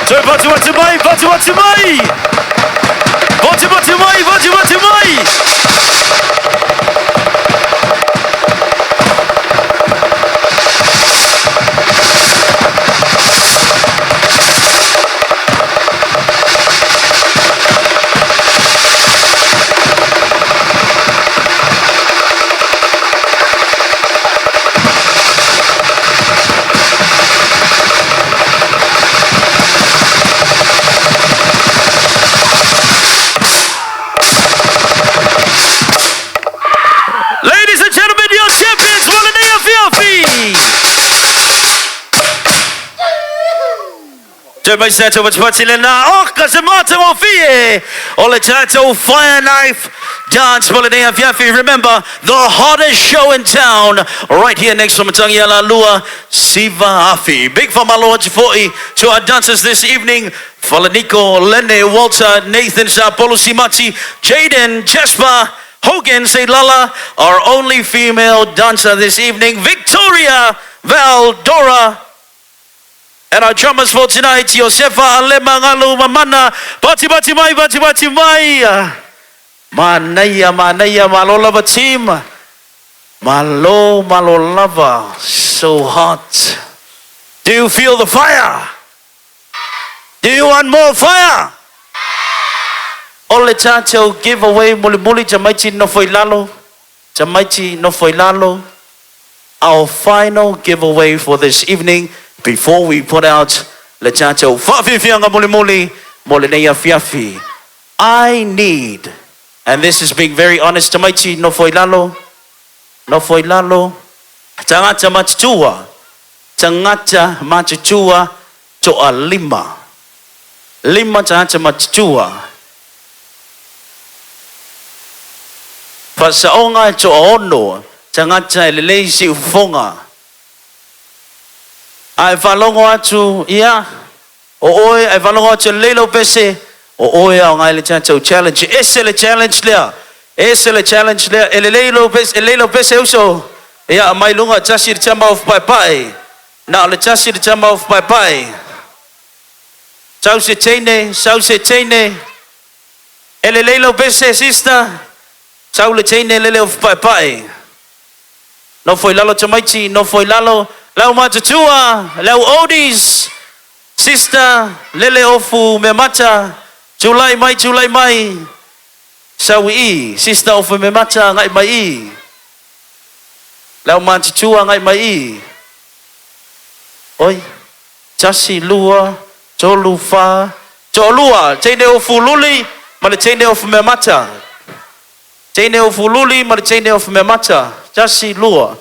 So batu batu mai, batu batu mai. Batu batu mai, batu batu mai. Ladies and gentlemen, your champions, Walanea Fiafi. Te mai sa te wati le nā o ka se mata o fie o le tātou Fire Knife Dance Walanea Fiafi. Remember, the hottest show in town right here next to Matangi Ala Lua, Siva Afi. Big whamalo atu fo'i to our dancers this evening. Falaniko, Lene, Walter, Nathan, Sapolo Simati, Jaden, Jasper, Hogan Seilala, our only female dancer this evening, Victoria Valdora And our drummers for tonight, Josefa Alema Ngalu Mamana, Bati Bati Mai, Bati Bati Mai. Manaia, manaia, malo lava team. Malo, malo lava. So hot. Do you feel the fire? Do you want more fire? O le tatou giveaway mulimuli tamaiti nofo i lalo. Tamaiti nofo i lalo. Our final giveaway for this evening before we put out le tatou faafiafiaga mulimuli mo lenei afiafi. I need, and this is being very honest, tamaiti nofo i lalo, nofo i lalo, tagata matutua, tagata matutua toalima. Lima tagata matutua. Faasaoga e toaono tagata e lelei siufofoga. A e faalogo atu, ia, o oe, a e faalogo atu e lelei lau pese, o oe e aoga i le tatou challenge. E ese le challenge lea. E ese le challenge lea. E lelei lou pese, e lelei lau pese uso. Ia, aumai i luga, tasi le tama ofu paepae. Na o le tasi le tama ofu paepae. Sau se teine, sau se teine. E lelei lau pese, sister. Sau le teine lele ofu paepae. Nofo i lalo tamaiti, nofo i lalo. Lau matutua, lau oldies. Sister, lele ofu meamata. Tulai mai, tulai mai. Sau i i, sister ofu meamata, agai mai i. Lau matutua, agai mai i. Oi, tasi, lua, tolu, fa, toalua, teine ofu luli ma le teine ofu meamata. Teine ofu luli ma le teine ofu meamata. Tasi, lua.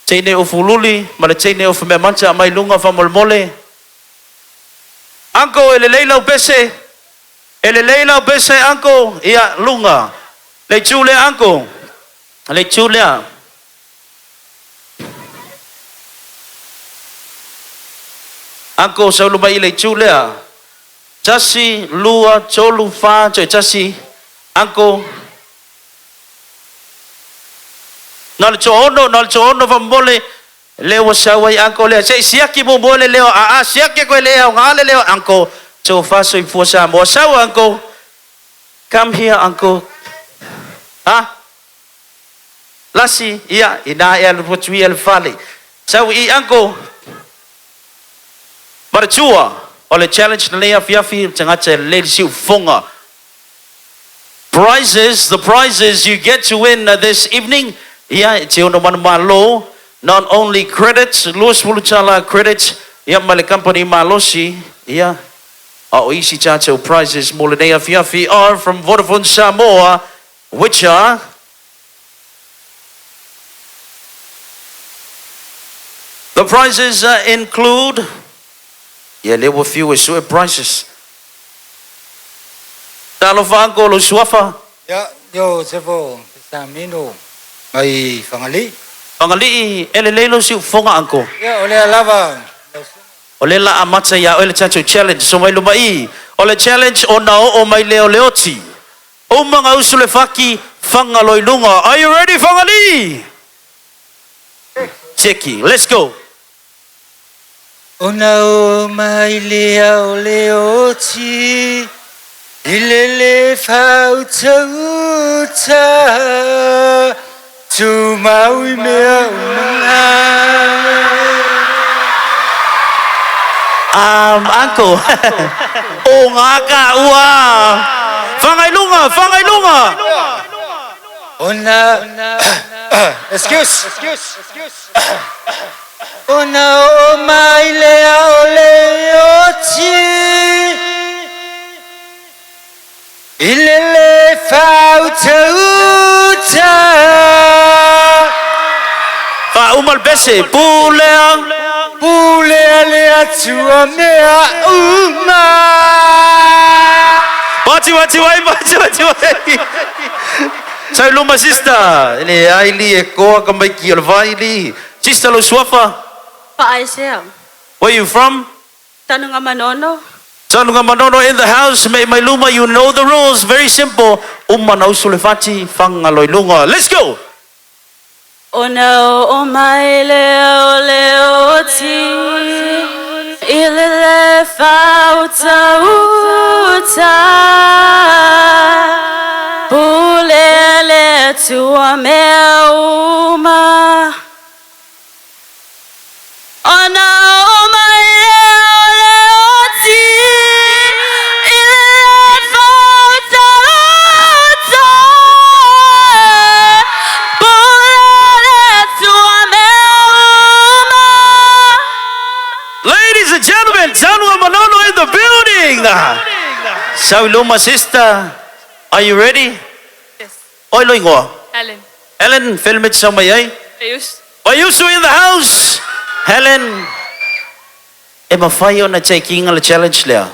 Teine ofu luli ma le teine ofu meamata aumai luga faamolemole. Uncle e lelei lau pese. E lelei lau pese uncle. Ia luga. Le itu lea uncle. Le itu lea. Uncle sau luma i le itu lea. Tasi, lua, tolu, fa, toe tasi. Uncle. Na o le toaono, na o le toaono faamolemole. Lea ua sau ai uncle lea. Se i siaki muamua le leo. Aa, siaki koe le aoga le leo uncle. Tofa soifua Samoa. Sau uncle. Come here uncle. Ha? Lasi, ia, ina e alu atu ia le fale. Sau i uncle. Maratua, o le challenge lenei afiafi, tagata e lelei le siufofoga. Prizes, the prizes you get to win this evening, ia, e te ono manumalo, not only credits, 20 tala credits, ia ma le company malosi, ia, a o isi tatou prizes mo lenei afiafi are from Vodafone Samoa, which are The prizes include, ia lea ua fiu e sue prizes. Talofa uncle lou suafa. Ia, Iosefo Pesamino mai Fagalii. Fagalii, e lelei lou siufofoga uncle. Ia, o lea lava lau susuga. O lea la amata ia oe le tatou challenge so mai luma i. O le challenge ona oo mai lea o Leoti. Uma gausu le faki, faga loa i luga. Are you ready Fagalii? Jackie, let's go. Ona oo mai lea o le oti i le le faautauta tumau i mea uma. Um, uncle. o ngā ka ua. Whangai lunga, whangai lunga. Ona, excuse. Ona oo mai lea o le oti i le le faautauta. Faauma le pese, pulea. Pulea le Atua mea uma. Pati wati wai, pati wati wai. Sau luma sister. E leai li e koa ka maiki o le vai li. Sister lou suafa. Faaesea. Where you from? Tanugamanono. Tanugamanono in the house. Mei mai luma you know the rules. Very simple. Uma na usu le fati, faga loa i luga. Let's go! Ona oo mai lea o le oti I le le fauta uta Pule le tua mea uma Ona o mai le o le oti I le le fauta uta Pule le tua mea uma. Ladies and gentlemen, Tanua Manono in the building. Sauloma sister, are you ready? Yes. Oi loingoa. Helen. Helen, filmit sa may ay. Ayus. Ayuso in the house. Helen, e mawhai ona taking le challenge lea.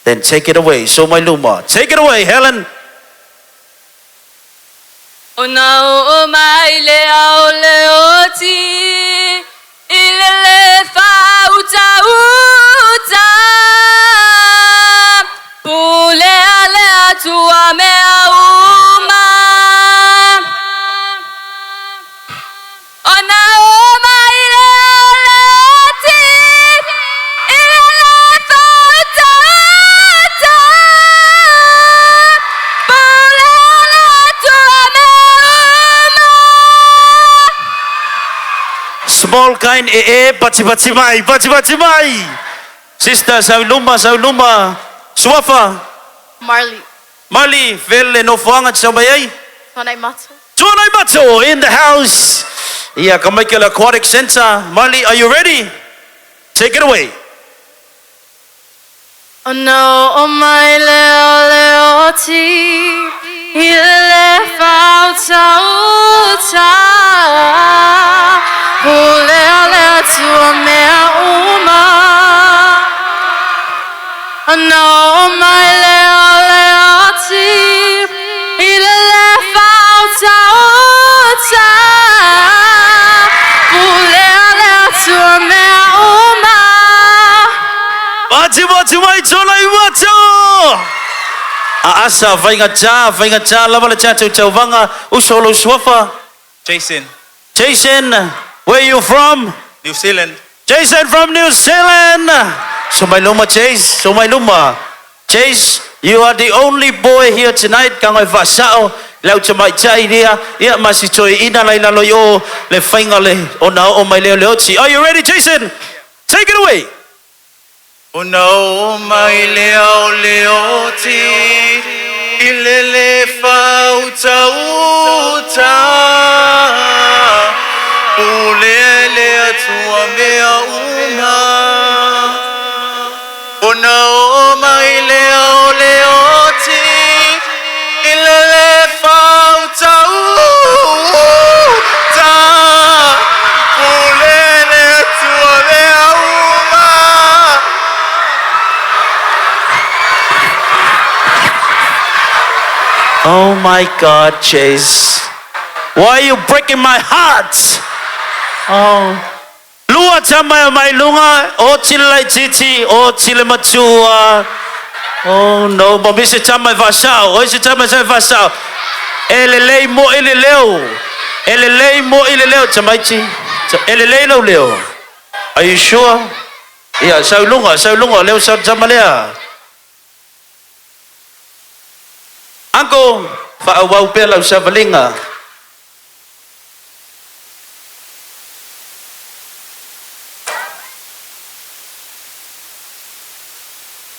Then take it away. So my luma. Take it away, Helen. Ona o mai le ao le oti I le le fauta uta Pule a le atua mea uma Ona o mai le ao le oti I le le fauta uta Pule a le atua mea uma. Small kind e e pati pati mai, pati pati mai. Sister, sauluma, sauluma. Suafa, Marley. Marley, vele no fuanga sa may ay. Tuanai Mato. Tuanai Mato in the house. Ia Kamaikele Aquatic Center. Marley, are you ready? Take it away. Ona o mai le o le oti I le le fauta uta Pule a le atua mea uma Ona o mai le o le oti I le le fauta uta Pule a le atua mea uma. Pati pati mai, Tuanai Mato. A asa, vainga cha, vainga cha, lava le cha tau tau vanga, usolo suafa. Jason. Jason, where you from? New Zealand. Jason from New Zealand. So my luma, Chase. So my luma. Chase, you are the only boy here tonight. Kang oi fasao. Lau te mai tai ria. Ia masi toi ina lai lalo yo. Le whainga le o na o mai leo leo ti. Are you ready, Jason? Take it away. O na o mai le au le oti I le le fauta uta Pule le atua mea uma O na o mai le au le oti I le le fauta uta Pule le atua mea uma. Oh my God, Chase. Why are you breaking my heart? Oh. Lua tama mai lunga, o tile lai titi, o tile matua. Oh no, mo mise tama vasao, o se tama sa vasao. Ele lei mo ele leo. Ele lei mo ele leo tamaiti. Ele lei lo leo. Are you sure? Yeah, sau lunga, sau lunga, leo sau tama lea. Uncle, whaawau pea lau savalinga.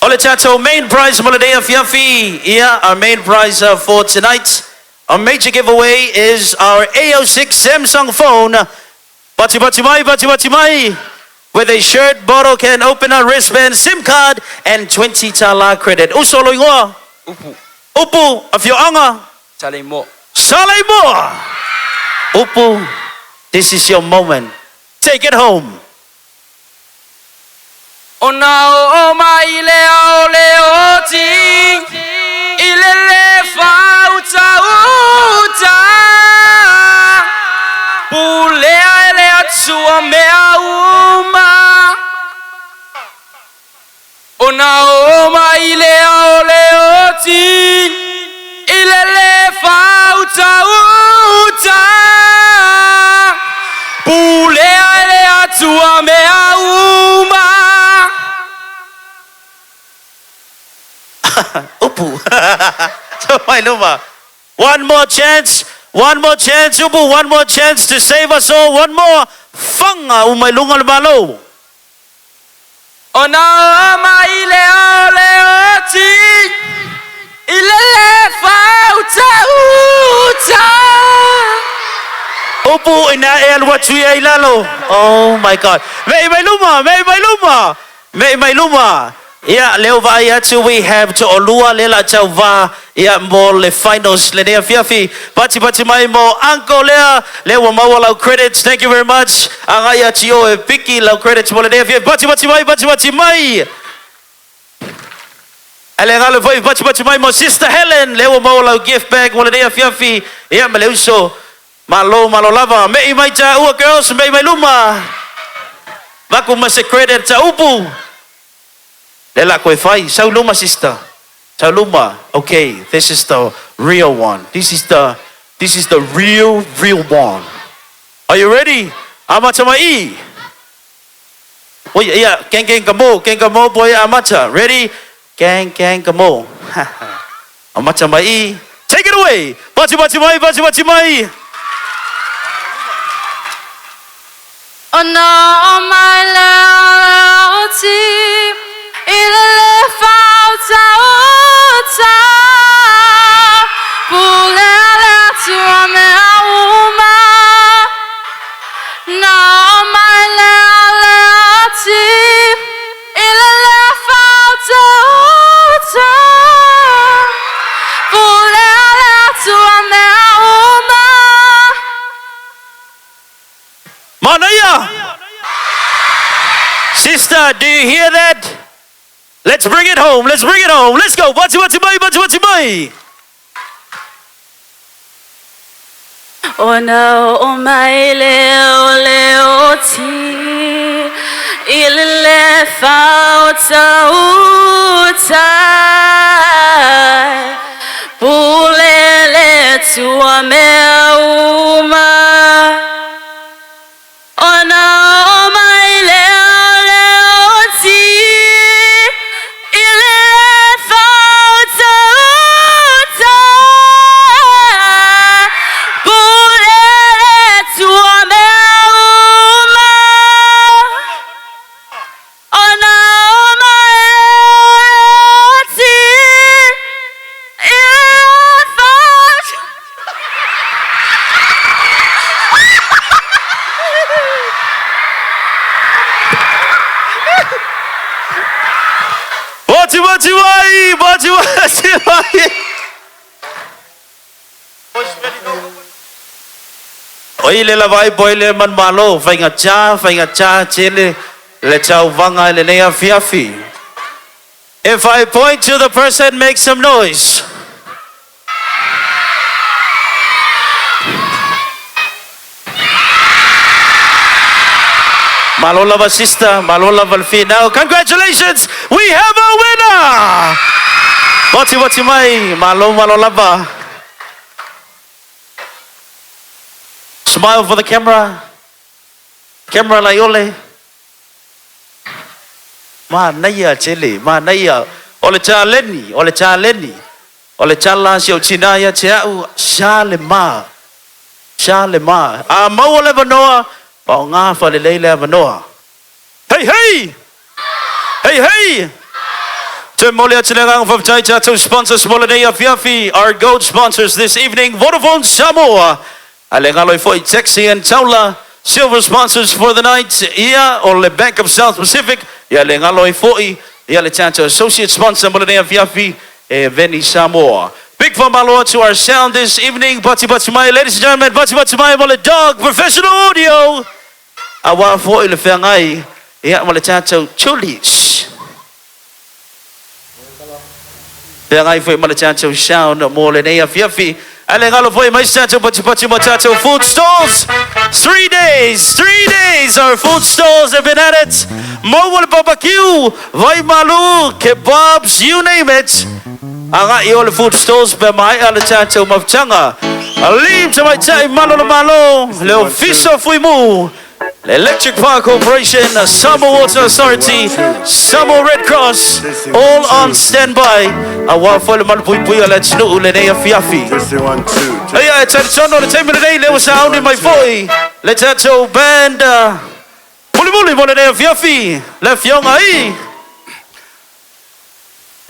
Ole tātou main prize mo le nei afiafi. Ia, our main prize for tonight. Our major giveaway is our AO6 Samsung phone. Bati bati mai, bati bati mai. With a shirt, bottle, can opener, wristband, SIM card, and 20 tala credit. Usolo ingoa. Upu. Upu, afioanga. Saleimoa. Saleimoa. Upu, this is your moment. Take it home. Ona o mai le ao le oti I le le fauta uta Pule a ele atua mea uma Ona o mai le ao le oti I le le fauta uta Pule a ele atua mea uma. Upu. Sau mai luma. One more chance. One more chance, Upu. One more chance to save us all. One more. Fanga umai lunga le malo. Ona o mai le o le oti i le le fauta uta. Upu ina e alu atu ia i lalo. Oh my God. Mei mai luma, mei mai luma. Mei mai luma. Ia, leo vaai atu we have to olua le la tau va ia mo le finals le nea fiafi. Pati pati mai mo uncle lea, le ua maua lau credits. Thank you very much. Agai atu o e piki lau credits mo le nea fiafi. Pati pati mai, pati pati mai. Ale ngalo foi pati pati mai mo Sister Helen, le ua maua lau gift bag mo le nea fiafi. Ia ma le uso. Malo malo lava. Mei mai ta ua girls, mei mai luma. Vaku ma se credit ta upu. Le la koe whai, sau luma sister. Sau luma. Okay, this is the real one. This is the real, real one. Are you ready? Amata mai. Oh yeah, yeah. Gang gang kamo, gang kamo boy amata. Ready? Gang gang kamo. Amata mai. Take it away. Bachi bachi mai, bachi bachi mai. Oh no, my loyalty. I le le fauta uta. Pule le tua mea uma. No, my loyalty. I le le fauta uta. Pule le tua mea uma. Manaia! Sister, do you hear that? Let's bring it home. Let's bring it home. Let's go. Bachi bachi mai, bachi bachi mai. Oh no, oh my leo leo ti, i le le fauta uta, pule le tua mea uma. Oh no, oh my leo leo ti, i le fauta uta, pule le tua mea uma. Oh no, oh my leo ti, i le fauta. Bachi bachi mai, bachi bachi mai. Oi le la vai boy le man malo, whainga cha, chele, le chau vanga le nea fiafi. If I point to the person, make some noise. Malo lava sister, malo lava now. Congratulations, we have a winner! Wati wati mai, malo malo lava. Smile for the camera. Camera laiole. Ma naia chele, ma naia. Ole cha leni, ole cha leni. Ole cha la sio chinaya che au sha le ma. Sha le ma. A mau le vanoa. Pa ngā whale leile vanoa. Hey hey! Hey hey! Te mole atu le nganga whaptai tātou sponsors mo le nei afiafi. Our gold sponsors this evening, Vodafone Samoa. Ale ngalo i foi Taxi and Taula. Silver sponsors for the night, ia o le Bank of South Pacific. Ia le ngalo i foi, ia le tātou associate sponsor mo le nei afiafi, e Veni Samoa. Big whamalo to our sound this evening. Pati pati mai, ladies and gentlemen, pati pati mai mo le Dog Professional Audio. Awa foi le whangai, ia mo le tātou Chulis. Whangai foi mo le tātou sound mo le nei afiafi. Ale ngalo foi mai tātou pati pati mo tātou food stalls. 3 days, 3 days our food stalls have been at it. Mo le barbecue, vai malu, kebabs, you name it. Anga i o le food stalls pe mai a le tātou mafutanga. Alim te mai tai malo le malo, le ofiso fui mu. Electric Power Corporation, Samoa Water Authority, Samoa Red Cross, all on standby. Auā foi le malupuipuia o le atunuu lenei afiafi. Ia, e talitonu o le taimi lenei lea ua sauni mai foi le tatou band mulimuli mo lenei afiafi, le Afioga i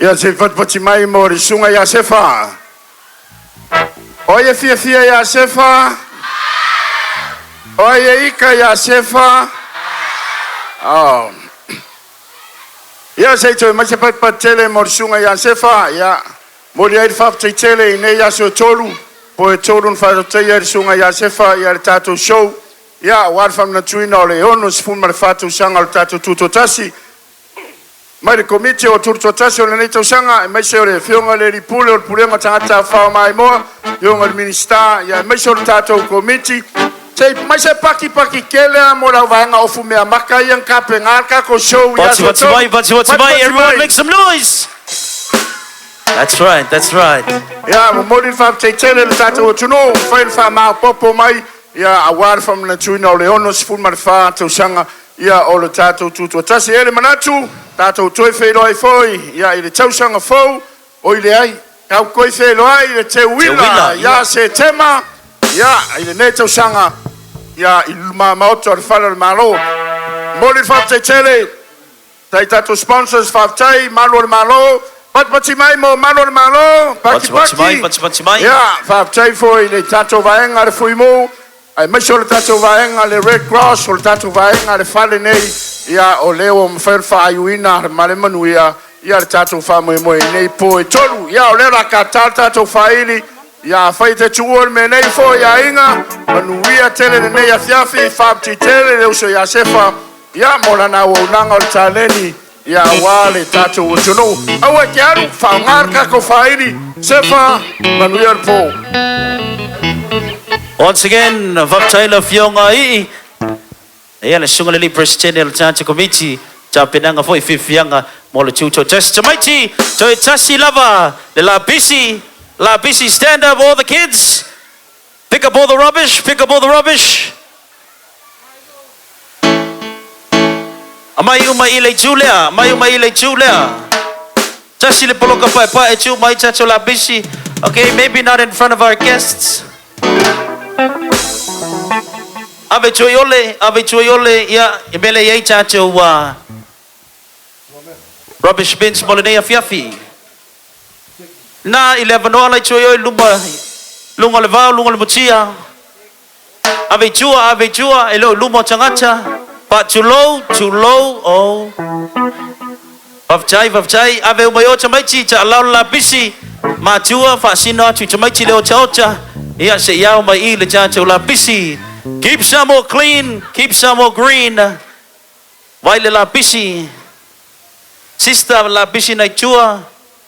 Ia se i fatufati mai mo le susuga ia Sefa. O ai e fiafia ia Sefa? O ai e ika ia Sefa? Oh. Ia se i toe mai se patupatu tele mo le susuga ia Sefa. Ia, momoli ai le faafetai tele i nei aso e tolu, po e tolu na faatautaia ai le susuga ia Sefa ia le tatou show. Ia, aua le faamanatuina o le 64 tausaga o le tatou Tutoatasi. Mai le Komiti o Tutoatasi o lenei tausaga, aemaise o le Afioga i le Alii Pule o le Pulega o Tagata Tafafao Maimoa, Afioga i le Minisita, ia aemaise o le tatou Komiti. Se i mai se paki paki kele lava mo le au vaega ofu meamaka ia na tapena le tatou show i Pati aso e pati mai, tolu. pati pati Pati mai, pati everyone mai. make some noise! That's right, that's right. Ia, momoli le faafetai tele i le tatou atunuu, ua mafai ona faamaopoopo mai, ia, aua le faamanatuina o le 64 tausaga, ia, o le tatou Tutoatasi. E i ai le manatu, tatou toe feiloai foi, ia, i le tausaga fou, oi leai, tatou toe feiloai i le teuila Teuila, ia ia. Setema, ia, i lenei tausaga, ia, i luma maota o le Fale o le Malo. Momoli le faafetai tele tai tatou sponsors, faafetai Malu o le Malo, patipati mai mo Malu o le Malo, Pati pati mai, pakipaki. pati pati mai. Ia, faafetai foi i le tatou vaega le Fuimu, aemaise o le tatou vaega le Red Cross, o le tatou vaega le fale nei, ia, o lea ua mafai ona faaiuina ma le manuia, ia, le tatou faamoemoe i nei po e tolu. Ia, o lea o le a tata le tatou faili. Ia, afai e te tuua le mea nei foi, aiga, manuia tele lenei afiafi, faafetai tele le uso ia Sefa, ia, mo lana auaunaga o le taleni, ia, aua le tatou atunuu. Aua e te alu, faaaoga le tatou faili. Sefa, manuia le po. Once again, faafetai le Afioga i ia le Susuga i le Alii Peresetene o le tatou Komiti, tapenaga foi fiafiaga mo le Tutoatasi. Tamaiti, toe tasi lava le lapisi, lapisi stand up all the kids. Pick up all the rubbish, pick up all the rubbish. Aumai uma i le itu lea, aumai uma i le itu lea. Tasi le poloka paepae tuu mai tatou lapisi. Okay, maybe not in front of our guests. Ave tua i ole, ave tua i ole, ia, i mea lea e i ai tatou rubbish bins mo lenei afiafi. Na, i le avanoa la i tua i o i luma, luga o le vao, luga o le mutia. Ave i tua, ave i tua, e le o i luma o tagata. Faatulou, tulou, oh. Faafetai, faafetai, ave uma i o tamaiti, taalao le lapisi, matua, faasino atu i tamaiti le otaota, ia se i ao mai i le tatou lapisi. Keep Samoa clean, keep Samoa green. Vai le lapisi, sister lapisi nai tua,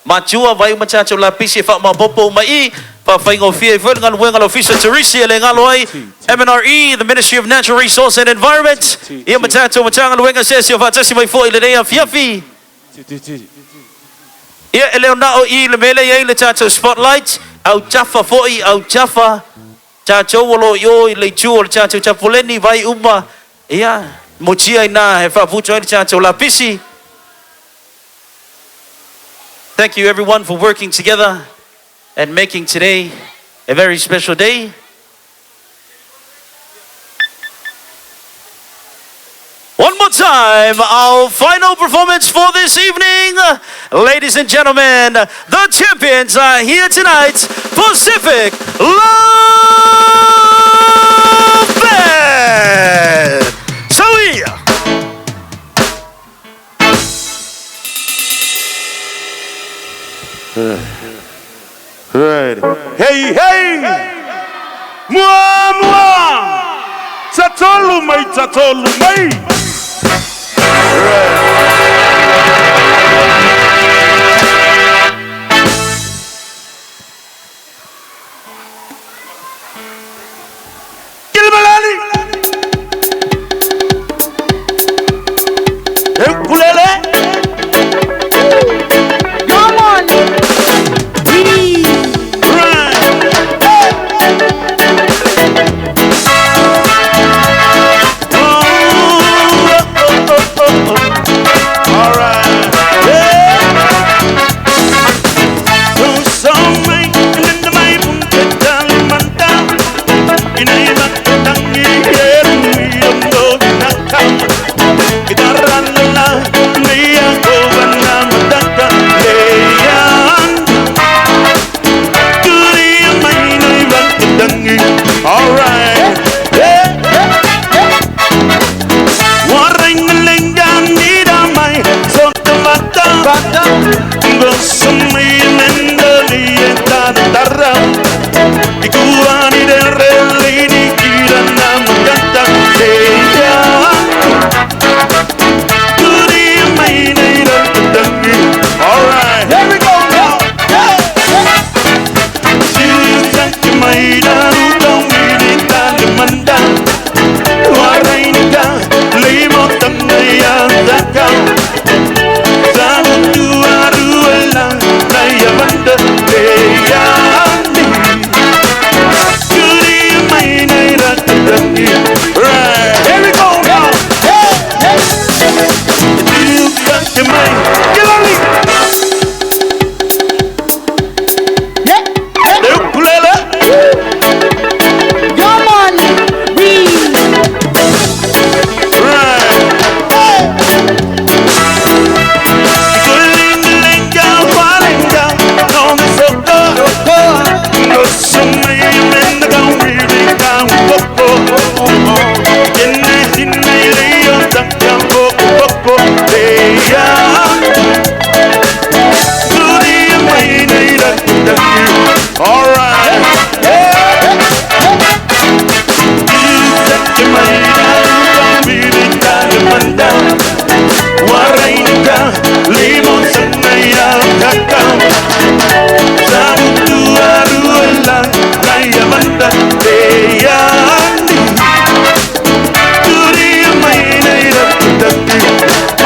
matua, vai uma tatou lapisi e faamaopoopo uma i i, faafaigofie ai foi le galuega a le Ofisa Turisi e le galo ai MNRE, the Ministry of Natural Resource and Environment, ia ma tatou Matagaluega se ese o faatasi mai foi i lenei afiafi. Ia, e le o na o i le mea lea e i ai le tatou spotlight, autafa foi, autafa, tatou o lo o i o i le itu o le tatou tapuleni, vai uma, ia, mutia i ina e faaputu ai le tatou lapisi. Thank you everyone for working together and making today a very special day. One more time, our final performance for this evening. Ladies and gentlemen, the champions are here tonight, Pacific Love Band. Soia! Right. Hey, hey! Mua, mua! Tatolu mai, tatolu mai! Kilimalani! Ukulele! Come on! All right.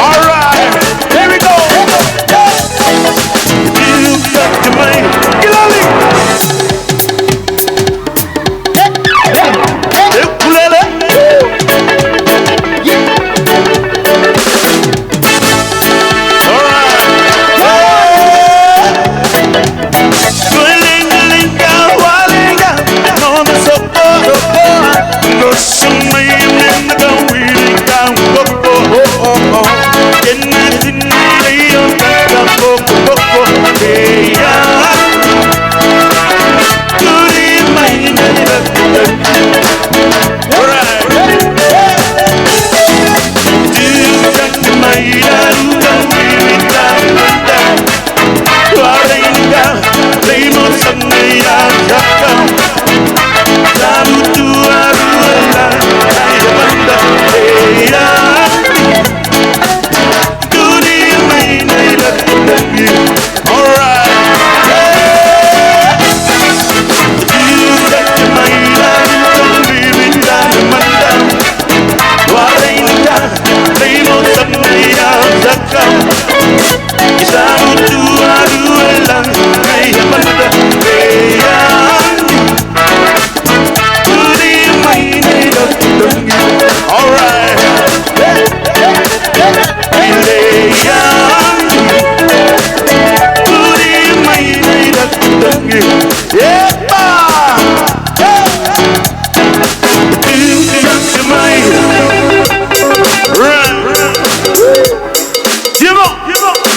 All right, here we go. You got your money. Get on it. Ukulele. All right.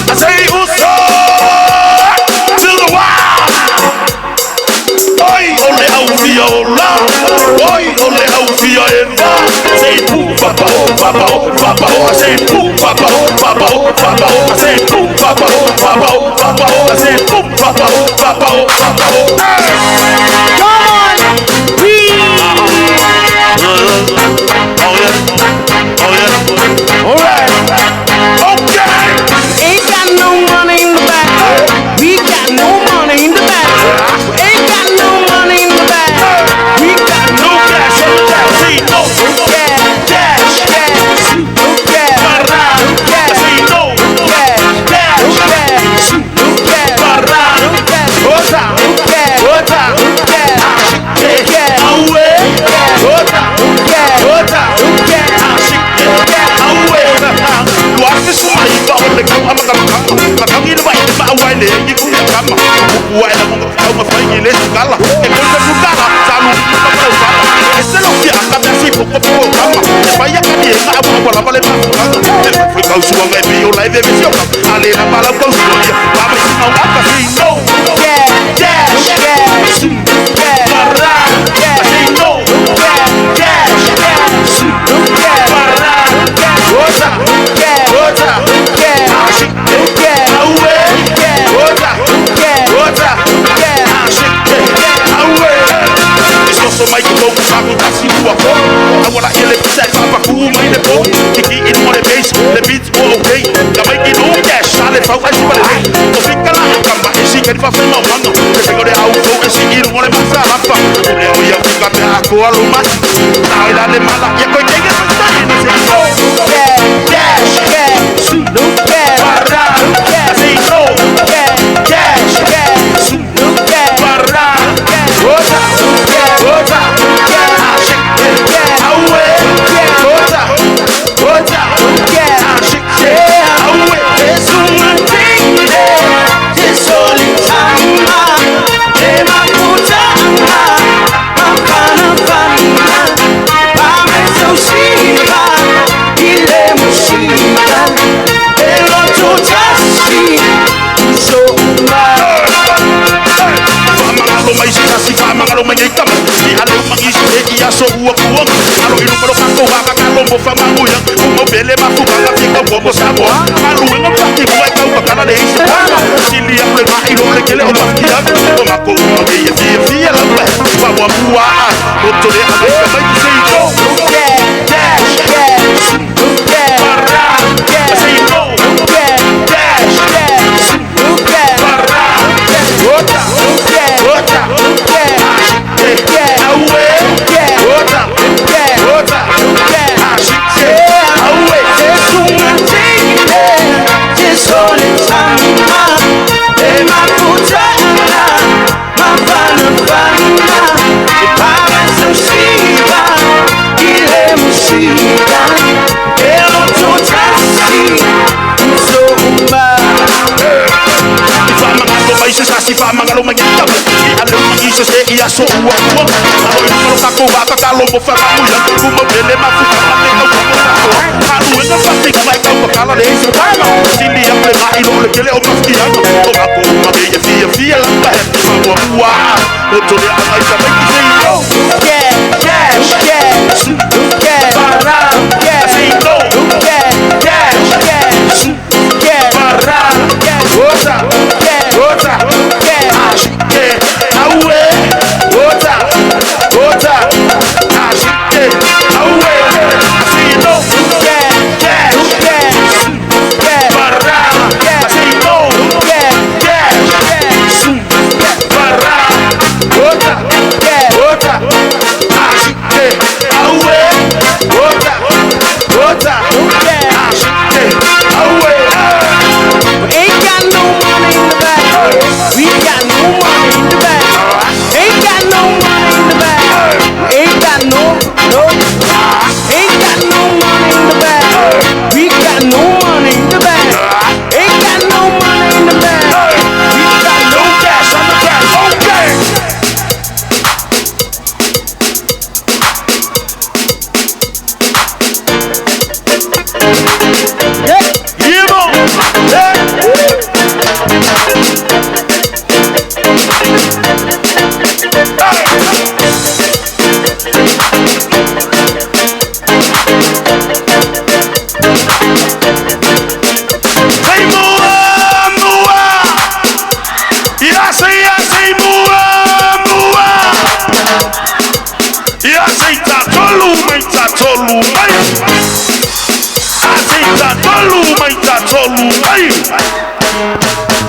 I say uso to the wild. Oi, ole au fia o la. Oi, ole au fia e la. Say poo, pa pa o, pa pa o, pa pa o. I say poo, pa pa o, pa pa o, pa pa o. I say poo, pa pa o, pa pa o, pa pa o. I say poo, pa pa o, pa pa o, pa pa o. Hey! Come on, we. Oh yeah, oh yeah. All right, okay. Ain't got no money in the bank. We got no money in the bank. Ain't got no money in the bank. We got no cash, no cash, see no cash, cash, no cash, no cash, see no cash, cash, no cash, no cash, no cash, ota, no cash, ota, no cash, no cash, awe, ota, no cash, ota, no cash, awe. Luasi suma iba ole kau ama kama kama kama ini ba ba awai le ni ku kama ku wa ela mo kau ma fai le sukala e ko se sukala salu ka pa pa e se lo ki aka ba si po po kama e ba ya ka ni na abu ko la ba le ma kama e ba fui kau suwa ngai bi o lai ve si o ale na ba la kau suwa ya ba ba si au aka si no cash, cash cash, para cash, si no cash, cash no cash, para ota cash, ota cash, no cash, awe cash, ota cash, ota cash. So mai ko sa ku ta si ku ko awala ele pisa sa pa ku mai le po kiki in on the bass the beat o okay ka mai ki no cash sale fa ka si pa le o fika la ka ma e si ka fa fa ma mano te se ko de au fo e si in on the masa la fa le o ya fika me a ko alu mas na ila le mala ya ko ke ke sa ni se no Cash, cash no cash, para cash, si no cash, cash cash, no cash, para ota ota awe ota ota awe. Faamagalo mai se tasi, faamagalo mai nei tama. I ale o mangisi e i aso ua kuaga. Alo i luma lo kako hakakalo mo famamuia. Uma pele mafukaga fika ua mo Samoa. Maluega paki mua e tau makala le isi panga. Sili aku le mai lo le kele o makiaga. O mako uma ke ia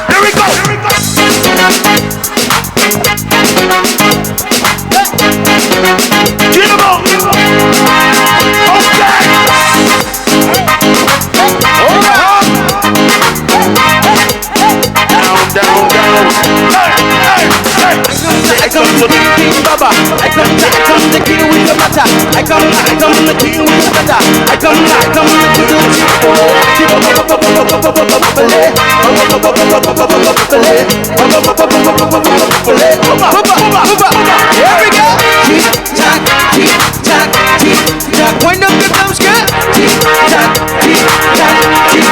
Here we go. Get 'em on. Okay. Down, down, down. Hey, hey, hey. I come to the king, Baba. I come the king with the matter. I come the king with the matter. I come the king with the. Here we go. Tick tock, tick tock, tick tock. Wind up the thumbs, good. Tick tock, tick tock, tick.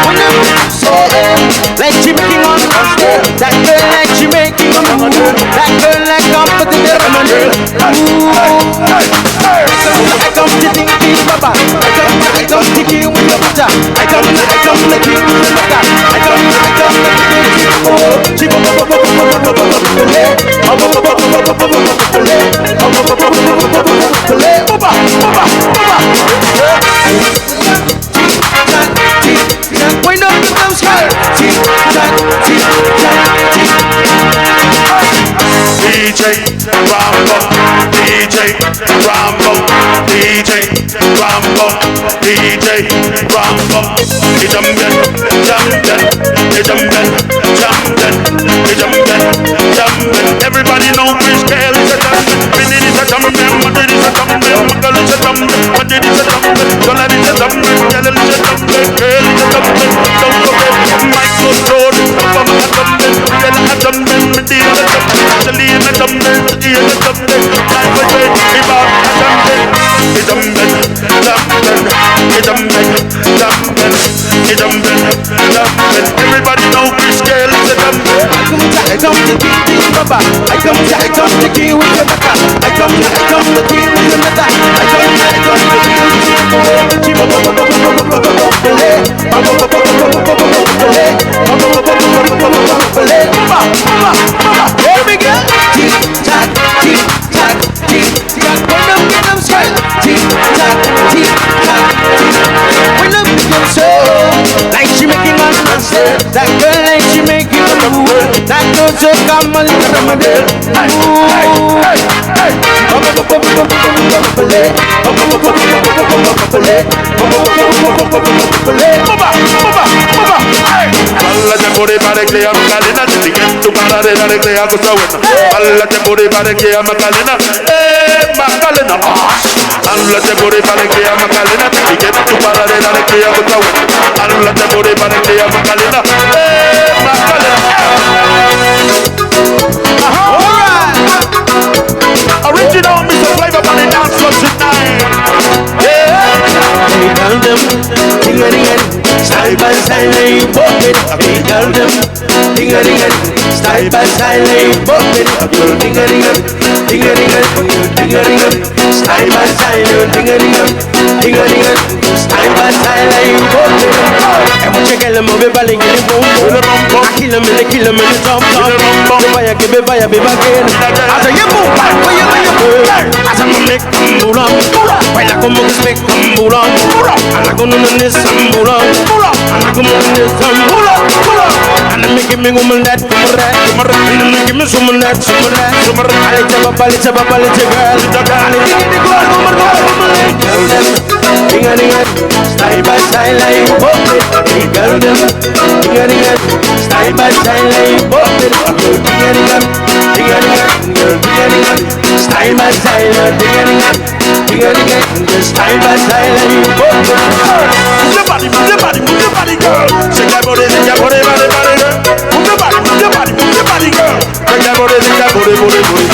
Wind up the like she making on that girl, like she making on that girl, like I'm putting it on. I come to think this, Baba. I come to kill with the butter. I come to kill with the butter. I come to kill with the Wind up the thumbs, tick tock, tick tock, tick. DJ Rambo, DJ Rambo, DJ Rambo, DJ Rambo. He jumpin', jumpin', he jumpin', jumpin', he jumpin', jumpin'. Everybody know Chris Gayle is a jumpin', Vinny is a jumpin', Madrid is a jumpin', Michael is a jumpin', Madrid is a jumpin', Dollar is a jumpin', Yellow is a jumpin', Girl is a jumpin'. Don't forget Michael Jordan, Obama a jumpin', Yellow a jumpin', Medina a jumpin', Celine a jumpin', Ian a jumpin', Michael J, Ivan a jumpin', he jumpin', jumpin', he jumpin', jumpin', he jumpin', jumpin'. Everybody know Chris Gayle is a jumpin'. I come to king, Baba. I come to king with the matter. I come to king with the matter. I come to king with the. Here we go. Tick tock, tick tock, tick tock. Original Mr. Flavor on the dance floor tonight. Yeah. Hey, girl, them, ding-a-ding-a, style by style, hey, bop it. Hey, girl, them, ding-a-ding-a, style by style, hey, bop it. Girl, ding-a-ding-a, ding-a-ding-a, ding-a-ding-a, style by style, ding-a-ding-a, ding-a-ding-a, style by style, hey, bop it. And watch your girl move it, balling in the boom boom. I kill 'em in the kill 'em in the top top. Give fire, give it fire, baby again. I say you move, where you where you move. I say me make tambura, baila como que se tambura. Anda con una nesambura, anda como un nesambura. And me give me woman that, and me give me some that, some that. I let you ball, let you ball, let you girl. And I dig it, go, go, go, go, girl them, ding a ding a, style by style, like bop it. Hey girl them, ding a ding a, style by style, like bop it. Ding a ding a, ding a ding a, girl, ding a ding a, style by style, ding a ding a, ding a ding a, style by style, like bop it. Move your body, move your body, move your body, girl. Shake that booty, shake that booty, body, body, girl. Move your body, move your body, move your body, girl. Shake that booty, shake that booty, booty, booty.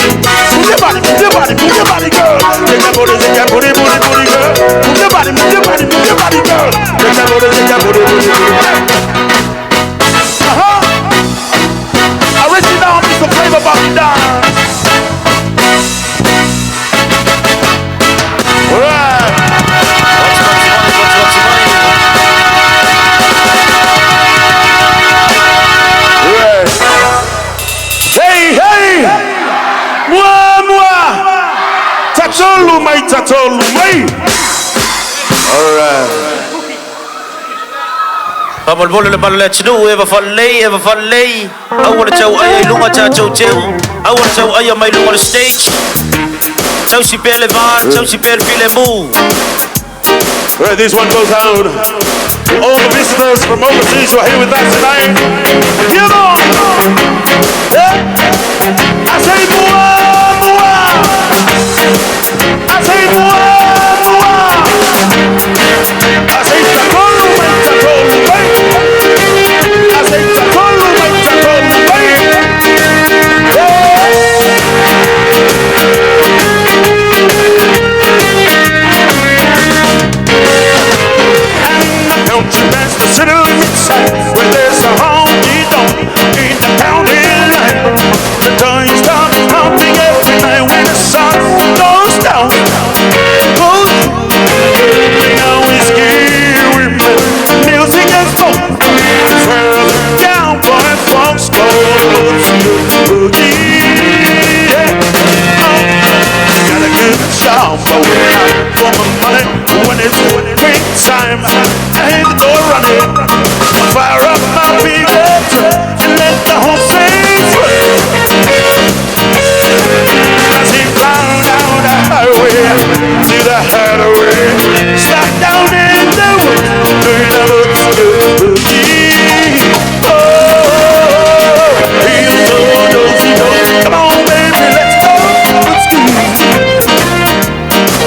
Move your body, move your body, move your body, girl. Shake that booty, shake that booty, booty, booty, girl. Move your body, move your body, move your body, girl. Shake that booty, shake that booty, booty, booty. Original Mr. Flavor Bobby Dance. All right. Hey, hey! Mua, mua! Tatolu mai, tatolu mai! All right. Faamolemole le malo le atunuu e vafalelei e vafalelei aua le tauaia i luga tatou teu aua le tauaia mai luga o le stage tausi pea le va tausi pea le filemu. Right, this one goes out to all the visitors from overseas who are here with us tonight. Come on! Yeah. I say mua, mua! I say mua, mua! I say tatolu mai, tatolu mai! I say tatolu mai, tatolu mai! Yeah. Country man's the city limits where there's a honky tonk in the county line. The time stops pumping every night when the sun goes down. Goes bring a whiskey with me, music and smoke. It's where the cowboy folks go to boogie. Yeah. Oh, got a good job for my money when it's quick time. I hit the door running, fire up my big truck and let the whole thing run. As he plowed down the highway to the hideaway, stuck down in the woods, doing a boogie. Oh, heel toe, do-si do. Come on, baby, let's go. Let's go.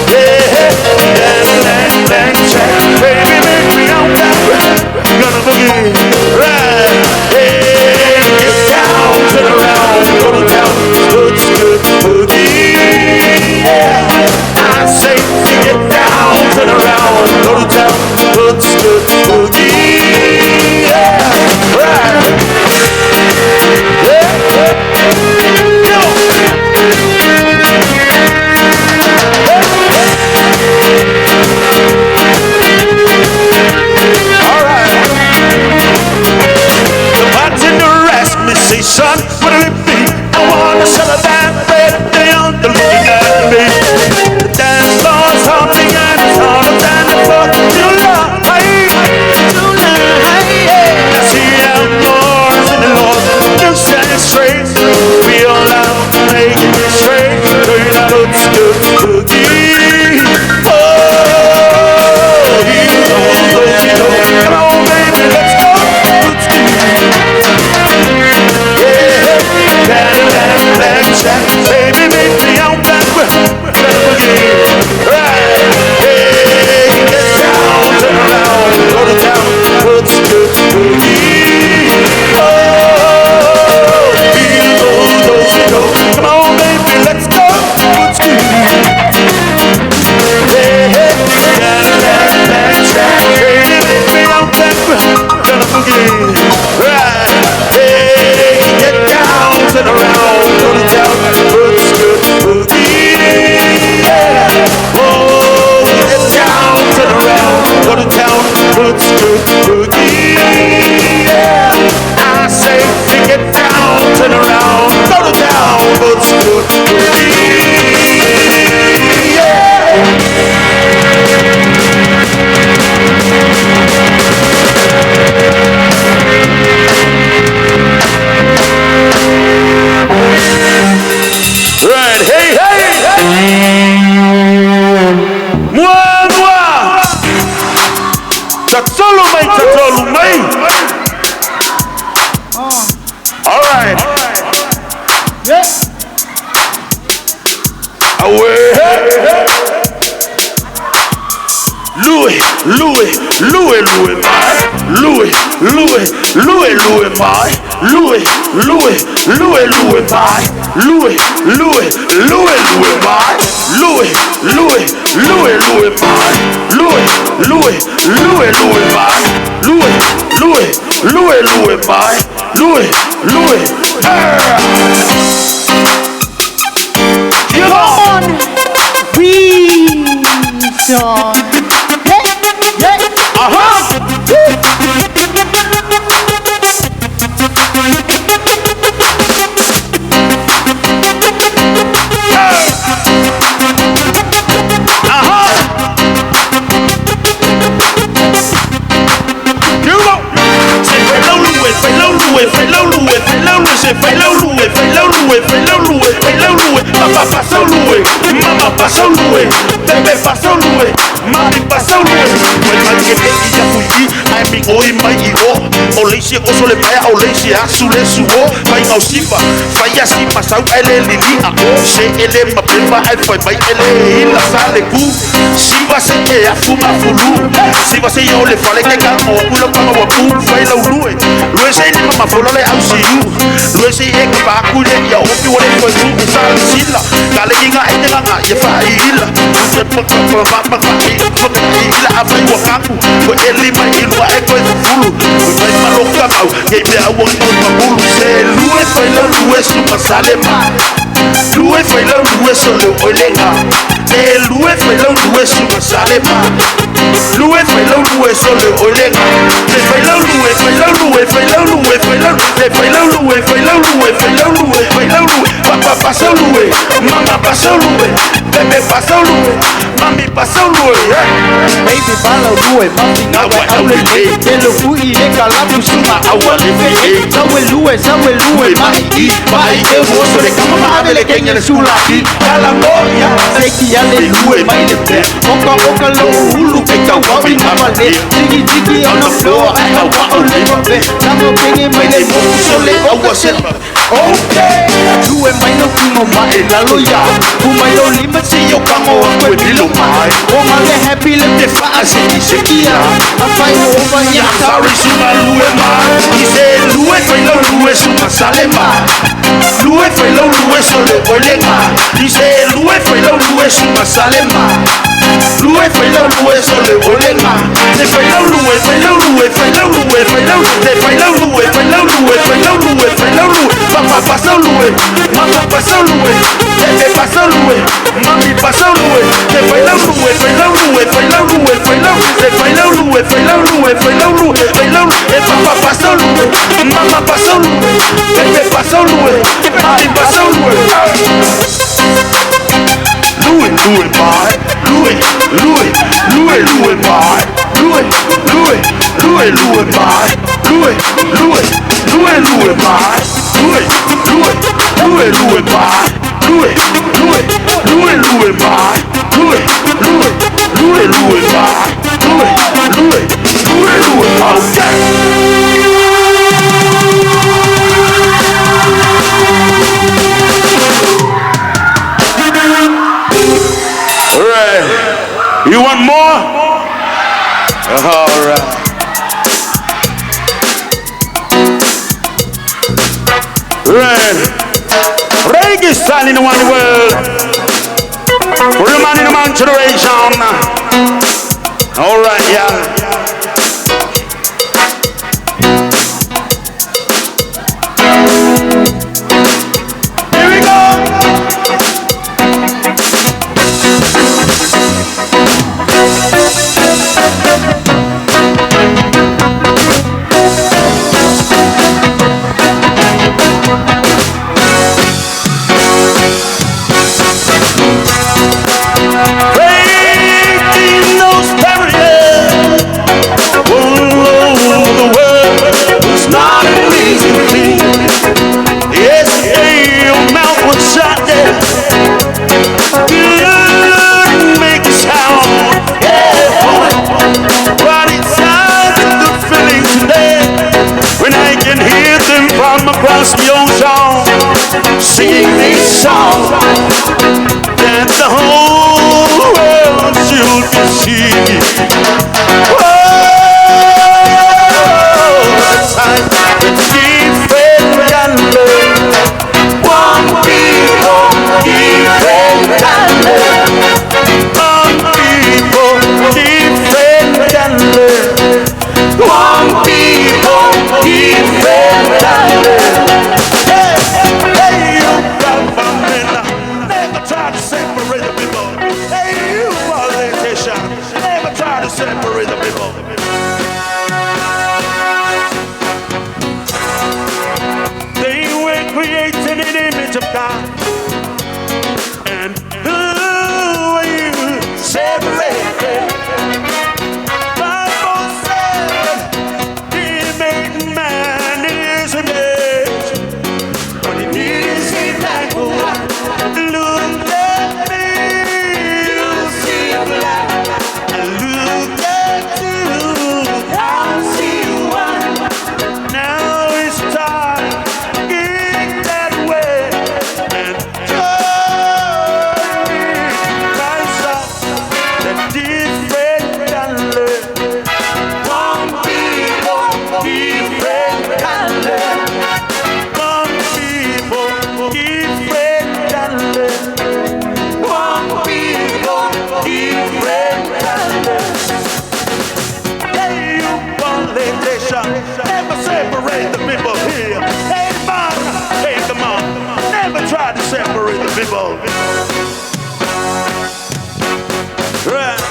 Yeah, yeah, yeah, yeah, yeah. Baby, make me out that. Away. Louis, Louis, Louis, Louis, my. Louis, Louis, Louis, Louis, my. Louis, Louis, Louis, Louis, my. Louis, Louis, Louis, Louis, my. Louis, Louis, Louis, Louis, my. Louis, Louis, Louis, Louis, my. Louis, Louis, Louis, Louis, my. Louis, Louis, Come on, we yeah, yeah. Papa pasau lue, mama pasau lue, bebe pasau lue, mami pasau lue. Mai mai ke te ia fui ai mi oi mai i o. O leisi o sole mai o leisi a su le su o. Fai ngau sifa, fai a si masau ele lili a o. Se ele ma pepa ai fai mai ele ila sa le ku. Siva se e a fuma fulu. Siva se yo le fale ke ka o kula pa wa pu fai lau lue. Lue se ni mama folo le au si u. Lue se e ka pa ku le ia o pi wale fai tu sa sila. Ka le inga e te nganga ia fa i ila. Se pa pa pa pa pa pa i pa pa i ila a fai wa kaku. Ko eli mai i lua e koe fulu. Ko fai maloka mau. Kei mea ua i ma mulu. Se lue fai lau lue su masale ma. Lue fai lau lue so le oilenga. E lue fai lau lue su masale ma. Lue fai lau lue so le oilenga. Le fai lau lue fai lau lue fai lau lue fai lau le fai lau lue fai lau lue fai lau lue fai lau lue. Papa pasau lue, mama pasau lue, bebe pasau lue, mami pasau lue. Baby bala lue, mami ngawa au le le. Te lo fui le kalapu suma awa le fe. Sawe lue, mai i, mai e wo so le kama ma le kenya le sula ki. Kala moya, seki ya le lue mai le pe. Oka oka lo hulu ke ka wa mi mama le. Jiggy jiggy on the floor, ai ka wa o le pe. Namo kenge mai le mo so le oka se. Okay, lue mai no kino mai lalo ya. Ku mai lo lima si yo kango aku e lilo mai. O ma le happy le te fa se ki se ki ya. A fai over ya. Sorry suma lue mai. I se lue fai lau lue suma sale ma. Lue fai lau lue so le oilenga. I se lue fai lau lue suma sale ma. Lue fai lau lue so le oilenga. Le fai lau lue fai lau lue fai lau lue fai lau le fai lau lue fai lau lue fai lau lue fai lau lue. Papa pasau lue, mama pasau lue, bebe pasau lue, mami pasau lue. Le fai lau lue fai lau lue fai lau lue fai lau le fai lau lue fai lau lue fai lau lue fai lau e papa pasau lue, mama pasau lue, bebe pasau lue, mami pasau lue. Lue lue mai, lue lue lue lue mai, lue lue lue lue mai, lue lue lue lue mai, lue lue lue lue mai, lue lue lue lue mai, lue lue lue lue mai, lue lue lue lue okay. All right. You want more? All right. Right. Reggae style in one world. For the man in the man generation. All right, yeah. Here we go. Breaking those barriers. Sing this song that the whole world should be singing. Oh, the time, the different color. One people, different color. One people, different color. One people, different color. Hey, hey, you government, never try to separate the people. Hey, you politician, never try to separate the people. They were created in the image of God. And who are you separate? Bible said he made man in his image. But he didn't see that look at me, you see black. I look at you, I see white. Now it's time to get that way and join me, my son, the different color. One people, different color. One people, different color. One people, different color. Hey, you politician, never separate the people here. Hey, man, hey, come on, never try to separate the people. Right.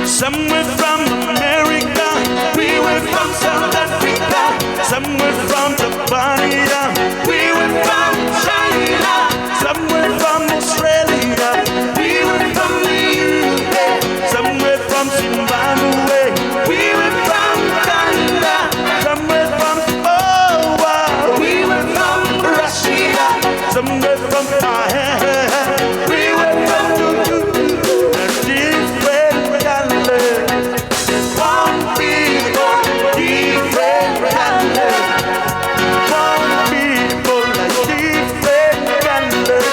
Some were from America, we were from South Africa. Some were from Japan, we were from China. Some were from Australia, we were from the UK. Some were from Zimbabwe, we were from Ghana. Some were from oh, we were from Russia. Some were from we were from a different color. One people, different color. One people, like different color.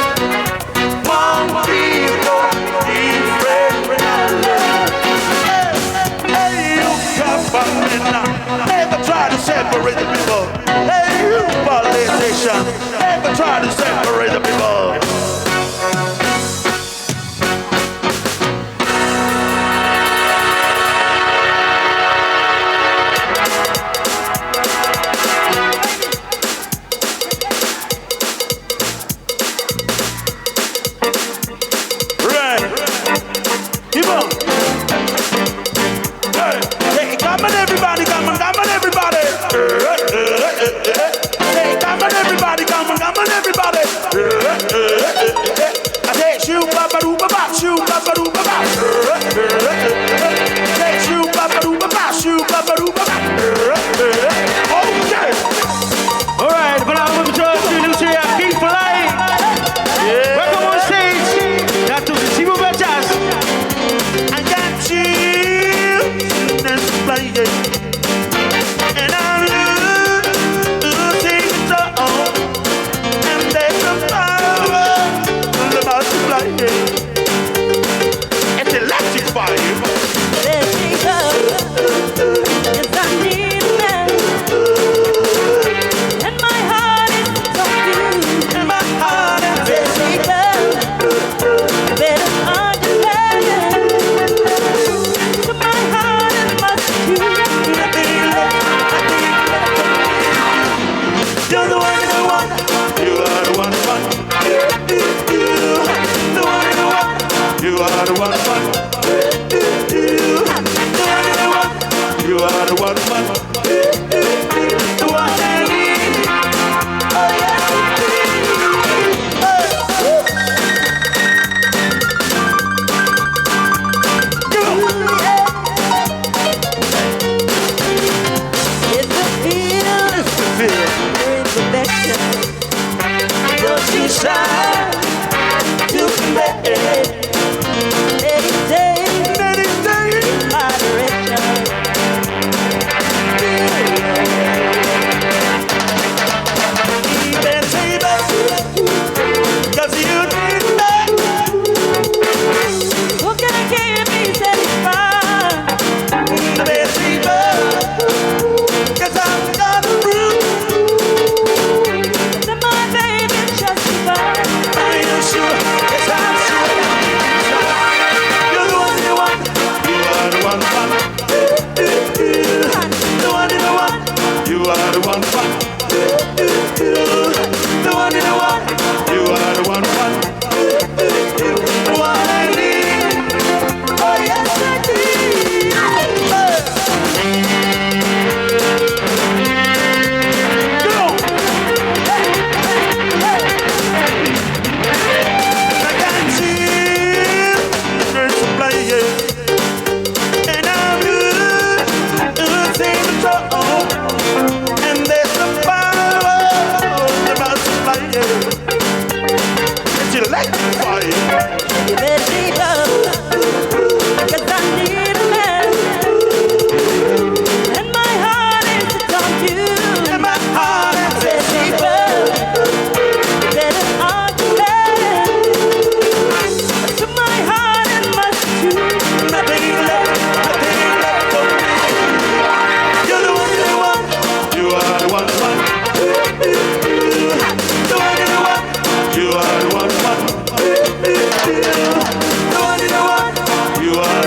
One people, different color. Hey, hey, you government, never try to separate the people. Hey, you politician, never try to separate the people. Right. Keep on. Hey, hey, come on, everybody, come on, come on, everybody. Hey, come on, everybody, come on, come on, everybody. I say, shoo, ba, ba, doo, ba, ba, shoo, ba, ba, doo, ba, ba. Say, shoo, ba, ba, doo, ba, ba, shoo, ba, ba, doo, ba, ba. Okay. All right, but I'm with Keep flying. Welcome on stage, Datuk Sibu Bajas. I got you, that's flying, and I'm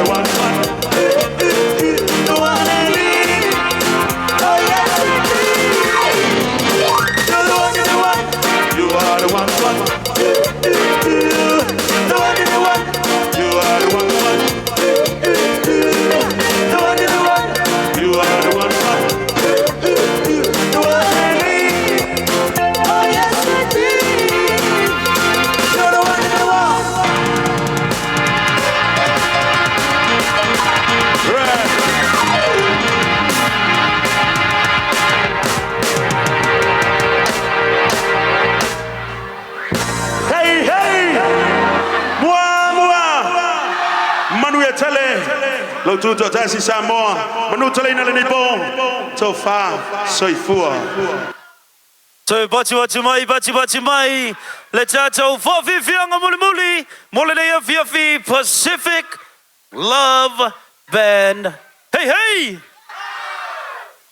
the one. The one I need. Oh yes, indeed. You're the one, you're the one. You are the one, one. The one, you're the one. You are the one, one. The one, you're the one. You are the one, one. The one I need. Oh yes, indeed. You're the one, you're the one. Hey, hey! Mua, mua! Manu e tele! Lau tuto tasi Samoa. Manu tele ina le nipo. Tofa, soifua. Toe pati atu mai, pati pati mai, le tātou whawhiwhianga mulimuli, mo le nei afiafi Pacific Love Band. Hey, hey!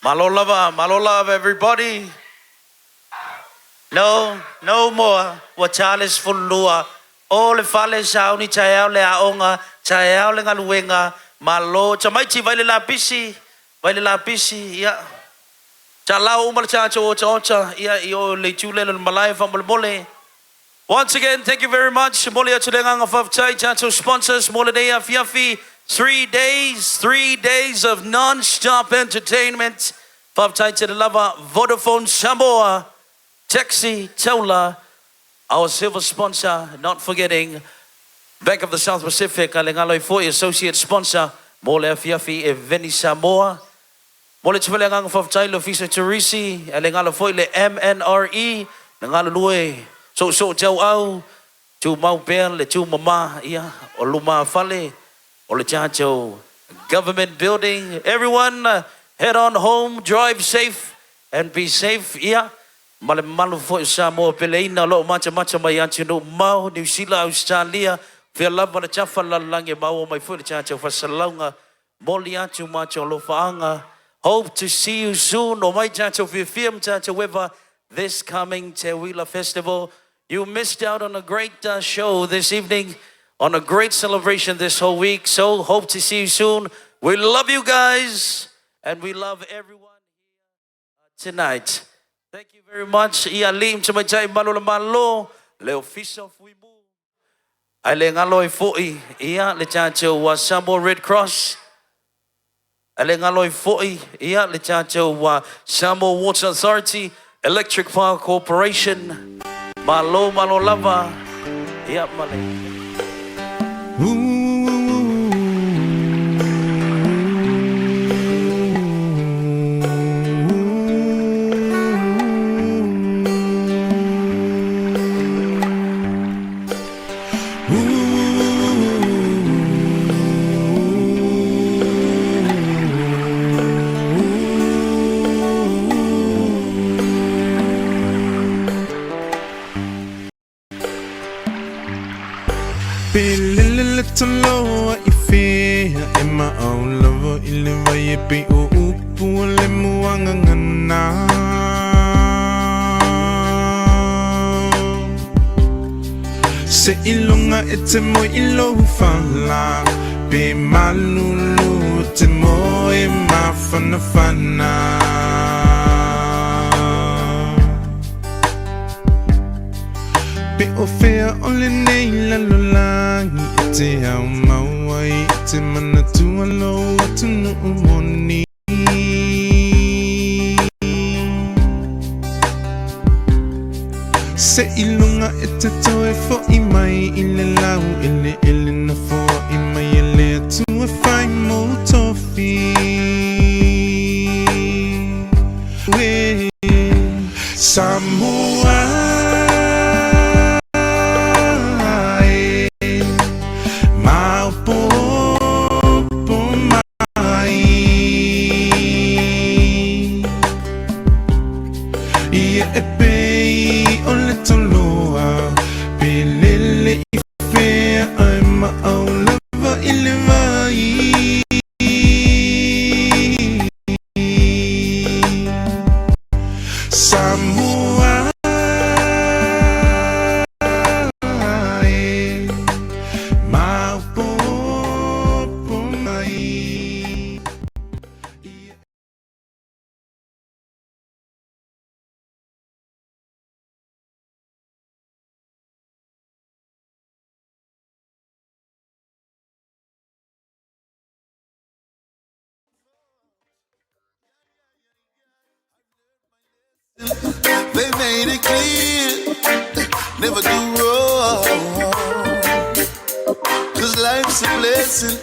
Malo lava, malo lava everybody. No, no more. Ua Charles Fulua. O le fale sauni taeao le aoga, taeao le galuega, malo. Tamaiti vai le lapisi, vai le lapisi, ia. Talao uma le tātou otaota, ia, i o le itu lea o le malae faamolemole. Once again, thank you very much. Momoli atu le agaga faafetai tātou sponsors mo lenei afiafi. 3 days, 3 days of non-stop entertainment. Faafetai tele lava Vodafone Samoa, Taxi Taula, our silver sponsor, not forgetting Bank of the South Pacific, a le galo ai foi associate sponsor mo le afiafi e Veni Samoa. Mo le tufele agaga faafetai le Ofisa Turisi, a le galo foi le MNRE, na galulue soosoo tauau, tumau pea le tumamā, ia, o lumafale, o le tatou government building. Everyone, head on home, drive safe, and be safe, ia. Ma le mamalu foi o Samoa peleina o loo matamata mai atunuu mamao, Niu Sila, Ausetalia, fea lava le tafa lalolagi e maua mai foi le tatou faasalalauga. Momoli atu matou alofaaga. Hope to see you soon. O mai tatou fiafia ma tatou eva this coming Teuila Festival. You missed out on a great show this evening, on a great celebration this whole week. So hope to see you soon. We love you guys, and we love everyone tonight. Thank you very much. Ia alii ma tamaitai malu o le Malo, le Ofisa o Fuimu. Ae le galo ai foi, ia le tatou Samoa Red Cross. Ae le galo ai foi, ia le tatou Samoa Water Authority, Electric Power Corporation. Malo malo lava. Ia ma le. Pe lele le toloa i fea e maau lava i le vai e pei o upu o le muagagana. Seiloga e te moe i lou fala pe malulu e te moe mafanafana. Pe o fea o lenei lalolagi e te ao mau ai e te manatua lou atunuu moni. Seiloga e te toe fo'i mai i le laueleele na foa'i mai e le Atua e fai mou tofi. Uē Samoa e maopoopo mai. Ia e pei o le toloa pe lele i fea ae maau lava i le vai. They made it clear, never do wrong. Cause life's a blessing.